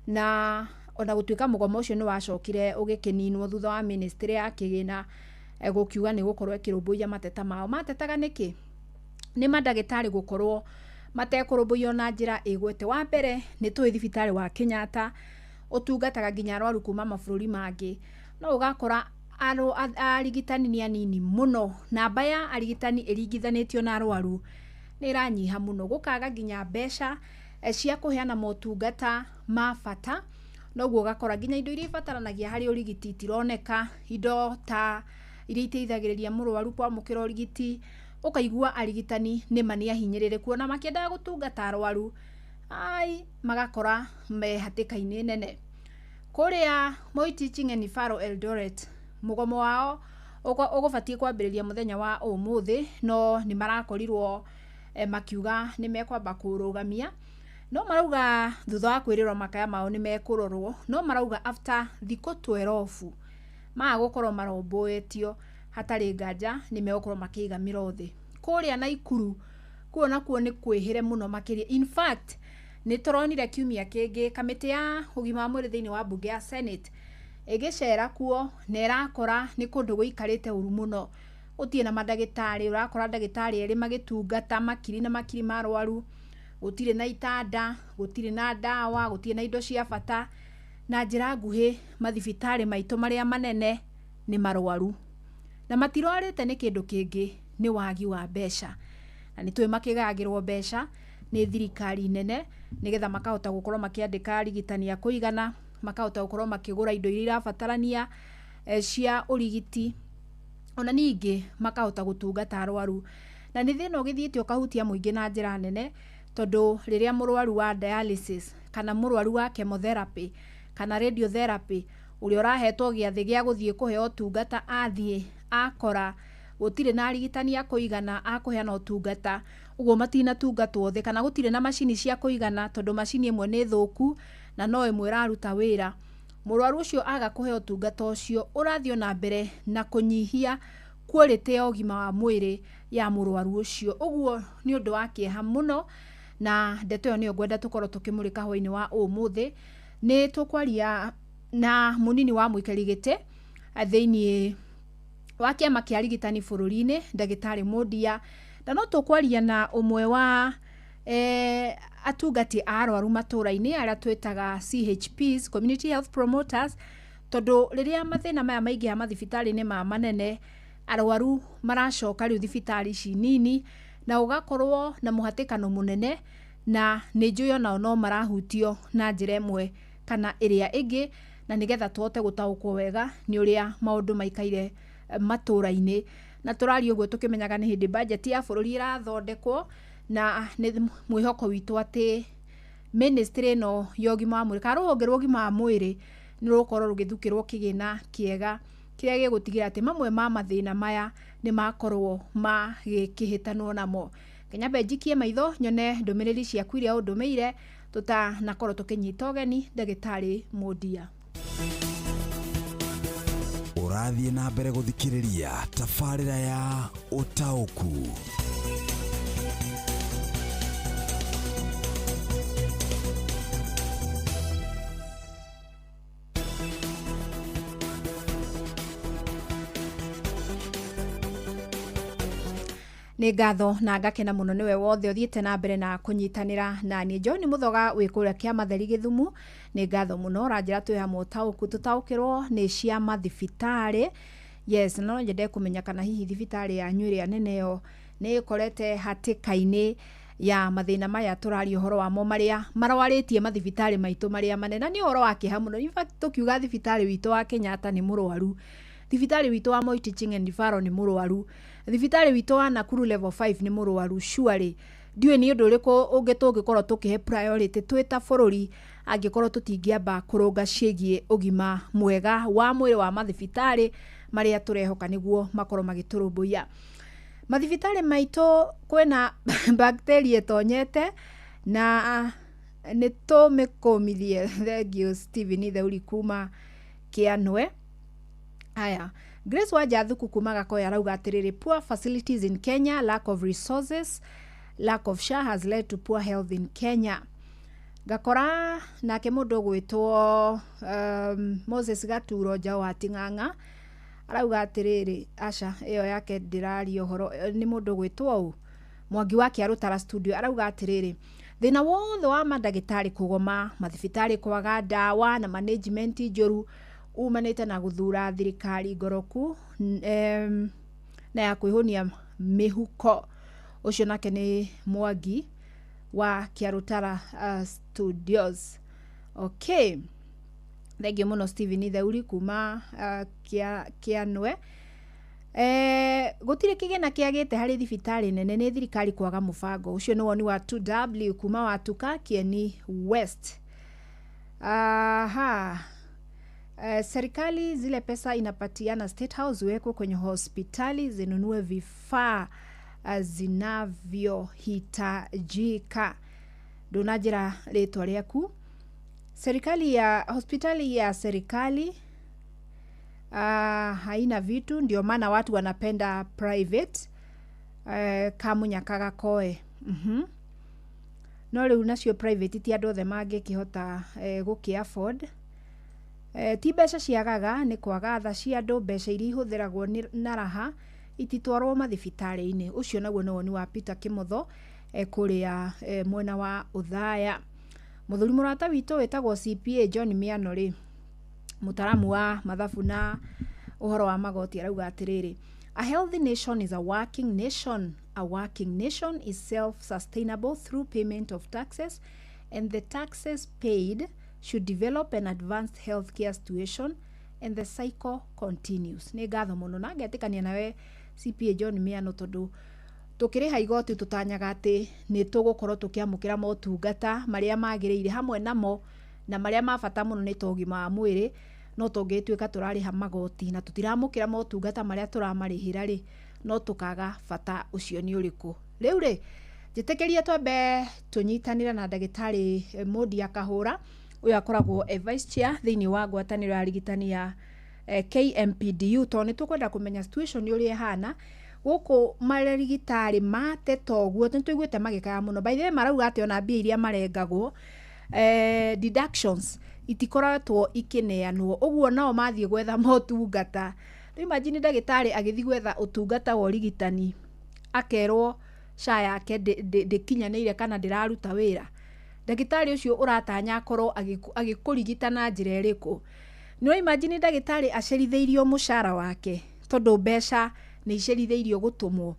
Speaker 8: na ona gũtuĩka mũgomo ũcio nĩ wacokire ũgĩkĩninwo thutha wa ministry ya kĩgĩna gũkiuga nĩ gũkorwo ĩkĩrũmbũiya mateta mao. Matetaga nĩkĩ? Nĩ mandagĩtarĩ gũkorwo matekũrũmbũiyo na njĩra ĩgwete. Wa mbere nĩ tũĩ thibitarĩ wa Kenyatta ũtungataga nginya arwaru kuma mabũrũri mangĩ, no ũgakora arigitani nĩ anini mũno, namba ya arigitani ĩringithanĩtio na arwaru nĩ ĩranyiha mũno, gũkaga nginya mbeca cia kũheana motungata ma bata. Noguo ũgakora nginya indo iria ibataranagia harĩ ũrigiti itironeka, indo ta iria iteithagĩrĩria mũrwaru kwamũkĩra ũrigiti. Ũkaigua arigitani nĩma nĩ ahinyĩrĩrĩku, ona makĩendaga gũtungata arwaru ai magakora me hatĩka-inĩ nene. Kũrĩa Moi Teaching and Referral Eldoret, mũgomo wao ũgũbatiĩ kwambĩrĩria mũthenya wa ũmũthĩ, no nĩ marakorirwo makiuga nĩ mekwamba kũrũgamia, no marauga thutha wa kwĩrĩrwo makaya mao nĩ mekũrorwo, no marauga after thikũ 12 maga gũkorwo marũmbũĩtio hatarĩ nganja nĩ megũkorwo makĩiga mĩro thĩ. Kũrĩa Naikuru kuo nakuo nĩ kwĩhĩre mũno makĩria. In fact nĩ tũronire kiumia kĩngĩ kamĩtĩ ya ũgima wa mwĩrĩ thĩinĩ wa mbunge ya Senate ĩgĩcera kuo na ĩrakora nĩ kũndũ gũikarĩte ũru mũno, gũtirĩ na mandagĩtarĩ, ũrakora ndagĩtarĩ erĩ magĩtungata makiri na makiri ma arwaru, gũtirĩ na itanda, gũtirĩ na ndawa, gũtirĩ na indo cia bata. Na njĩra nguhĩ mathibitarĩ maitũ marĩa manene nĩ marwaru, na matirwarĩte nĩ kĩndũ kĩngĩ, nĩ wagi wa mbeca. Na nĩ tũĩ makĩgayagĩrwo mbeca nĩ thirikari nene nĩgetha makahota gũkorwo makĩandĩka arigitani a kũigana, makahota gũkorwo makĩgũra indo iria irabatarania cia ũrigiti, ona ningĩ makahota gũtungata arwaru. Na nĩ thĩna ũgĩthiĩte ũkahutia mũingĩ na njĩra nene, tondũ rĩrĩa mũrwaru wa dialysis kana mũrwaru wa chemotherapy kana radiotherapy ũrĩa ũrahetwo gĩathĩ gĩa gũthiĩ kũheo ũtungata athiĩ akora gũtirĩ na arigitani a kũigana a kũheana ũtungata, ũguo matinatungatwo othe, kana gũtirĩ na macini cia kũigana tondũ macini ĩmwe nĩ thũku na no ĩmwe ĩraruta wĩra, mũrwaru ũcio aga kũheo ũtungata ũcio ũrathiĩ ona mbere na kũnyihia quality ya ũgima wa mwĩrĩ ya mũrwaru ũcio. Ũguo nĩ ũndũ wa kĩeha mũno, na ndeto ĩyo nĩyo ngwenda tũkorwo tũkĩmũrĩka hwaĩ-inĩ wa ũmũthĩ. Nĩ tũkwaria na mũnini wa mũikari gĩtĩ thĩinĩ wa kĩama kĩa arigitani bũrũri-inĩ ndagĩtarĩ Mundia, na no tũkwaria na ũmwe wa atungati a arwaru matũra-inĩ arĩa twĩtaga CHPs, Community Health Promoters, tondũ rĩrĩa mathĩna maya maingĩha mathibitarĩ-inĩ maya manene, arwaru maracoka rĩu thibitarĩ ici nini, na ũgakorwo na mũhatĩkano mũnene, na nĩ njũĩ onao no marahutio na njĩra ĩmwe kana ĩrĩa ĩngĩ, na nĩgetha tũhote gũtaũkwo wega nĩ ũrĩa maũndũ maikaire matũra-inĩ. Na tũraria ũguo tũkĩmenyaga nĩ hĩndĩ bajeti ya bũrũri ĩrathondekwo, na nĩ mwĩhoko witũ atĩ ministry ĩno ya ũgima wa mwĩrĩ kana rũhonge rwa ũgima wa mwĩrĩ nĩ rũgũkorwo rũgĩthukĩrwo kĩgĩna kĩega kĩrĩa gĩgũtigĩrĩra atĩ mamwe ma mathĩna maya nĩ makorwo magĩkĩhĩtanwo namo. Nyambe njikie maitho nyone ndũmĩrĩri ciaku iria ũndũmĩire tũtanakorwo tũkĩnyita ũgeni ndagĩtarĩ Mundia.
Speaker 21: Ũrathiĩ na mbere gũthikĩrĩria tabarĩra ya ũtaũku.
Speaker 8: Nĩ ngatho na ngakena mũno nĩwe wothe ũthiĩte na mbere na kũnyitanĩra na niĩ. John Mũthoga wĩ kũrĩa Kĩamatheri Gĩthumu, nĩ ngatho mũno ũranjĩra twĩ hamwe ũtaũku tũtaũkĩrwo nĩ cia mathibitarĩ. Yes, no nyende kũmenya kana hihi thibitarĩ yanyu ĩrĩa nene ĩyo nĩ ĩkorete hatĩka-inĩ ya mathĩna maya tũraria ũhoro wamo marĩa marwarĩtie mathibitarĩ maitũ marĩa manene, na nĩ ũhoro wa kĩeha mũno. In fact, tũkiuga thibitarĩ witũ wa Kenyatta nĩ mũrwaru, thibitarĩ witũ wa Moi Teaching and Referral nĩ mũrwaru, thibitarĩ witũ wa Nakuru level 5 nĩ mũrwaru. Surely ndiũĩ nĩ ũndũ ũrĩkũ ũngĩ tũngĩkorwo tũkĩhe priority twĩ ta bũrũri angĩkorwo tũtingĩamba kũrũnga ciĩgiĩ ũgima mwega wa mwĩrĩ wa mathibitarĩ marĩa tũrehoka nĩguo makorwo magĩtũrũmbũiya. Mathibitarĩ maitũ kwĩna bacteria ĩtonyete na nĩ tũmĩkũmithie. Thank you Stephen Theuri kuma Kĩanwe. Aya, Grace Wanja Thuku kuma Gakoya arauga atĩrĩrĩ, poor facilities in Kenya, lack of resources, lack of SHA has led to poor health in Kenya. Ngakora nake mũndũ ũgwĩtwo Moses Gaturo Njaũ wa Ting'ang'a arauga atĩrĩrĩ, aca ĩyo yake ndĩraria ũhoro, nĩ mũndũ ũgwĩtwo ũ Mwangi wa Kĩarũtara studio arauga atĩrĩrĩ, thĩna wothe wa mandagĩtarĩ kũgoma, mathibitarĩ kwaga ndawa na management njũru umanĩte na gũthura thirikari ngoroku na ya kwĩhũnia mĩhuko. Ũcio nake nĩ Mwangi wa Kĩarũtara Studios. Okay, thengiũ mũno Stephen Theuri kuma Kĩanwe. Gũtirĩ kĩgĩna kĩagĩte harĩ thibitarĩ nene nĩ thirikari kwaga mũbango. Ũcio nĩ woni wa 2W kuma Watuka Kieni West. Aha. Serikali zile pesa inapatiana State House ziwekwe kwenye hospitali zinunue vifaa zinavyohitajika. Ndũnanjĩra rĩtwa rĩaku. Serikali ya hospitali ya serikali haina vitu, ndio maana watu wanapenda private. Kamunyaka Gakoe. No rĩu nacio private ti andũ othe mangĩkĩhota gũkĩ afford. Ti mbeca ciagaga, nĩ kwaga tha cia andũ, mbeca iria ihũthĩragwo na raha ititwarwo mathibitarĩ-inĩ. Ũcio naguo nĩ woni wa Peter Kĩmotho kũrĩa mwena wa Othaya. Mũthuri mũrata witũ wĩtagwo CPA John Miano rĩ, mũtaramu wa mathabu na ũhoro wa magoti arauga atĩrĩrĩ, a healthy nation is a working nation. A working nation is self-sustainable through payment of taxes, and the taxes paid should develop an advanced healthcare situation, and the cycle continues. Nĩ ngatho mũno na ngetĩkania nawe CPA John Miano, tondũ tũkĩrĩha igoti tũtanyaga atĩ nĩ tũgũkorwo tũkĩamũkĩra motungata marĩa magĩrĩire, hamwe namo na marĩa ma bata mũno nĩ ta ũgima wa mwĩrĩ. No tũngĩtuĩka tũrarĩha magoti na tũtiramũkĩra motungata marĩa tũramarĩhĩra rĩ, no tũkaga bata ũcio nĩ ũrĩkũ. Rĩu rĩ, njĩtĩkĩrie twambe tũnyitanĩre na ndagĩtarĩ Mundia Kahũra. Ũyũ akoragwo e vice chair thĩinĩ wa ngwatanĩro ya arigitani ya KMPDU, tondũ nĩ tũkwenda kũmenya situation ũrĩa ĩhana gũkũ marigitari mateta ũguo. Nĩ tũiguĩte magĩkaya mũno. By the way, marauga atĩ ona mbia iria marengagwo deductions itikoretwo ikĩneanwo, ũguo nao mathiĩ gwetha motungata. Rĩu imagine ndagĩtarĩ agĩthiĩ gwetha ũtungata wa ũrigitani akerwo SHA yake ndĩkinyanĩire kana ndĩraruta wĩra. Ndagĩtarĩ ũcio ũratanya akorwo agĩkũrigita na njĩra ĩrĩkũ? Nĩ imagine ndagĩtarĩ acerithĩirio mũcara wake tondũ mbeca nĩ icerithĩirio gũtũmwo.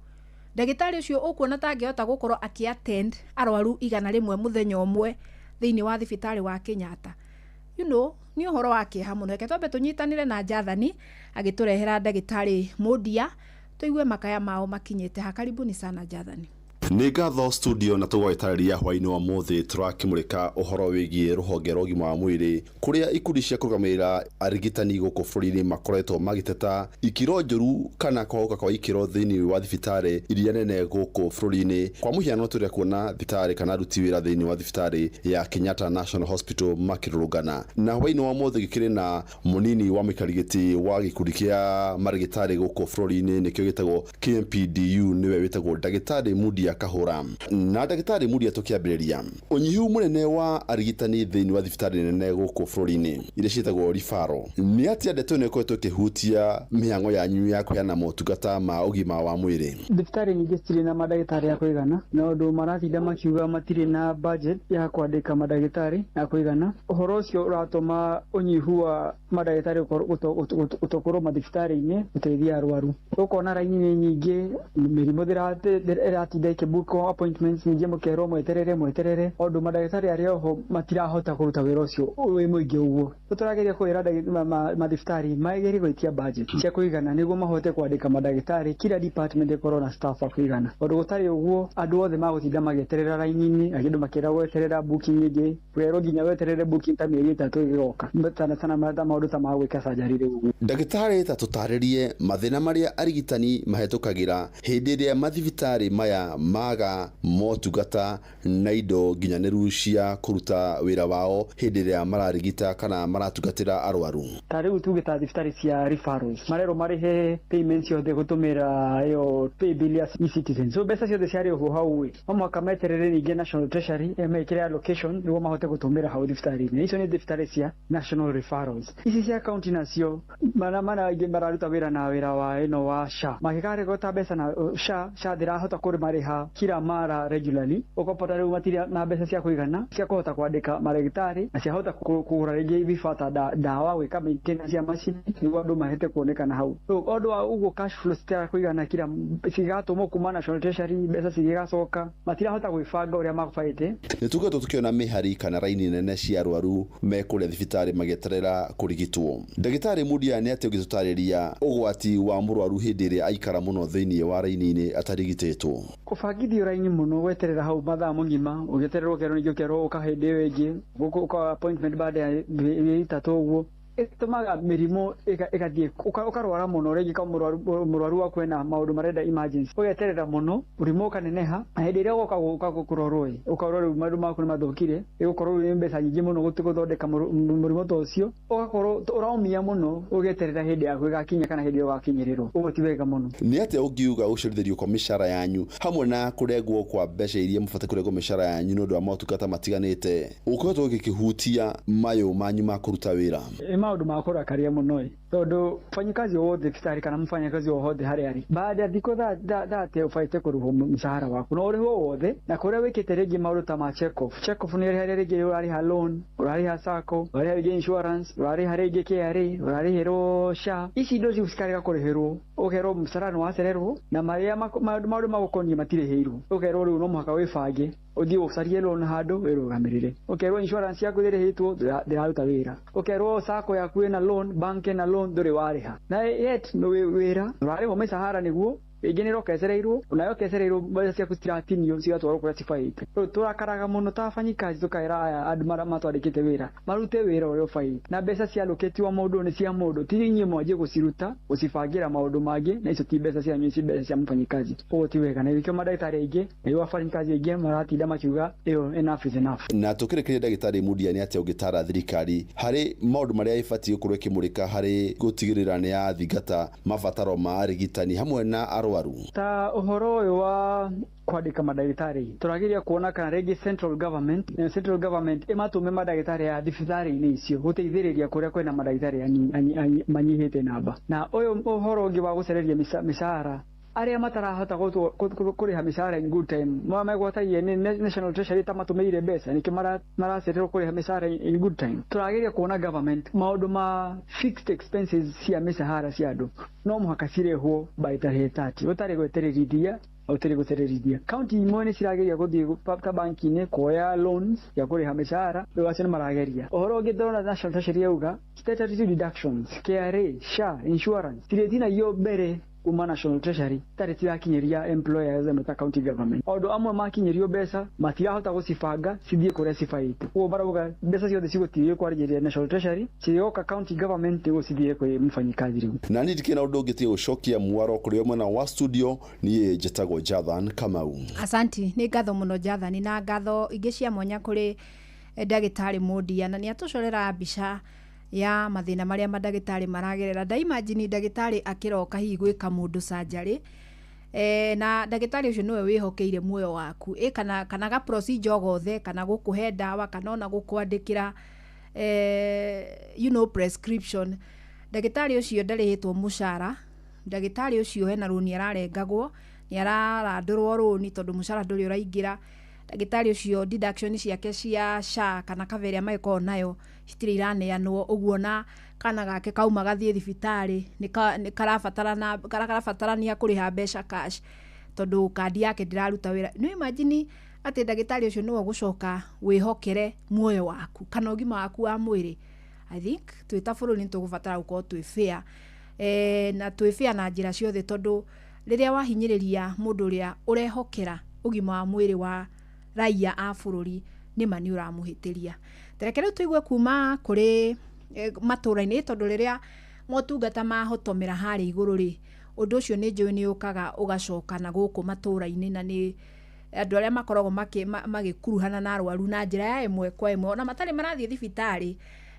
Speaker 8: Ndagĩtarĩ ũcio ũkuona ta angĩhota gũkorwo akĩ attend arwaru 100 mũthenya ũmwe thĩinĩ wa thibitarĩ wa Kenyatta? Nĩ ũhoro wa kĩeha mũno. Reke twambe tũnyitanĩre na Jathani agĩtũrehera ndagĩtarĩ Mũndia tũigue makaya mao makinyĩte ha. Karibuni sana Jathani.
Speaker 3: Nĩ ngatho studio, na tũgwagĩtarĩria hwaĩ-inĩ wa mũthĩ tũrakĩmũrĩka ũhoro wĩgiĩ rũhonge rwa ũgima wa mwĩrĩ, kũrĩa ikundi cia kũrũgamĩrĩra arigitani gũkũ bũrũri-inĩ makoretwo magĩteta ikĩro njũru kana kũhagũka kwa ikĩro thĩinĩ wa thibitarĩ iria nene gũkũ bũrũri-inĩ. Kwa mũhiano, tũrĩa kuona thibitarĩ kana aruti wĩra thĩinĩ wa thibitarĩ ya Kenyatta National Hospital makĩrũrũngana. Na hwaĩ-inĩ wa mũthĩ gĩkĩrĩ na mũnini wa mũikari gĩtĩ wa gĩkundi kĩa marĩgĩtarĩ gũkũ bũrũri-inĩ, nĩkĩo gĩtagwo KMPDU, nĩwe wĩtagwo ndagĩtarĩ Mundia Kahũra. Na ndagĩtarĩ Mundia, tũkĩambĩrĩria, ũnyihu mũnene wa arigitani thĩinĩ wa thibitarĩ nene gũkũ bũrũri-inĩ iria ciĩtagwo referral, nĩ atĩa ndeto ĩno ĩkoretwo ĩkĩhutia mĩhang'o yanyu ya kũheana motungata ma ũgima wa mwĩrĩ?
Speaker 5: Thibitarĩ nyingĩ citirĩ na mandagĩtarĩ a kũigana, na ũndũ maratinda makiuga matirĩ na budget ya kwandĩka mandagĩtarĩ a kũigana. Ũhoro ũcio ũratũma ũnyihu wa mandagĩtarĩ gũtokorwo mathibitarĩ-inĩ gũteithia arwaru. Ũkona raini nĩ nyingĩ, mĩrimũ ĩratinda ĩkĩbookwo appointments nyingĩ, mũkerwo mweterere mweterere, tondũ mandagĩtarĩ arĩa oho matirahota kũruta wĩra ũcio wĩ mũingĩ ũguo. Tũrageria kwĩra mathibitarĩ magerie gwĩtia budget cia kũigana nĩguo mahote kwandĩka mandagĩtarĩ, kila department ĩkorwo na staff a kũigana, tondũ gũtarĩ ũguo andũ othe magũtinda magĩeterera raini-inĩ, angĩ makĩragwo weterera booking ĩngĩ, ũkerwo nginya weterere booking ta mĩeri 3 ĩgĩgoka, sana sana maũndũ ta ma gwĩka surgery rĩu ũguo.
Speaker 3: Ndagĩtarĩ, ta tũtarĩrie mathĩna marĩa arigitani mahĩtũkagĩra hĩndĩ ĩrĩa mathibitarĩ maya maga motungata na indo nginyanĩru cia kũruta wĩra wao hĩndĩ ĩrĩa mararigita kana maratungatĩra arwaru.
Speaker 5: Ta rĩu tuge ta thibitarĩ cia referrals marerwo marĩhe payment ciothe gũtũmĩra ĩyo paybill ya eCitizen, so mbeca ciothe ciarĩhwo hau ĩ no mũhaka meterere rĩngĩ National Treasury mekĩre allocation nĩguo mahote gũtũmĩra hau thibitarĩ-inĩ. Icio nĩ thibitarĩ cia national referrals. Ici cia county nacio mana aingĩ mararuta wĩra na wĩra wa ĩno wa SHA, makĩkaregota mbeca na SHA, SHA ndĩrahota kũmarĩha kila mara regularly, ũkapata rĩu matirĩ na mbeca cia kũigana cia kũhota kwandĩka marĩgĩtarĩ na ciahota kũgũra rĩngĩ vifaa ta ndawa, gwĩka maintenance ya macini nĩguo andũ mahote kuonekana hau. So ũndũ wa ũguo cash flow citira kũigana, kila cigatũmwo kuma National Treasury, mbeca cigĩgacoka, matirahota gwĩbanga ũrĩa mabaĩte.
Speaker 3: Nĩ tũkoretwo tũkĩona mĩhari kana raini nene cia arwaru me kũrĩa thibitarĩ magĩeterera kũrigitwo. Ndagĩtarĩ Mundia, nĩ atĩa ũngĩtũtarĩria ũgwati wa mũrwaru hĩndĩ ĩrĩa aikara mũno thĩinĩ wa raini-inĩ atarigitĩtwo?
Speaker 5: Kũbangithio raini mũno, weterera hau mathaa mũgima ũgĩeterera, ũkerwo ningĩ ũkerwo ũka hĩndĩ ĩyo ĩngĩ, ũka appointment baada ya mĩeri 3 ũguo, ĩtũmaga mĩrimũ ĩgathiĩ ũkarwara mũno rĩngĩ, ka mũrwaru waku ena maũndũ marenda emergency, ũgeterera mũno mũrimũ ũkaneneha, na hĩndĩ ĩrĩa ũgoka gũka kũrorwo ĩ ũkorwo rĩu maũndũ maku nĩ mathũkire, ĩgũkorwo rĩu nĩ mbeca nyingĩ mũno gũthondeka mũrimũ ta ũcio, ũgakorwo ũraumia mũno ũgĩeterera hĩndĩ yaku ĩgakinya kana hĩndĩ ĩyo ũgakinyĩrĩrwo, ũguo ti wega mũno.
Speaker 3: Nĩ atĩa ũngiuga gũcerithĩrio kwa mĩcara yanyu hamwe na kũrengwo kwa mbeca iria mũbatiĩ kũrengwo mĩcara yanyu nĩ ũndũ wa motungata matiganĩte ũkoretwo gĩkĩhutia mayũ manyu ma kũruta wĩra?
Speaker 5: Nĩ maũndũ ma kũrakaria mũno ĩ, tondũ mfanyikazi wothe thibitarĩ kana mfanyakazi wothe harĩa arĩ, baada ya thikũ 30 ũbaite kũrĩhwo mshahara waku, na ũrĩhwo wothe, na kũrĩa wĩkĩte rĩngĩ maũndũ ta ma check off, check off nĩ harĩa rĩngĩ ũrarĩha loan, ũrarĩha SACCO, ũrarĩha rĩngĩ insurance, ũrarĩha rĩngĩ KRA, ũrarĩhĩrwo SHA, ici indo cikarega kũrĩhĩrwo, ũkerwo mũcara nĩ wacererwo na marĩa maũndũ magũkoniĩ matirĩhĩirwo, ũkerwo rĩu no mũhaka wĩbange ũthiĩ ũcarie loan handũ wĩrũgamĩrĩre, ũkerwo insurance yaku ndĩrĩhĩtwo, ndĩraruta wĩra, ũkerwo SACCO yaku ĩna loan, bank ĩna loan, ndũrĩ warĩha, na yet nĩ wĩra ũrarĩhwo mĩcahara nĩguo ĩngĩ nĩ ĩrokecereirwo, nayo kecereirwo mbeca ciaku citiratinio cigatwarwo kũrĩa cibaĩte. Rĩu tũrakaraga mũno ta wafanyikazi tũkaĩra aya andũ matwandĩkĩte wĩra marute wĩra ũrĩa ũbaĩte, na mbeca cialokĩtio mũndũ nĩ cia mũndũ, ti inyuĩ mwanjie gũciruta gũcibangĩra maũndũ mangĩ, na icio ti mbeca cianyu, ici mbeca cia mfanyikazi. Ũguo ti wega, na nĩkĩo mandagĩtarĩ aingĩ na wafanyikazi aingĩ maratinda makiuga ĩyo enough is enough.
Speaker 3: Na tũkĩrĩkĩria, ndagĩtarĩ Mundia, nĩ atĩa ũngĩtara thirikari harĩ maũndũ marĩa ĩbatiĩ gũkorwo ĩkĩmũrĩka harĩ gũtigĩrĩra nĩ yathingata mabataro ma arigitani hamwe na arwaru?
Speaker 5: Ta ũhoro ũyũ wa kwandĩka mandagĩtarĩ, tũrageria kuona kana rĩngĩ central government ĩmatũme mandagĩtarĩ ya thibitarĩ-inĩ icio gũteithĩrĩria kũrĩa kwĩna mandagĩtarĩ manyihĩte namba. Na ũyũ ũhoro ũngĩ wa gũcereria mĩcara, arĩa matarahota kũrĩha mĩcara in good time megwatagia nĩ National Treasury ta matũmĩire mbeca, nĩkĩo maracererwo kũrĩha mĩcara in good time. Tũrageria kuona government maũndũ ma fixed expenses cia mĩcahara cia andũ no mũhaka cirĩhwo by tarehe 30, gũtarĩ gwetererithia. Ũtĩrĩ gũcererithia kaunti imwe nĩ cirageria gũthiĩ ta banki-inĩ kuoya loans ya kũrĩha mĩcara, rĩu acio nĩ marageria. Ũhoro ũngĩ ndĩrona National Treasury yauga statutory deductions, KRA, SHA, insurance cirĩtinagio mbere kuma National Treasury tarĩ tirakinyĩria employers amwe ta county government. Andũ amwe makinyĩrio mbeca matirahota gũcibanga cithiĩ kũrĩa cibaĩte, koguo barauga mbeca ciothe cigũtigio kwarĩrĩria National Treasury, cigoka county government nĩguo cithiĩ kwĩ mũbanyikazi. Rĩu
Speaker 3: na niĩ ndikĩrĩ na ũndũ ũngĩ tiga gũcokia mwaro kũrĩ mwena wa studio. Niĩ njĩtagwo Jathan Kamau.
Speaker 8: Asanti, nĩ ngatho mũno Jathani, na ngatho ingĩ cia mwanya kũrĩ ndagĩtarĩ Mũndia, na nĩ atũcorera mbica ya mathĩna marĩa mandagĩtarĩ maragerera. Ndaimagine ndagĩtarĩ akĩroka hihi gwĩka mũndũ surgery, na ndagĩtarĩ ũcio nĩwe wĩhokeire muoyo waku, kana ga procedure o gothe, kana gũkũhe ndawa, kana ona gũkwandĩkĩra prescription. Ndagĩtarĩ ũcio ndarĩhĩtwo mũcara, ndagĩtarĩ ũcio hena rũni ararengagwo, nĩ ararandũrwo rũni tondũ mũcara ndũrĩ ũraingĩra. Ndagĩtarĩ ũcio deduction ciake cia SHA kana cover ĩrĩa magĩkoragwo nayo citirĩ iraneanwo, ũguo na kana gake kauma gathiĩ thibitarĩ nĩ karabatarania kũrĩha mbeca cash tondũ kandi yake ndĩraruta wĩra. Nĩ imagine atĩ ndagĩtarĩ ũcio nĩwe ũgũcoka wĩhokere muoyo waku kana ũgima waku wa mwĩrĩ. I think twĩ ta bũrũri nĩ tũgũbatara gũkorwo twĩ fair, na twĩ fair na njĩra ciothe, tondũ rĩrĩa wahinyĩrĩria mũndũ ũrĩa ũrehokera ũgima wa mwĩrĩ wa raia a bũrũri, nĩma nĩ ũramũhĩtĩria. Tareke rĩu tũigue kuma kũrĩ matũra-inĩ, tondũ rĩrĩa motungata mahotomera harĩa igũrũ rĩ, ũndũ ũcio nĩ njũĩ nĩ ũkaga ũgacoka na gũkũ matũra-inĩ, na nĩ andũ arĩa makoragwo magĩkuruhana na arwaru na njĩra ya ĩmwe kwa ĩmwe ona matarĩ marathiĩ thibitarĩ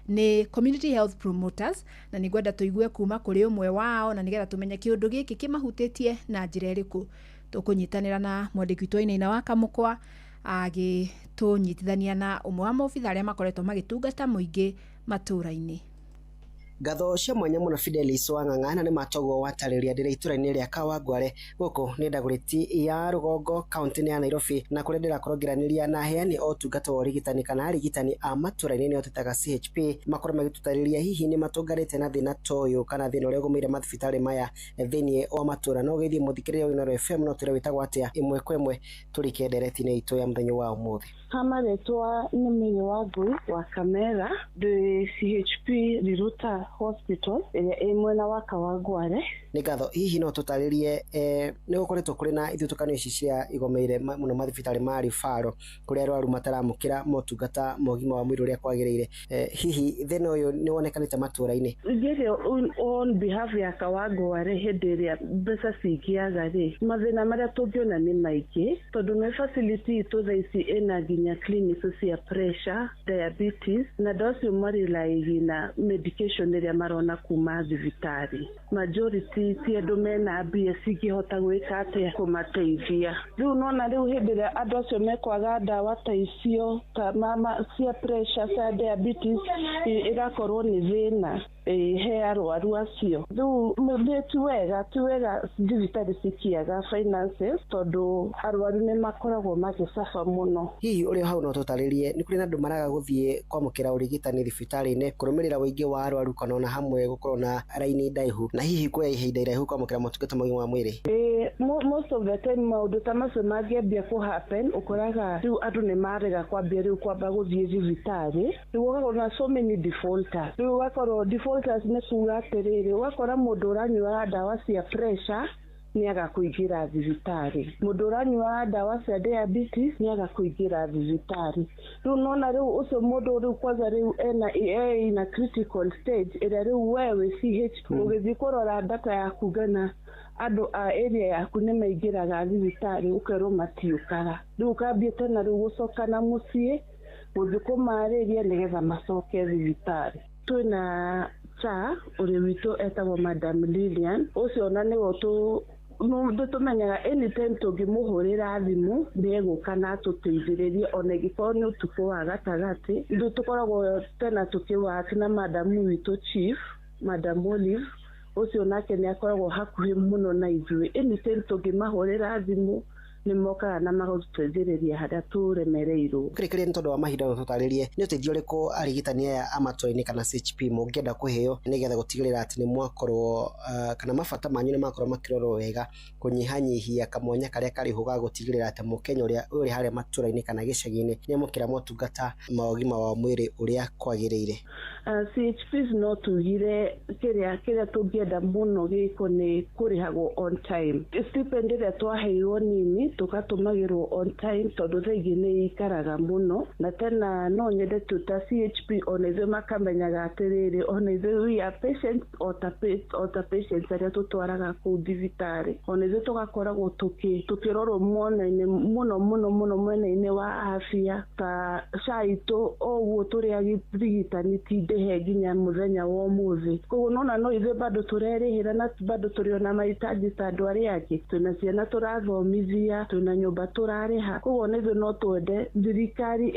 Speaker 8: nĩ community health promoters, na nĩ ngwenda tũigue kuma kũrĩ ũmwe wao, na nĩgetha tũmenye kĩũndũ gĩkĩ kĩmahutĩtie na njĩra ĩrĩkũ. Tũkũnyitanĩra na mwandĩki witũ Wainaina wa Kamũkwa agĩtũnyitithania na ũmwe wa maobitha arĩa makoretwo magĩtungata mũingĩ matũra-inĩ.
Speaker 6: Ngatho cia mwanya mũno Fidelis wa Ng'ang'a, na nĩ matoguo watarĩria ndĩrĩ itũra-inĩ rĩa Kawangware gũkũ nĩ Ndagũrĩti ya Rũgongo kaunti-inĩ ya Nairobi, na kũrĩa ndĩrakorwo ngĩranĩria na aheani a ũtungata wa ũrigitani kana arigitani a matũra-inĩ nĩo twĩtaga CHP, makorwo magĩtũtarĩria hihi nĩ matũnganĩte na thĩna ta ũyũ kana thĩna ũrĩa ũgũmĩire mathibitarĩ maya thĩinĩ wa matũra. No ũgeithie mũthikĩrĩria wa Inooro FM, no twĩre wĩtagwo atĩa, ĩmwe kwa ĩmwe tũrike ndereti-inĩ itũ ya mũthenya wa ũmũthĩ.
Speaker 7: Ha marĩtwa nĩ Mary Wangui wa Kamera, ndĩ CHP Riruta Hospital ĩrĩa ĩ mwena wa Kawangware.
Speaker 6: Nĩ ngatho. Hihi no tũtarĩrie, nĩ gũkoretwo kũrĩ na ithutũkanio ici cia igomeire mũno mathibitarĩ ma ribaro kũrĩa arwaru mataramũkĩra motungata ma ũgima wa mwĩrĩ ũrĩa kwagĩrĩire, hihi thĩna ũyũ nĩ wonekanĩte matũra-inĩ?
Speaker 7: Ngĩrĩ on behalf ya Kawangware, hĩndĩ ĩrĩa mbeca cingĩaga rĩ, mathĩna marĩa tũngĩona nĩ maingĩ, tondũ nĩ facility itũ thaa ici ĩna nginya clinics cia pressure, diabetes, na andũ acio marĩlaigi na medication ĩrĩa marona kuma thibitarĩ. Majority ti andũ mena mbia cingĩhota gwĩka atĩa kũmateithia. Rĩu nona rĩu hĩndĩ ĩrĩa andũ acio mekwaga ndawa ta icio ta mama cia pressure, cia diabetes, ĩgakorwo nĩ thĩna he arwaru acio. Rĩu nĩ ti wega thibitarĩ cikĩaga finances, tondũ arwaru nĩ makoragwo magĩcaba mũno.
Speaker 6: Hihi ũrĩ hau no tũtarĩrie nĩ kũrĩ na andũ maraga gũthiĩ kwamũkĩra ũrigitani thibitarĩ-inĩ kũrũmĩrĩra ũingĩ wa arwaru kana ona hamwe gũkorwo na raini ndaihu na hihi kuoya ihinda iraihu kwamũkĩra motungata ma ũgima wa mwĩrĩ?
Speaker 7: Most of the time maũndũ ta macio mangĩambia kũ happen, ũkoraga rĩu andũ nĩ marega kwambia rĩu kwamba gũthiĩ thibitarĩ. Rĩu ũgakorwo na so many defaulters. Rĩu ũgakorwo defaulters nĩ kuga atĩrĩrĩ, ũgakora mũndũ ũranyuaga ndawa cia pressure nĩaga kũingĩra thibitarĩ, mũndũ ũranyuaga ndawa cia diabetes nĩaga kũingĩra thibitarĩ. Rĩu nona rĩu ũcio mũndũ rĩu kwanza rĩu ena ina critical stage ĩrĩa rĩu we wĩ CH ũgĩthiĩ kũrora data yaku ngana andũ a area yaku nĩ maingĩraga thibitarĩ ũkerwo matiũkaga. Rĩu ũkambia tena rĩu gũcoka na mũciĩ gũthiĩ kũmarĩria nĩgetha macoke thibitarĩ. Twĩna cha ũrĩa witũ etagwo Madam Lilian, ũcio ona nĩwe tũmenyaga anytime tũngĩmũhũrĩra thimũ nĩ egũka na atũteithĩrĩrie ona ĩngĩkorwo nĩ ũtukũ wa gatagatĩ. Rĩu tũkoragwo tena tũkĩwaki na madam witũ chief, Madam Olive, ũcio nake nĩ akoragwo hakuhĩ mũno na ithuĩ. Anytime tũngĩmahũrĩra thimũ Nĩ mokaga na magatũteithĩrĩria harĩa tũremereirwo.
Speaker 6: Kĩrĩkĩrĩria nĩ tondũ wa mahinda no tũtarĩrie nĩ ũteithio ũrĩkũ arigitani aya a matũra-inĩ kana CHP mũngĩenda kũheo nĩgetha gũtigĩrĩra atĩ nĩ mwakorwo kana mabata manyu nĩ makorwo makĩrorwo wega kũnyihanyihia kamwanya karĩa karĩ ho ga gũtigĩrĩra atĩ mũkenya ũrĩa ũrĩ harĩa matũra-inĩ kana gĩcagi-inĩ nĩ amũkĩra motungata ma ũgima wa mwĩrĩ ũrĩa kwagĩrĩire.
Speaker 7: CHPs no tugire kĩrĩa tũngĩenda mũno gĩko nĩ kũrĩhagwo on time. Stipend ĩrĩa twaheirwo nini tũgatũmagĩrwo on time tondũ thaa ingĩ nĩ ikaraga mũno, na tena no nyende tu ta CHP ona ithuĩ makamenyaga atĩrĩrĩ, ona ithuĩ we are patients ota patients arĩa tũtwaraga kũu thibitarĩ, ona ithuĩ tũgakoragwo tũkĩrorwo mwena-inĩ mũno mũno mũno mwena-inĩ wa afya ta SHA itũ o ũguo tũrĩ arigitani ti ndĩhe nginya mũthenya wa ũmũthĩ. Koguo nona no ithuĩ bado tũrerĩhĩra na bado tũrĩ ona mahitaji ta andũ arĩa angĩ, twĩna ciana tũrathomithia, twĩna nyũmba tũrarĩha. Koguo ona ithuĩ no twende thirikari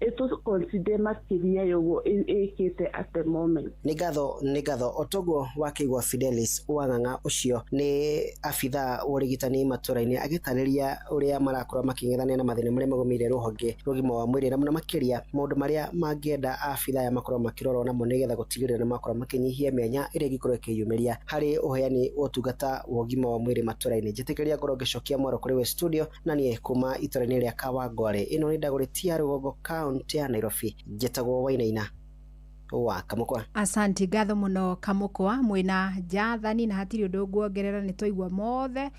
Speaker 7: ĩtũ-consider makĩria ya ũguo ĩkĩte at the moment.
Speaker 6: Nĩ ngatho, nĩ ngatho. O toguo wakĩigua Fidelis Wang'ang'a ũcio nĩ abithaa wa ũrigitani matũra-inĩ agĩtarĩria ũrĩa marakorwo makĩng'ethanĩra na mathĩna marĩa magũmĩire rũhonge rwa ũgima wa mwĩrĩ na mũno makĩria maũndũ marĩa mangĩenda abithaa aya makorwo makĩrorwo namo nĩgetha gũtigĩrĩra nĩ makorwo makĩnyihia mĩanya ĩrĩa ĩngĩkorwo ĩkĩyumĩria harĩ ũheani wa ũtungata wa ũgima wa mwĩrĩ matũra-inĩ. Njĩtĩkĩria ngorwo ngĩcokia mwaro kũrĩ we studio na niĩ kuma itũra-inĩ rĩa Kawangware. Ĩno nĩ Dagoretti ya Rũgongo, kaũntĩ ya Nairobi. Njĩtagwo Wainaina wa Kamũkwa.
Speaker 8: Asanti, ngatho mũno Kamũkwa mwĩna Jathani, na hatirĩ ũndũ nguongerera, nĩ twaigua mothe,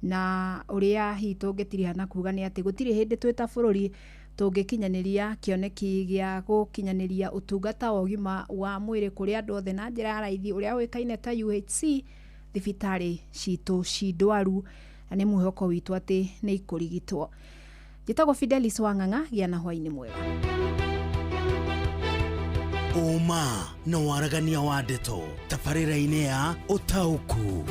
Speaker 8: na ũrĩa hihi tũngĩtiriha na kuga nĩ atĩ gũtirĩ hĩndĩ twĩ ta bũrũri tũngĩkinyanĩria kĩoneki gĩa gũkinyanĩria ũtungata wa ũgima wa mwĩrĩ kũrĩ andũ othe na njĩra ya raithi ũrĩa ũĩkaine ta UHC thibitarĩ citũ ci ndwaru, na nĩ mwĩhoko witũ atĩ nĩ ikũrigitwo. Njĩtagwo Fidelis Wang'ang'a, gĩa na hwaĩ-inĩ mwega.
Speaker 16: Ũma na waragania wa ndeto tabarĩra-inĩ ya ũtaũku.